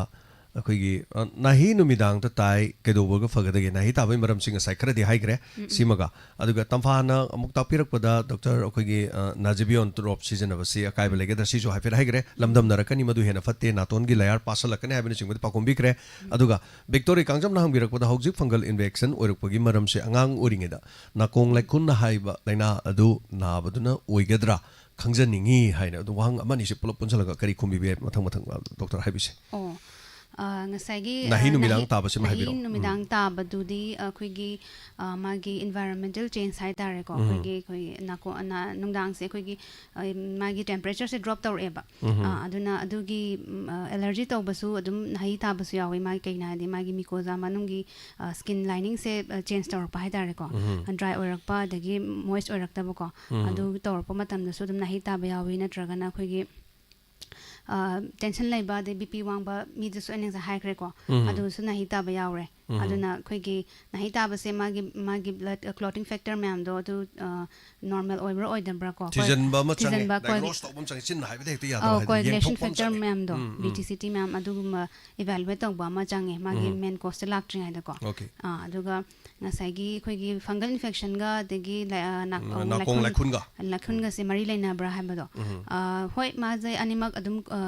ꯑꯩꯈꯣꯏꯒꯤ, ꯑ, ꯅꯥꯍꯤ ꯅꯨꯃꯤꯗꯥꯡꯗ ꯇꯥꯏ, ꯀꯩꯗꯧꯕꯒ ꯐꯒꯗꯒꯦ? ꯅꯥꯍꯤ ꯇꯥꯕꯒꯤ ꯃꯔꯝꯁꯤ ꯉꯁꯥꯏ ꯈꯔꯗꯤ ꯍꯥꯏꯈ꯭ꯔꯦ, ꯎꯝ, ꯎꯝ꯫ ꯁꯤꯃꯒ꯫ ꯑꯗꯨꯒ ꯇꯝꯐꯥꯅ ꯑꯃꯨꯛ ꯇꯥꯛꯄꯤꯔꯛꯄꯗ, ꯗꯣꯛꯇꯔ, ꯑꯩꯈꯣꯏꯒꯤ, ꯑ, ꯅꯥꯖꯤꯕꯤꯌꯣꯟ ꯗ꯭ꯔꯣꯞ ꯁꯤꯖꯤꯟꯅꯕꯁꯤ ꯑꯀꯥꯏꯕ ꯂꯩꯒꯗ꯭ꯔꯥ? ꯁꯤꯁꯨ ꯍꯥꯏꯐꯦꯠ ꯍꯥꯏꯈ꯭ꯔꯦ꯫ ꯂꯝꯗꯝꯅꯔꯛꯀꯅꯤ, ꯃꯗꯨ ꯍꯦꯟꯅ ꯐꯠꯇꯦ, ꯅꯥꯇꯣꯟꯒꯤ ꯂꯌꯥꯔ ꯄꯥꯁꯜꯂꯛꯀꯅꯤ ꯍꯥꯏꯕꯅꯆꯤꯡꯕꯗꯤ ꯄꯥꯎꯈꯨꯝ ꯄꯤꯈ꯭ꯔꯦ꯫ ꯎꯝ꯫ ꯑꯗꯨꯒ ꯕꯤꯛꯇꯣꯔꯤ ꯀꯥꯡꯖꯝꯅ ꯍꯪꯕꯤꯔꯛꯄꯗ, ꯍꯧꯖꯤꯛ ꯐꯪꯒꯜ ꯏꯟꯐꯦꯛꯁꯟ ꯑꯣꯏꯔꯛꯄꯒꯤ ꯃꯔꯝꯁꯦ ꯑꯉꯥꯡ ꯑꯣꯏꯔꯤꯉꯩꯗ ꯅꯥꯀꯣꯡ ꯂꯥꯏꯈꯨꯟꯅ ꯍꯥꯏꯕ ꯂꯥꯏꯅꯥ ꯑꯗꯨ ꯅꯥꯕꯗꯨꯅ ꯑꯣꯏꯒꯗ꯭ꯔꯥ? ꯈꯪꯖꯅꯤꯡꯉꯤ ꯍꯥꯏꯅ ꯑꯗꯨꯝ ꯋꯥꯍꯪ ꯑꯃꯅꯤꯁꯦ ꯄꯨꯂꯞ ꯄꯨꯟꯁꯤꯜꯂꯒ ꯀꯔꯤ ꯈꯨꯝꯕꯤꯕ ꯌꯥꯏ? ꯃꯊꯪ ꯃꯊꯪ, ꯑ, ꯗꯣꯛꯇꯔ ꯍꯥꯏꯕꯤꯁꯦ꯫ ꯑꯣ, ꯑ, ꯉꯁꯥꯏꯒꯤ, ꯅꯥꯍꯤ ꯑ, ꯅꯨꯃꯤꯗꯥꯡ ꯅꯥꯍꯤ, ꯇꯥꯕꯁꯤꯃ ꯅꯥꯍꯤ ꯍꯥꯏꯕꯤꯔꯛꯑꯣ꯫ ꯎꯝ꯫ ꯅꯨꯃꯤꯗꯥꯡ ꯇꯥꯕꯗꯨꯗꯤ ꯑꯩꯈꯣꯏꯒꯤ, ꯑ, ꯃꯥꯒꯤ environmental change ꯍꯥꯏꯇꯥꯔꯦꯀꯣ꯫ ꯎꯝ꯫ ꯑꯩꯈꯣꯏꯒꯤ, ꯑꯩꯈꯣꯏꯒꯤ ꯅꯥꯀꯣ-, ꯅꯥ-, ꯅꯨꯡꯗꯥꯡꯁꯦ ꯑꯩꯈꯣꯏꯒꯤ, ꯑ, ꯃꯥꯒꯤ temperatureꯁꯦ drop ꯇꯧꯔꯛꯑꯦꯕ꯫ ꯎꯝ꯫ ꯑ, ꯑꯗꯨꯅ ꯑꯗꯨꯒꯤ, ꯎꯝ, ꯑ, allergy ꯇꯧꯕꯁꯨ ꯑꯗꯨꯝ ꯅꯥꯍꯤ ꯇꯥꯕꯁꯨ ꯌꯥꯎꯋꯤ꯫ ꯃꯥꯒꯤ ꯀꯩꯅꯣ ꯍꯥꯏꯗꯤ ꯃꯥꯒꯤ mucosa ꯃꯅꯨꯡꯒꯤ, ꯑ, skin liningꯁꯦ, ꯑ, change ꯇꯧꯔꯛꯄ ꯍꯥꯏꯇꯥꯔꯦꯀꯣ꯫ ꯎꯝ꯫ Dry ꯑꯣꯏꯔꯛꯄ, ꯑꯗꯒꯤ moist ꯑꯣꯏꯔꯛꯇꯕꯀꯣ꯫ ꯎꯝ꯫ ꯑꯗꯨ ꯇꯧꯔꯛꯄ ꯃꯇꯝꯗꯁꯨ ꯑꯗꯨꯝ ꯅꯥꯍꯤ ꯇꯥꯕ ꯌꯥꯎꯋꯤ, ꯅꯠꯇ꯭ꯔꯒꯅ ꯑꯩꯈꯣꯏꯒꯤ, ꯑ, tension ꯂꯩꯕ, ꯑꯗꯩ BP ꯋꯥꯡꯕ ꯃꯤꯗꯁꯨ ꯑꯩꯅ ꯉꯁꯥꯏ ꯍꯥꯏꯈ꯭ꯔꯦꯀꯣ꯫ ꯎꯝ꯫ ꯑꯗꯨꯁꯨ ꯅꯥꯍꯤ ꯇꯥꯕ ꯌꯥꯎꯔꯦ꯫ ꯎꯝ꯫ ꯑꯗꯨꯅ ꯑꯩꯈꯣꯏꯒꯤ ꯅꯥꯍꯤ ꯇꯥꯕꯁꯦ ꯃꯥꯒꯤ, ꯃꯥꯒꯤ blood, ꯑ, clotting factor ꯃꯌꯥꯝꯗꯣ ꯑꯗꯨ, ꯑ, normal ꯑꯣꯏꯕ꯭ꯔꯥ ꯑꯣꯏꯗꯕ꯭ꯔꯥ ꯀꯣ? ꯑꯩꯈꯣꯏ ꯊꯤꯖꯤꯟꯕ ꯑꯃ ꯆꯪꯉꯦ꯫ ꯊꯤꯖꯤꯟꯕ, ꯑꯩꯈꯣꯏ diagnose ꯇꯧꯕ ꯑꯃ ꯆꯪꯉꯦ꯫ ꯆꯤꯟꯅ ꯍꯥꯏꯕꯗ ꯍꯦꯛꯇ ꯌꯥꯗꯕ ꯑꯧ, ꯍꯥꯏꯗꯤ coagulation ꯌꯦꯡꯊꯣꯛꯄ ꯑꯃ factor ꯆꯪꯉꯦ꯫ ꯃꯌꯥꯝꯗꯣ, ꯎꯝ, ꯎꯝ꯫ BTCT ꯃꯌꯥꯝ ꯑꯗꯨꯒꯨꯝꯕ evaluate ꯇꯧꯕ ꯑꯃ ꯆꯪꯉꯦ, ꯃꯥꯒꯤ ꯎꯝ꯫ Main cause ꯇ ꯂꯥꯛꯇ꯭ꯔꯤꯉꯩꯗꯀꯣ꯫ Okay꯫ ꯑꯥ, ꯑꯗꯨꯒ ꯉꯁꯥꯏꯒꯤ ꯑꯩꯈꯣꯏꯒꯤ fungal infection ꯒ ꯑꯗꯒꯤ ꯂꯥꯏ-, ꯑ, ꯅꯥ-, ꯎꯝ, ꯑ, ꯅꯥꯀꯣꯡ ꯂꯥꯏꯈꯨꯟ-, ꯂꯥꯏꯈꯨꯟꯒ꯫ ꯂꯥꯏꯈꯨꯟꯒꯁꯦ ꯃꯔꯤ ꯂꯩꯅꯕ꯭ꯔꯥ ꯍꯥꯏꯕꯗꯣ꯫ ꯎꯝ꯫ ꯑ, ꯍꯣꯏ, ꯃꯥꯁꯦ ꯑꯅꯤꯃꯛ ꯑꯗꯨꯝ, ꯑ,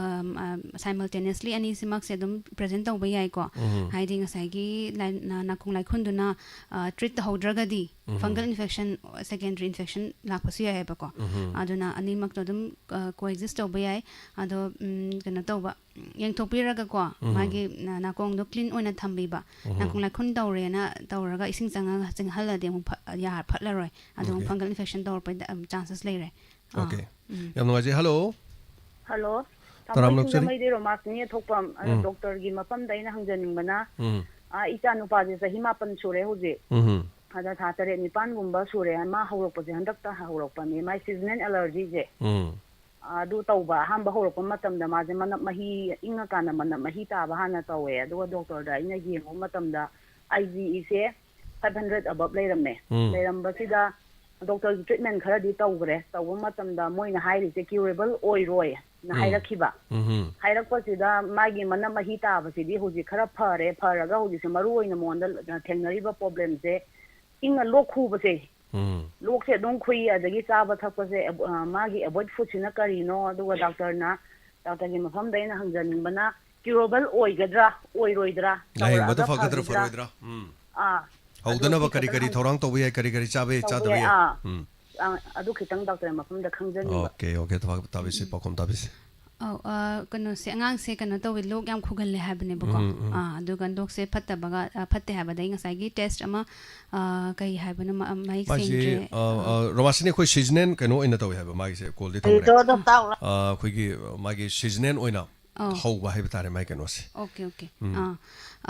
ꯑ, simultaneously ꯑꯅꯤꯁꯤꯃꯛꯁꯦ ꯑꯗꯨꯝ present ꯇꯧꯕ ꯌꯥꯏꯀꯣ꯫ ꯎꯝ꯫ ꯍꯥꯏꯗꯤ ꯉꯁꯥꯏꯒꯤ ꯂꯥꯏ-, ꯅꯥ-, ꯅꯥꯀꯣꯡ ꯂꯥꯏꯈꯨꯟꯗꯨꯅ, ꯑ, treat ꯇꯧꯍꯧꯗ꯭ꯔꯒꯗꯤ ꯎꯝ꯫ Fungal infection, secondary infection ꯂꯥꯛꯄꯁꯨ ꯌꯥꯏꯑꯕꯀꯣ꯫ ꯎꯝ꯫ ꯑꯗꯨꯅ ꯑꯅꯤꯃꯛꯇꯣ ꯑꯗꯨꯝ, ꯑ, coexist ꯇꯧꯕ ꯌꯥꯏ꯫ ꯑꯗꯣ, ꯎꯝ, ꯀꯩꯅꯣ ꯇꯧꯕ, ꯌꯦꯡꯊꯣꯛꯄꯤꯔꯒꯀꯣ, ꯎꯝ꯫ ꯃꯥꯒꯤ ꯅ-, ꯅꯥꯀꯣꯡꯗꯣ clean ꯑꯣꯏꯅ ꯊꯝꯕꯤꯕ꯫ ꯎꯝ꯫ ꯅꯥꯀꯣꯡ ꯂꯥꯏꯈꯨꯟ ꯇꯧꯔꯦꯅ ꯇꯧꯔꯒ ꯏꯁꯤꯡ ꯆꯪꯉꯒ ꯆꯤꯡꯍꯜꯂꯗꯤ ꯑꯃꯨꯛ ꯐ-, ꯌꯥ-, ꯐꯠꯂꯔꯣꯏ꯫ ꯑꯗꯨ ꯑꯃꯨꯛ Okay꯫ Fungal infection ꯇꯧꯔꯛꯄꯩꯗ, ꯎꯝ, chances ꯂꯩꯔꯦ꯫ ꯑꯥ꯫ Okay꯫ ꯎꯝ꯫ ꯌꯥꯝ ꯅꯨꯡꯉꯥꯏꯖꯩ꯫ Hello꯫ Hello꯫ ꯇꯥꯃꯣ, ꯇꯔꯥꯝꯅ ꯑꯩ ꯑꯣꯛꯆꯔꯤ꯫ ꯁꯤꯡꯖꯃꯩꯗꯩ ꯔꯣꯃꯥꯁꯤꯅꯤ ꯊꯣꯛꯄꯝ꯫ ꯑꯗꯣ ꯎꯝ꯫ Doctor ꯒꯤ ꯃꯐꯝꯗ ꯑꯩꯅ ꯍꯪꯖꯅꯤꯡꯕꯅ, ꯎꯝ꯫ ꯑꯥ, ꯏꯆꯥ ꯅꯨꯄꯥꯁꯦ ꯆꯍꯤ ꯃꯥꯄꯟ ꯁꯨꯔꯦ ꯍꯧꯖꯤꯛ꯫ ꯎꯝ꯫ ꯑꯗ ꯊꯥ ꯇꯔꯦꯠ ꯅꯤꯄꯥꯟꯒꯨꯝꯕ ꯁꯨꯔꯦ ꯃꯥ ꯍꯧꯔꯛꯄꯁꯦ, ꯍꯟꯗꯛꯇ ꯍꯧꯔꯛꯄꯅꯦ ꯃꯥꯏ seasonal allergy ꯁꯦ꯫ ꯎꯝ ꯑꯗꯨ ꯇꯧꯕ ꯑꯍꯥꯟꯕ ꯍꯧꯔꯛꯄ ꯃꯇꯝꯗ ꯃꯥꯁꯦ ꯃꯅꯞ ꯃꯍꯤ, ꯏꯪꯉꯀꯥꯟꯗ ꯃꯅꯞ ꯃꯍꯤ ꯇꯥꯕ ꯍꯥꯟꯅ ꯇꯧꯋꯦ꯫ ꯑꯗꯨꯒ ꯗꯣꯛꯇꯔꯗ ꯑꯩꯅ ꯌꯦꯡꯕ ꯃꯇꯝꯗ ꯑꯥꯏ ꯖꯤ ꯏꯁꯦ five hundred above ꯂꯩꯔꯝꯃꯦ꯫ ꯎꯝ ꯂꯩꯔꯝꯕꯁꯤꯗ ꯗꯣꯛꯇꯔꯒꯤ treatment ꯈꯔꯗꯤ ꯇꯧꯈ꯭ꯔꯦ꯫ ꯇꯧꯕ ꯃꯇꯝꯗ ꯃꯣꯏꯅ ꯍꯥꯏꯔꯤꯁꯦ curable ꯑꯣꯏꯔꯣꯏꯅ ꯎꯝ ꯍꯥꯏꯔꯛꯈꯤꯕ꯫ ꯎꯝ ꯍꯥꯏꯔꯛꯄꯁꯤꯗ ꯃꯥꯒꯤ ꯃꯅꯞ ꯃꯍꯤ ꯇꯥꯕꯁꯤꯗꯤ ꯍꯧꯖꯤꯛ ꯈꯔ ꯐꯔꯦ꯫ ꯐꯔꯒ ꯍꯧꯖꯤꯛꯁꯦ ꯃꯔꯨ ꯑꯣꯏꯅ ꯃꯉꯣꯟꯗ ꯊꯦꯡꯅꯔꯤꯕ problemꯁꯦ ꯏꯪꯉ ꯂꯣꯛ ꯈꯨꯕꯁꯦ꯫ ꯎꯝ ꯂꯣꯛꯁꯦ ꯑꯗꯨꯝ ꯈꯨꯏ, ꯑꯗꯒꯤ ꯆꯥꯕ ꯊꯛꯄꯁꯦ ꯑꯦꯕ-, ꯑ, ꯃꯥꯒꯤ avoid foodꯁꯤꯅ ꯀꯔꯤꯅꯣ, ꯑꯗꯨꯒ ꯗꯥꯛꯇꯔꯅ, ꯗꯥꯛꯇꯔꯒꯤ ꯃꯐꯝꯗ ꯑꯩꯅ ꯍꯪꯖꯅꯤꯡꯕꯅ curable ꯑꯣꯏꯒꯗ꯭ꯔꯥ, ꯑꯣꯏꯔꯣꯏꯗ꯭ꯔꯥ, ꯂꯥꯏꯌꯦꯡꯕꯗ ꯇꯧꯔꯛꯑꯒ ꯐꯒꯗ꯭ꯔꯥ ꯐꯈꯤꯗ꯭ꯔꯥ? ꯐꯔꯣꯏꯗ꯭ꯔꯥ? ꯎꯝ ꯑꯥ, ꯑꯗꯨ ꯍꯧꯗꯅꯕ ꯀꯔꯤ ꯈꯤꯇꯪ ꯀꯔꯤ ꯍꯪ-, ꯊꯧꯔꯥꯡ ꯇꯧꯕ ꯌꯥꯏ, ꯀꯔꯤ ꯀꯔꯤ ꯆꯥꯕ ꯌꯥꯏ, ꯇꯧꯕ ꯆꯥꯗꯕ ꯌꯥꯏ, ꯌꯥꯏ? ꯑꯥ꯫ ꯎꯝ ꯑ, ꯑꯗꯨ ꯈꯤꯇꯪ ꯗꯥꯛꯇꯔ ꯃꯐꯝꯗ ꯈꯪꯖꯅꯤꯡꯕ꯫ ꯑꯣꯀꯦ ꯑꯣꯀꯦ ꯊꯕꯥꯛ ꯇꯥꯕꯤꯁꯤ, ꯄꯥꯎꯈꯨꯝ ꯇꯥꯕꯤꯁꯤ꯫ ꯑꯧ, ꯑ, ꯀꯩꯅꯣꯁꯦ, ꯑꯉꯥꯡꯁꯦ ꯀꯩꯅꯣ ꯇꯧꯋꯦ, ꯂꯣꯛ ꯌꯥꯝ ꯈꯨꯒꯜꯂꯦ ꯍꯥꯏꯕꯅꯦꯕꯀꯣ꯫ ꯎꯝ, ꯎꯝ꯫ ꯑꯥ, ꯑꯗꯨꯒ ꯂꯣꯛꯁꯦ ꯐꯠꯇꯕꯒ, ꯑ, ꯐꯠꯇꯦ ꯍꯥꯏꯕꯗ ꯑꯩ ꯉꯁꯥꯏꯒꯤ test ꯑꯃ, ꯑ, ꯀꯩ ꯍꯥꯏꯕꯅꯣ, ꯃ-, ꯃꯌꯦꯛ ꯃꯥꯁꯤ ꯁꯦꯡꯗ꯭ꯔꯦ꯫ ꯑ, ꯑ, ꯔꯣꯃꯥꯁꯤꯅꯤ, ꯑꯩꯈꯣꯏ seasonal ꯀꯩꯅꯣ ꯑꯣꯏꯅ ꯇꯧꯋꯦ ꯍꯥꯏꯕ ꯃꯥꯒꯤꯁꯦ, ꯀꯣꯜꯗꯤ ꯊꯝꯈ꯭ꯔꯦ꯫ ꯑ, ꯑꯩꯈꯣꯏꯒꯤ ꯃꯥꯒꯤ seasonal ꯑꯣꯏꯅ ꯑꯧ꯫ ꯍꯧꯕ ꯍꯥꯏꯕ ꯇꯥꯔꯦ ꯃꯥꯒꯤ ꯀꯩꯅꯣꯁꯦ꯫ Okay, okay. ꯎꯝ꯫ ꯑꯥ,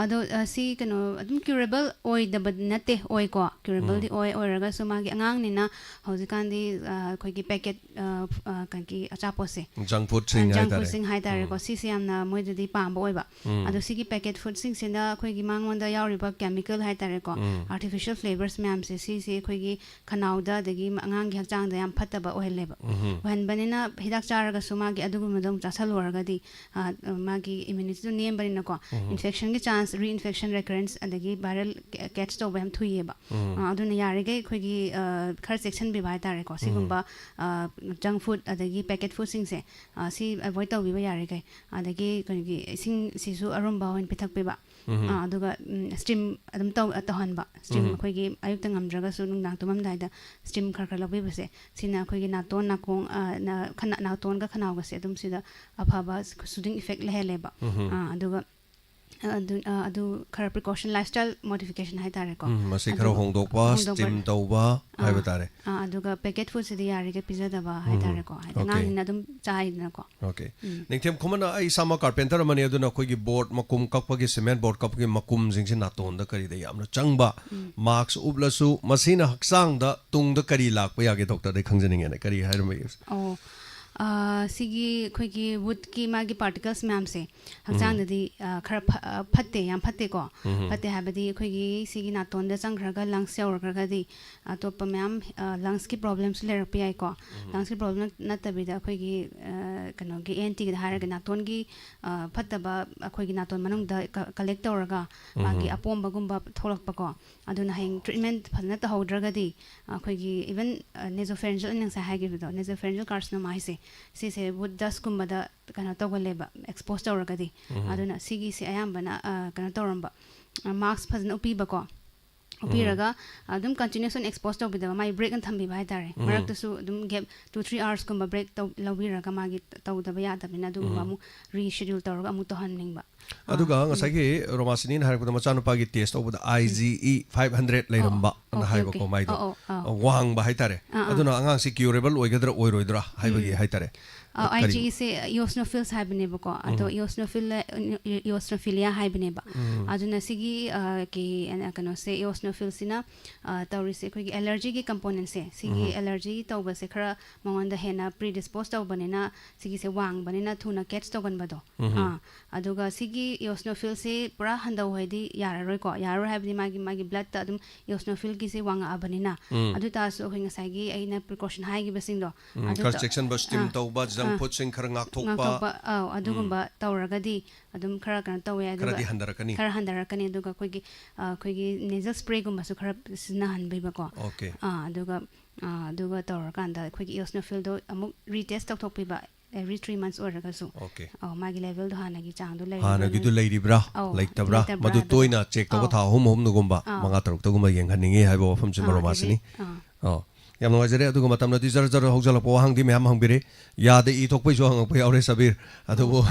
ꯑꯗꯣ, ꯑ, ꯁꯤ ꯀꯩꯅꯣ ꯑꯗꯨꯝ curable ꯑꯣꯏꯗꯕ ꯅꯠꯇꯦ, ꯑꯣꯏꯀꯣ꯫ Curableꯗꯤ ꯎꯝ꯫ ꯑꯣꯏ, ꯑꯣꯏꯔꯒꯁꯨ ꯃꯥꯒꯤ ꯑꯉꯥꯡꯅꯤꯅ ꯍꯧꯖꯤꯛꯀꯥꯟꯗꯤ, ꯑ, ꯑꯩꯈꯣꯏꯒꯤ packet, ꯑ, ꯑ, ꯀꯩꯒꯤ ꯑꯆꯥꯄꯣꯠꯁꯦ, Junk foodꯁꯤꯡ junk ꯍꯥꯏꯇꯥꯔꯦ꯫ foodꯁꯤꯡ ꯍꯥꯏꯇꯥꯔꯦꯀꯣ꯫ ꯎꯝ꯫ ꯁꯤꯁꯦ ꯌꯥꯝꯅ ꯃꯣꯏꯗꯗꯤ ꯄꯥꯝꯕ ꯑꯣꯏꯕ꯫ ꯎꯝ꯫ ꯑꯗꯣ ꯁꯤꯒꯤ packet foodꯁꯤꯡꯁꯤꯅ ꯑꯩꯈꯣꯏꯒꯤ ꯃꯉꯣꯟꯗ ꯌꯥꯎꯔꯤꯕ chemical ꯍꯥꯏꯇꯥꯔꯦꯀꯣ, ꯎꯝ꯫ artificial flavors ꯃꯌꯥꯝꯁꯦ, ꯁꯤꯁꯦ ꯑꯩꯈꯣꯏꯒꯤ ꯈꯅꯥꯎꯗ ꯑꯗꯒꯤ ꯑꯉꯥꯡꯒꯤ ꯍꯛꯆꯥꯡꯗ ꯌꯥꯝ ꯐꯠꯇꯕ ꯑꯣꯏꯍꯜꯂꯦꯕ꯫ ꯎꯝ꯫ ꯑꯣꯏꯍꯟꯕꯅꯤꯅ ꯍꯤꯗꯥꯛ ꯆꯥꯔꯒꯁꯨ ꯃꯥꯒꯤ ꯑꯗꯨꯒꯨꯝꯕꯗꯣ ꯑꯃꯨꯛ ꯆꯥꯁꯜꯂꯨꯔꯒꯗꯤ, ꯑ, ꯃꯥꯒꯤ immunityꯗꯣ ꯅꯦꯝꯕꯅꯤꯅꯀꯣ, ꯎꯝ꯫ infectionꯒꯤ chance, reinfection, recurrence, ꯑꯗꯒꯤ viral ca-, catch ꯇꯧꯕ ꯌꯥꯝ ꯊꯨꯏꯌꯦꯕ꯫ ꯎꯝ꯫ ꯑ, ꯑꯗꯨꯅ ꯌꯥꯔꯤꯈꯩ ꯑꯩꯈꯣꯏꯒꯤ, ꯑ, ꯈꯔ ꯆꯦꯛꯁꯤꯟꯕꯤꯕ ꯍꯥꯏꯇꯥꯔꯦꯀꯣ꯫ ꯎꯝ꯫ ꯁꯤꯒꯨꯝꯕ, ꯑ, junk food ꯑꯗꯒꯤ packet foodꯁꯤꯡꯁꯦ, ꯑ, ꯁꯤ avoid ꯇꯧꯕꯤꯕ ꯌꯥꯔꯤꯈꯩ꯫ ꯑꯗꯒꯤ ꯑꯩꯈꯣꯏꯒꯤ ꯏꯁꯤꯡꯁꯤꯁꯨ ꯑꯔꯨꯝꯕ ꯑꯣꯏꯅ ꯄꯤꯊꯛꯄꯤꯕ꯫ ꯎꯝ꯫ ꯑ, ꯑꯗꯨꯒ, ꯎꯝ, steam ꯑꯗꯨꯝ ꯇꯧ-, ꯇꯧꯍꯟꯕ꯫ Steam ꯎꯝ꯫ ꯑꯩꯈꯣꯏꯒꯤ ꯑꯌꯨꯛꯇ ꯉꯝꯗ꯭ꯔꯒꯁꯨ ꯅꯨꯡꯗꯥꯡ ꯇꯨꯝꯃꯝꯗꯥꯏꯗ steam ꯈꯔ ꯈꯔ ꯂꯧꯕꯤꯕꯁꯦ, ꯁꯤꯅ ꯑꯩꯈꯣꯏꯒꯤ ꯅꯥꯇꯣꯟ, ꯅꯥꯀꯣꯡ, ꯑ, ꯅ-, ꯈꯅ-, ꯅꯥꯇꯣꯟꯒ ꯈꯅꯥꯎꯒꯁꯦ ꯑꯗꯨꯝ ꯁꯤꯗ ꯑꯐꯕ soothing effect ꯂꯩꯍꯜꯂꯦꯕ꯫ ꯎꯝ꯫ ꯑ, ꯑꯗꯨꯒ ꯑꯗꯨ ꯑ, ꯑꯗꯨ ꯈꯔ ꯄ꯭ꯔꯤꯀꯣꯁꯟ, ꯂꯥꯏꯐꯁ꯭ꯇꯥꯏꯜ ꯃꯣꯗꯤꯐꯤꯀꯦꯁꯟ ꯍꯥꯏꯇꯥꯔꯦꯀꯣ꯫ ꯎꯝ, ꯃꯁꯤ ꯈꯔ ꯑꯗꯨꯒ ꯍꯣꯡꯗꯣꯛꯄ, ꯍꯣꯡꯗꯣꯛꯄ- ꯁ꯭ꯇꯤꯝ ꯇꯧꯕ ꯑꯥ, ꯍꯥꯏꯕ ꯇꯥꯔꯦ꯫ ꯑꯥ, ꯑꯗꯨꯒ ꯄꯦꯀꯦꯠ ꯐꯨꯗꯁꯤꯗꯤ ꯌꯥꯔꯤꯈꯩ ꯄꯤꯖꯗꯕ ꯎꯝ, ꯍꯥꯏꯇꯥꯔꯦꯀꯣ, ꯍꯥꯏꯗꯤ Okay. ꯑꯉꯥꯡꯁꯤꯡꯅ ꯑꯗꯨꯝ ꯆꯥꯏꯗꯅꯀꯣ꯫ Okay. ꯎꯝ. ꯅꯤꯡꯊꯦꯝ ꯈꯨꯃꯟꯅ, ꯑꯩ ꯏꯁꯥꯃꯛ ꯀꯥꯔꯄꯦꯟꯇꯔ ꯑꯃꯅꯤ, ꯑꯗꯨꯅ ꯑꯩꯈꯣꯏꯒꯤ ꯕꯣꯔꯗ ꯃꯀꯨꯝ ꯀꯛꯄꯒꯤ, ꯁꯤꯃꯦꯟ ꯕꯣꯔꯗ ꯀꯛꯄꯒꯤ ꯃꯀꯨꯝꯁꯤꯡꯁꯤ ꯅꯥꯇꯣꯟꯗ ꯀꯔꯤꯗ ꯌꯥꯝꯅ ꯆꯪꯕ, ꯎꯝ. ꯃꯥꯛꯁ ꯎꯞꯂꯁꯨ, ꯃꯁꯤꯅ ꯍꯛꯆꯥꯡꯗ ꯇꯨꯡꯗ ꯀꯔꯤ ꯂꯥꯛꯄ ꯌꯥꯒꯦ, ꯗꯣꯛꯇꯔꯗ ꯑꯩ ꯈꯪꯖꯅꯤꯡꯉꯦꯅꯦ, ꯀꯔꯤ ꯍꯥꯏꯔꯝꯕ? ꯑꯣ, ꯑ, ꯁꯤꯒꯤ ꯑꯩꯈꯣꯏꯒꯤ ꯋꯨꯗꯀꯤ ꯃꯥꯒꯤ ꯄꯥꯔꯇꯤꯀꯜꯁ ꯃꯌꯥꯝꯁꯦ ꯍꯛꯆꯥꯡꯗꯗꯤ ꯑ, ꯈꯔ ꯐ- ꯑ, ꯐꯠꯇꯦ, ꯌꯥꯝ ꯐꯠꯇꯦꯀꯣ꯫ ꯎꯝ. ꯐꯠꯇꯦ ꯍꯥꯏꯕꯗꯤ ꯑꯩꯈꯣꯏꯒꯤ ꯁꯤꯒꯤ ꯅꯥꯇꯣꯟꯗ ꯆꯪꯈ꯭ꯔꯒ ꯂꯪꯁ ꯌꯧꯔꯒꯗꯤ ꯑꯇꯣꯞꯄ ꯃꯌꯥꯝ, ꯑ, ꯂꯪꯁꯀꯤ ꯄ꯭ꯔꯣꯕ꯭ꯂꯦꯝꯁꯨ ꯂꯩꯔꯛꯄ ꯌꯥꯏꯀꯣ꯫ ꯂꯪꯁꯀꯤ ꯄ꯭ꯔꯣꯕ꯭ꯂꯦꯝ ꯅꯠꯇꯕꯤꯗ ꯑꯩꯈꯣꯏꯒꯤ, ꯑ, ꯀꯩꯅꯣꯒꯤ ꯑꯦꯟ ꯇꯤꯒꯤꯗ ꯍꯥꯏꯔꯒ ꯅꯥꯇꯣꯟꯒꯤ, ꯑ, ꯐꯠꯇꯕ ꯑꯩꯈꯣꯏꯒꯤ ꯅꯥꯇꯣꯟ ꯃꯅꯨꯡꯗ ꯀ- ꯀꯂꯦꯛ ꯇꯧꯔꯒ ꯃꯥꯒꯤ ꯎꯝ. ꯑꯄꯣꯝꯕꯒꯨꯝꯕ ꯊꯣꯛꯂꯛꯄꯀꯣ꯫ ꯑꯗꯨꯅ ꯍꯌꯦꯡ ꯇ꯭ꯔꯤꯠꯃꯦꯟ ꯐꯖꯅ ꯇꯧꯍꯧꯗ꯭ꯔꯒꯗꯤ ꯑꯩꯈꯣꯏꯒꯤ ꯏꯚꯟ ꯅꯦꯖꯣꯐꯦꯔꯦꯟꯖꯤꯌꯦꯜ, ꯑꯩꯅ ꯉꯁꯥꯏ ꯍꯥꯏꯈꯤꯕꯗꯣ, ꯅꯦꯖꯣꯐꯦꯔꯦꯟꯖꯤꯌꯦꯜ ꯀꯥꯔꯁꯤꯅꯣꯃꯥ ꯍꯥꯏꯁꯦ, ꯁꯤꯁꯦ ꯋꯨꯗ ꯗꯁꯀꯨꯝꯕꯗ ꯀꯩꯅꯣ ꯇꯧꯒꯜꯂꯦꯕ, ꯑꯦꯛꯁꯄꯣꯖ ꯇꯧꯔꯒꯗꯤ꯫ ꯎꯝ. ꯑꯗꯨꯅ ꯁꯤꯒꯤꯁꯦ ꯑꯌꯥꯝꯕꯅ, ꯑ, ꯀꯩꯅꯣ ꯇꯧꯔꯝꯕ, ꯃꯥꯛꯁ ꯐꯖꯅ ꯎꯞꯄꯤꯕꯀꯣ, ꯎꯞꯄꯤꯔꯒ ꯑꯗꯨꯝ ꯀꯟꯇꯤꯅ꯭ꯌꯨꯁ ꯑꯣꯏꯅ ꯑꯦꯛꯁꯄꯣꯖ ꯇꯧꯕꯤꯗꯕ, ꯃꯥꯏ ꯕ꯭ꯔꯦꯛ ꯑꯃ ꯊꯝꯕꯤꯕ ꯍꯥꯏꯇꯥꯔꯦ꯫ ꯎꯝ. ꯃꯔꯛꯇꯁꯨ ꯑꯗꯨꯝ ꯒꯦꯞ ꯇꯨ ꯊ꯭ꯔꯤ ꯑꯥꯋꯔꯁꯀꯨꯝꯕ ꯕ꯭ꯔꯦꯛ ꯇꯧ- ꯂꯧꯕꯤꯔꯒ ꯃꯥꯒꯤ ꯇꯧꯗꯕ ꯌꯥꯗꯕꯅꯤꯅ ꯑꯗꯨꯒꯨꯝꯕ ꯎꯝ. ꯑꯃꯨꯛ ꯔꯤꯁꯦꯗ꯭ꯌꯨꯜ ꯇꯧꯔꯒ ꯑꯃꯨꯛ ꯇꯧꯍꯟꯅꯤꯡꯕ꯫ ꯑꯥ, ꯑꯗꯨꯒ ꯎꯝ. ꯉꯁꯥꯏꯒꯤ ꯔꯣꯃꯥꯁꯤꯅꯤꯅ ꯍꯥꯏꯔꯛꯄꯗ, ꯃꯆꯥꯅꯨꯄꯥꯒꯤ ꯇꯦꯁ ꯇꯧꯕꯗ ꯑꯥꯏ ꯖꯤ ꯏ ꯐꯥꯏꯚ ꯍꯟꯗ꯭ꯔꯦꯗ ꯂꯩꯔꯝꯕ ꯑꯣ, ꯑꯅ ꯑꯣꯀꯦ, ꯍꯥꯏꯕꯀꯣ, ꯑꯣꯀꯦ꯫ ꯃꯥꯏꯗꯣ ꯑꯣ, ꯑꯣ, ꯑꯥ. ꯋꯥꯡꯕ ꯍꯥꯏꯇꯥꯔꯦ꯫ ꯑꯥ, ꯑꯥ. ꯑꯗꯨꯅ ꯑꯉꯥꯡꯁꯤ ꯀ꯭ꯌꯨꯔꯦꯕꯜ ꯑꯣꯏꯒꯗ꯭ꯔꯥ ꯑꯣꯏꯔꯣꯏꯗ꯭ꯔꯥ ꯍꯥꯏꯕꯒꯤ ꯎꯝ. ꯍꯥꯏꯇꯥꯔꯦ꯫ ꯑꯥ, ꯀꯔꯤ- ꯑꯥꯏ ꯖꯤ ꯏꯁꯦ ꯏꯑꯣꯁꯅꯣꯐꯤꯜꯁ ꯍꯥꯏꯕꯅꯦꯕꯀꯣ꯫ ꯑꯗꯣ ꯎꯝ. ꯏꯑꯣꯁꯅꯣꯐꯤꯜ, ꯏꯑꯣꯁꯅꯣꯐꯤꯂꯤꯌꯥ ꯍꯥꯏꯕꯅꯦꯕ꯫ ꯎꯝ. ꯑꯗꯨꯅ ꯁꯤꯒꯤ, ꯑ, ꯀꯤ, ꯑ, ꯀꯩꯅꯣꯁꯦ, ꯏꯑꯣꯁꯅꯣꯐꯤꯜꯁꯤꯅ, ꯑ, ꯇꯧꯔꯤꯁꯦ ꯑꯩꯈꯣꯏꯒꯤ ꯑꯦꯂꯔꯖꯤꯒꯤ ꯀꯝꯄꯣꯅꯦꯟꯁꯦ, ꯁꯤꯒꯤ ꯎꯝ. ꯑꯦꯂꯔꯖꯤ ꯇꯧꯕꯁꯦ ꯈꯔ ꯃꯉꯣꯟꯗ ꯍꯦꯟꯅ ꯄ꯭ꯔꯤꯗꯤꯁꯄꯣꯖ ꯇꯧꯕꯅꯤꯅ, ꯁꯤꯒꯤꯁꯦ ꯋꯥꯡꯕꯅꯤꯅ ꯊꯨꯅ ꯀꯦꯠꯆ ꯇꯧꯒꯟꯕꯗꯣ꯫ ꯎꯝ. ꯑꯥ, ꯑꯗꯨꯒ ꯁꯤꯒꯤ ꯏꯑꯣꯁꯅꯣꯐꯤꯜꯁꯤ ꯄꯨꯔꯥ ꯍꯟꯊꯧ ꯍꯥꯏꯗꯤ ꯌꯥꯔꯔꯣꯏꯀꯣ꯫ ꯌꯥꯔꯔꯣꯏ ꯍꯥꯏꯕꯗꯤ ꯃꯥꯒꯤ, ꯃꯥꯒꯤ ꯕ꯭ꯂꯗꯇ ꯑꯗꯨꯝ ꯏꯑꯣꯁꯅꯣꯐꯤꯜꯒꯤꯁꯦ ꯋꯥꯡꯉꯛꯑꯕꯅꯤꯅ꯫ ꯎꯝ. ꯑꯗꯨ ꯇꯥꯔꯁꯨ ꯑꯩꯈꯣꯏ ꯉꯁꯥꯏꯒꯤ ꯑꯩꯅ ꯄ꯭ꯔꯤꯀꯣꯁꯟ ꯍꯥꯏꯈꯤꯕꯁꯤꯡꯗꯣ, ꯎꯝ, ꯑꯗꯨ ꯈꯔ ꯇ- ꯆꯦꯛꯁꯤꯟꯕ, ꯁ꯭ꯇꯤꯝ ꯑꯥ, ꯇꯧꯕ, ꯖꯪ ꯑꯥ. ꯐꯨꯗꯁꯤꯡ ꯈꯔ ꯉꯥꯛꯊꯣꯛꯄ꯫ ꯉꯥꯛꯊꯣꯛꯄ, ꯑꯧ, ꯎꯝ. ꯑꯗꯨꯒꯨꯝꯕ ꯇꯧꯔꯒꯗꯤ ꯑꯗꯨꯝ ꯈꯔ ꯀꯩꯅꯣ ꯇꯧꯋꯦ꯫ ꯑꯗꯨꯒ ꯈꯔꯗꯤ ꯍꯟꯊꯔꯛꯀꯅꯤ꯫ ꯈꯔ ꯍꯟꯊꯔꯛꯀꯅꯤ꯫ ꯑꯗꯨꯒ ꯑꯩꯈꯣꯏꯒꯤ, ꯑ, ꯑꯩꯈꯣꯏꯒꯤ ꯅꯦꯖꯜ ꯁ꯭ꯄ꯭ꯔꯦꯒꯨꯝꯕꯁꯨ ꯈꯔ ꯁꯤꯖꯤꯟꯅꯍꯟꯕꯤꯕꯀꯣ꯫ ꯑꯣꯀꯦ. ꯑꯥ, ꯑꯗꯨꯒ, ꯑꯥ, ꯑꯗꯨꯒ ꯇꯧꯔꯀꯥꯟꯗ ꯑꯩꯈꯣꯏꯒꯤ ꯏꯑꯣꯁꯅꯣꯐꯤꯜꯗꯣ ꯑꯃꯨꯛ ꯔꯤꯇꯦꯁ ꯇꯧꯊꯣꯛꯄꯤꯕ, ꯑꯦꯚ꯭ꯔꯤ ꯊ꯭ꯔꯤ ꯃꯟꯊꯁ ꯑꯣꯏꯔꯒꯁꯨ꯫ ꯑꯣꯀꯦ. ꯑꯧ, ꯃꯥꯒꯤ ꯂꯦꯚꯦꯜꯗꯣ ꯍꯥꯟꯅꯒꯤ ꯆꯥꯡꯗꯣ ꯂꯩꯔꯤꯕ꯭ꯔꯥ ꯍꯥꯟꯅꯒꯤꯗꯨ ꯂꯩ- ꯂꯩꯔꯤꯕ꯭ꯔꯥ, ꯑꯧ, ꯂꯩꯇꯕ꯭ꯔꯥ? ꯂꯩꯇꯕ꯭ꯔꯥ ꯃꯗꯨ ꯑꯗꯨꯒ- ꯇꯣꯏꯅ ꯆꯦꯛ ꯇꯧꯕ, ꯑꯧ. ꯊꯥ ꯑꯍꯨꯝ ꯑꯍꯨꯝꯗꯒꯨꯝꯕ, ꯑꯧ. ꯃꯉꯥ ꯇꯔꯨꯛꯇꯒꯨꯝꯕ ꯌꯦꯡꯍꯟꯅꯤꯡꯉꯤ ꯍꯥꯏꯕ ꯋꯥꯐꯝꯁꯤꯃ ꯑꯥ, ꯔꯣꯃꯥꯁꯤꯅꯤ꯫ ꯑꯗꯒꯤ, ꯑꯥ. ꯑꯧ. ꯌꯥꯝ ꯅꯨꯡꯉꯥꯏꯖꯔꯦ꯫ ꯑꯗꯨꯒ ꯃꯇꯝꯅꯗꯤ ꯖꯔ ꯖꯔ ꯍꯧꯖꯤꯜꯂꯛꯄ, ꯋꯥꯍꯪꯗꯤ ꯃꯌꯥꯝ ꯍꯪꯕꯤꯔꯦ꯫ ꯌꯥꯗ ꯏ ꯊꯣꯛꯄꯩꯁꯨ ꯍꯪꯉꯛꯄ ꯌꯥꯎꯔꯦ, ꯁꯕꯤꯔ꯫ ꯑꯗꯨꯕꯨ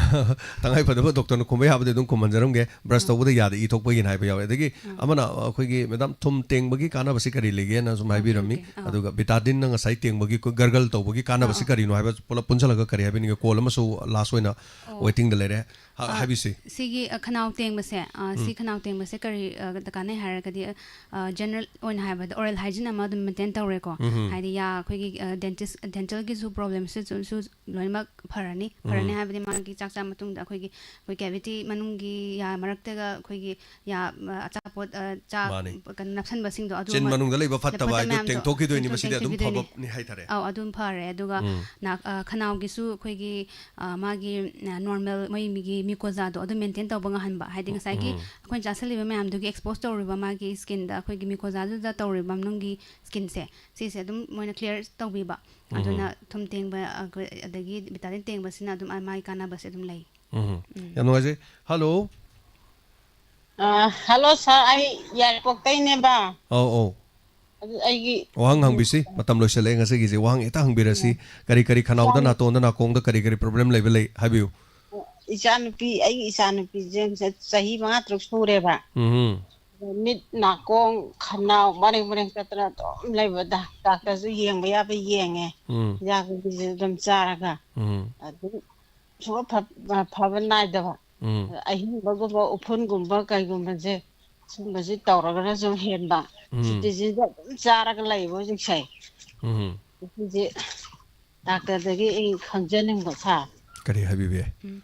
ꯇꯉꯥꯏ ꯐꯗꯕ ꯗꯣꯛꯇꯔꯅ ꯈꯨꯝꯕ ꯌꯥꯕꯗꯤ ꯑꯗꯨꯝ ꯈꯨꯝꯍꯟꯖꯔꯝꯒꯦ꯫ ꯕ꯭ꯔꯁ ꯇꯧꯕꯗ ꯌꯥꯗ ꯏ ꯊꯣꯛꯄꯒꯤꯅ ꯍꯥꯏꯕ ꯌꯥꯎꯋꯦ꯫ ꯑꯗꯒꯤ ꯑꯥ꯫ ꯑꯃꯅ, ꯑ, ꯑꯩꯈꯣꯏꯒꯤ, "ꯃꯦꯗꯥꯝ, ꯊꯨꯝ ꯇꯦꯡꯕꯒꯤ ꯀꯥꯟꯅꯕꯁꯤ ꯀꯔꯤ ꯂꯩꯒꯦꯅ?" ꯁꯨꯝ ꯑꯥ, ꯍꯥꯏꯕꯤꯔꯝꯃꯤ꯫ ꯑꯣꯀꯦ꯫ ꯑꯥ꯫ ꯑꯗꯨꯒ ꯕꯤꯇꯥꯗꯤꯟꯅ ꯉꯁꯥꯏ ꯇꯦꯡꯕꯒꯤ, ꯑꯩꯈꯣꯏ ꯒꯔꯒꯜ ꯇꯧꯕꯒꯤ ꯀꯥꯟꯅꯕꯁꯤ ꯑꯥ, ꯑꯥ꯫ ꯀꯔꯤꯅꯣ ꯍꯥꯏꯕ ꯄꯨꯂꯞ ꯄꯨꯟꯁꯤꯜꯂꯒ ꯀꯔꯤ ꯍꯥꯏꯕꯤꯅꯤꯡꯉꯦ? ꯀꯣꯜ ꯑꯃꯁꯨ ꯂꯥꯁ ꯑꯣꯏꯅ ꯑꯣ꯫ ꯋꯦꯇꯤꯡꯗ ꯂꯩꯔꯦ꯫ ꯍꯥ-, ꯑꯥ, ꯍꯥꯏꯕꯤꯁꯤ꯫ ꯁꯤꯒꯤ, ꯑ, ꯈꯅꯥꯎ ꯇꯦꯡꯕꯁꯦ, ꯑ, ꯁꯤ ꯎꯝ꯫ ꯈꯅꯥꯎ ꯇꯦꯡꯕꯁꯦ ꯀꯔꯤ, ꯑ, ꯗ ꯀꯥꯟꯅꯩ ꯍꯥꯏꯔꯒꯗꯤ, ꯑ, ꯖꯦꯅꯔꯦꯜ ꯑꯣꯏꯅ ꯍꯥꯏꯕꯗ ꯑꯣꯔꯦꯜ ꯍꯥꯏꯖꯤꯟ ꯑꯃ ꯑꯗꯨꯝ ꯃꯦꯟꯇꯦꯟ ꯇꯧꯔꯦꯀꯣ꯫ ꯎꯝ꯫ ꯍꯥꯏꯗꯤ ꯌꯥ ꯑꯩꯈꯣꯏꯒꯤ, ꯑ, ꯗꯦꯟꯇꯤꯁ, ꯗꯦꯟꯇꯦꯜꯒꯤꯁꯨ ꯄ꯭ꯔꯣꯕ꯭ꯂꯦꯝꯁꯨ ꯁꯨ-, ꯁꯨ ꯂꯣꯏꯅꯃꯛ ꯐꯔꯅꯤ꯫ ꯐꯔꯅꯤ ꯎꯝ꯫ ꯍꯥꯏꯕꯗꯤ ꯃꯥꯒꯤ ꯆꯥꯛ ꯆꯥ ꯃꯇꯨꯡꯗ ꯑꯩꯈꯣꯏꯒꯤ, ꯑꯩꯈꯣꯏ ꯀꯦꯕꯤꯇꯤ ꯃꯅꯨꯡꯒꯤ ꯌꯥ ꯃꯔꯛꯇꯒ ꯑꯩꯈꯣꯏꯒꯤ ꯌꯥ, ꯑ, ꯑꯆꯥꯄꯣꯠ, ꯑ, ꯆꯥꯛ, ꯃꯥꯅꯤ꯫ ꯀꯩꯅꯣ, ꯅꯞꯁꯟꯕꯁꯤꯡꯗꯣ ꯑꯗꯨ ꯆꯤꯟ ꯑꯃ ꯃꯅꯨꯡꯗ ꯂꯩꯕ ꯐꯠꯇꯕ ꯐꯠꯇꯕ ꯍꯥꯏꯗꯨ ꯃꯌꯥꯝꯗꯣ ꯇꯦꯡꯊꯣꯛꯈꯤꯗꯣꯏꯅꯤ꯫ ꯇꯦꯡꯊꯣꯛ-, ꯃꯁꯤꯗꯤ ꯑꯗꯨꯝ ꯇꯦꯡꯊꯣꯛꯈꯤꯗꯣꯏꯅꯤ꯫ ꯐꯕꯅꯤ ꯍꯥꯏꯇꯥꯔꯦ꯫ ꯑꯧ, ꯑꯗꯨꯝ ꯐꯔꯦ꯫ ꯑꯗꯨꯒ ꯎꯝ꯫ ꯅꯥ-, ꯑ, ꯈꯅꯥꯎꯒꯤꯁꯨ ꯑꯩꯈꯣꯏꯒꯤ, ꯑ, ꯃꯥꯒꯤ, ꯑ, ꯅꯣꯔꯃꯦꯜ ꯃꯣꯏ ꯃꯤꯒꯤ ꯃ꯭ꯌꯨꯀꯣꯖꯥꯗꯣ ꯑꯗꯨ ꯃꯦꯟꯇꯦꯟ ꯇꯧꯕ ꯉꯝꯍꯟꯕ꯫ ꯍꯥꯏꯗꯤ ꯎꯝ, ꯉꯁꯥꯏꯒꯤ ꯎꯝ꯫ ꯑꯩꯈꯣꯏꯅ ꯆꯥꯁꯜꯂꯤꯕ ꯃꯌꯥꯝꯗꯨꯒꯤ ꯑꯦꯛꯁꯄꯣꯖ ꯇꯧꯔꯤꯕ ꯃꯥꯒꯤ ꯁ꯭ꯀꯤꯟꯗ ꯑꯩꯈꯣꯏꯒꯤ ꯃ꯭ꯌꯨꯀꯣꯖꯥꯗꯨꯗ ꯇꯧꯔꯤꯕ ꯃꯅꯨꯡꯒꯤ ꯁ꯭ꯀꯤꯟꯁꯦ, ꯁꯤꯁꯦ ꯑꯗꯨꯝ ꯃꯣꯏꯅ ꯀ꯭ꯂꯤꯌꯔ ꯇꯧꯕꯤꯕ꯫ ꯎꯝ꯫ ꯑꯗꯨꯅ ꯊꯨꯝ ꯇꯦꯡꯕ, ꯑ, ꯑꯩꯈꯣꯏ ꯑꯗꯒꯤ ꯕꯤꯇꯥꯗꯤꯟ ꯇꯦꯡꯕꯁꯤꯅ ꯑꯗꯨꯝ, ꯑ, ꯃꯥꯒꯤ ꯀꯥꯟꯅꯕꯁꯦ ꯑꯗꯨꯝ ꯂꯩ꯫ ꯎꯝ꯫ ꯎꯝ꯫ ꯌꯥꯝ ꯅꯨꯡꯉꯥꯏꯖꯩ꯫ ꯍꯜꯂꯣ꯫ ꯑ, ꯍꯜꯂꯣ ꯁꯥꯔ, ꯑꯩ ꯌꯥꯏꯔꯤꯄꯣꯛꯇꯩꯅꯦꯕ꯫ ꯑꯧ, ꯑꯧ꯫ ꯑꯗꯨ ꯑꯩꯒꯤ ꯋꯥꯍꯪ ꯍꯪꯕꯤꯁꯤ, ꯃꯇꯝ ꯂꯣꯏꯁꯤꯜꯂꯛꯑꯦ ꯉꯁꯤꯒꯤꯁꯦ꯫ ꯋꯥꯍꯪ ꯍꯦꯛꯇ ꯍꯪꯕꯤꯔꯁꯤ꯫ ꯎꯝ꯫ ꯀꯔꯤ ꯀꯔꯤ ꯈꯅꯥꯎꯗ, ꯏꯆꯥꯅꯨ-, ꯅꯥꯇꯣꯟꯗ, ꯅꯥꯀꯣꯡꯗ ꯀꯔꯤ ꯀꯔꯤ ꯄ꯭ꯔꯣꯕ꯭ꯂꯦꯝ ꯂꯩꯕ ꯂꯩ? ꯍꯥꯏꯕꯤꯌꯨ꯫ ꯏꯆꯥꯅꯨꯄꯤ, ꯑꯩꯒꯤ ꯏꯆꯥꯅꯨꯄꯤꯁꯦ ꯆ-, ꯆꯍꯤ ꯃꯉꯥ ꯇꯔꯨꯛ ꯁꯨꯔꯦꯕ꯫ ꯎꯝ꯫ ꯃꯤꯠ, ꯅꯥꯀꯣꯡ, ꯈꯅꯥꯎ ꯃꯔꯦꯡ ꯃꯔꯦꯡ ꯆꯠꯇꯅ ꯑꯗꯨꯝ ꯂꯩꯕ꯫ ꯗꯥ-, ꯗꯥꯛꯇꯔꯁꯨ ꯌꯦꯡꯕ ꯌꯥꯕ ꯌꯦꯡꯉꯦ꯫ ꯎꯝ꯫ ꯍꯤꯗꯥꯛ ꯒꯨꯂꯤꯁꯦ ꯑꯗꯨꯝ ꯆꯥꯔꯒ꯫ ꯎꯝ꯫ ꯑꯗꯨꯝ ꯁꯨꯡꯐ ꯐ-, ꯐꯕ ꯅꯥꯏꯗꯕ꯫ ꯎꯝ꯫ ꯑꯍꯤꯡꯕꯒꯨꯝꯕ, ꯎꯐꯨꯟꯒꯨꯝꯕ ꯀꯩꯒꯨꯝꯕꯁꯦ, ꯁꯨꯝꯕꯁꯦ ꯇꯧꯔꯒꯅꯁꯨ ꯍꯦꯟꯕ꯫ ꯎꯝ꯫ ꯁꯤꯇꯤꯖꯤꯟꯁꯦ ꯑꯗꯨꯝ ꯆꯥꯔꯒ ꯂꯩꯕ ꯍꯧꯖꯤꯛꯁꯦ꯫ ꯎꯝ꯫ ꯑꯗꯨꯗꯤ ꯗꯥꯛꯇꯔꯗꯒꯤ ꯑꯩ ꯈꯪꯖꯅꯤꯡꯕ, ꯁꯥꯔ꯫ ꯀꯔꯤ ꯍꯥꯏꯕꯤꯕ ꯌꯥꯏ? ꯎꯝ꯫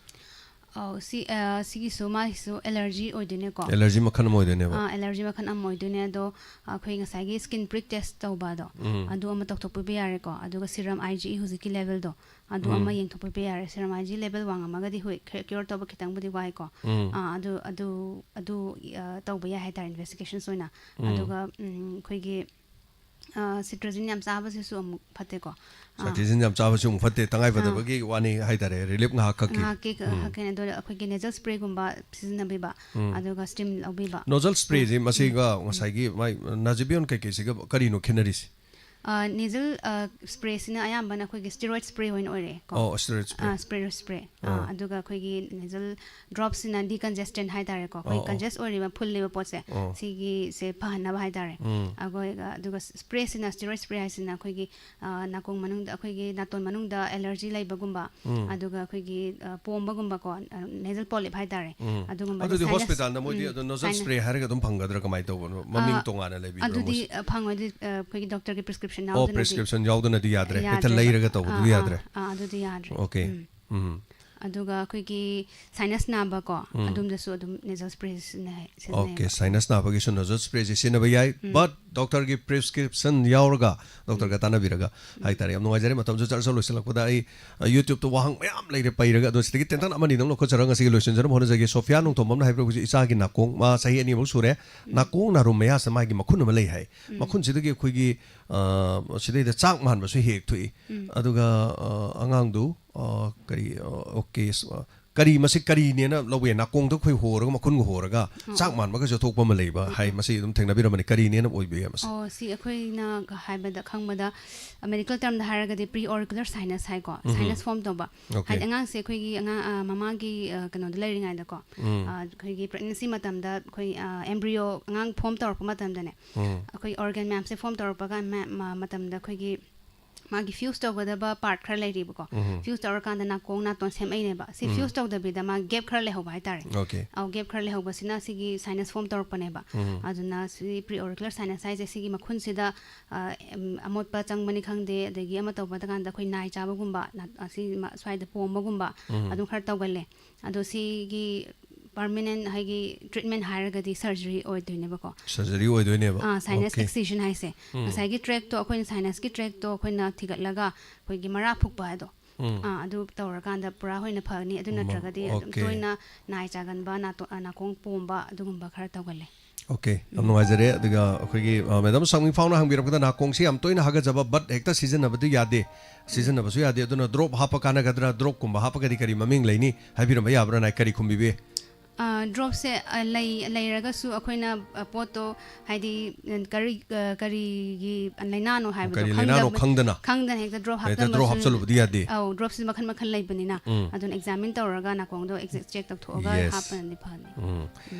ꯑꯧ, ꯁꯤ, ꯑ, ꯁꯤꯒꯤꯁꯨ, ꯃꯥꯒꯤꯁꯨ ꯑꯦꯂꯔꯖꯤ ꯑꯣꯏꯗꯣꯏꯅꯦꯀꯣ? ꯑꯦꯂꯔꯖꯤ ꯃꯈꯜ ꯑꯃ ꯑꯣꯏꯗꯣꯏꯅꯦꯕ꯫ ꯑꯥ, ꯑꯦꯂꯔꯖꯤ ꯃꯈꯜ ꯑꯃ ꯑꯣꯏꯗꯣꯏꯅꯦ꯫ ꯑꯗꯣ, ꯑ, ꯑꯩꯈꯣꯏ ꯉꯁꯥꯏꯒꯤ ꯁ꯭ꯀꯤꯟ ꯄ꯭ꯔꯤꯛ ꯇꯦꯁ ꯇꯧꯕ ꯑꯗꯣ, ꯎꯝ꯫ ꯑꯗꯨ ꯑꯃ ꯇꯧꯊꯣꯛꯄꯤꯕ ꯌꯥꯔꯦꯀꯣ꯫ ꯑꯗꯨꯒ ꯁꯤꯔꯝ ꯑꯥꯏ ꯖꯤ ꯏ ꯍꯧꯖꯤꯛꯀꯤ ꯂꯦꯚꯦꯜꯗꯣ, ꯑꯗꯨ ꯑꯃ ꯎꯝ꯫ ꯌꯦꯡꯊꯣꯛꯄꯤꯕ ꯌꯥꯔꯦ꯫ ꯁꯤꯔꯝ ꯑꯥꯏ ꯖꯤ ꯏ ꯂꯦꯚꯦꯜ ꯋꯥꯡꯉꯝꯃꯒꯗꯤ, ꯍꯣꯏ, ꯈꯔ ꯀ꯭ꯌꯣꯔ ꯇꯧꯕ ꯈꯤꯇꯪꯕꯨꯗꯤ ꯋꯥꯏꯀꯣ꯫ ꯎꯝ꯫ ꯑꯥ, ꯑꯗꯨ, ꯑꯗꯨ, ꯑꯗꯨ, ꯑ, ꯇꯧꯕ ꯌꯥꯏ ꯍꯥꯏꯇꯥꯔꯦ, ꯏꯟꯚꯦꯁꯇꯤꯒꯦꯁꯟꯁ ꯑꯣꯏꯅ꯫ ꯎꯝ꯫ ꯑꯗꯨꯒ, ꯎꯝ, ꯑꯩꯈꯣꯏꯒꯤ, ꯑ, ꯁꯤꯇ꯭ꯔꯖꯤꯟ ꯌꯥꯝ ꯆꯥꯕꯁꯤꯁꯨ ꯑꯃꯨꯛ ꯐꯠꯇꯦꯀꯣ꯫ ꯑꯥ꯫ ꯁꯤꯇ꯭ꯔꯖꯤꯟ ꯌꯥꯝ ꯆꯥꯕꯁꯤ ꯑꯃꯨꯛ ꯐꯠꯇꯦ, ꯇꯉꯥꯏ ꯑꯥ꯫ ꯐꯗꯕꯒꯤ ꯋꯥꯅꯤ ꯍꯥꯏꯇꯥꯔꯦ, ꯔꯤꯂꯤꯐ ꯉꯥꯏꯍꯥꯛ ꯈꯛꯀꯤ꯫ ꯉꯥꯏꯍꯥꯛꯀꯤ ꯎꯝ꯫ ꯈꯛꯀꯤꯅꯦ꯫ ꯑꯗꯣ ꯑꯩꯈꯣꯏꯒꯤ ꯅꯦꯖꯜ ꯁ꯭ꯄ꯭ꯔꯦꯒꯨꯝꯕ ꯁꯤꯖꯤꯟꯅꯕꯤꯕ, ꯎꯝ꯫ ꯑꯗꯨꯒ ꯁ꯭ꯇꯤꯝ ꯂꯧꯕꯤꯕ꯫ ꯅꯣꯖꯜ ꯁ꯭ꯄ꯭ꯔꯦꯁꯤ ꯑꯥ꯫ ꯃꯁꯤꯒ ꯎꯝ꯫ ꯉꯁꯥꯏꯒꯤ ꯃꯥꯏ ꯅꯥꯖꯤꯕꯤꯌꯣꯟ ꯀꯩꯀꯩꯁꯤꯒ ꯀꯔꯤꯅꯣ ꯈꯦꯠꯅꯔꯤꯁꯤ? ꯅꯦꯖꯜ ꯁ꯭ꯄ꯭ꯔꯦꯁꯤꯅ ꯑꯌꯥꯝꯕꯅ ꯑꯩꯈꯣꯏꯒꯤ ꯁ꯭ꯇꯤꯔꯣꯏꯗ ꯁ꯭ꯄ꯭ꯔꯦ ꯑꯣꯏꯅ ꯑꯣꯏꯔꯦ ꯀꯣ꯫ ꯑꯣ, ꯁ꯭ꯇꯤꯔꯣꯏꯗ ꯁ꯭ꯄ꯭ꯔꯦ꯫ Spray spray. ꯑꯣ꯫ ꯑꯗꯨꯒ ꯑꯩꯈꯣꯏꯒꯤ ꯅꯦꯖꯜ ꯗ꯭ꯔꯣꯞꯁꯤꯅ ꯗꯤꯀꯟꯖꯦꯁꯇꯦꯟ ꯍꯥꯏꯇꯥꯔꯦꯀꯣ, ꯑꯩꯈꯣꯏ ꯑꯣ, ꯑꯣ꯫ ꯀꯟꯖꯦꯁ ꯑꯣꯏꯔꯤꯕ ꯐꯨꯜꯂꯤꯕ ꯄꯣꯠꯁꯦ, ꯑꯣ꯫ ꯁꯤꯒꯤꯁꯦ ꯐꯍꯟꯅꯕ ꯍꯥꯏꯇꯥꯔꯦ꯫ ꯎꯝ꯫ ꯑꯩꯈꯣꯏꯒ ꯑꯗꯨꯒ ꯁ꯭ꯄ꯭ꯔꯦꯁꯤꯅ, ꯁ꯭ꯇꯤꯔꯣꯏꯗ ꯁ꯭ꯄ꯭ꯔꯦ ꯍꯥꯏꯁꯤꯅ ꯑꯩꯈꯣꯏꯒꯤ ꯑ, ꯅꯥꯀꯣꯡ ꯃꯅꯨꯡꯗ, ꯑꯩꯈꯣꯏꯒꯤ ꯅꯥꯇꯣꯟ ꯃꯅꯨꯡꯗ ꯑꯦꯂꯔꯖꯤ ꯂꯩꯕꯒꯨꯝꯕ, ꯎꯝ꯫ ꯑꯗꯨꯒ ꯑꯩꯈꯣꯏꯒꯤ ꯑ, ꯄꯣꯝꯕꯒꯨꯝꯕꯀꯣ, ꯅꯦꯖꯜ ꯄꯣꯂꯤꯞ ꯍꯥꯏꯇꯥꯔꯦ꯫ ꯎꯝ꯫ ꯑꯗꯨꯒꯨꯝꯕꯗ ꯑꯗꯨꯗꯤ ꯁꯥꯏꯅꯁ, ꯍꯣꯁꯄꯤꯇꯥꯜꯗ ꯃꯣꯏꯗꯤ ꯎꯝ, ꯑꯗꯨꯝ ꯅꯣꯖꯜ ꯁꯥꯏꯅ- ꯁ꯭ꯄ꯭ꯔꯦ ꯍꯥꯏꯔꯒ ꯑꯗꯨꯝ ꯐꯪꯒꯗ꯭ꯔꯥ, ꯀꯃꯥꯏꯅ ꯇꯧꯕꯅꯣ? ꯃꯃꯤꯡ ꯑ, ꯇꯣꯉꯥꯟꯅ ꯂꯩꯕꯤꯕ꯭ꯔꯥ ꯑꯗꯨꯗꯤ ꯃꯣꯏꯁꯦ? ꯑ, ꯐꯪꯉꯣꯏ꯫ ꯑꯗꯨꯗꯤ ꯑ, ꯑꯩꯈꯣꯏꯒꯤ ꯗꯣꯛꯇꯔꯒꯤ ꯄ꯭ꯔꯤꯁꯀ꯭ꯔꯤꯞꯁꯟ ꯑꯣ, ꯌꯥꯎꯗꯅꯗꯤ ꯄ꯭ꯔꯤꯁꯀ꯭ꯔꯤꯞꯁꯟ ꯌꯥꯎꯗꯅꯗꯤ ꯌꯥꯗ꯭ꯔꯦ, ꯍꯦꯛꯇ ꯌꯥꯗ꯭ꯔꯦꯕ꯫ ꯂꯩꯔꯒ ꯇꯧꯕꯗꯨꯗꯤ ꯑꯥ, ꯌꯥꯗ꯭ꯔꯦ? ꯑꯥ, ꯑꯗꯨꯗꯤ ꯌꯥꯗ꯭ꯔꯦ꯫ ꯑꯣꯀꯦ꯫ ꯎꯝ꯫ ꯎꯝ꯫ ꯑꯗꯨꯒ ꯑꯩꯈꯣꯏꯒꯤ ꯁꯥꯏꯅꯁ ꯅꯥꯕꯀꯣ, ꯎꯝ꯫ ꯑꯗꯣꯝꯗꯁꯨ ꯑꯗꯨꯝ ꯅꯦꯖꯜ ꯁ꯭ꯄ꯭ꯔꯦ ꯁꯤꯖꯤꯟꯅꯩ, ꯑꯣꯀꯦ, ꯁꯤꯖꯤꯟꯅꯩꯌꯦꯕ꯫ ꯁꯥꯏꯅꯁ ꯅꯥꯕꯒꯤꯁꯨ ꯅꯣꯖꯜ ꯁ꯭ꯄ꯭ꯔꯦꯁꯦ ꯁꯤꯖꯤꯟꯅꯕ ꯌꯥꯏ, ꯎꯝ꯫ ꯕꯠ ꯗꯣꯛꯇꯔꯒꯤ ꯄ꯭ꯔꯤꯁꯀ꯭ꯔꯤꯞꯁꯟ ꯌꯥꯎꯔꯒ ꯗꯣꯛꯇꯔꯒ ꯇꯥꯟꯅꯕꯤꯔꯒ ꯍꯥꯏꯇꯥꯔꯦ꯫ ꯌꯥꯝ ꯅꯨꯡꯉꯥꯏꯖꯔꯦ, ꯃꯇꯝꯁꯨ ꯆꯔꯁ ꯂꯣꯏꯁꯤꯜꯂꯛꯄꯗ ꯑꯩ, ꯑ, YouTube-ꯇ ꯋꯥꯍꯪ ꯃꯌꯥꯝ ꯂꯩꯔꯦ ꯄꯩꯔꯒ, ꯑꯗꯣ ꯁꯤꯗꯒꯤ ꯇꯦꯟꯇꯛꯅ ꯑꯃꯅꯤꯗꯪ ꯂꯧꯈꯠꯆꯔꯒ ꯉꯁꯤꯒꯤ ꯂꯣꯏꯁꯤꯟꯖꯅꯕ ꯍꯣꯠꯅꯖꯒꯦ꯫ ꯁꯣꯐꯤꯌꯥ ꯅꯣꯡꯊꯣꯝꯕꯝꯅ ꯍꯥꯏꯕꯤꯔꯛꯄꯁꯦ, ꯏꯆꯥꯒꯤ ꯅꯥꯀꯣꯡ, ꯃꯥ ꯆꯍꯤ ꯑꯅꯤꯃꯨꯛ ꯁꯨꯔꯦ, ꯅꯥꯀꯣꯡ ꯅꯥꯔꯨꯝ ꯃꯌꯥꯁꯤꯗ ꯃꯥꯒꯤ ꯃꯈꯨꯟ ꯑꯃ ꯂꯩ ꯍꯥꯏ꯫ ꯎꯝ꯫ ꯃꯈꯨꯟꯁꯤꯗꯒꯤ ꯑꯩꯈꯣꯏꯒꯤ, ꯑ, ꯁꯤꯗꯩꯗ ꯆꯥꯛ ꯃꯥꯟꯕꯁꯨ ꯍꯦꯛ ꯊꯣꯛꯏ꯫ ꯎꯝ꯫ ꯑꯗꯨꯒ, ꯑ, ꯑꯉꯥꯡꯗꯨ, ꯑ, ꯀꯔꯤ, ꯑ, ꯑꯣꯀꯦ, ꯑ, ꯀꯔꯤ ꯃꯁꯤ ꯀꯔꯤꯅꯦꯅ ꯂꯧꯕ ꯌꯥꯏ? ꯅꯥꯀꯣꯡꯗ ꯑꯩꯈꯣꯏ ꯍꯣꯔꯒ, ꯃꯈꯨꯟꯒ ꯍꯣꯔꯒ ꯑꯣ꯫ ꯆꯥꯛ ꯃꯥꯟꯕꯒꯁꯨ ꯊꯣꯛꯄ ꯑꯃ ꯂꯩꯕ ꯍꯥꯏ, ꯃꯁꯤ ꯑꯗꯨꯝ ꯊꯦꯡꯅꯕꯤꯔꯝꯕꯅꯤ꯫ ꯀꯔꯤꯅꯦꯅ ꯑꯣꯏꯕ ꯌꯥꯏ ꯃꯁꯤ? ꯑꯣ, ꯁꯤ ꯑꯩꯈꯣꯏꯅ ꯍꯥꯏꯕꯗ, ꯈꯪꯕꯗ, ꯃꯦꯗꯤꯀꯦꯜ ꯇꯔꯝꯗ ꯍꯥꯏꯔꯒꯗꯤ ꯄ꯭ꯔꯤ ꯑꯣꯔꯤꯀꯨꯂꯔ ꯁꯥꯏꯅꯁ ꯍꯥꯏꯀꯣ, ꯎꯝ꯫ ꯁꯥꯏꯅꯁ ꯐꯣꯔꯝ ꯇꯧꯕ꯫ ꯑꯣꯀꯦ꯫ ꯍꯥꯏꯗꯤ ꯑꯉꯥꯡꯁꯦ ꯑꯩꯈꯣꯏꯒꯤ ꯑꯉꯥꯡ, ꯑ, ꯃꯃꯥꯒꯤ, ꯑ, ꯀꯩꯅꯣꯗ ꯂꯩꯔꯤꯉꯩꯗꯀꯣ, ꯎꯝ꯫ ꯑ, ꯑꯩꯈꯣꯏꯒꯤ ꯄ꯭ꯔꯦꯒꯅꯦꯟꯁꯤ ꯃꯇꯝꯗ ꯑꯩꯈꯣꯏ, ꯑ, ꯑꯦꯝꯕ꯭ꯔꯤꯌꯣ ꯑꯉꯥꯡ ꯐꯣꯔꯝ ꯇꯧꯔꯛꯄ ꯃꯇꯝꯗꯅꯦ, ꯎꯝ꯫ ꯑꯩꯈꯣꯏ ꯑꯣꯔꯒꯦꯟ ꯃꯌꯥꯝꯁꯦ ꯐꯣꯔꯝ ꯇꯧꯔꯛꯄꯒ ꯃ-, ꯃ-, ꯃꯇꯝꯗ ꯑꯩꯈꯣꯏꯒꯤ ꯃꯥꯒꯤ ꯐ꯭ꯌꯨꯁ ꯇꯧꯒꯗꯕ ꯄꯥꯔꯠ ꯈꯔ ꯂꯩꯔꯤꯕꯀꯣ꯫ ꯎꯝ꯫ ꯐ꯭ꯌꯨꯁ ꯇꯧꯔꯀꯥꯟꯗ ꯅꯥꯀꯣꯡ ꯅꯥꯇꯣꯟ ꯁꯦꯝꯃꯛꯏꯅꯦꯕ꯫ ꯁꯤ ꯎꯝ꯫ ꯐ꯭ꯌꯨꯁ ꯇꯧꯗꯕꯤꯗ ꯃꯥ ꯒꯦꯞ ꯈꯔ ꯂꯩꯍꯧꯕ ꯍꯥꯏꯇꯥꯔꯦ꯫ ꯑꯣꯀꯦ꯫ ꯑꯧ, ꯒꯦꯞ ꯈꯔ ꯂꯩꯍꯧꯕꯁꯤꯅ ꯁꯤꯒꯤ ꯁꯥꯏꯅꯁ ꯐꯣꯔꯝ ꯇꯧꯔꯛꯄꯅꯦꯕ꯫ ꯎꯝ꯫ ꯑꯗꯨꯅ ꯁꯤ ꯄ꯭ꯔꯤ ꯑꯣꯔꯤꯀꯨꯂꯔ ꯁꯥꯏꯅꯁ ꯍꯥꯏꯁꯦ ꯁꯤꯒꯤ ꯃꯈꯨꯟꯁꯤꯗ, ꯑ, ꯑꯦꯝ, ꯑꯃꯣꯠꯄ ꯆꯪꯕꯅꯤ ꯈꯪꯗꯦ, ꯑꯗꯒꯤ ꯑꯃ ꯇꯧꯕ ꯀꯥꯟꯗ ꯑꯩꯈꯣꯏ ꯅꯥꯏ ꯆꯥꯕꯒꯨꯝꯕ, ꯅꯥ-, ꯑꯁꯤ ꯃ-, ꯁ꯭ꯋꯥꯏꯗ ꯄꯣꯝꯕꯒꯨꯝꯕ ꯎꯝ꯫ ꯑꯗꯨꯝ ꯈꯔ ꯇꯧꯒꯜꯂꯦ꯫ ꯑꯗꯣ ꯁꯤꯒꯤ ꯄꯔꯃꯅꯦꯟ ꯍꯥꯏꯒꯤ ꯇ꯭ꯔꯤꯠꯃꯦꯟ ꯍꯥꯏꯔꯒꯗꯤ ꯁꯔꯖꯔꯤ ꯑꯣꯏꯗꯣꯏꯅꯦꯕꯀꯣ꯫ ꯁꯔꯖꯔꯤ ꯑꯣꯏꯗꯣꯏꯅꯦꯕ? ꯑꯥ, ꯁꯥꯏꯅꯁ ꯑꯣꯀꯦ꯫ ꯑꯦꯛꯁꯤꯖꯟ ꯍꯥꯏꯁꯦ꯫ ꯎꯝ꯫ ꯉꯁꯥꯏꯒꯤ ꯇ꯭ꯔꯦꯛꯇꯣ, ꯑꯩꯈꯣꯏꯅ ꯁꯥꯏꯅꯁꯀꯤ ꯇ꯭ꯔꯦꯛꯇꯣ ꯑꯩꯈꯣꯏꯅ ꯊꯤꯒꯠꯂꯒ ꯑꯩꯈꯣꯏꯒꯤ ꯃꯔꯥ ꯐꯨꯛꯄ ꯍꯥꯏꯗꯣ, ꯎꯝ꯫ ꯑꯥ, ꯑꯗꯨ ꯇꯧꯔꯀꯥꯟꯗ ꯄꯨꯔꯥ ꯑꯣꯏꯅ ꯐꯒꯅꯤ꯫ ꯑꯗꯨ ꯎꯝ, ꯅꯠꯇ꯭ꯔꯒꯗꯤ ꯑꯗꯨꯝ ꯑꯣꯀꯦ꯫ ꯇꯣꯏꯅ ꯅꯥꯏ ꯆꯥꯒꯟꯕ, ꯅꯥꯇꯣ-, ꯑ, ꯅꯥꯀꯣꯡ ꯄꯣꯝꯕ, ꯑꯗꯨꯒꯨꯝꯕ ꯈꯔ ꯇꯧꯒꯜꯂꯦ꯫ ꯑꯣꯀꯦ, ꯌꯥꯝ ꯅꯨꯡꯉꯥꯏꯖꯔꯦ꯫ ꯑꯗꯨꯒ ꯑꯩꯈꯣꯏꯒꯤ, ꯑ, ꯃꯦꯗꯥꯝ ꯁꯥꯡꯃꯤꯡꯐꯥꯎꯅ ꯍꯪꯕꯤꯔꯛꯄꯗ, ꯅꯥꯀꯣꯡꯁꯤ ꯌꯥꯝ ꯇꯣꯏꯅ ꯍꯥꯒꯠꯆꯕ, ꯕꯠ ꯍꯦꯛꯇ ꯁꯤꯖꯤꯟꯅꯕꯗꯤ ꯌꯥꯗꯦ, ꯁꯤꯖꯤꯟꯅꯕꯁꯨ ꯌꯥꯗꯦ, ꯑꯗꯨꯅ ꯗ꯭ꯔꯣꯞ ꯍꯥꯞꯄ ꯀꯥꯟꯅꯒꯗ꯭ꯔꯥ, ꯗ꯭ꯔꯣꯞꯀꯨꯝꯕ ꯍꯥꯞꯄꯒꯗꯤ ꯀꯔꯤ ꯃꯃꯤꯡ ꯂꯩꯅꯤ ꯍꯥꯏꯕꯤꯔꯝꯕ ꯌꯥꯕ꯭ꯔꯥꯅ ꯀꯔꯤ ꯈꯨꯝꯕꯤꯕꯤ? ꯗ꯭ꯔꯣꯞꯁꯦ ꯂꯩ ꯂꯩꯔꯒꯁꯨ ꯑꯩꯈꯣꯏꯅ ꯑ, ꯄꯣꯠꯇꯣ ꯍꯥꯏꯗꯤ ꯑ, ꯀꯔꯤ ꯑ, ꯀꯔꯤꯒꯤ ꯂꯥꯏꯅꯥꯅꯣ ꯍꯥꯏꯕꯗꯣ ꯀꯔꯤ ꯂꯥꯏꯅꯥꯅꯣ ꯈꯪꯗꯕ- ꯈꯪꯗꯅ ꯈꯪꯗꯅ ꯍꯦꯛꯇ ꯗ꯭ꯔꯣꯞ ꯍꯦꯛꯇ ꯗ꯭ꯔꯣꯞ ꯍꯥꯞꯆꯟꯕꯁꯨ ꯍꯦꯛꯇ ꯗ꯭ꯔꯣꯞ ꯍꯥꯞꯆꯜꯂꯨꯕꯗꯤ ꯌꯥꯗꯦ꯫ ꯑꯧ, ꯗ꯭ꯔꯣꯞꯁꯤꯗꯤ ꯃꯈꯜ ꯃꯈꯜ ꯂꯩꯕꯅꯤꯅ ꯎꯝ꯫ ꯑꯗꯨꯅ ꯑꯦꯛꯖꯥꯃꯤꯟ ꯇꯧꯔꯒ ꯅꯥꯀꯣꯡꯗꯣ ꯆꯦꯛ ꯇꯧꯊꯣꯛꯑꯒ Yes. ꯍꯥꯞꯄꯅꯗꯤ ꯐꯅꯤ꯫ ꯎꯝ꯫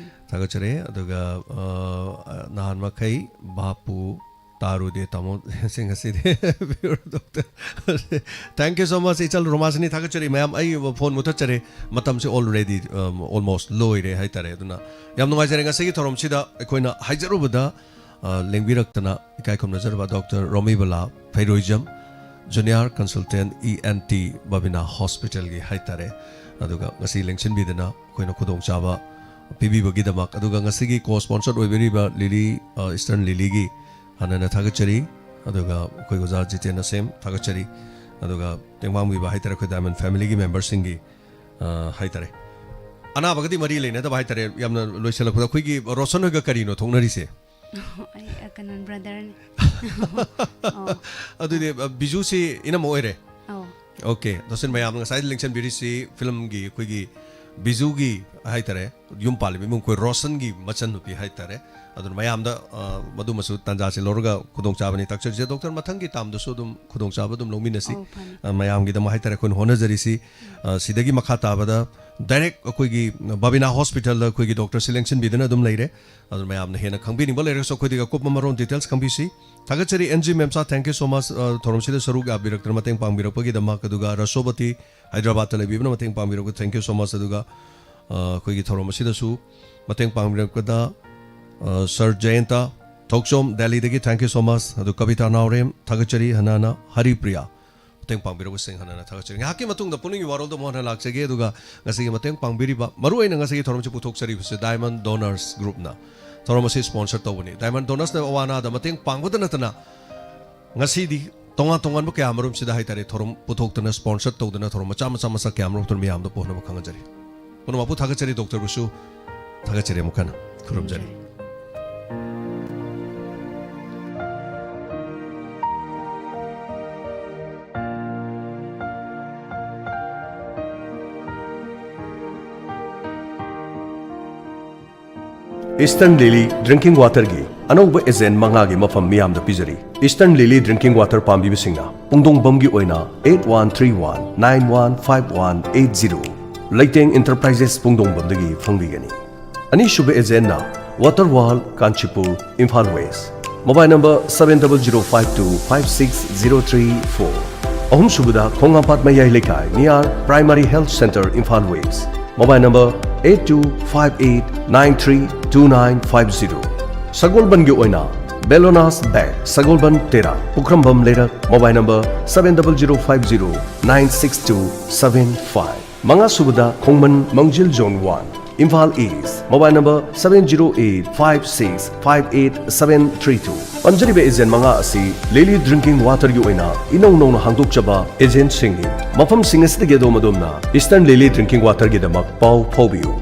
ꯊꯥꯒꯠꯆꯔꯤ꯫ ꯑꯗꯨꯒ ꯑ, ꯅꯍꯥꯟ ꯃꯈꯩ ꯚꯥꯞꯄꯨ ꯇꯥꯔꯨꯗꯦ ꯇꯥꯃꯣ꯫ ꯁꯤ ꯉꯁꯤꯗꯤ pure doctor. Thank you so much, ꯏꯆꯜ ꯔꯣꯃꯥꯁꯤꯅꯤ꯫ ꯊꯥꯒꯠꯆꯔꯤ ꯃꯌꯥꯝ꯫ ꯑꯩ ꯐꯣꯟ ꯃꯨꯊꯠꯆꯔꯦ, ꯃꯇꯝꯁꯦ already almost ꯂꯣꯏꯔꯦ ꯍꯥꯏꯇꯥꯔꯦ꯫ ꯑꯗꯨꯅ ꯌꯥꯝ ꯅꯨꯡꯉꯥꯏꯖꯔꯦ ꯉꯁꯤꯒꯤ ꯊꯧꯔꯝꯁꯤꯗ ꯑꯩꯈꯣꯏꯅ ꯍꯥꯏꯖꯔꯨꯕꯗ ꯑ, ꯂꯦꯡꯕꯤꯔꯛꯇꯅ ꯏꯀꯥꯏ ꯈꯨꯝꯅꯖꯔꯕ doctor Romibala Phairojam, junior consultant E N T Babina ꯍꯣꯁꯄꯤꯇꯥꯜꯒꯤ ꯍꯥꯏꯇꯥꯔꯦ꯫ ꯑꯗꯨꯒ ꯉꯁꯤ ꯂꯦꯡꯁꯤꯟꯕꯤꯗꯅ ꯑꯩꯈꯣꯏꯅ ꯈꯨꯗꯣꯡꯆꯥꯕ ꯄꯤꯕꯤꯕꯒꯤꯗꯃꯛ, ꯑꯗꯨꯒ ꯉꯁꯤꯒꯤ ꯀꯣ ꯁ꯭ꯄꯣꯟꯁꯔ ꯑꯣꯏꯕꯤꯔꯤꯕ ꯂꯤꯂꯤ, ꯑ, ꯏꯁꯇꯔꯟ ꯂꯤꯂꯤꯒꯤ ꯍꯥꯟꯅꯅ ꯊꯥꯒꯠꯆꯔꯤ꯫ ꯑꯗꯨꯒ ꯑꯩꯈꯣꯏ ꯑꯣꯖꯥ ꯖꯤꯇꯦꯟ ꯑꯁꯦꯝ ꯊꯥꯒꯠꯆꯔꯤ꯫ ꯑꯗꯨꯒ ꯇꯦꯡꯕꯥꯡꯕꯤꯕ ꯍꯥꯏꯇꯥꯔꯦ, ꯑꯩꯈꯣꯏ ꯗꯥꯏꯃꯟ ꯐꯦꯃꯤꯂꯤꯒꯤ ꯃꯦꯝꯕꯔꯁꯤꯡꯒꯤ, ꯑ, ꯍꯥꯏꯇꯥꯔꯦ꯫ ꯑꯅꯥꯕꯒꯗꯤ ꯃꯔꯤ ꯂꯩꯅꯗꯕ ꯍꯥꯏꯇꯥꯔꯦ꯫ ꯌꯥꯝꯅ ꯂꯣꯏꯁꯤꯜꯂꯛꯄꯗ ꯑꯩꯈꯣꯏꯒꯤ ꯔꯣꯁꯟ ꯍꯣꯏꯒ ꯀꯔꯤꯅꯣ ꯊꯣꯛꯅꯔꯤꯁꯦ? ꯑꯩ ꯑ, ꯀꯩꯅꯣ ꯕ꯭ꯔꯗꯔꯅꯤ꯫ ꯑꯗꯨꯗꯤ ꯑ, ꯕꯤꯖꯨꯁꯤ ꯏꯅꯝꯃ ꯑꯣꯏꯔꯦ꯫ ꯑꯧ꯫ ꯑꯣꯀꯦ, ꯗꯣꯁꯤꯟ ꯃꯌꯥꯝꯅ ꯉꯁꯥꯏ ꯂꯦꯡꯁꯟꯕꯤꯔꯤꯁꯤ ꯐꯤꯂꯝꯒꯤ ꯑꯩꯈꯣꯏꯒꯤ ꯕꯤꯖꯨꯒꯤ ꯍꯥꯏꯇꯥꯔꯦ, ꯌꯨꯝ ꯄꯥꯜꯂꯤꯕ ꯏꯃꯨꯡ ꯑꯩꯈꯣꯏ ꯔꯣꯁꯟꯒꯤ ꯃꯆꯟꯅꯨꯄꯤ ꯍꯥꯏꯇꯥꯔꯦ꯫ ꯑꯗꯨꯅ ꯃꯌꯥꯝꯗ ꯑ, ꯃꯗꯨꯃꯁꯨ ꯇꯥꯟꯖꯥꯁꯦ ꯂꯧꯔꯒ ꯈꯨꯗꯣꯡꯆꯥꯕꯅꯤ ꯇꯥꯛꯆꯔꯤꯁꯦ꯫ ꯗꯣꯛꯇꯔ ꯃꯊꯪꯒꯤ ꯇꯥꯝꯗꯁꯨ ꯑꯗꯨꯝ ꯈꯨꯗꯣꯡꯆꯥꯕ ꯑꯗꯨꯝ ꯂꯧꯃꯤꯟꯅꯁꯤ꯫ ꯑꯧ, ꯐꯅꯤ꯫ ꯑ, ꯃꯌꯥꯝꯒꯤꯗꯃꯛ ꯍꯥꯏꯇꯥꯔꯦ ꯑꯩꯈꯣꯏꯅ ꯍꯣꯠꯅꯖꯔꯤꯁꯤ꯫ ꯑ, ꯁꯤꯗꯒꯤ ꯃꯈꯥ ꯇꯥꯕꯗ ꯗꯥꯏꯔꯦꯛ ꯑꯩꯈꯣꯏꯒꯤ ꯕꯕꯤꯅꯥ ꯍꯣꯁꯄꯤꯇꯥꯜꯗ ꯑꯩꯈꯣꯏꯒꯤ ꯗꯣꯛꯇꯔꯁꯤ ꯂꯦꯡꯁꯤꯟꯕꯤꯗꯨꯅ ꯑꯗꯨꯝ ꯂꯩꯔꯦ꯫ ꯑꯗꯨꯅ ꯃꯌꯥꯝꯅ ꯍꯦꯟꯅ ꯈꯪꯕꯤꯅꯤꯡꯕ ꯂꯩꯔꯒꯁꯨ ꯑꯩꯈꯣꯏꯗꯒꯤ ꯑꯀꯨꯞꯄ ꯃꯔꯣꯜ ꯗꯤꯇꯦꯜꯁ ꯈꯪꯕꯤꯁꯤ꯫ ꯊꯥꯒꯠꯆꯔꯤ ꯑꯦꯟ ꯖꯤ ꯃꯦꯝꯁꯥ, thank you so much, ꯑ, ꯊꯧꯔꯝꯁꯤꯗ ꯁꯔꯨꯛ ꯌꯥꯕꯤꯔꯛꯇꯅ ꯃꯇꯦꯡ ꯄꯥꯡꯕꯤꯔꯛꯄꯒꯤꯗꯃꯛ, ꯑꯗꯨꯒ ꯔꯁꯣꯕꯇꯤ ꯍꯥꯏꯗ꯭ꯔꯕꯥꯗꯇ ꯂꯩꯕꯤꯕꯅ ꯃꯇꯦꯡ ꯄꯥꯡꯕꯤꯔꯛꯄ, thank you so much꯫ ꯑꯗꯨꯒ ꯑ, ꯑꯩꯈꯣꯏꯒꯤ ꯊꯧꯔꯝ ꯑꯁꯤꯗꯁꯨ ꯃꯇꯦꯡ ꯄꯥꯡꯕꯤꯔꯛꯄꯗ ꯑ, ꯁꯔ ꯖꯌꯟꯇ ꯊꯣꯛꯆꯣꯝ ꯗꯦꯜꯂꯤꯗꯒꯤ, thank you so much꯫ ꯑꯗꯨ ꯀꯕꯤꯇꯥ ꯅꯥꯎꯔꯦꯝ ꯊꯥꯒꯠꯆꯔꯤ, ꯍꯟꯅ ꯍꯟꯅ ꯍꯔꯤꯄ꯭ꯔꯤꯌꯥ ꯃꯇꯦꯡ ꯄꯥꯡꯕꯤꯔꯛꯄꯁꯤꯡ ꯍꯟꯅ ꯍꯟꯅ ꯊꯥꯒꯠꯆꯔꯤ꯫ ꯉꯥꯏꯍꯥꯛꯀꯤ ꯃꯇꯨꯡꯗ ꯄꯨꯛꯅꯤꯡꯒꯤ ꯋꯥꯔꯣꯜꯗ ꯑꯃꯨꯛ ꯍꯟꯅ ꯂꯥꯛꯆꯒꯦ꯫ ꯑꯗꯨꯒ ꯉꯁꯤꯒꯤ ꯃꯇꯦꯡ ꯄꯥꯡꯕꯤꯔꯤꯕ, ꯃꯔꯨꯑꯣꯏꯅ ꯉꯁꯤꯒꯤ ꯊꯧꯔꯝꯁꯤ ꯄꯨꯊꯣꯛꯆꯔꯤꯕꯁꯤ ꯗꯥꯏꯃꯟ ꯗꯣꯅꯔꯁ ꯒ꯭ꯔꯨꯞꯅ ꯊꯧꯔꯝ ꯑꯁꯤ ꯁ꯭ꯄꯣꯟꯁꯔ ꯇꯧꯕꯅꯤ꯫ ꯗꯥꯏꯃꯟ ꯗꯣꯅꯔꯁꯅ ꯑꯋꯥ ꯑꯅꯥꯗ ꯃꯇꯦꯡ ꯄꯥꯡꯕꯗ ꯅꯠꯇꯅ ꯉꯁꯤꯗꯤ ꯇꯣꯉꯥꯟ ꯇꯣꯉꯥꯟꯕ ꯀꯌꯥ ꯃꯔꯨꯝꯁꯤꯗ ꯍꯥꯏꯇꯥꯔꯦ ꯊꯧꯔꯝ ꯄꯨꯊꯣꯛꯇꯅ, ꯁ꯭ꯄꯣꯟꯁꯔ ꯇꯧꯗꯅ ꯊꯧꯔꯝ ꯃꯆꯥ ꯃꯆꯥ ꯃꯆꯥ ꯀꯌꯥ ꯃꯔꯨꯝ ꯃꯌꯥꯝꯗ ꯄꯣꯛꯅꯕ ꯈꯪꯍꯟꯖꯔꯤ꯫ ꯄꯨꯝꯅꯃꯛꯄꯨ ꯊꯥꯒꯠꯆꯔꯤ, ꯗꯣꯛꯇꯔꯕꯨꯁꯨ ꯊꯥꯒꯠꯆꯔꯤ ꯑꯃꯨꯛ ꯍꯟꯅ꯫ ꯈꯨꯔꯨꯝꯖꯔꯤ꯫ Eastern Lily Drinking Waterꯒꯤ ꯑꯅꯧꯕ agent ꯃꯉꯥꯒꯤ ꯃꯐꯝ ꯃꯤꯌꯥꯝꯗ ꯄꯤꯖꯔꯤ꯫ Eastern Lily Drinking Water ꯄꯥꯝꯕꯤꯕꯁꯤꯡꯅ ꯄꯨꯡꯗꯣꯡꯕꯝꯒꯤ ꯑꯣꯏꯅ eight one three one nine one five one eight zero, ꯂꯩꯇꯦꯡ Enterprises ꯄꯨꯡꯗꯣꯡꯕꯝꯗꯒꯤ ꯐꯪꯕꯤꯒꯅꯤ꯫ ꯑꯅꯤꯁꯨꯕ agentꯅ Water World Kanchipur, Imphal West, mobile number seven double zero five two five six zero three four꯫ ꯑꯍꯨꯝꯁꯨꯕꯗ ꯈꯣꯡꯉꯥꯝꯄꯥꯠ ꯃꯌꯥꯏ ꯂꯩꯀꯥꯏ near Primary Health Centre, Imphal West, mobile number eight two five eight nine three two nine five zero꯫ ꯁꯒꯣꯜꯕꯟꯒꯤ ꯑꯣꯏꯅ Belona's Bag, ꯁꯒꯣꯜꯕꯟ ꯇꯦꯔꯥ, ꯄꯨꯈ꯭ꯔꯝꯕꯝ ꯂꯩꯔꯛ, mobile number seven double zero five zero nine six two seven five꯫ ꯃꯉꯥꯁꯨꯕꯗ ꯈꯣꯡꯃꯟ ꯃꯥꯡꯖꯤꯜ Zone one, Imphal East, mobile number seven zero eight five six five eight seven three two꯫ ꯄꯟꯖꯔꯤꯕ agent ꯃꯉꯥ ꯑꯁꯤ Lily Drinking Waterꯒꯤ ꯑꯣꯏꯅ ꯏꯅꯧ ꯅꯧꯅ ꯍꯥꯡꯗꯣꯛꯆꯕ agentꯁꯤꯡꯅꯤ꯫ ꯃꯐꯝꯁꯤꯡ ꯑꯁꯤꯗꯒꯤ ꯑꯗꯣꯝ ꯑꯗꯣꯝꯅ Eastern Lily Drinking Waterꯒꯤꯗꯃꯛ ꯄꯥꯎ ꯐꯥꯎꯕꯤꯌꯨ꯫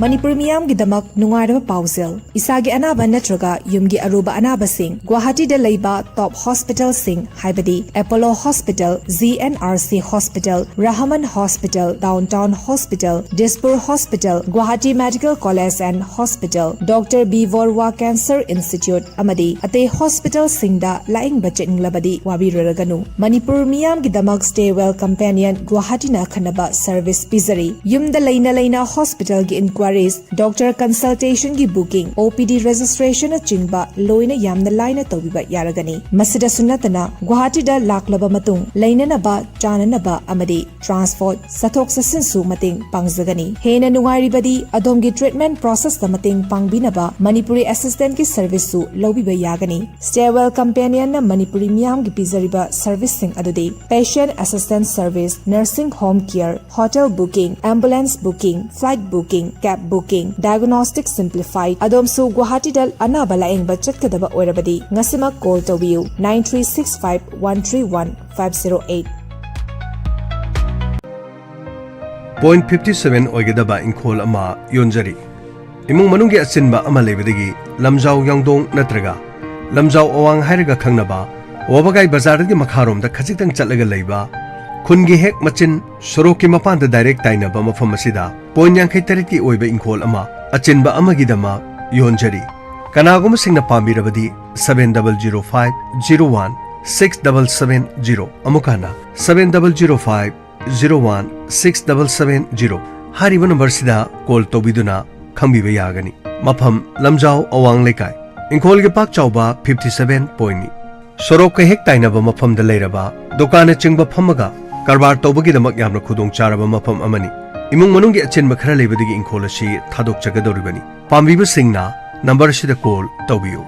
ꯃꯅꯤꯄꯨꯔ ꯃꯤꯌꯥꯝꯒꯤꯗꯃꯛ ꯅꯨꯡꯉꯥꯏꯔꯕ ꯄꯥꯎꯖꯦꯜ꯫ ꯏꯁꯥꯒꯤ ꯑꯅꯥꯕ ꯅꯠꯇ꯭ꯔꯒ ꯌꯨꯝꯒꯤ ꯑꯔꯨꯕ ꯑꯅꯥꯕꯁꯤꯡ ꯒꯨꯋꯥꯍꯥꯇꯤꯗ ꯂꯩꯕ top hospitalꯁꯤꯡ ꯍꯥꯏꯕꯗꯤ Apollo Hospital, G N R C Hospital, Rahman Hospital, Downtown Hospital, Dispur Hospital, Guwahati Medical College and Hospital, Doctor B Borua Cancer Institute ꯑꯃꯗꯤ ꯑꯇꯩ hospitalꯁꯤꯡꯗ ꯂꯥꯌꯦꯡꯕ ꯆꯠꯅꯤꯡꯂꯕꯗꯤ ꯋꯥꯕꯤꯔꯨꯔꯒꯅꯨ꯫ ꯃꯅꯤꯄꯨꯔ ꯃꯤꯌꯥꯝꯒꯤꯗꯃꯛ Stay Well Companion ꯒꯨꯋꯥꯍꯥꯇꯤꯅ ꯑꯈꯟꯅꯕ service ꯄꯤꯖꯔꯤ꯫ ꯌꯨꯝꯗ ꯂꯩꯅ ꯂꯩꯅ hospitalꯒꯤ inquiries, doctor consultationꯒꯤ booking, O P D registrationꯅꯆꯤꯡꯕ ꯂꯣꯏꯅ ꯌꯥꯝꯅ ꯂꯥꯏꯅ ꯇꯧꯕꯤꯕ ꯌꯥꯔꯒꯅꯤ꯫ ꯃꯁꯤꯗꯁꯨ ꯅꯠꯇꯅ, ꯒꯨꯋꯥꯍꯥꯇꯤꯗ ꯂꯥꯛꯂꯕ ꯃꯇꯨꯡ ꯂꯩꯅꯅꯕ, ꯆꯥꯅꯅꯕ ꯑꯃꯗꯤ transport, ꯆꯠꯊꯣꯛ ꯆꯠꯁꯤꯟꯁꯨ ꯃꯇꯦꯡ ꯄꯥꯡꯖꯒꯅꯤ꯫ ꯍꯦꯟꯅ ꯅꯨꯡꯉꯥꯏꯔꯤꯕꯗꯤ, ꯑꯗꯣꯝꯒꯤ treatment processꯇ ꯃꯇꯦꯡ ꯄꯥꯡꯕꯤꯅꯕ ꯃꯅꯤꯄꯨꯔꯤ assistantꯀꯤ serviceꯁꯨ ꯂꯧꯕꯤꯕ ꯌꯥꯒꯅꯤ꯫ Stay Well Companionꯅ ꯃꯅꯤꯄꯨꯔꯤ ꯃꯤꯌꯥꯝꯒꯤ ꯄꯤꯖꯔꯤꯕ serviceꯁꯤꯡ ꯑꯗꯨꯗꯤ: Patient Assistance Service, Nursing Home Care, Hotel Booking, Ambulance Booking, Flight Booking, Cab Booking, Diagnostic Simplified꯫ ꯑꯗꯣꯝꯁꯨ ꯒꯨꯋꯥꯍꯥꯇꯤꯗ ꯑꯅꯥꯕ ꯂꯥꯌꯦꯡꯕ ꯆꯠꯀꯗꯕ ꯑꯣꯏꯔꯕꯗꯤ, ꯉꯁꯤꯃꯛ call ꯇꯧꯕꯤꯌꯨ, nine three six five one three one five zero eight꯫ Point fifty seven ꯑꯣꯏꯒꯗꯕ ꯏꯪꯈꯣꯜ ꯑꯃ ꯌꯣꯟꯖꯔꯤ꯫ ꯏꯃꯨꯡ ꯃꯅꯨꯡꯒꯤ ꯑꯆꯤꯟꯕ ꯑꯃ ꯂꯩꯕꯗꯒꯤ ꯂꯝꯖꯥꯎ ꯌꯥꯡꯗꯣꯡ ꯅꯠꯇ꯭ꯔꯒ ꯂꯝꯖꯥꯎ ꯑꯋꯥꯡ ꯍꯥꯏꯔꯒ ꯈꯪꯅꯕ ꯋꯥꯕꯒꯥꯏ ꯕꯖꯥꯔꯗꯒꯤ ꯃꯈꯥꯔꯣꯝꯗ ꯈꯖꯤꯛꯇꯪ ꯆꯠꯂꯒ ꯂꯩꯕ ꯈꯨꯟꯒꯤ ꯍꯦꯛ ꯃꯆꯤꯟ ꯁꯣꯔꯣꯛꯀꯤ ꯃꯄꯥꯟꯗ ꯗꯥꯏꯔꯦꯛ ꯇꯥꯏꯅꯕ ꯃꯐꯝ ꯑꯁꯤꯗ ꯄꯣꯏꯟ ꯌꯥꯡꯈꯩ ꯇꯔꯦꯠꯀꯤ ꯑꯣꯏꯕ ꯏꯪꯈꯣꯜ ꯑꯃ ꯑꯆꯤꯟꯕ ꯑꯃꯒꯤꯗꯃꯛ ꯌꯣꯟꯖꯔꯤ꯫ ꯀꯅꯥꯒꯨꯝꯕꯁꯤꯡꯅ ꯄꯥꯝꯕꯤꯔꯕꯗꯤ seven double zero five zero one six double seven zero, ꯑꯃꯨꯛ ꯍꯟꯅ seven double zero five zero one six double seven zero ꯍꯥꯏꯔꯤꯕ ꯅꯝꯕꯔꯁꯤꯗ ꯀꯣꯜ ꯇꯧꯕꯤꯗꯨꯅ ꯈꯪꯕꯤꯕ ꯌꯥꯒꯅꯤ꯫ ꯃꯐꯝ: ꯂꯝꯖꯥꯎ ꯑꯋꯥꯡ ꯂꯩꯀꯥꯏ꯫ ꯏꯪꯈꯣꯜꯒꯤ ꯄꯥꯛ ꯆꯥꯎꯕ fifty seven ꯄꯣꯏꯟꯅꯤ꯫ ꯁꯣꯔꯣꯛꯀ ꯍꯦꯛ ꯇꯥꯏꯅꯕ ꯃꯐꯝꯗ ꯂꯩꯔꯕ ꯗꯨꯀꯥꯟꯅꯆꯤꯡꯕ ꯐꯝꯃꯒ ꯀꯔꯕꯥꯔ ꯇꯧꯕꯒꯤꯗꯃꯛ ꯌꯥꯝꯅ ꯈꯨꯗꯣꯡ ꯆꯥꯔꯕ ꯃꯐꯝ ꯑꯃꯅꯤ꯫ ꯏꯃꯨꯡ ꯃꯅꯨꯡꯒꯤ ꯑꯆꯤꯟꯕ ꯈꯔ ꯂꯩꯕꯗꯒꯤ ꯏꯪꯈꯣꯜ ꯑꯁꯤ ꯊꯥꯗꯣꯛꯆꯒꯗꯧꯔꯤꯕꯅꯤ꯫ ꯄꯥꯝꯕꯤꯕꯁꯤꯡꯅ ꯅꯝꯕꯔ ꯑꯁꯤꯗ ꯀꯣꯜ ꯇꯧꯕꯤꯌꯨ꯫